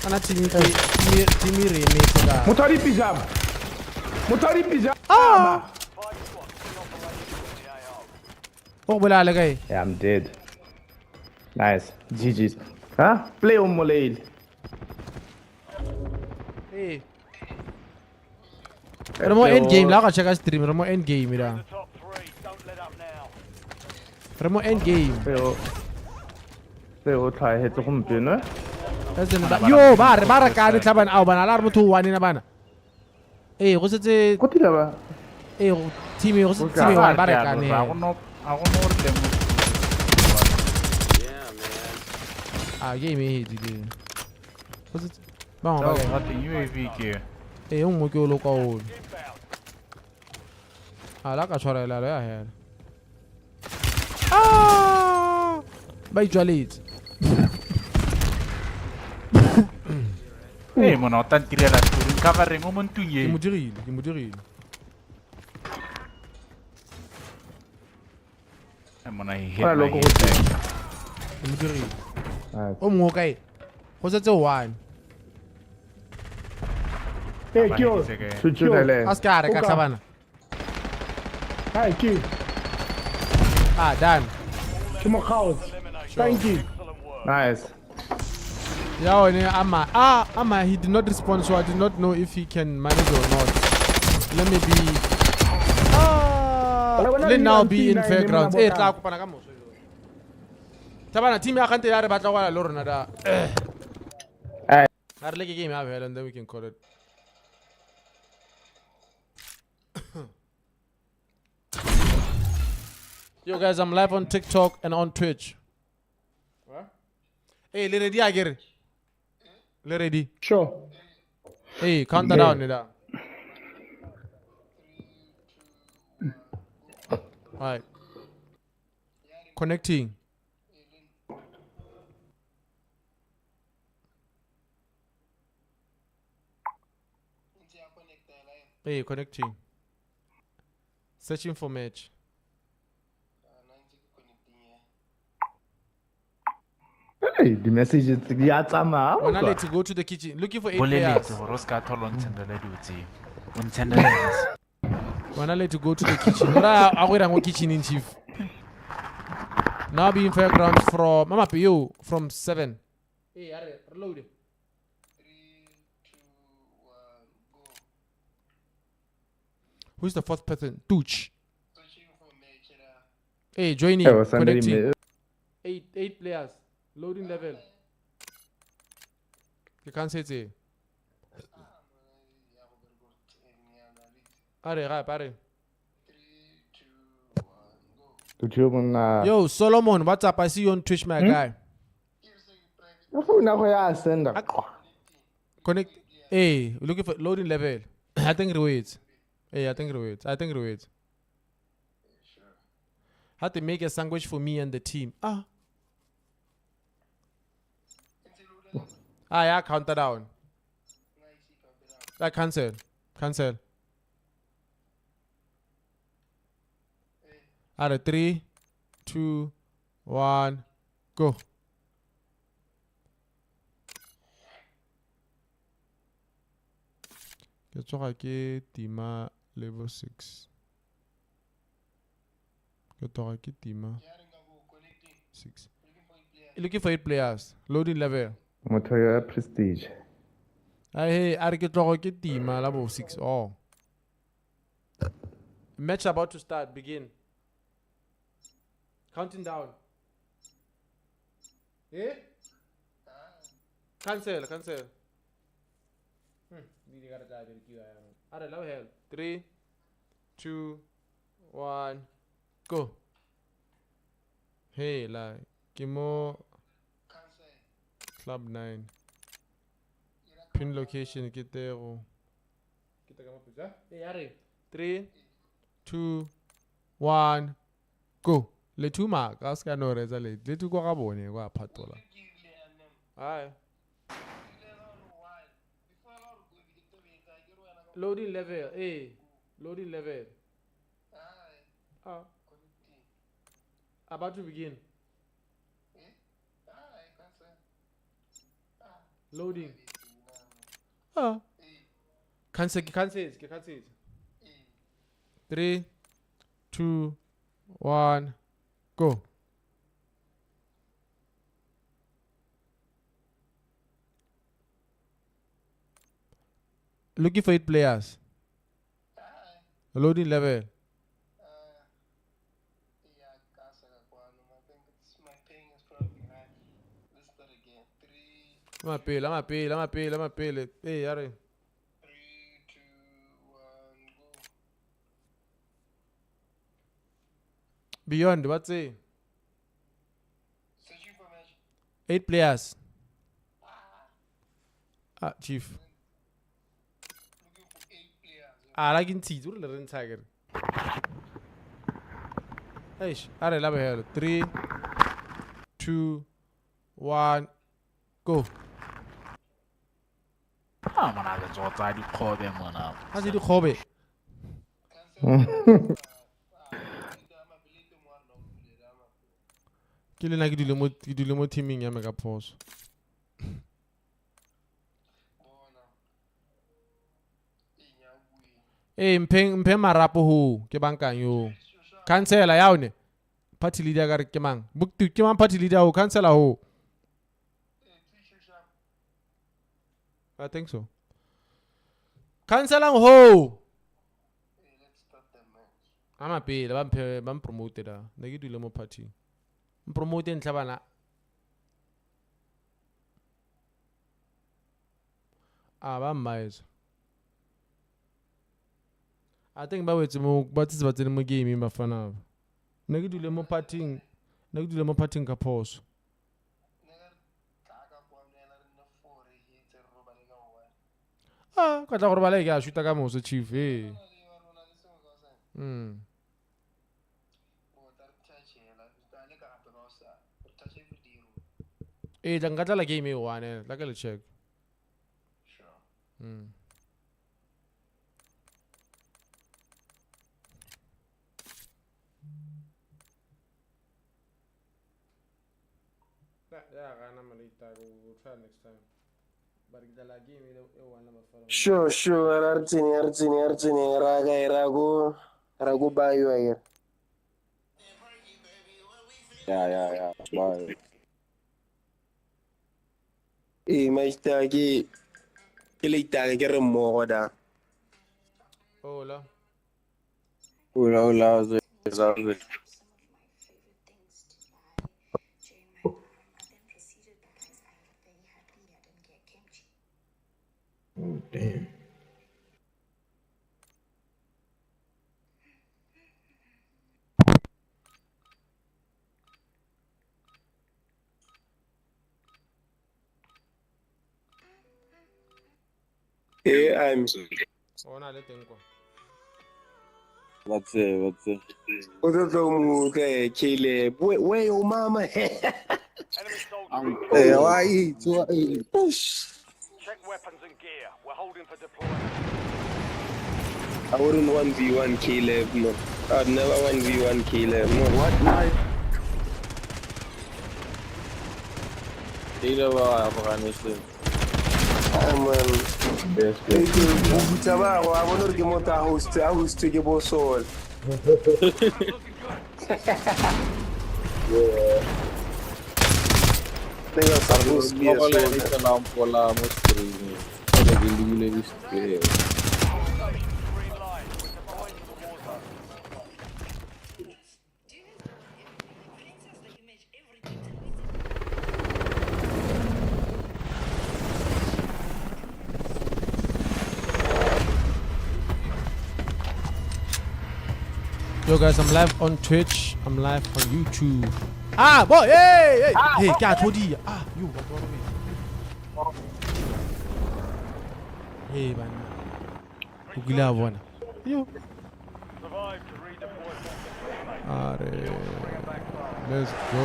[SPEAKER 1] Ana team team re emetse ka.
[SPEAKER 5] Motho wa dipijama. Motho wa dipijama.
[SPEAKER 1] Ah! O go bolaya le kae?
[SPEAKER 5] Yeah, I'm dead. Nice. GG's. Huh? Play on Molele.
[SPEAKER 1] Ee. Re mo end game la ga checka stream, re mo end game la.
[SPEAKER 2] Top three. Don't let up now.
[SPEAKER 1] Re mo end game.
[SPEAKER 5] Play o tlhwaetse gompieno. Eh?
[SPEAKER 1] That's the Yo, ba re ka re tlhabana ao bana la re motho o one na bana. Ee, go setse
[SPEAKER 5] Go tila ba.
[SPEAKER 1] Ee, go team go setse team one ba re ka ne.
[SPEAKER 13] A go no re lemo.
[SPEAKER 1] Ah, game e hedile. Go setse ba bangwe ba kae?
[SPEAKER 13] Ga teng UAV ke.
[SPEAKER 1] Ee, o nngwe ke o le kwa ole. A la ka tshwarela ya hela. Ah! Ba itswaletse.
[SPEAKER 13] Mona o tla ntirela story. Covering o mo ntlong e.
[SPEAKER 1] Ke mo dirile, ke mo dirile.
[SPEAKER 13] Mona he hit
[SPEAKER 5] Ora
[SPEAKER 13] my
[SPEAKER 5] loko
[SPEAKER 13] head.
[SPEAKER 5] go
[SPEAKER 1] Ke mo dirile. O mongwe o kae? Go setse one.
[SPEAKER 16] Hey, ke yo.
[SPEAKER 5] Tshutshulele.
[SPEAKER 1] A se ka re ka
[SPEAKER 16] O ka-
[SPEAKER 1] tlhabana.
[SPEAKER 16] Hi, ke.
[SPEAKER 1] Ah, done.
[SPEAKER 16] Ke mo kgaotse. Thank you.
[SPEAKER 5] Nice.
[SPEAKER 1] Yeah, one Ama. Ah, Ama, he did not respond, so I did not know if he can manage or not. Let me be. Ah, let now be in fairgrounds. Eh, tla kopana ka moso. Tabana team ya kgante ya re batla go bala le rona da.
[SPEAKER 5] Eh.
[SPEAKER 1] A re leke game ya bhela and then we can call it. Yo guys, I'm live on TikTok and on Twitch. Hey, le ready akere? Le ready?
[SPEAKER 16] Sure.
[SPEAKER 1] Hey, count that
[SPEAKER 5] Yeah.
[SPEAKER 1] down, Nida. Alright. Connecting. Hey, connecting. Searching for match.
[SPEAKER 5] Hey, the messages di a tsamaya.
[SPEAKER 1] We're not late to go to the kitchen. Looking for 8 players.
[SPEAKER 13] Boleletse gore o se ka thola o ntshendela dilo tseo. O ntshendela.
[SPEAKER 1] We're not late to go to the kitchen. Ora a go irang mo kitchen in chief. Now be in fairgrounds from Mama yo from 7. Hey, are reload. 3 2 1 go. Who's the fourth person? Tuch. Hey, joining.
[SPEAKER 5] Hey, was somebody
[SPEAKER 1] Connecting. 8 players. Loading level. You can't say it. Are, are.
[SPEAKER 5] Tutu monna.
[SPEAKER 1] Yo, Solomon, what's up? I see you on Twitch, my guy.
[SPEAKER 5] Ka phone ya go ya senda.
[SPEAKER 1] Connect. Hey, we're looking for loading level. I think it waits. Hey, I think it waits. I think it waits. How to make a sandwich for me and the team. Ah. Ah, yeah, counter down. That cancel. Cancel. Out of 3, 2, 1, go. Ke tsoga ke tima level 6. Ke tsoga ke tima 6. Looking for 8 players. Loading level.
[SPEAKER 5] Motho ya prestige.
[SPEAKER 1] Hey, a re ke tlogo ke tima level 6. Oh. Match about to start. Begin. Counting down. Eh? Cancel, cancel. Alright, love hell. 3, 2, 1, go. Hey, like, Kimo Club 9. Pin location, Kitero. Hey, 3, 2, 1, go. Le two mark, ask no result. Le two go gabone go phatola. Aye. Loading level, eh? Loading level. Ah. About to begin. Loading. Ah. Cancel, cancel, cancel. 3, 2, 1. Go. Looking for 8 players. Loading level. I'm a peel. Hey, are. 3, 2, 1, go. Beyond, what's it? 8 players. Ah, chief. Ah, like in tea. Eish, are love here. 3, 2, 1, go.
[SPEAKER 13] Ah, mona ke tso tsa dikgobe mona.
[SPEAKER 1] Ha se dikgobe. Ke le nna ke dule mo teaming ya me ka phoso. Ee, mphe marapo ho ke bankang yo. Councillor ya one. Party leader ka re ke mang? Ke mang party leader ho? Councillor ho. I think so. Councillor ho. Ama pele ba mphe ba promote da. Ne ke dule mo party. Promote ntlha bana. Ah ba mmaetsa. I think ba wetse mo ba tsitse ba tsene mo game ba fana. Ne ke dule mo partying, ne ke dule mo partying ka phoso. Ah, ka tla gore ba le ke a shoota ka moso chief eh. Eh, tla nka tlala game e one, tla ke le check.
[SPEAKER 18] Sure.
[SPEAKER 1] Yeah, we'll try next time. But the game e one number.
[SPEAKER 12] Sure, sure. Artsini raga rago bayo here.
[SPEAKER 15] Yeah. Bye.
[SPEAKER 12] Eh, maista ke le itake ke re mmogo da.
[SPEAKER 1] Hola.
[SPEAKER 15] Hola,
[SPEAKER 5] Oh, damn.
[SPEAKER 12] Eh, I'm
[SPEAKER 1] Ona le teng kwa.
[SPEAKER 15] That's it.
[SPEAKER 12] O tlo mo ke Caleb. Where your mama?
[SPEAKER 10] Eh, why?
[SPEAKER 2] Check weapons and gear. We're holding for deployment.
[SPEAKER 12] I wouldn't 1v1 Caleb, no. I'd never 1v1 Caleb, no.
[SPEAKER 15] What knife? Caleb, Afghanistan.
[SPEAKER 5] Best.
[SPEAKER 12] I want to get a host. I host to get soul.
[SPEAKER 15] Yeah.
[SPEAKER 12] They are supposed to be a soul.
[SPEAKER 1] Yo guys, I'm live on Twitch. I'm live on YouTube. Ah, boy, hey, hey, hey, ke a tlhodia. Ah, yo, batho ba robetse. Hey, banna. O kile a bona. Yo. Are. Let's go.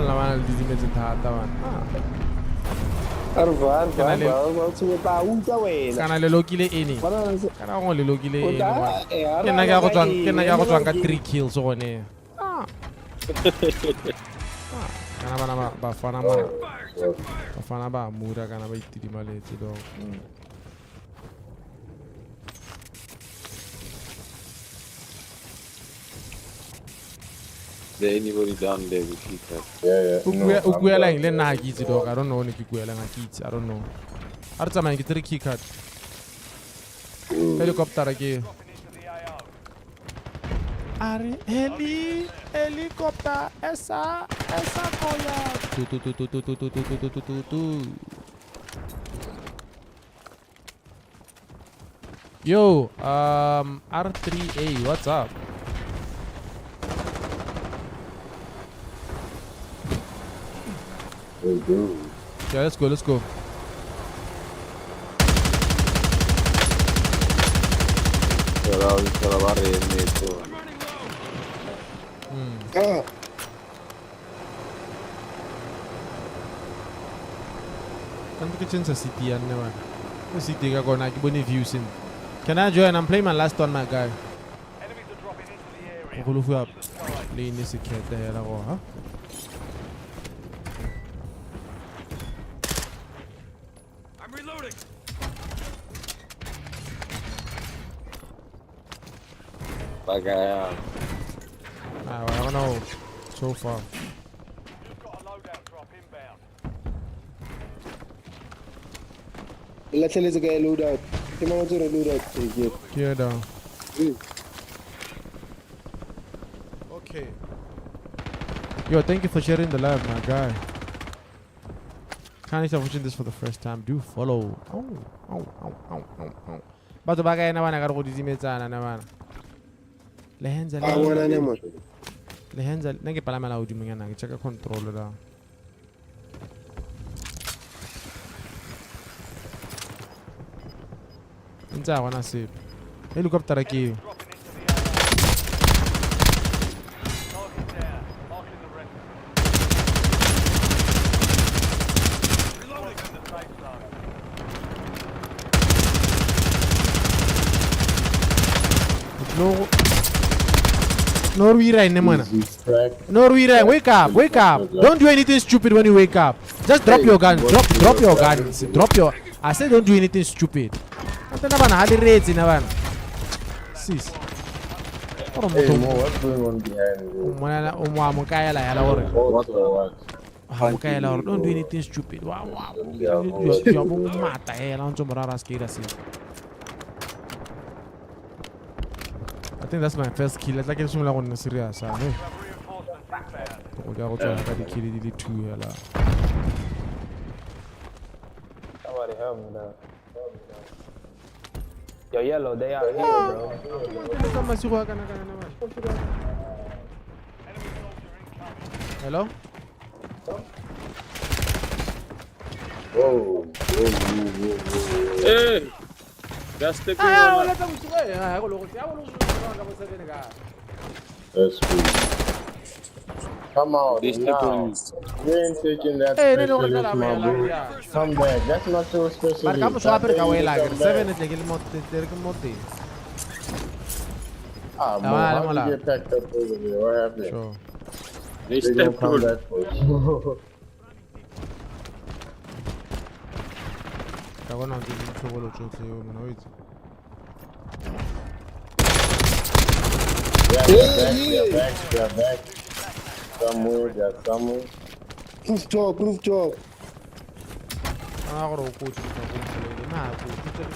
[SPEAKER 1] La bana le didimetse thata bana.
[SPEAKER 12] Arva,
[SPEAKER 1] kana le lokile ene. Kana gongwe le lokile ene. Ke nna ke ya go tswang ka 3 kills gone. Kana bana bafana ma bafana ba mura kana ba itidimaletse dog.
[SPEAKER 15] Is there anybody down there with you?
[SPEAKER 5] Yeah.
[SPEAKER 1] O kuela eng le nna ha ke itse dog. I don't know ne ke kuela ha ke itse. I don't know. A re tsamayeng ke 3 key card. Helicopter ke. Are helicopter esa koya. Tu tu tu tu tu tu tu tu tu tu tu. Yo, R3A, what's up?
[SPEAKER 15] Let's go.
[SPEAKER 1] Yeah, let's go, let's go. Ka ntse ke change city ya nne bana. Ko city ka kona ke bone view sentle. Can I join? I'm playing my last one, my guy. Go go fuwa plane se khete hela go ha.
[SPEAKER 2] I'm reloading.
[SPEAKER 15] Baka.
[SPEAKER 1] Ah, I don't know so far.
[SPEAKER 12] Latlheletse ka load out. Ke mang o tsere load out? Ke.
[SPEAKER 1] Ke down. Okay. Yo, thank you for sharing the live, my guy. Kindly start watching this for the first time. Do follow. Oh, oh, oh, oh, oh, oh. Batho ba ka ena bana ka re go didimetsana na bana. Le hands
[SPEAKER 12] A bona ne mo.
[SPEAKER 1] Le hands nna ke palamela godimonyana ke checka control la. Ntse a gona sepe. Helicopter ke eo. No, no, wake up, wake up. Don't do anything stupid when you wake up. Just drop your gun. Drop your guns. Drop your. I said don't do anything stupid. Sis.
[SPEAKER 5] Hey, Mo, what's going on behind you?
[SPEAKER 1] Don't do anything stupid. Wow, wow. I think that's my first kill. Like it's like serious. Eh?
[SPEAKER 14] Somebody help me now. Yo, yellow, they out here, bro.
[SPEAKER 1] Hello?
[SPEAKER 15] Whoa, whoa, whoa, whoa, whoa.
[SPEAKER 17] Hey! That's the one.
[SPEAKER 5] That's cool. Come on, now. You ain't taking that specialist, my bro. Come back. That's not your specialist. Ah, bro, how did you get packed up over there? What happened?
[SPEAKER 1] Sure.
[SPEAKER 5] They gonna come back for you. Yeah, they're back, they're back. Somewhere, they're somewhere.
[SPEAKER 12] Rooftop, rooftop.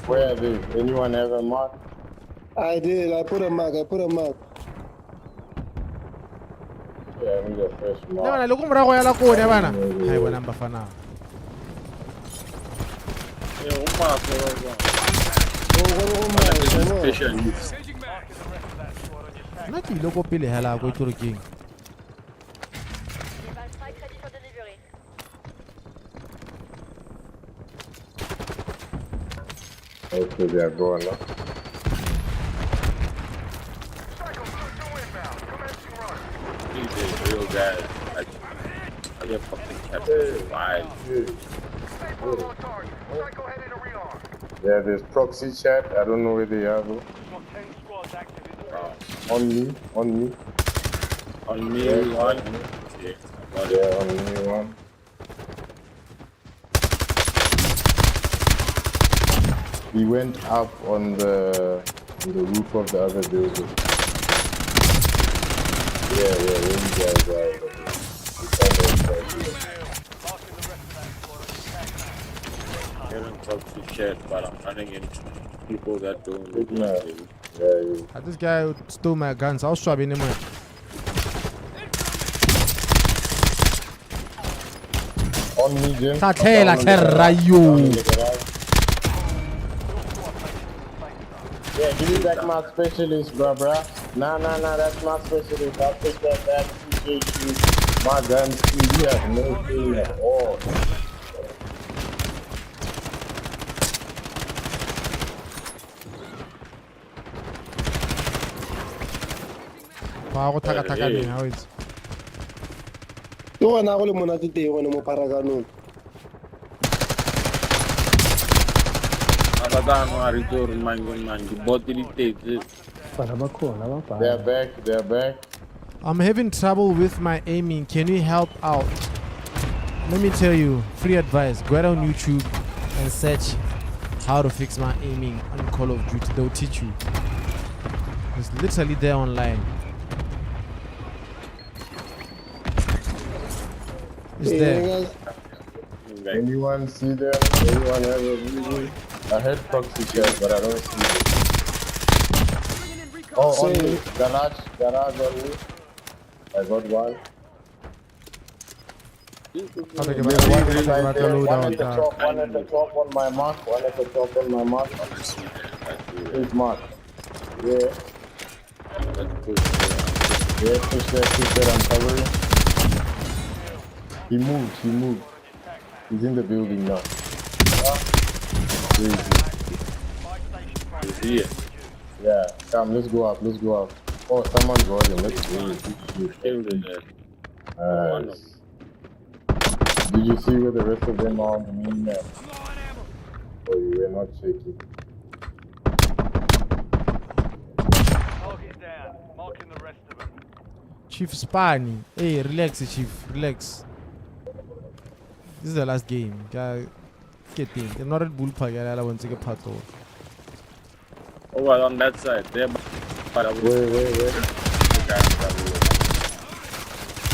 [SPEAKER 5] Where are they? Anyone have a mark?
[SPEAKER 12] I did, I put a mark, I put a mark.
[SPEAKER 5] Yeah, I need a fresh mark.
[SPEAKER 1] Nna ke ile ko pele hela ko ke re keng.
[SPEAKER 5] Okay, they are gone now.
[SPEAKER 17] These are real guys. I get fucking captured alive.
[SPEAKER 5] Yeah, there's proxy chat. I don't know where they are though. On me, on me.
[SPEAKER 17] On me,
[SPEAKER 5] yeah,
[SPEAKER 17] one.
[SPEAKER 5] Yeah, yeah, on me, one. He went up on the roof of the other building. Yeah, yeah, where you guys are.
[SPEAKER 17] I haven't talked to chat, but I'm running into people that don't look like me.
[SPEAKER 1] Yeah, this guy stole my guns. I'll swap anymore.
[SPEAKER 5] On me, Jim. Yeah, give me back my specialist, bro, bro. Nah, nah, nah, that's my specialist. I'll take that back. Appreciate you. My guns, too. You have no thing at all.
[SPEAKER 1] Ba go thaka thaka ne ha o itse.
[SPEAKER 12] Ke gona go le monate teng gone mo Parakanong.
[SPEAKER 17] Tota no a re itse gore mang ke mang, di-bot di tletse.
[SPEAKER 9] Bana ba khona ba bana.
[SPEAKER 5] They're back, they're back.
[SPEAKER 1] I'm having trouble with my aiming. Can you help out? Let me tell you, free advice. Go on YouTube and search how to fix my aiming on Call of Duty. They'll teach you. It's literally there online. It's there.
[SPEAKER 5] Anyone see them? Anyone have a vision? I heard proxy chat, but I don't see them. Oh, on me. Garage on me. I got one. One at the top on my mark, one at the top on my mark. His mark. Yeah. Yeah, push that, I'm covering. He moved. He's in the building now. Crazy.
[SPEAKER 17] He's here.
[SPEAKER 5] Yeah, come, let's go up. Oh, someone got him. Let's go. Nice. Did you see where the rest of them are on the main map? Oh, you were not checking.
[SPEAKER 2] Target down. Marking the rest of them.
[SPEAKER 1] Chief Spani. Hey, relax, Chief. Relax. This is the last game. Get in. They're not Red Bull park. I want to get part of.
[SPEAKER 17] Oh, well, on that side. There.
[SPEAKER 5] Wait.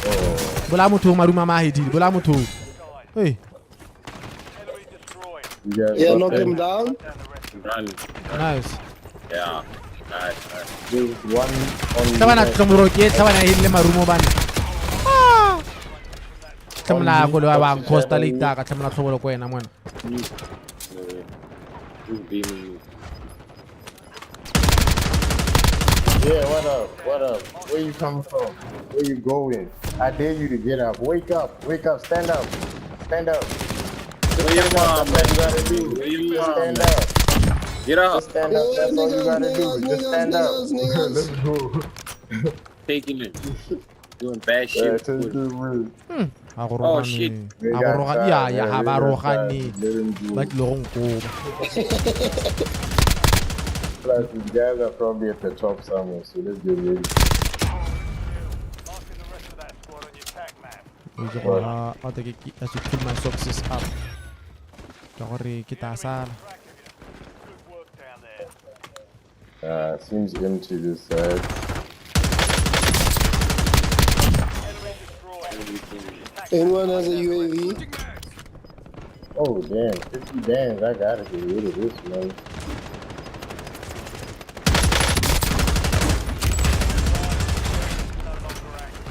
[SPEAKER 5] Oh.
[SPEAKER 1] Bola motho maruma mahedi. Bola motho. Hey.
[SPEAKER 12] Yeah, knock him down.
[SPEAKER 1] Nice.
[SPEAKER 17] Yeah. Nice.
[SPEAKER 5] There's one on.
[SPEAKER 1] Tlhabana tlomoro ke tlhabana e le marumo bana. Ah. Tlhamla go le ba bang Costa le itaka tlhamla tlhobolo ko wena mona.
[SPEAKER 5] Yeah, what up? Where you coming from? Where you going? I dare you to get up. Wake up, stand up. Stand up.
[SPEAKER 17] Where you from, man?
[SPEAKER 5] Just stand up.
[SPEAKER 17] Get up.
[SPEAKER 5] Just stand up. That's all you gotta do. Just stand up. Let's go.
[SPEAKER 17] Taking it. Doing bad shit. Oh shit.
[SPEAKER 1] Yeah, like long.
[SPEAKER 5] Plus, these guys are probably at the top somewhere, so let's get ready.
[SPEAKER 1] I should pull my socks up.
[SPEAKER 5] Seems empty this side.
[SPEAKER 12] Anyone has a UAV?
[SPEAKER 5] Oh damn, 50 bands, I gotta get rid of this, man.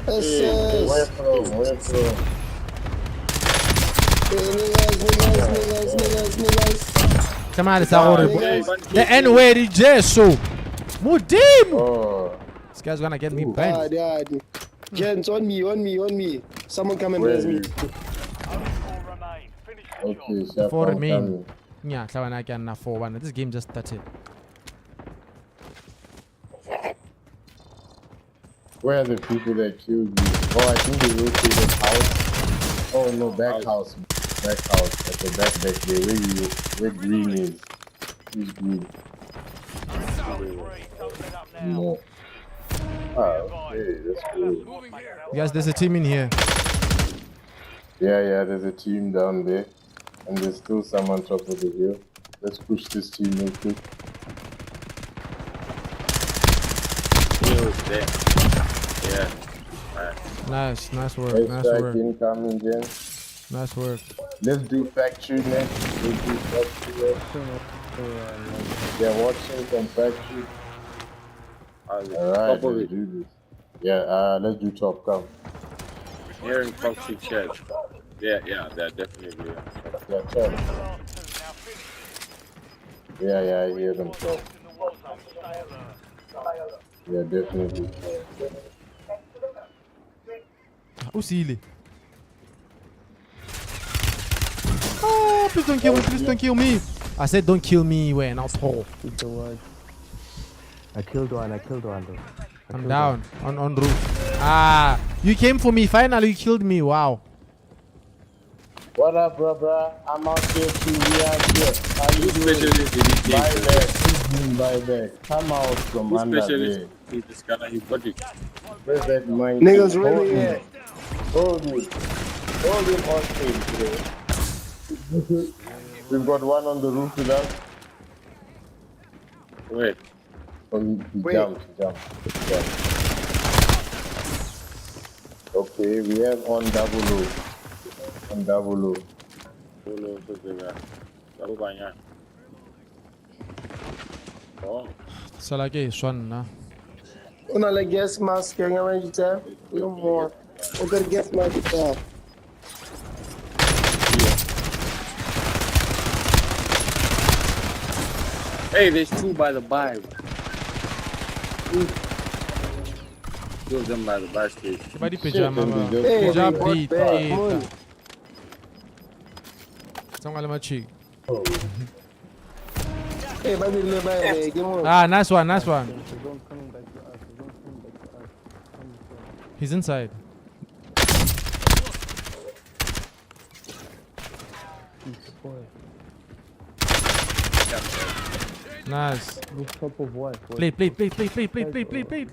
[SPEAKER 12] Hey,
[SPEAKER 5] where from?
[SPEAKER 12] Hey, niggas.
[SPEAKER 1] The N-word is Jesu. Mudim.
[SPEAKER 5] Oh.
[SPEAKER 1] This guy's gonna get me banned.
[SPEAKER 12] Yeah. Gents, on me. Someone come and raise me.
[SPEAKER 5] Okay,
[SPEAKER 1] four remain. Yeah, 4-1. This game just started.
[SPEAKER 5] Where are the people that killed you? Oh, I think they rotated house. Oh no, back house. Back house. At the back there, where green is. Who's green? No. Ah, okay, that's cool.
[SPEAKER 1] Guys, there's a team in here.
[SPEAKER 5] Yeah, there's a team down there. And there's still someone top of the hill. Let's push this team real quick.
[SPEAKER 17] There. Yeah.
[SPEAKER 1] Right. Nice work. Nice work.
[SPEAKER 5] Incoming, Jen.
[SPEAKER 1] Nice work.
[SPEAKER 5] Let's do factory next. They're watching from factory. Alright, let's do this. Yeah, let's do top. Come.
[SPEAKER 17] Here in proxy chat. Yeah, they're definitely.
[SPEAKER 5] Yeah, top. Yeah, I hear them top. Yeah, definitely.
[SPEAKER 1] Usile. Oh, please don't kill me, please don't kill me. I said don't kill me when I was whole.
[SPEAKER 9] I killed one, though.
[SPEAKER 1] I'm down on roof. Ah, you came for me. Finally, you killed me. Wow.
[SPEAKER 5] What up, bro, bro? I'm out here too. We out here. How you
[SPEAKER 17] Who
[SPEAKER 5] doing?
[SPEAKER 17] specialist did he take?
[SPEAKER 5] Buy back. Please do buy back. Come out from
[SPEAKER 17] Who
[SPEAKER 5] under
[SPEAKER 17] specialist
[SPEAKER 5] there.
[SPEAKER 17] did this guy? He got it.
[SPEAKER 5] Where's that monkey?
[SPEAKER 12] Niggas
[SPEAKER 5] Hold
[SPEAKER 12] really
[SPEAKER 5] him.
[SPEAKER 12] here.
[SPEAKER 5] Hold him. Hold him hostage today. We've got one on the roof with us.
[SPEAKER 17] Wait.
[SPEAKER 5] Oh, he
[SPEAKER 12] Wait.
[SPEAKER 5] jumped. He jumped. He jumped. Okay, we have on double O. On double O.
[SPEAKER 17] Solo for the guy. Double banya. Oh.
[SPEAKER 1] Sala ke swa nna.
[SPEAKER 12] O na le gas mask ya ngwana ditsa. Yo more. O ka re gas mask tsa.
[SPEAKER 17] Hey, there's two by the buy. Two of them by the buy station.
[SPEAKER 1] Ke ba dipejama ba.
[SPEAKER 12] Hey,
[SPEAKER 1] Peja
[SPEAKER 12] they got
[SPEAKER 1] beat
[SPEAKER 12] back,
[SPEAKER 1] ke
[SPEAKER 12] man.
[SPEAKER 1] Tsangwa le machiki.
[SPEAKER 12] Hey, ba dirile ba re ke mo.
[SPEAKER 1] Ah, nice one, nice one. He's inside. Nice.
[SPEAKER 9] Rooftop of what?
[SPEAKER 1] Play, play, play, play, play, play, play, play, play.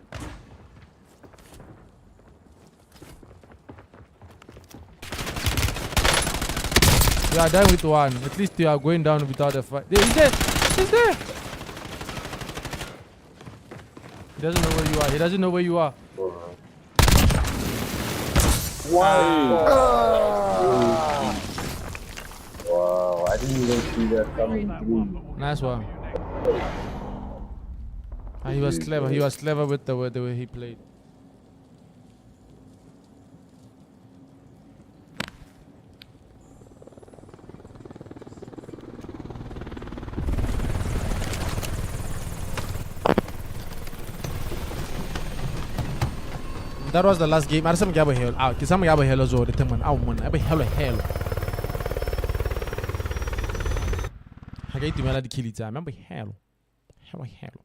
[SPEAKER 1] You are done with one. At least you are going down without a fight. He's there! He's there! He doesn't know where you are. He doesn't know where you are.
[SPEAKER 12] Wow.
[SPEAKER 5] Wow, I didn't even see that coming through.
[SPEAKER 1] Nice one. Ah, he was clever. He was clever with the way he played. That was the last game. Arasam gabo hell. Ah, kisam gabo hell zo de teman. Ah, mon. Abe hell hell. Ha ke itumela di-kill tsa me. Abe hell. Hell hell.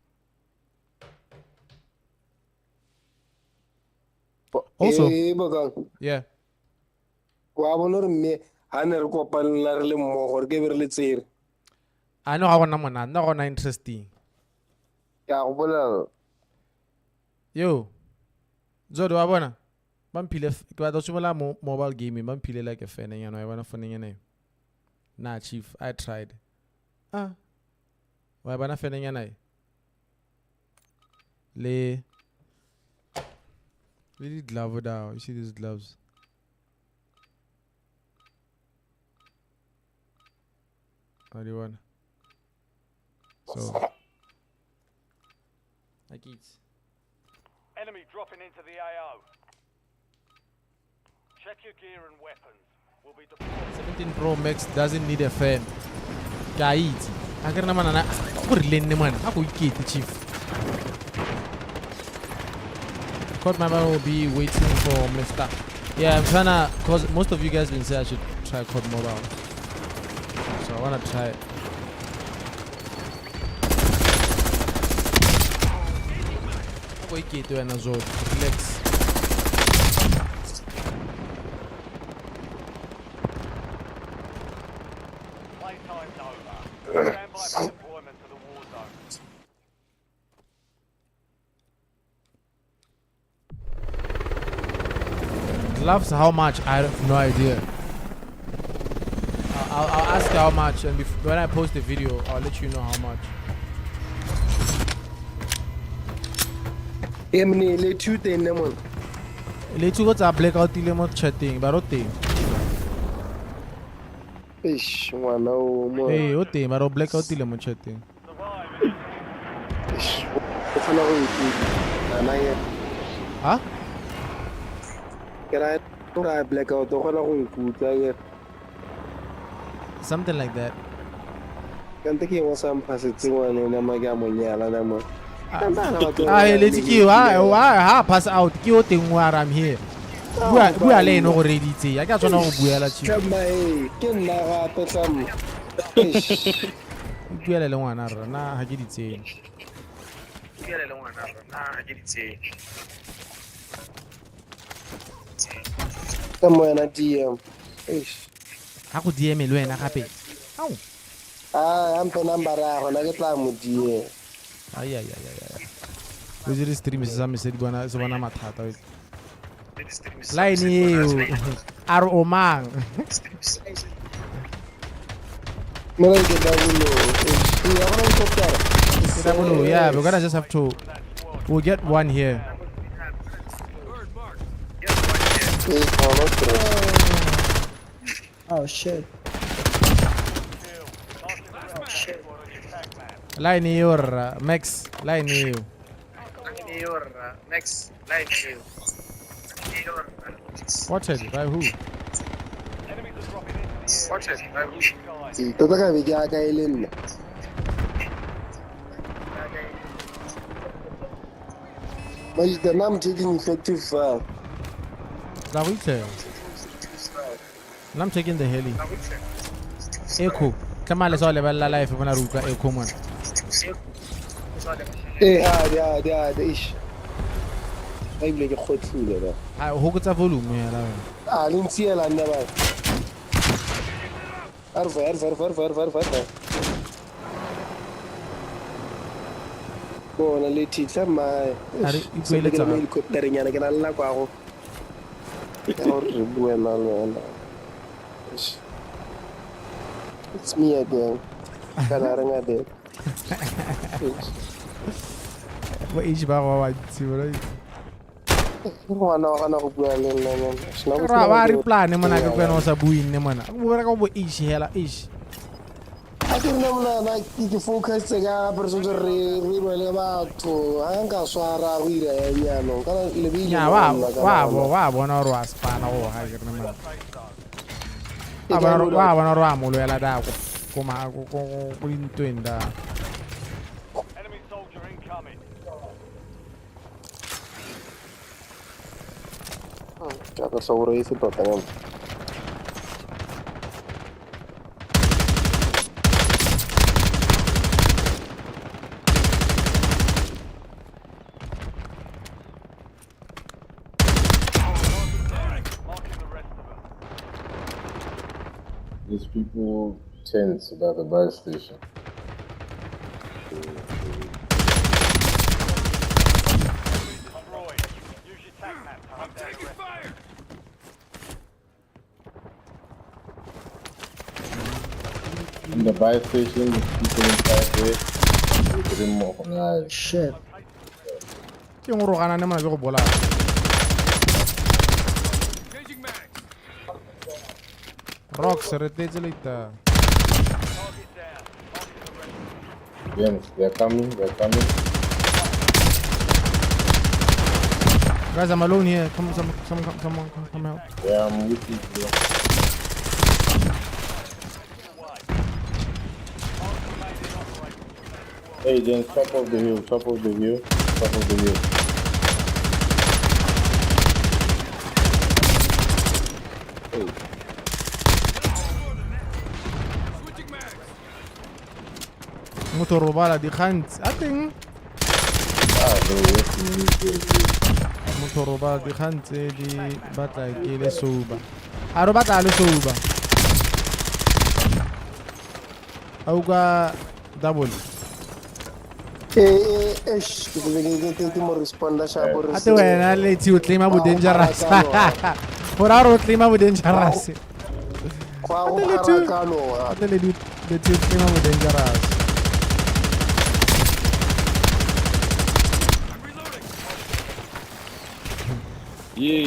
[SPEAKER 1] Also,
[SPEAKER 12] Eh, bokang.
[SPEAKER 1] yeah.
[SPEAKER 12] Wa bona re mme ha ne re kopanela re le mmogo re ke be re le tsere.
[SPEAKER 1] I know how gona mona, nna gona interesting.
[SPEAKER 15] Ke a go bolela.
[SPEAKER 1] Yo. Zodo wa bona? Ba mphile ke batla go simolola mobile gaming, ba mphile like a fan nyana, wa bona phone nyana eo. Nah, chief, I tried. Ah. Wa bona fan nyana e? Le le di-glove down. You see these gloves? How do you want? So like it.
[SPEAKER 2] Enemy dropping into the AO. Check your gear and weapons. We'll be deployed.
[SPEAKER 1] 17 Pro Max doesn't need a fan. Ke a itse. Ha ke re na manana, go rile nne mona, ha go ikete chief. COD Mobile will be waiting for Mr. Yeah, I'm trying to, cause most of you guys been saying I should try COD Mobile. So I wanna try it. Go ikete wena Zod, relax.
[SPEAKER 2] Playtime's over. Stand by for deployment to the war zone.
[SPEAKER 1] Gloves, how much? I have no idea. I'll ask how much, and when I post the video, I'll let you know how much.
[SPEAKER 12] E mne le two teng ne mona.
[SPEAKER 1] Le two go tsa blackout ile mo chatting, ba ro teng.
[SPEAKER 12] Eish, ngwana o mo.
[SPEAKER 1] Ee, o teng, ba ro blackout ile mo chatting.
[SPEAKER 12] Eish, o kgona go ikutlwa. Nana ye.
[SPEAKER 1] Ha?
[SPEAKER 12] Ke ra ra blackout o kgona go nkutlwa ke.
[SPEAKER 1] Something like that.
[SPEAKER 12] Kante ke eng o sa mphasetse ngwana ena ma ke a mo nyala na mo.
[SPEAKER 1] Ah, let's ke ha pass out ke o teng wa I'm here. Bua le ene go reditse. Ya ke a tshwana go buela chief.
[SPEAKER 12] Tsamma e, ke nna gape tsamma.
[SPEAKER 1] O buela le ngwana rra, na ha ke di tsene.
[SPEAKER 10] Buela le ngwana rra, na ha ke di tsene.
[SPEAKER 12] Tsamma wena DM. Eish.
[SPEAKER 1] Ga go DM le wena gape. Ao.
[SPEAKER 12] Ah, ampe number ya gona ke tla mo DM.
[SPEAKER 1] Ai ai ai ai. O dire stream se sa me se di bona se bona mathata. Line eo. A re o mang?
[SPEAKER 12] Mona ke double O. Ya gona helicopter.
[SPEAKER 1] Ke double O, yeah, we're gonna just have to, we'll get one here.
[SPEAKER 7] Oh shit.
[SPEAKER 1] Line eo rra, Max, line eo.
[SPEAKER 10] Line eo rra, Max, line eo.
[SPEAKER 1] Spotted by who?
[SPEAKER 10] Spotted by who?
[SPEAKER 12] Tota ka be ke aka e le nna. But then I'm taking effective fire.
[SPEAKER 1] I'm taking the heli. Echo. Come on, let's all level life when I root echo man.
[SPEAKER 12] Eh, yeah, ish. I believe you could see that.
[SPEAKER 1] I hope it's a volume.
[SPEAKER 12] Ah, didn't see it. I never. Arfa. Bona le titla my. Helicopter nyana ke na le nako ya go. Ke bue na le wena. It's me again. Kana re ngade.
[SPEAKER 1] Bo age ba go ba ntsi bro.
[SPEAKER 12] Ngwana wa gana go bua le nna nyana.
[SPEAKER 1] Ra ba re plan mona ke kwena o sa bue nne mona. Go bereka bo age hela age.
[SPEAKER 12] A ke rena mona ke focus ka person re rwele batho. Ha nka swara go ira ya nyano. Kana le beile.
[SPEAKER 1] Ya wa bona gore wa spana go ga ke rena mona. Wa bona gore wa mo lwela da go ma go go dintweng da.
[SPEAKER 2] Enemy soldier incoming.
[SPEAKER 12] Ka ka sa gore e se tota ngam.
[SPEAKER 5] These people tense about the bus station.
[SPEAKER 2] I'm taking fire.
[SPEAKER 5] In the buy station, the people inside there, they didn't more.
[SPEAKER 7] Shit.
[SPEAKER 1] Rocks, retetse later.
[SPEAKER 5] Yes, they're coming, they're coming.
[SPEAKER 1] Guys, I'm alone here. Come, someone, come help.
[SPEAKER 5] Yeah, I'm with you, bro. Hey, then top of the hill, top of the hill, top of the hill. Hey.
[SPEAKER 1] Motho robala dikgantsi a teng. Motho robala dikgantsi di batla ke le soba. A re batla le soba. A uka double.
[SPEAKER 12] Ke mo responda sha bo re.
[SPEAKER 1] A te wena le tsi o claima bo dangerous. Gore a re o claima bo dangerous.
[SPEAKER 12] Kwa go pharakano.
[SPEAKER 1] A te le tsi o claima bo dangerous.
[SPEAKER 17] Yeah.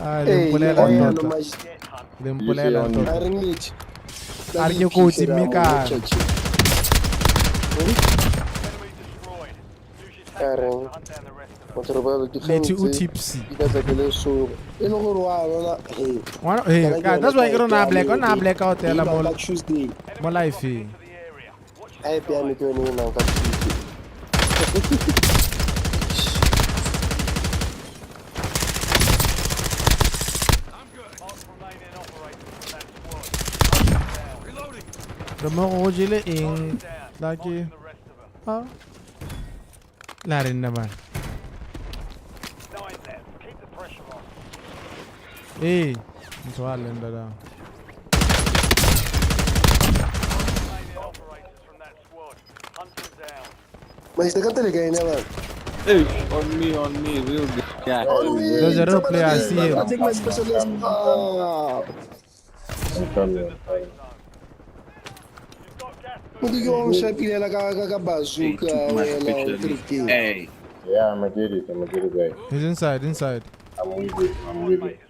[SPEAKER 1] Ah, le mpolela tota. Le mpolela tota. A re ke kotsi mme ka. Letty o tipsy.
[SPEAKER 12] E le gore wa bona he.
[SPEAKER 1] Ngwana he, that's why ke rona black, ona black out hela mo
[SPEAKER 12] Tuesday.
[SPEAKER 1] Mo life.
[SPEAKER 12] Ai pe ya me ke yone e nang ka Tuesday.
[SPEAKER 1] Re mo go jele eng tla ke ha la re nna bana. Ee, motho wa lenda down.
[SPEAKER 15] Hey, on me, real guy.
[SPEAKER 1] There's a real player, I see him.
[SPEAKER 12] I take my specialist.
[SPEAKER 5] I'm coming.
[SPEAKER 15] Hey.
[SPEAKER 5] Yeah, I'm gonna get it. I'm gonna get it back.
[SPEAKER 1] He's inside, inside.
[SPEAKER 5] I'm with it. I'm with it.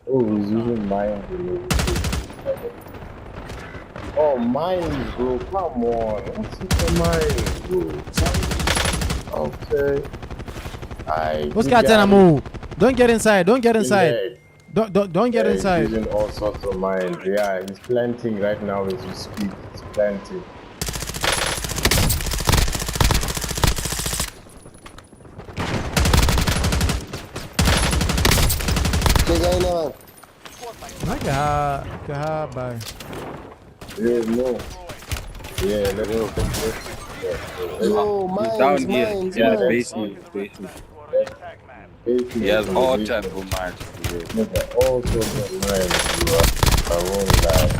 [SPEAKER 5] Oh, he's using mines. Oh, mines, bro. Come on. What's with the mines, bro? Okay.
[SPEAKER 1] What's got move? Don't get inside. Don't get inside. Don't get inside.
[SPEAKER 5] He's using all sorts of mines. Yeah, he's planting right now as we speak. He's planting.
[SPEAKER 1] Bye.
[SPEAKER 5] Yeah, no. Yeah, let go.
[SPEAKER 12] Yo, mines,
[SPEAKER 15] down here.
[SPEAKER 12] Mines,
[SPEAKER 15] yeah,
[SPEAKER 12] mines.
[SPEAKER 15] Basically. He has all type of mines.
[SPEAKER 5] Nigga, all sorts of mines, bro. I won't lie.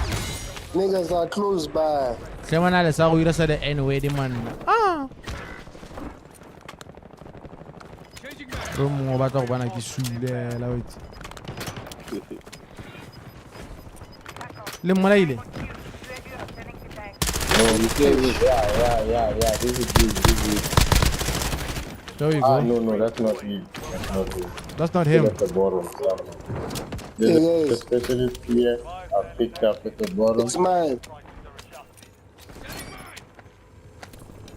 [SPEAKER 12] Niggas are close by.
[SPEAKER 1] Someone else, I will say the N-word, man. Ah. Bro, mo batla go bona ke sule la wait. Le mmolaile?
[SPEAKER 5] No, you still yeah. This is good, this is good.
[SPEAKER 1] There you go.
[SPEAKER 5] No, that's not you. That's not you.
[SPEAKER 1] That's not him.
[SPEAKER 5] At the bottom. There's a specialist here. I picked up at the bottom.
[SPEAKER 12] It's mine.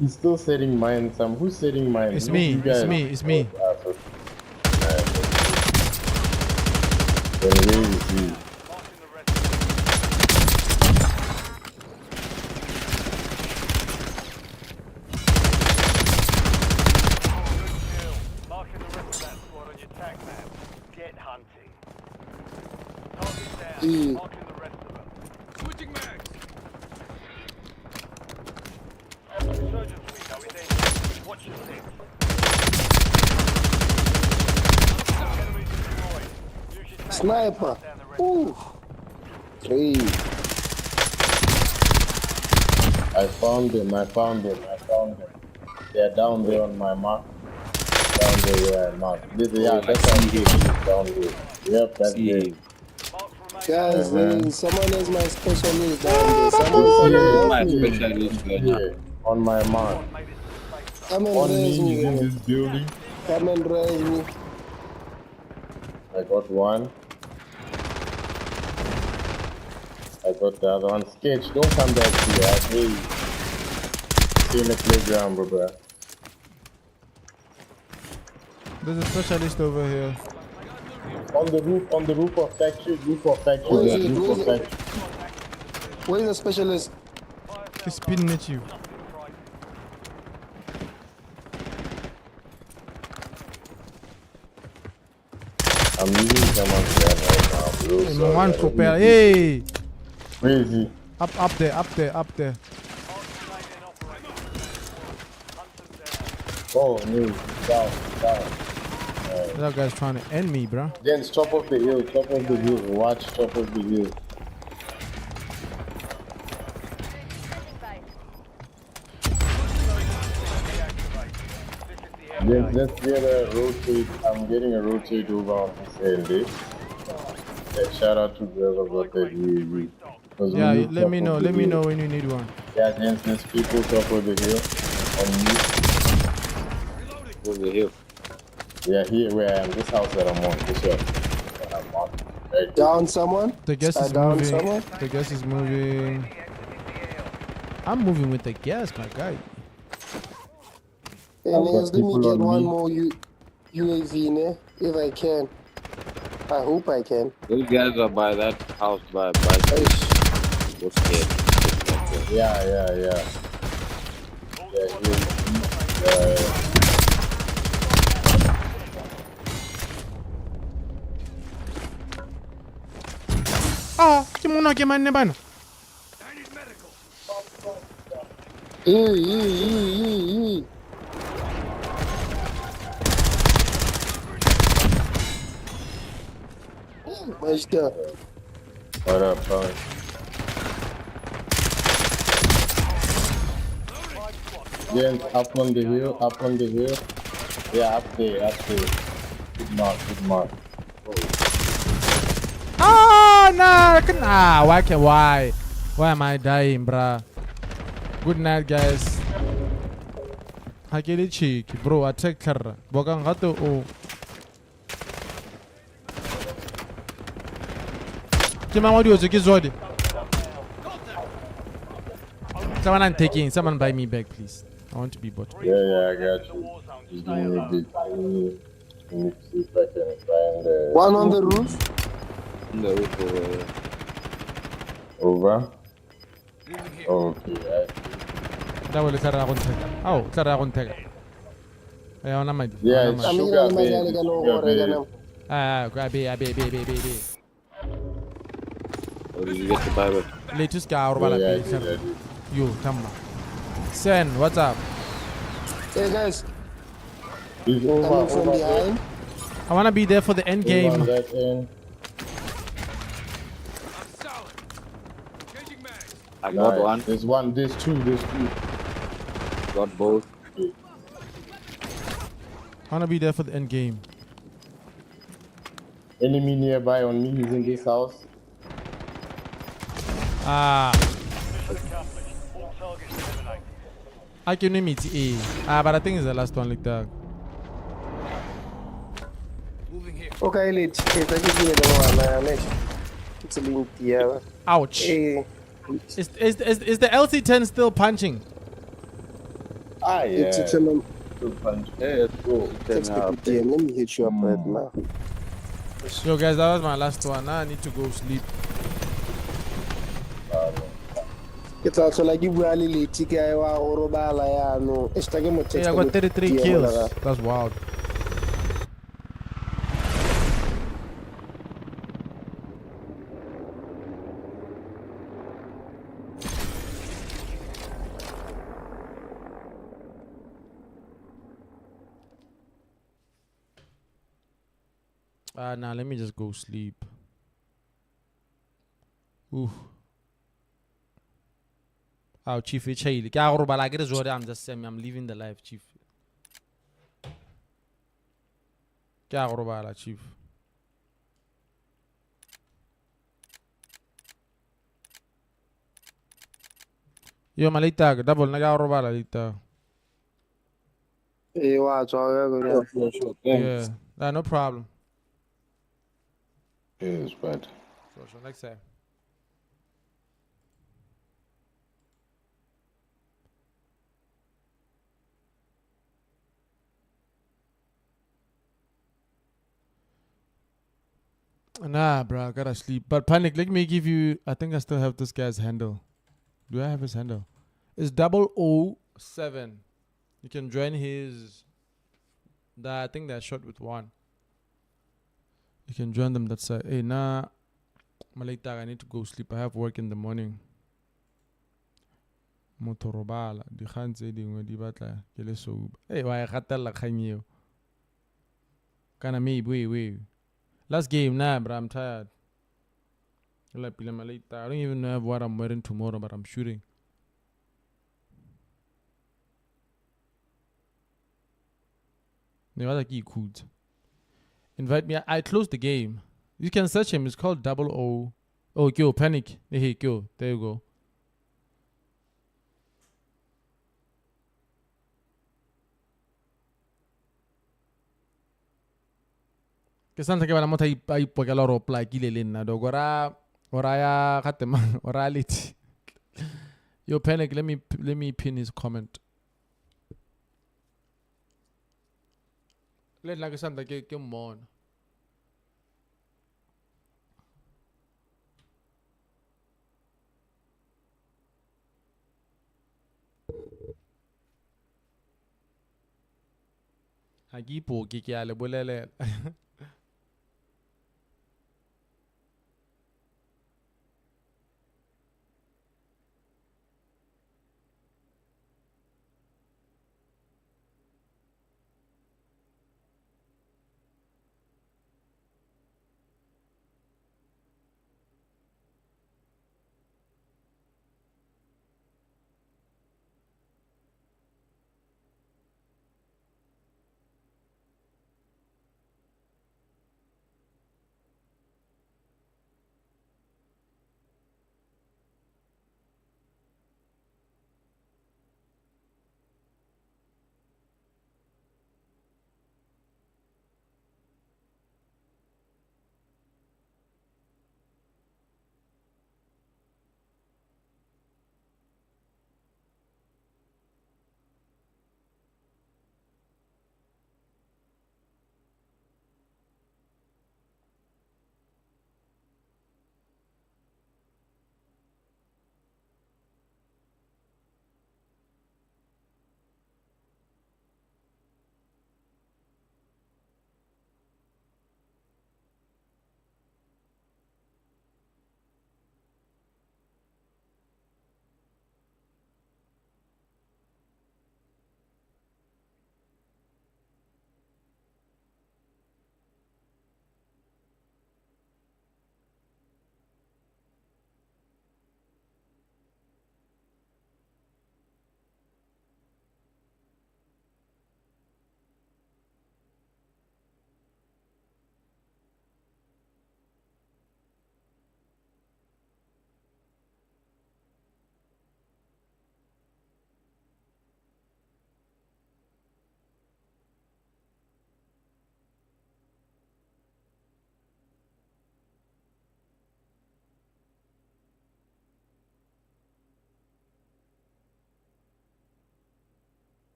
[SPEAKER 5] He's still setting mines. Sam. Who's setting mines?
[SPEAKER 1] It's me. It's me. It's me.
[SPEAKER 5] Then where is he?
[SPEAKER 2] Switching mags. Resurgence window is ending. Watch your six.
[SPEAKER 12] Sniper. Ooh. 3.
[SPEAKER 5] I found them. They're down there on my mark. Down there where I marked. Yeah, that's how I'm down there. Yep, that's it.
[SPEAKER 12] Guys, someone has my specialist down there. Someone
[SPEAKER 15] my specialist
[SPEAKER 5] yeah, on my mark.
[SPEAKER 12] Come and raise me.
[SPEAKER 5] In this building.
[SPEAKER 12] Come and raise me.
[SPEAKER 5] I got one. I got the other one. Sketch, don't come back here. I hear you. Stay in the playground, bro.
[SPEAKER 1] There's a specialist over here.
[SPEAKER 5] On the roof of factory, roof of factory.
[SPEAKER 12] Where is it? Where is the specialist?
[SPEAKER 1] He's spinning at you.
[SPEAKER 5] I'm using someone's gun right now, bro.
[SPEAKER 1] Hey, one propel. Hey!
[SPEAKER 5] Where is he?
[SPEAKER 1] Up there, up there, up there.
[SPEAKER 5] Oh, no. Down, down.
[SPEAKER 1] That guy's trying to end me, bro.
[SPEAKER 5] Jens, top of the hill, top of the hill. Watch top of the hill. Jens, let's get a rotate. I'm getting a rotate over on this end, eh? Yeah, shout out to whoever got that UAV.
[SPEAKER 1] Yeah, let me know. Let me know when you need one.
[SPEAKER 5] Yeah, Jens, there's people top of the hill on me.
[SPEAKER 17] Over the hill.
[SPEAKER 5] Yeah, here where I am, this house that I'm on, this one. That I'm on. Right.
[SPEAKER 12] Down someone?
[SPEAKER 1] The guest is
[SPEAKER 12] down
[SPEAKER 1] moving.
[SPEAKER 12] Someone?
[SPEAKER 1] The guest is moving. I'm moving with the guest, my guy.
[SPEAKER 12] Hey, niggas, let me get one more UAV, ne? If I can. I hope I can.
[SPEAKER 17] Those guys are by that house, by the
[SPEAKER 5] Yeah. Yeah, yeah.
[SPEAKER 1] Ah, ke mona ke manne bana.
[SPEAKER 12] E. Majda.
[SPEAKER 5] What up, bro? Jens, up on the hill, up on the hill. Yeah, up there, up there. Good mark, good mark.
[SPEAKER 1] Oh no! Nah, why? Why am I dying, bruh? Good night, guys. Ha ke le cheeky, bro. Attack tlharra. Bokang gato o. Ke mang wa diotso ke Zodi. Someone I'm taking. Someone buy me back, please. I want to be bought.
[SPEAKER 5] Yeah, I got you. Just give me a bit. Let me see if I can find the...
[SPEAKER 12] One on the roof.
[SPEAKER 15] On the roof over there.
[SPEAKER 5] Over? Okay,
[SPEAKER 1] I will try to take. Oh, try to take.
[SPEAKER 5] Yeah, it's sugar baby.
[SPEAKER 1] Ah, B.
[SPEAKER 15] Oh, did you get the Bible?
[SPEAKER 1] Latest car or Yo, Tamba. Sen, what's up?
[SPEAKER 12] Hey guys.
[SPEAKER 5] He's over,
[SPEAKER 12] coming from
[SPEAKER 5] over
[SPEAKER 12] behind.
[SPEAKER 1] I wanna be there for the end game.
[SPEAKER 15] I got one.
[SPEAKER 5] There's one, there's two, there's two.
[SPEAKER 15] Got both.
[SPEAKER 1] I wanna be there for the end game.
[SPEAKER 5] Enemy nearby on me, he's in this house.
[SPEAKER 1] Ah. I can name it A. Ah, but I think it's the last one like that.
[SPEAKER 12] Okay, let's take it. It's a link, yeah.
[SPEAKER 1] Ouch. Is the LC10 still punching?
[SPEAKER 5] Ah, yeah.
[SPEAKER 12] It's
[SPEAKER 5] still punching.
[SPEAKER 15] Yeah, it's cool.
[SPEAKER 12] Text the PM. Let me hit you up right now.
[SPEAKER 1] Yo, guys, that was my last one. Now I need to go sleep.
[SPEAKER 12] It's also like you really late. I
[SPEAKER 1] got 33 kills. That's wild. Nah, let me just go sleep. Ooh. Oh, Chief, I'm just saying, I'm living the life, Chief. Chief. Yo, malita, double na. Yeah, no problem.
[SPEAKER 5] Yes, but
[SPEAKER 1] so next time. Nah, bro, I gotta sleep. But Panic, let me give you... I think I still have this guy's handle. Do I have his handle? It's 007. You can join his... I think they're short with one. You can join them. That's a... Hey, nah. Malaita, I need to go sleep. I have work in the morning. Motorobala. Dikgang tse dingwe di batla ke le sober. Hey, wa e gatella kgang eo. Kana maybe, wait. Last game, nah, bro, I'm tired. I don't even know what I'm wearing tomorrow, but I'm shooting. Invite me. I closed the game. You can search him. It's called 00. Oh, yo, Panic. Hey, yo, there you go. Ke sa ntlha ke bona motho a ipokela gore o plakile le nna dok ora ya gate mang ora leti. Yo, Panic, let me pin his comment. Le nna ke sa ntlha ke mmona. Ha ke ipoke ke a le bolelela.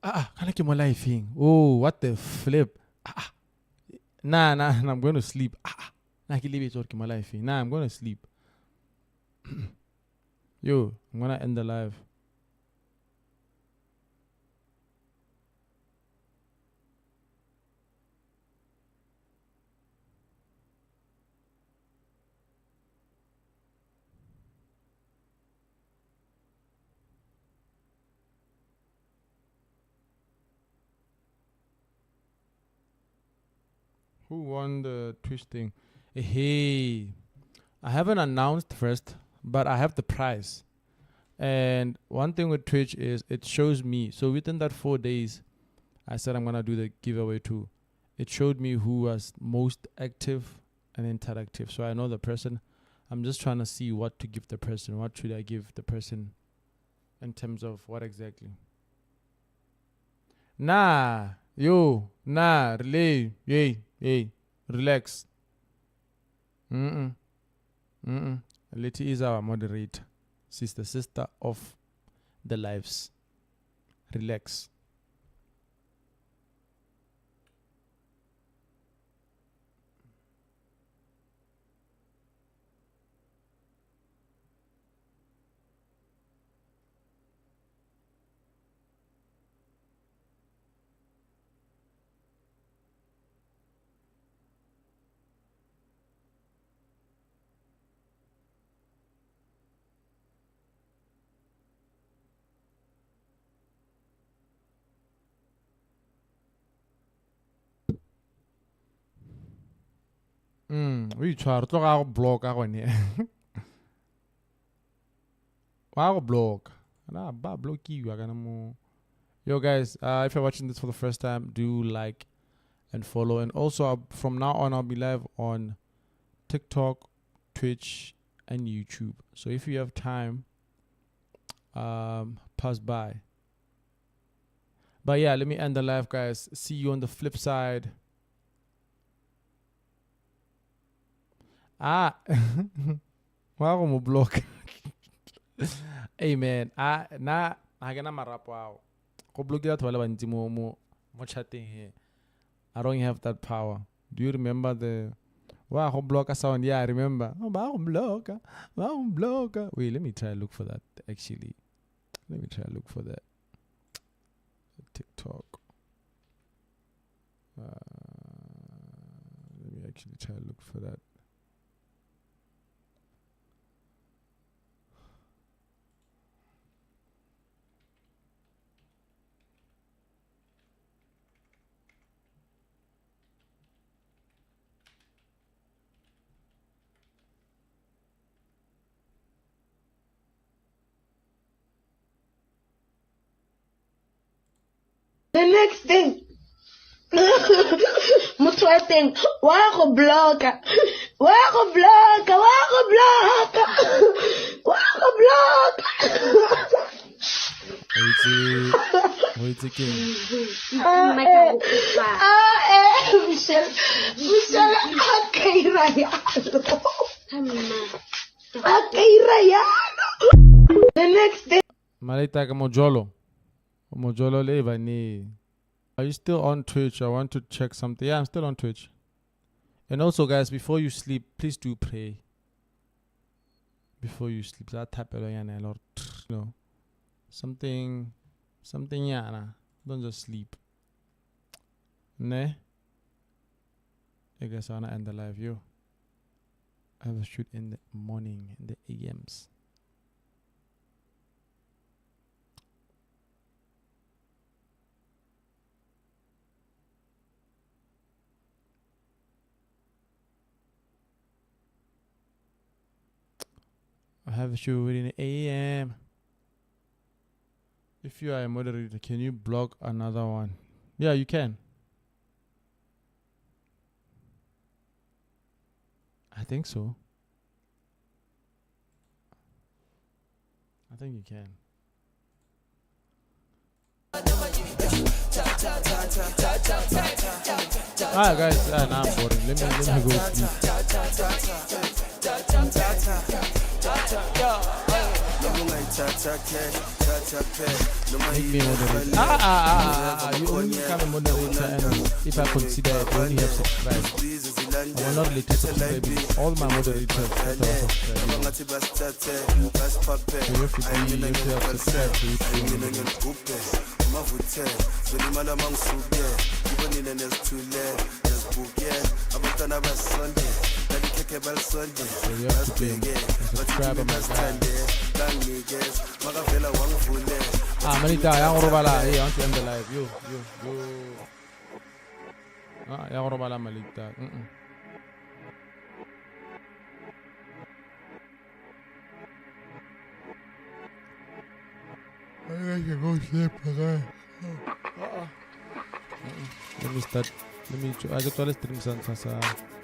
[SPEAKER 1] Ah, kana ke mo lifeng. Oh, what the flip. Ah, nah, nah, I'm going to sleep. Ah, nah, ke lebetse gore ke mo lifeng. Nah, I'm going to sleep. Yo, I'm going to end the live. Who won the Twitch thing? Hey, I haven't announced first, but I have the prize. And one thing with Twitch is it shows me. So within that 4 days, I said I'm going to do the giveaway too. It showed me who was most active and interactive. So I know the person. I'm just trying to see what to give the person. What should I give the person in terms of what exactly? Nah, yo, nah, relay, yay. Hey, relax. Letty is our moderator. She's the sister of the lives. Relax. O itshware tloga go blocka gone. Wa go blocka. Na ba blockiwa kana mo. Yo guys, if you're watching this for the first time, do like and follow. And also from now on I'll be live on TikTok, Twitch and YouTube. So if you have time, pass by. But yeah, let me end the live, guys. See you on the flip side. Ah, wa go mo block. Hey man, ah na ha ke na marapo ao. Go blockile batho ba le bantsi mo mo mo chatting here. I don't have that power. Do you remember the wa go block sound? Yeah, I remember. Oh, ba go block. Ba go block. Wait, let me try look for that actually. Let me try look for that. TikTok. Let me actually try look for that.
[SPEAKER 19] The next thing, motho wa teng wa go blocka, wa go blocka, wa go blocka, wa go blocka.
[SPEAKER 1] O itse keng?
[SPEAKER 19] Michelle, Michelle a ka ira yalo. A ka ira yalo. The next thing.
[SPEAKER 1] Maleta ka mojolo. Mojolo le bane. Are you still on Twitch? I want to check something. Yeah, I'm still on Twitch. And also, guys, before you sleep, please do pray. Before you sleep, that thapelo yana or you know, something, something yana. Don't just sleep. Ne? I guess I wanna end the live. Yo, I have a shoot in the morning, in the AMs. I have a shoot in the AM. If you are a moderator, can you block another one? Yeah, you can. I think so. I think you can. Alright guys, nah, I'm boring. Let me go sleep. Make me moderator. Ah, ah, ah, ah, ah. You only become a moderator and if I consider it, you only have subscribed. I will not relate to subscribing. All my moderators that are subscribing. So you have to be, you have to have subscribed to it to be a moderator.
[SPEAKER 20] Mavuthe zolimala mangisuke ngibonile nesithule nesibuke abantwana basonde nalikhekhe balisonde
[SPEAKER 1] So you have to be a subscriber, my guy.
[SPEAKER 20] banginikeza makavela wangivule.
[SPEAKER 1] Ah, Manita, ya go robala. Hey, I want to end the live. Yo, yo, yo. Ah, ya go robala Malita. I can go sleep, okay? Let me start. Let me. I just want to stream some.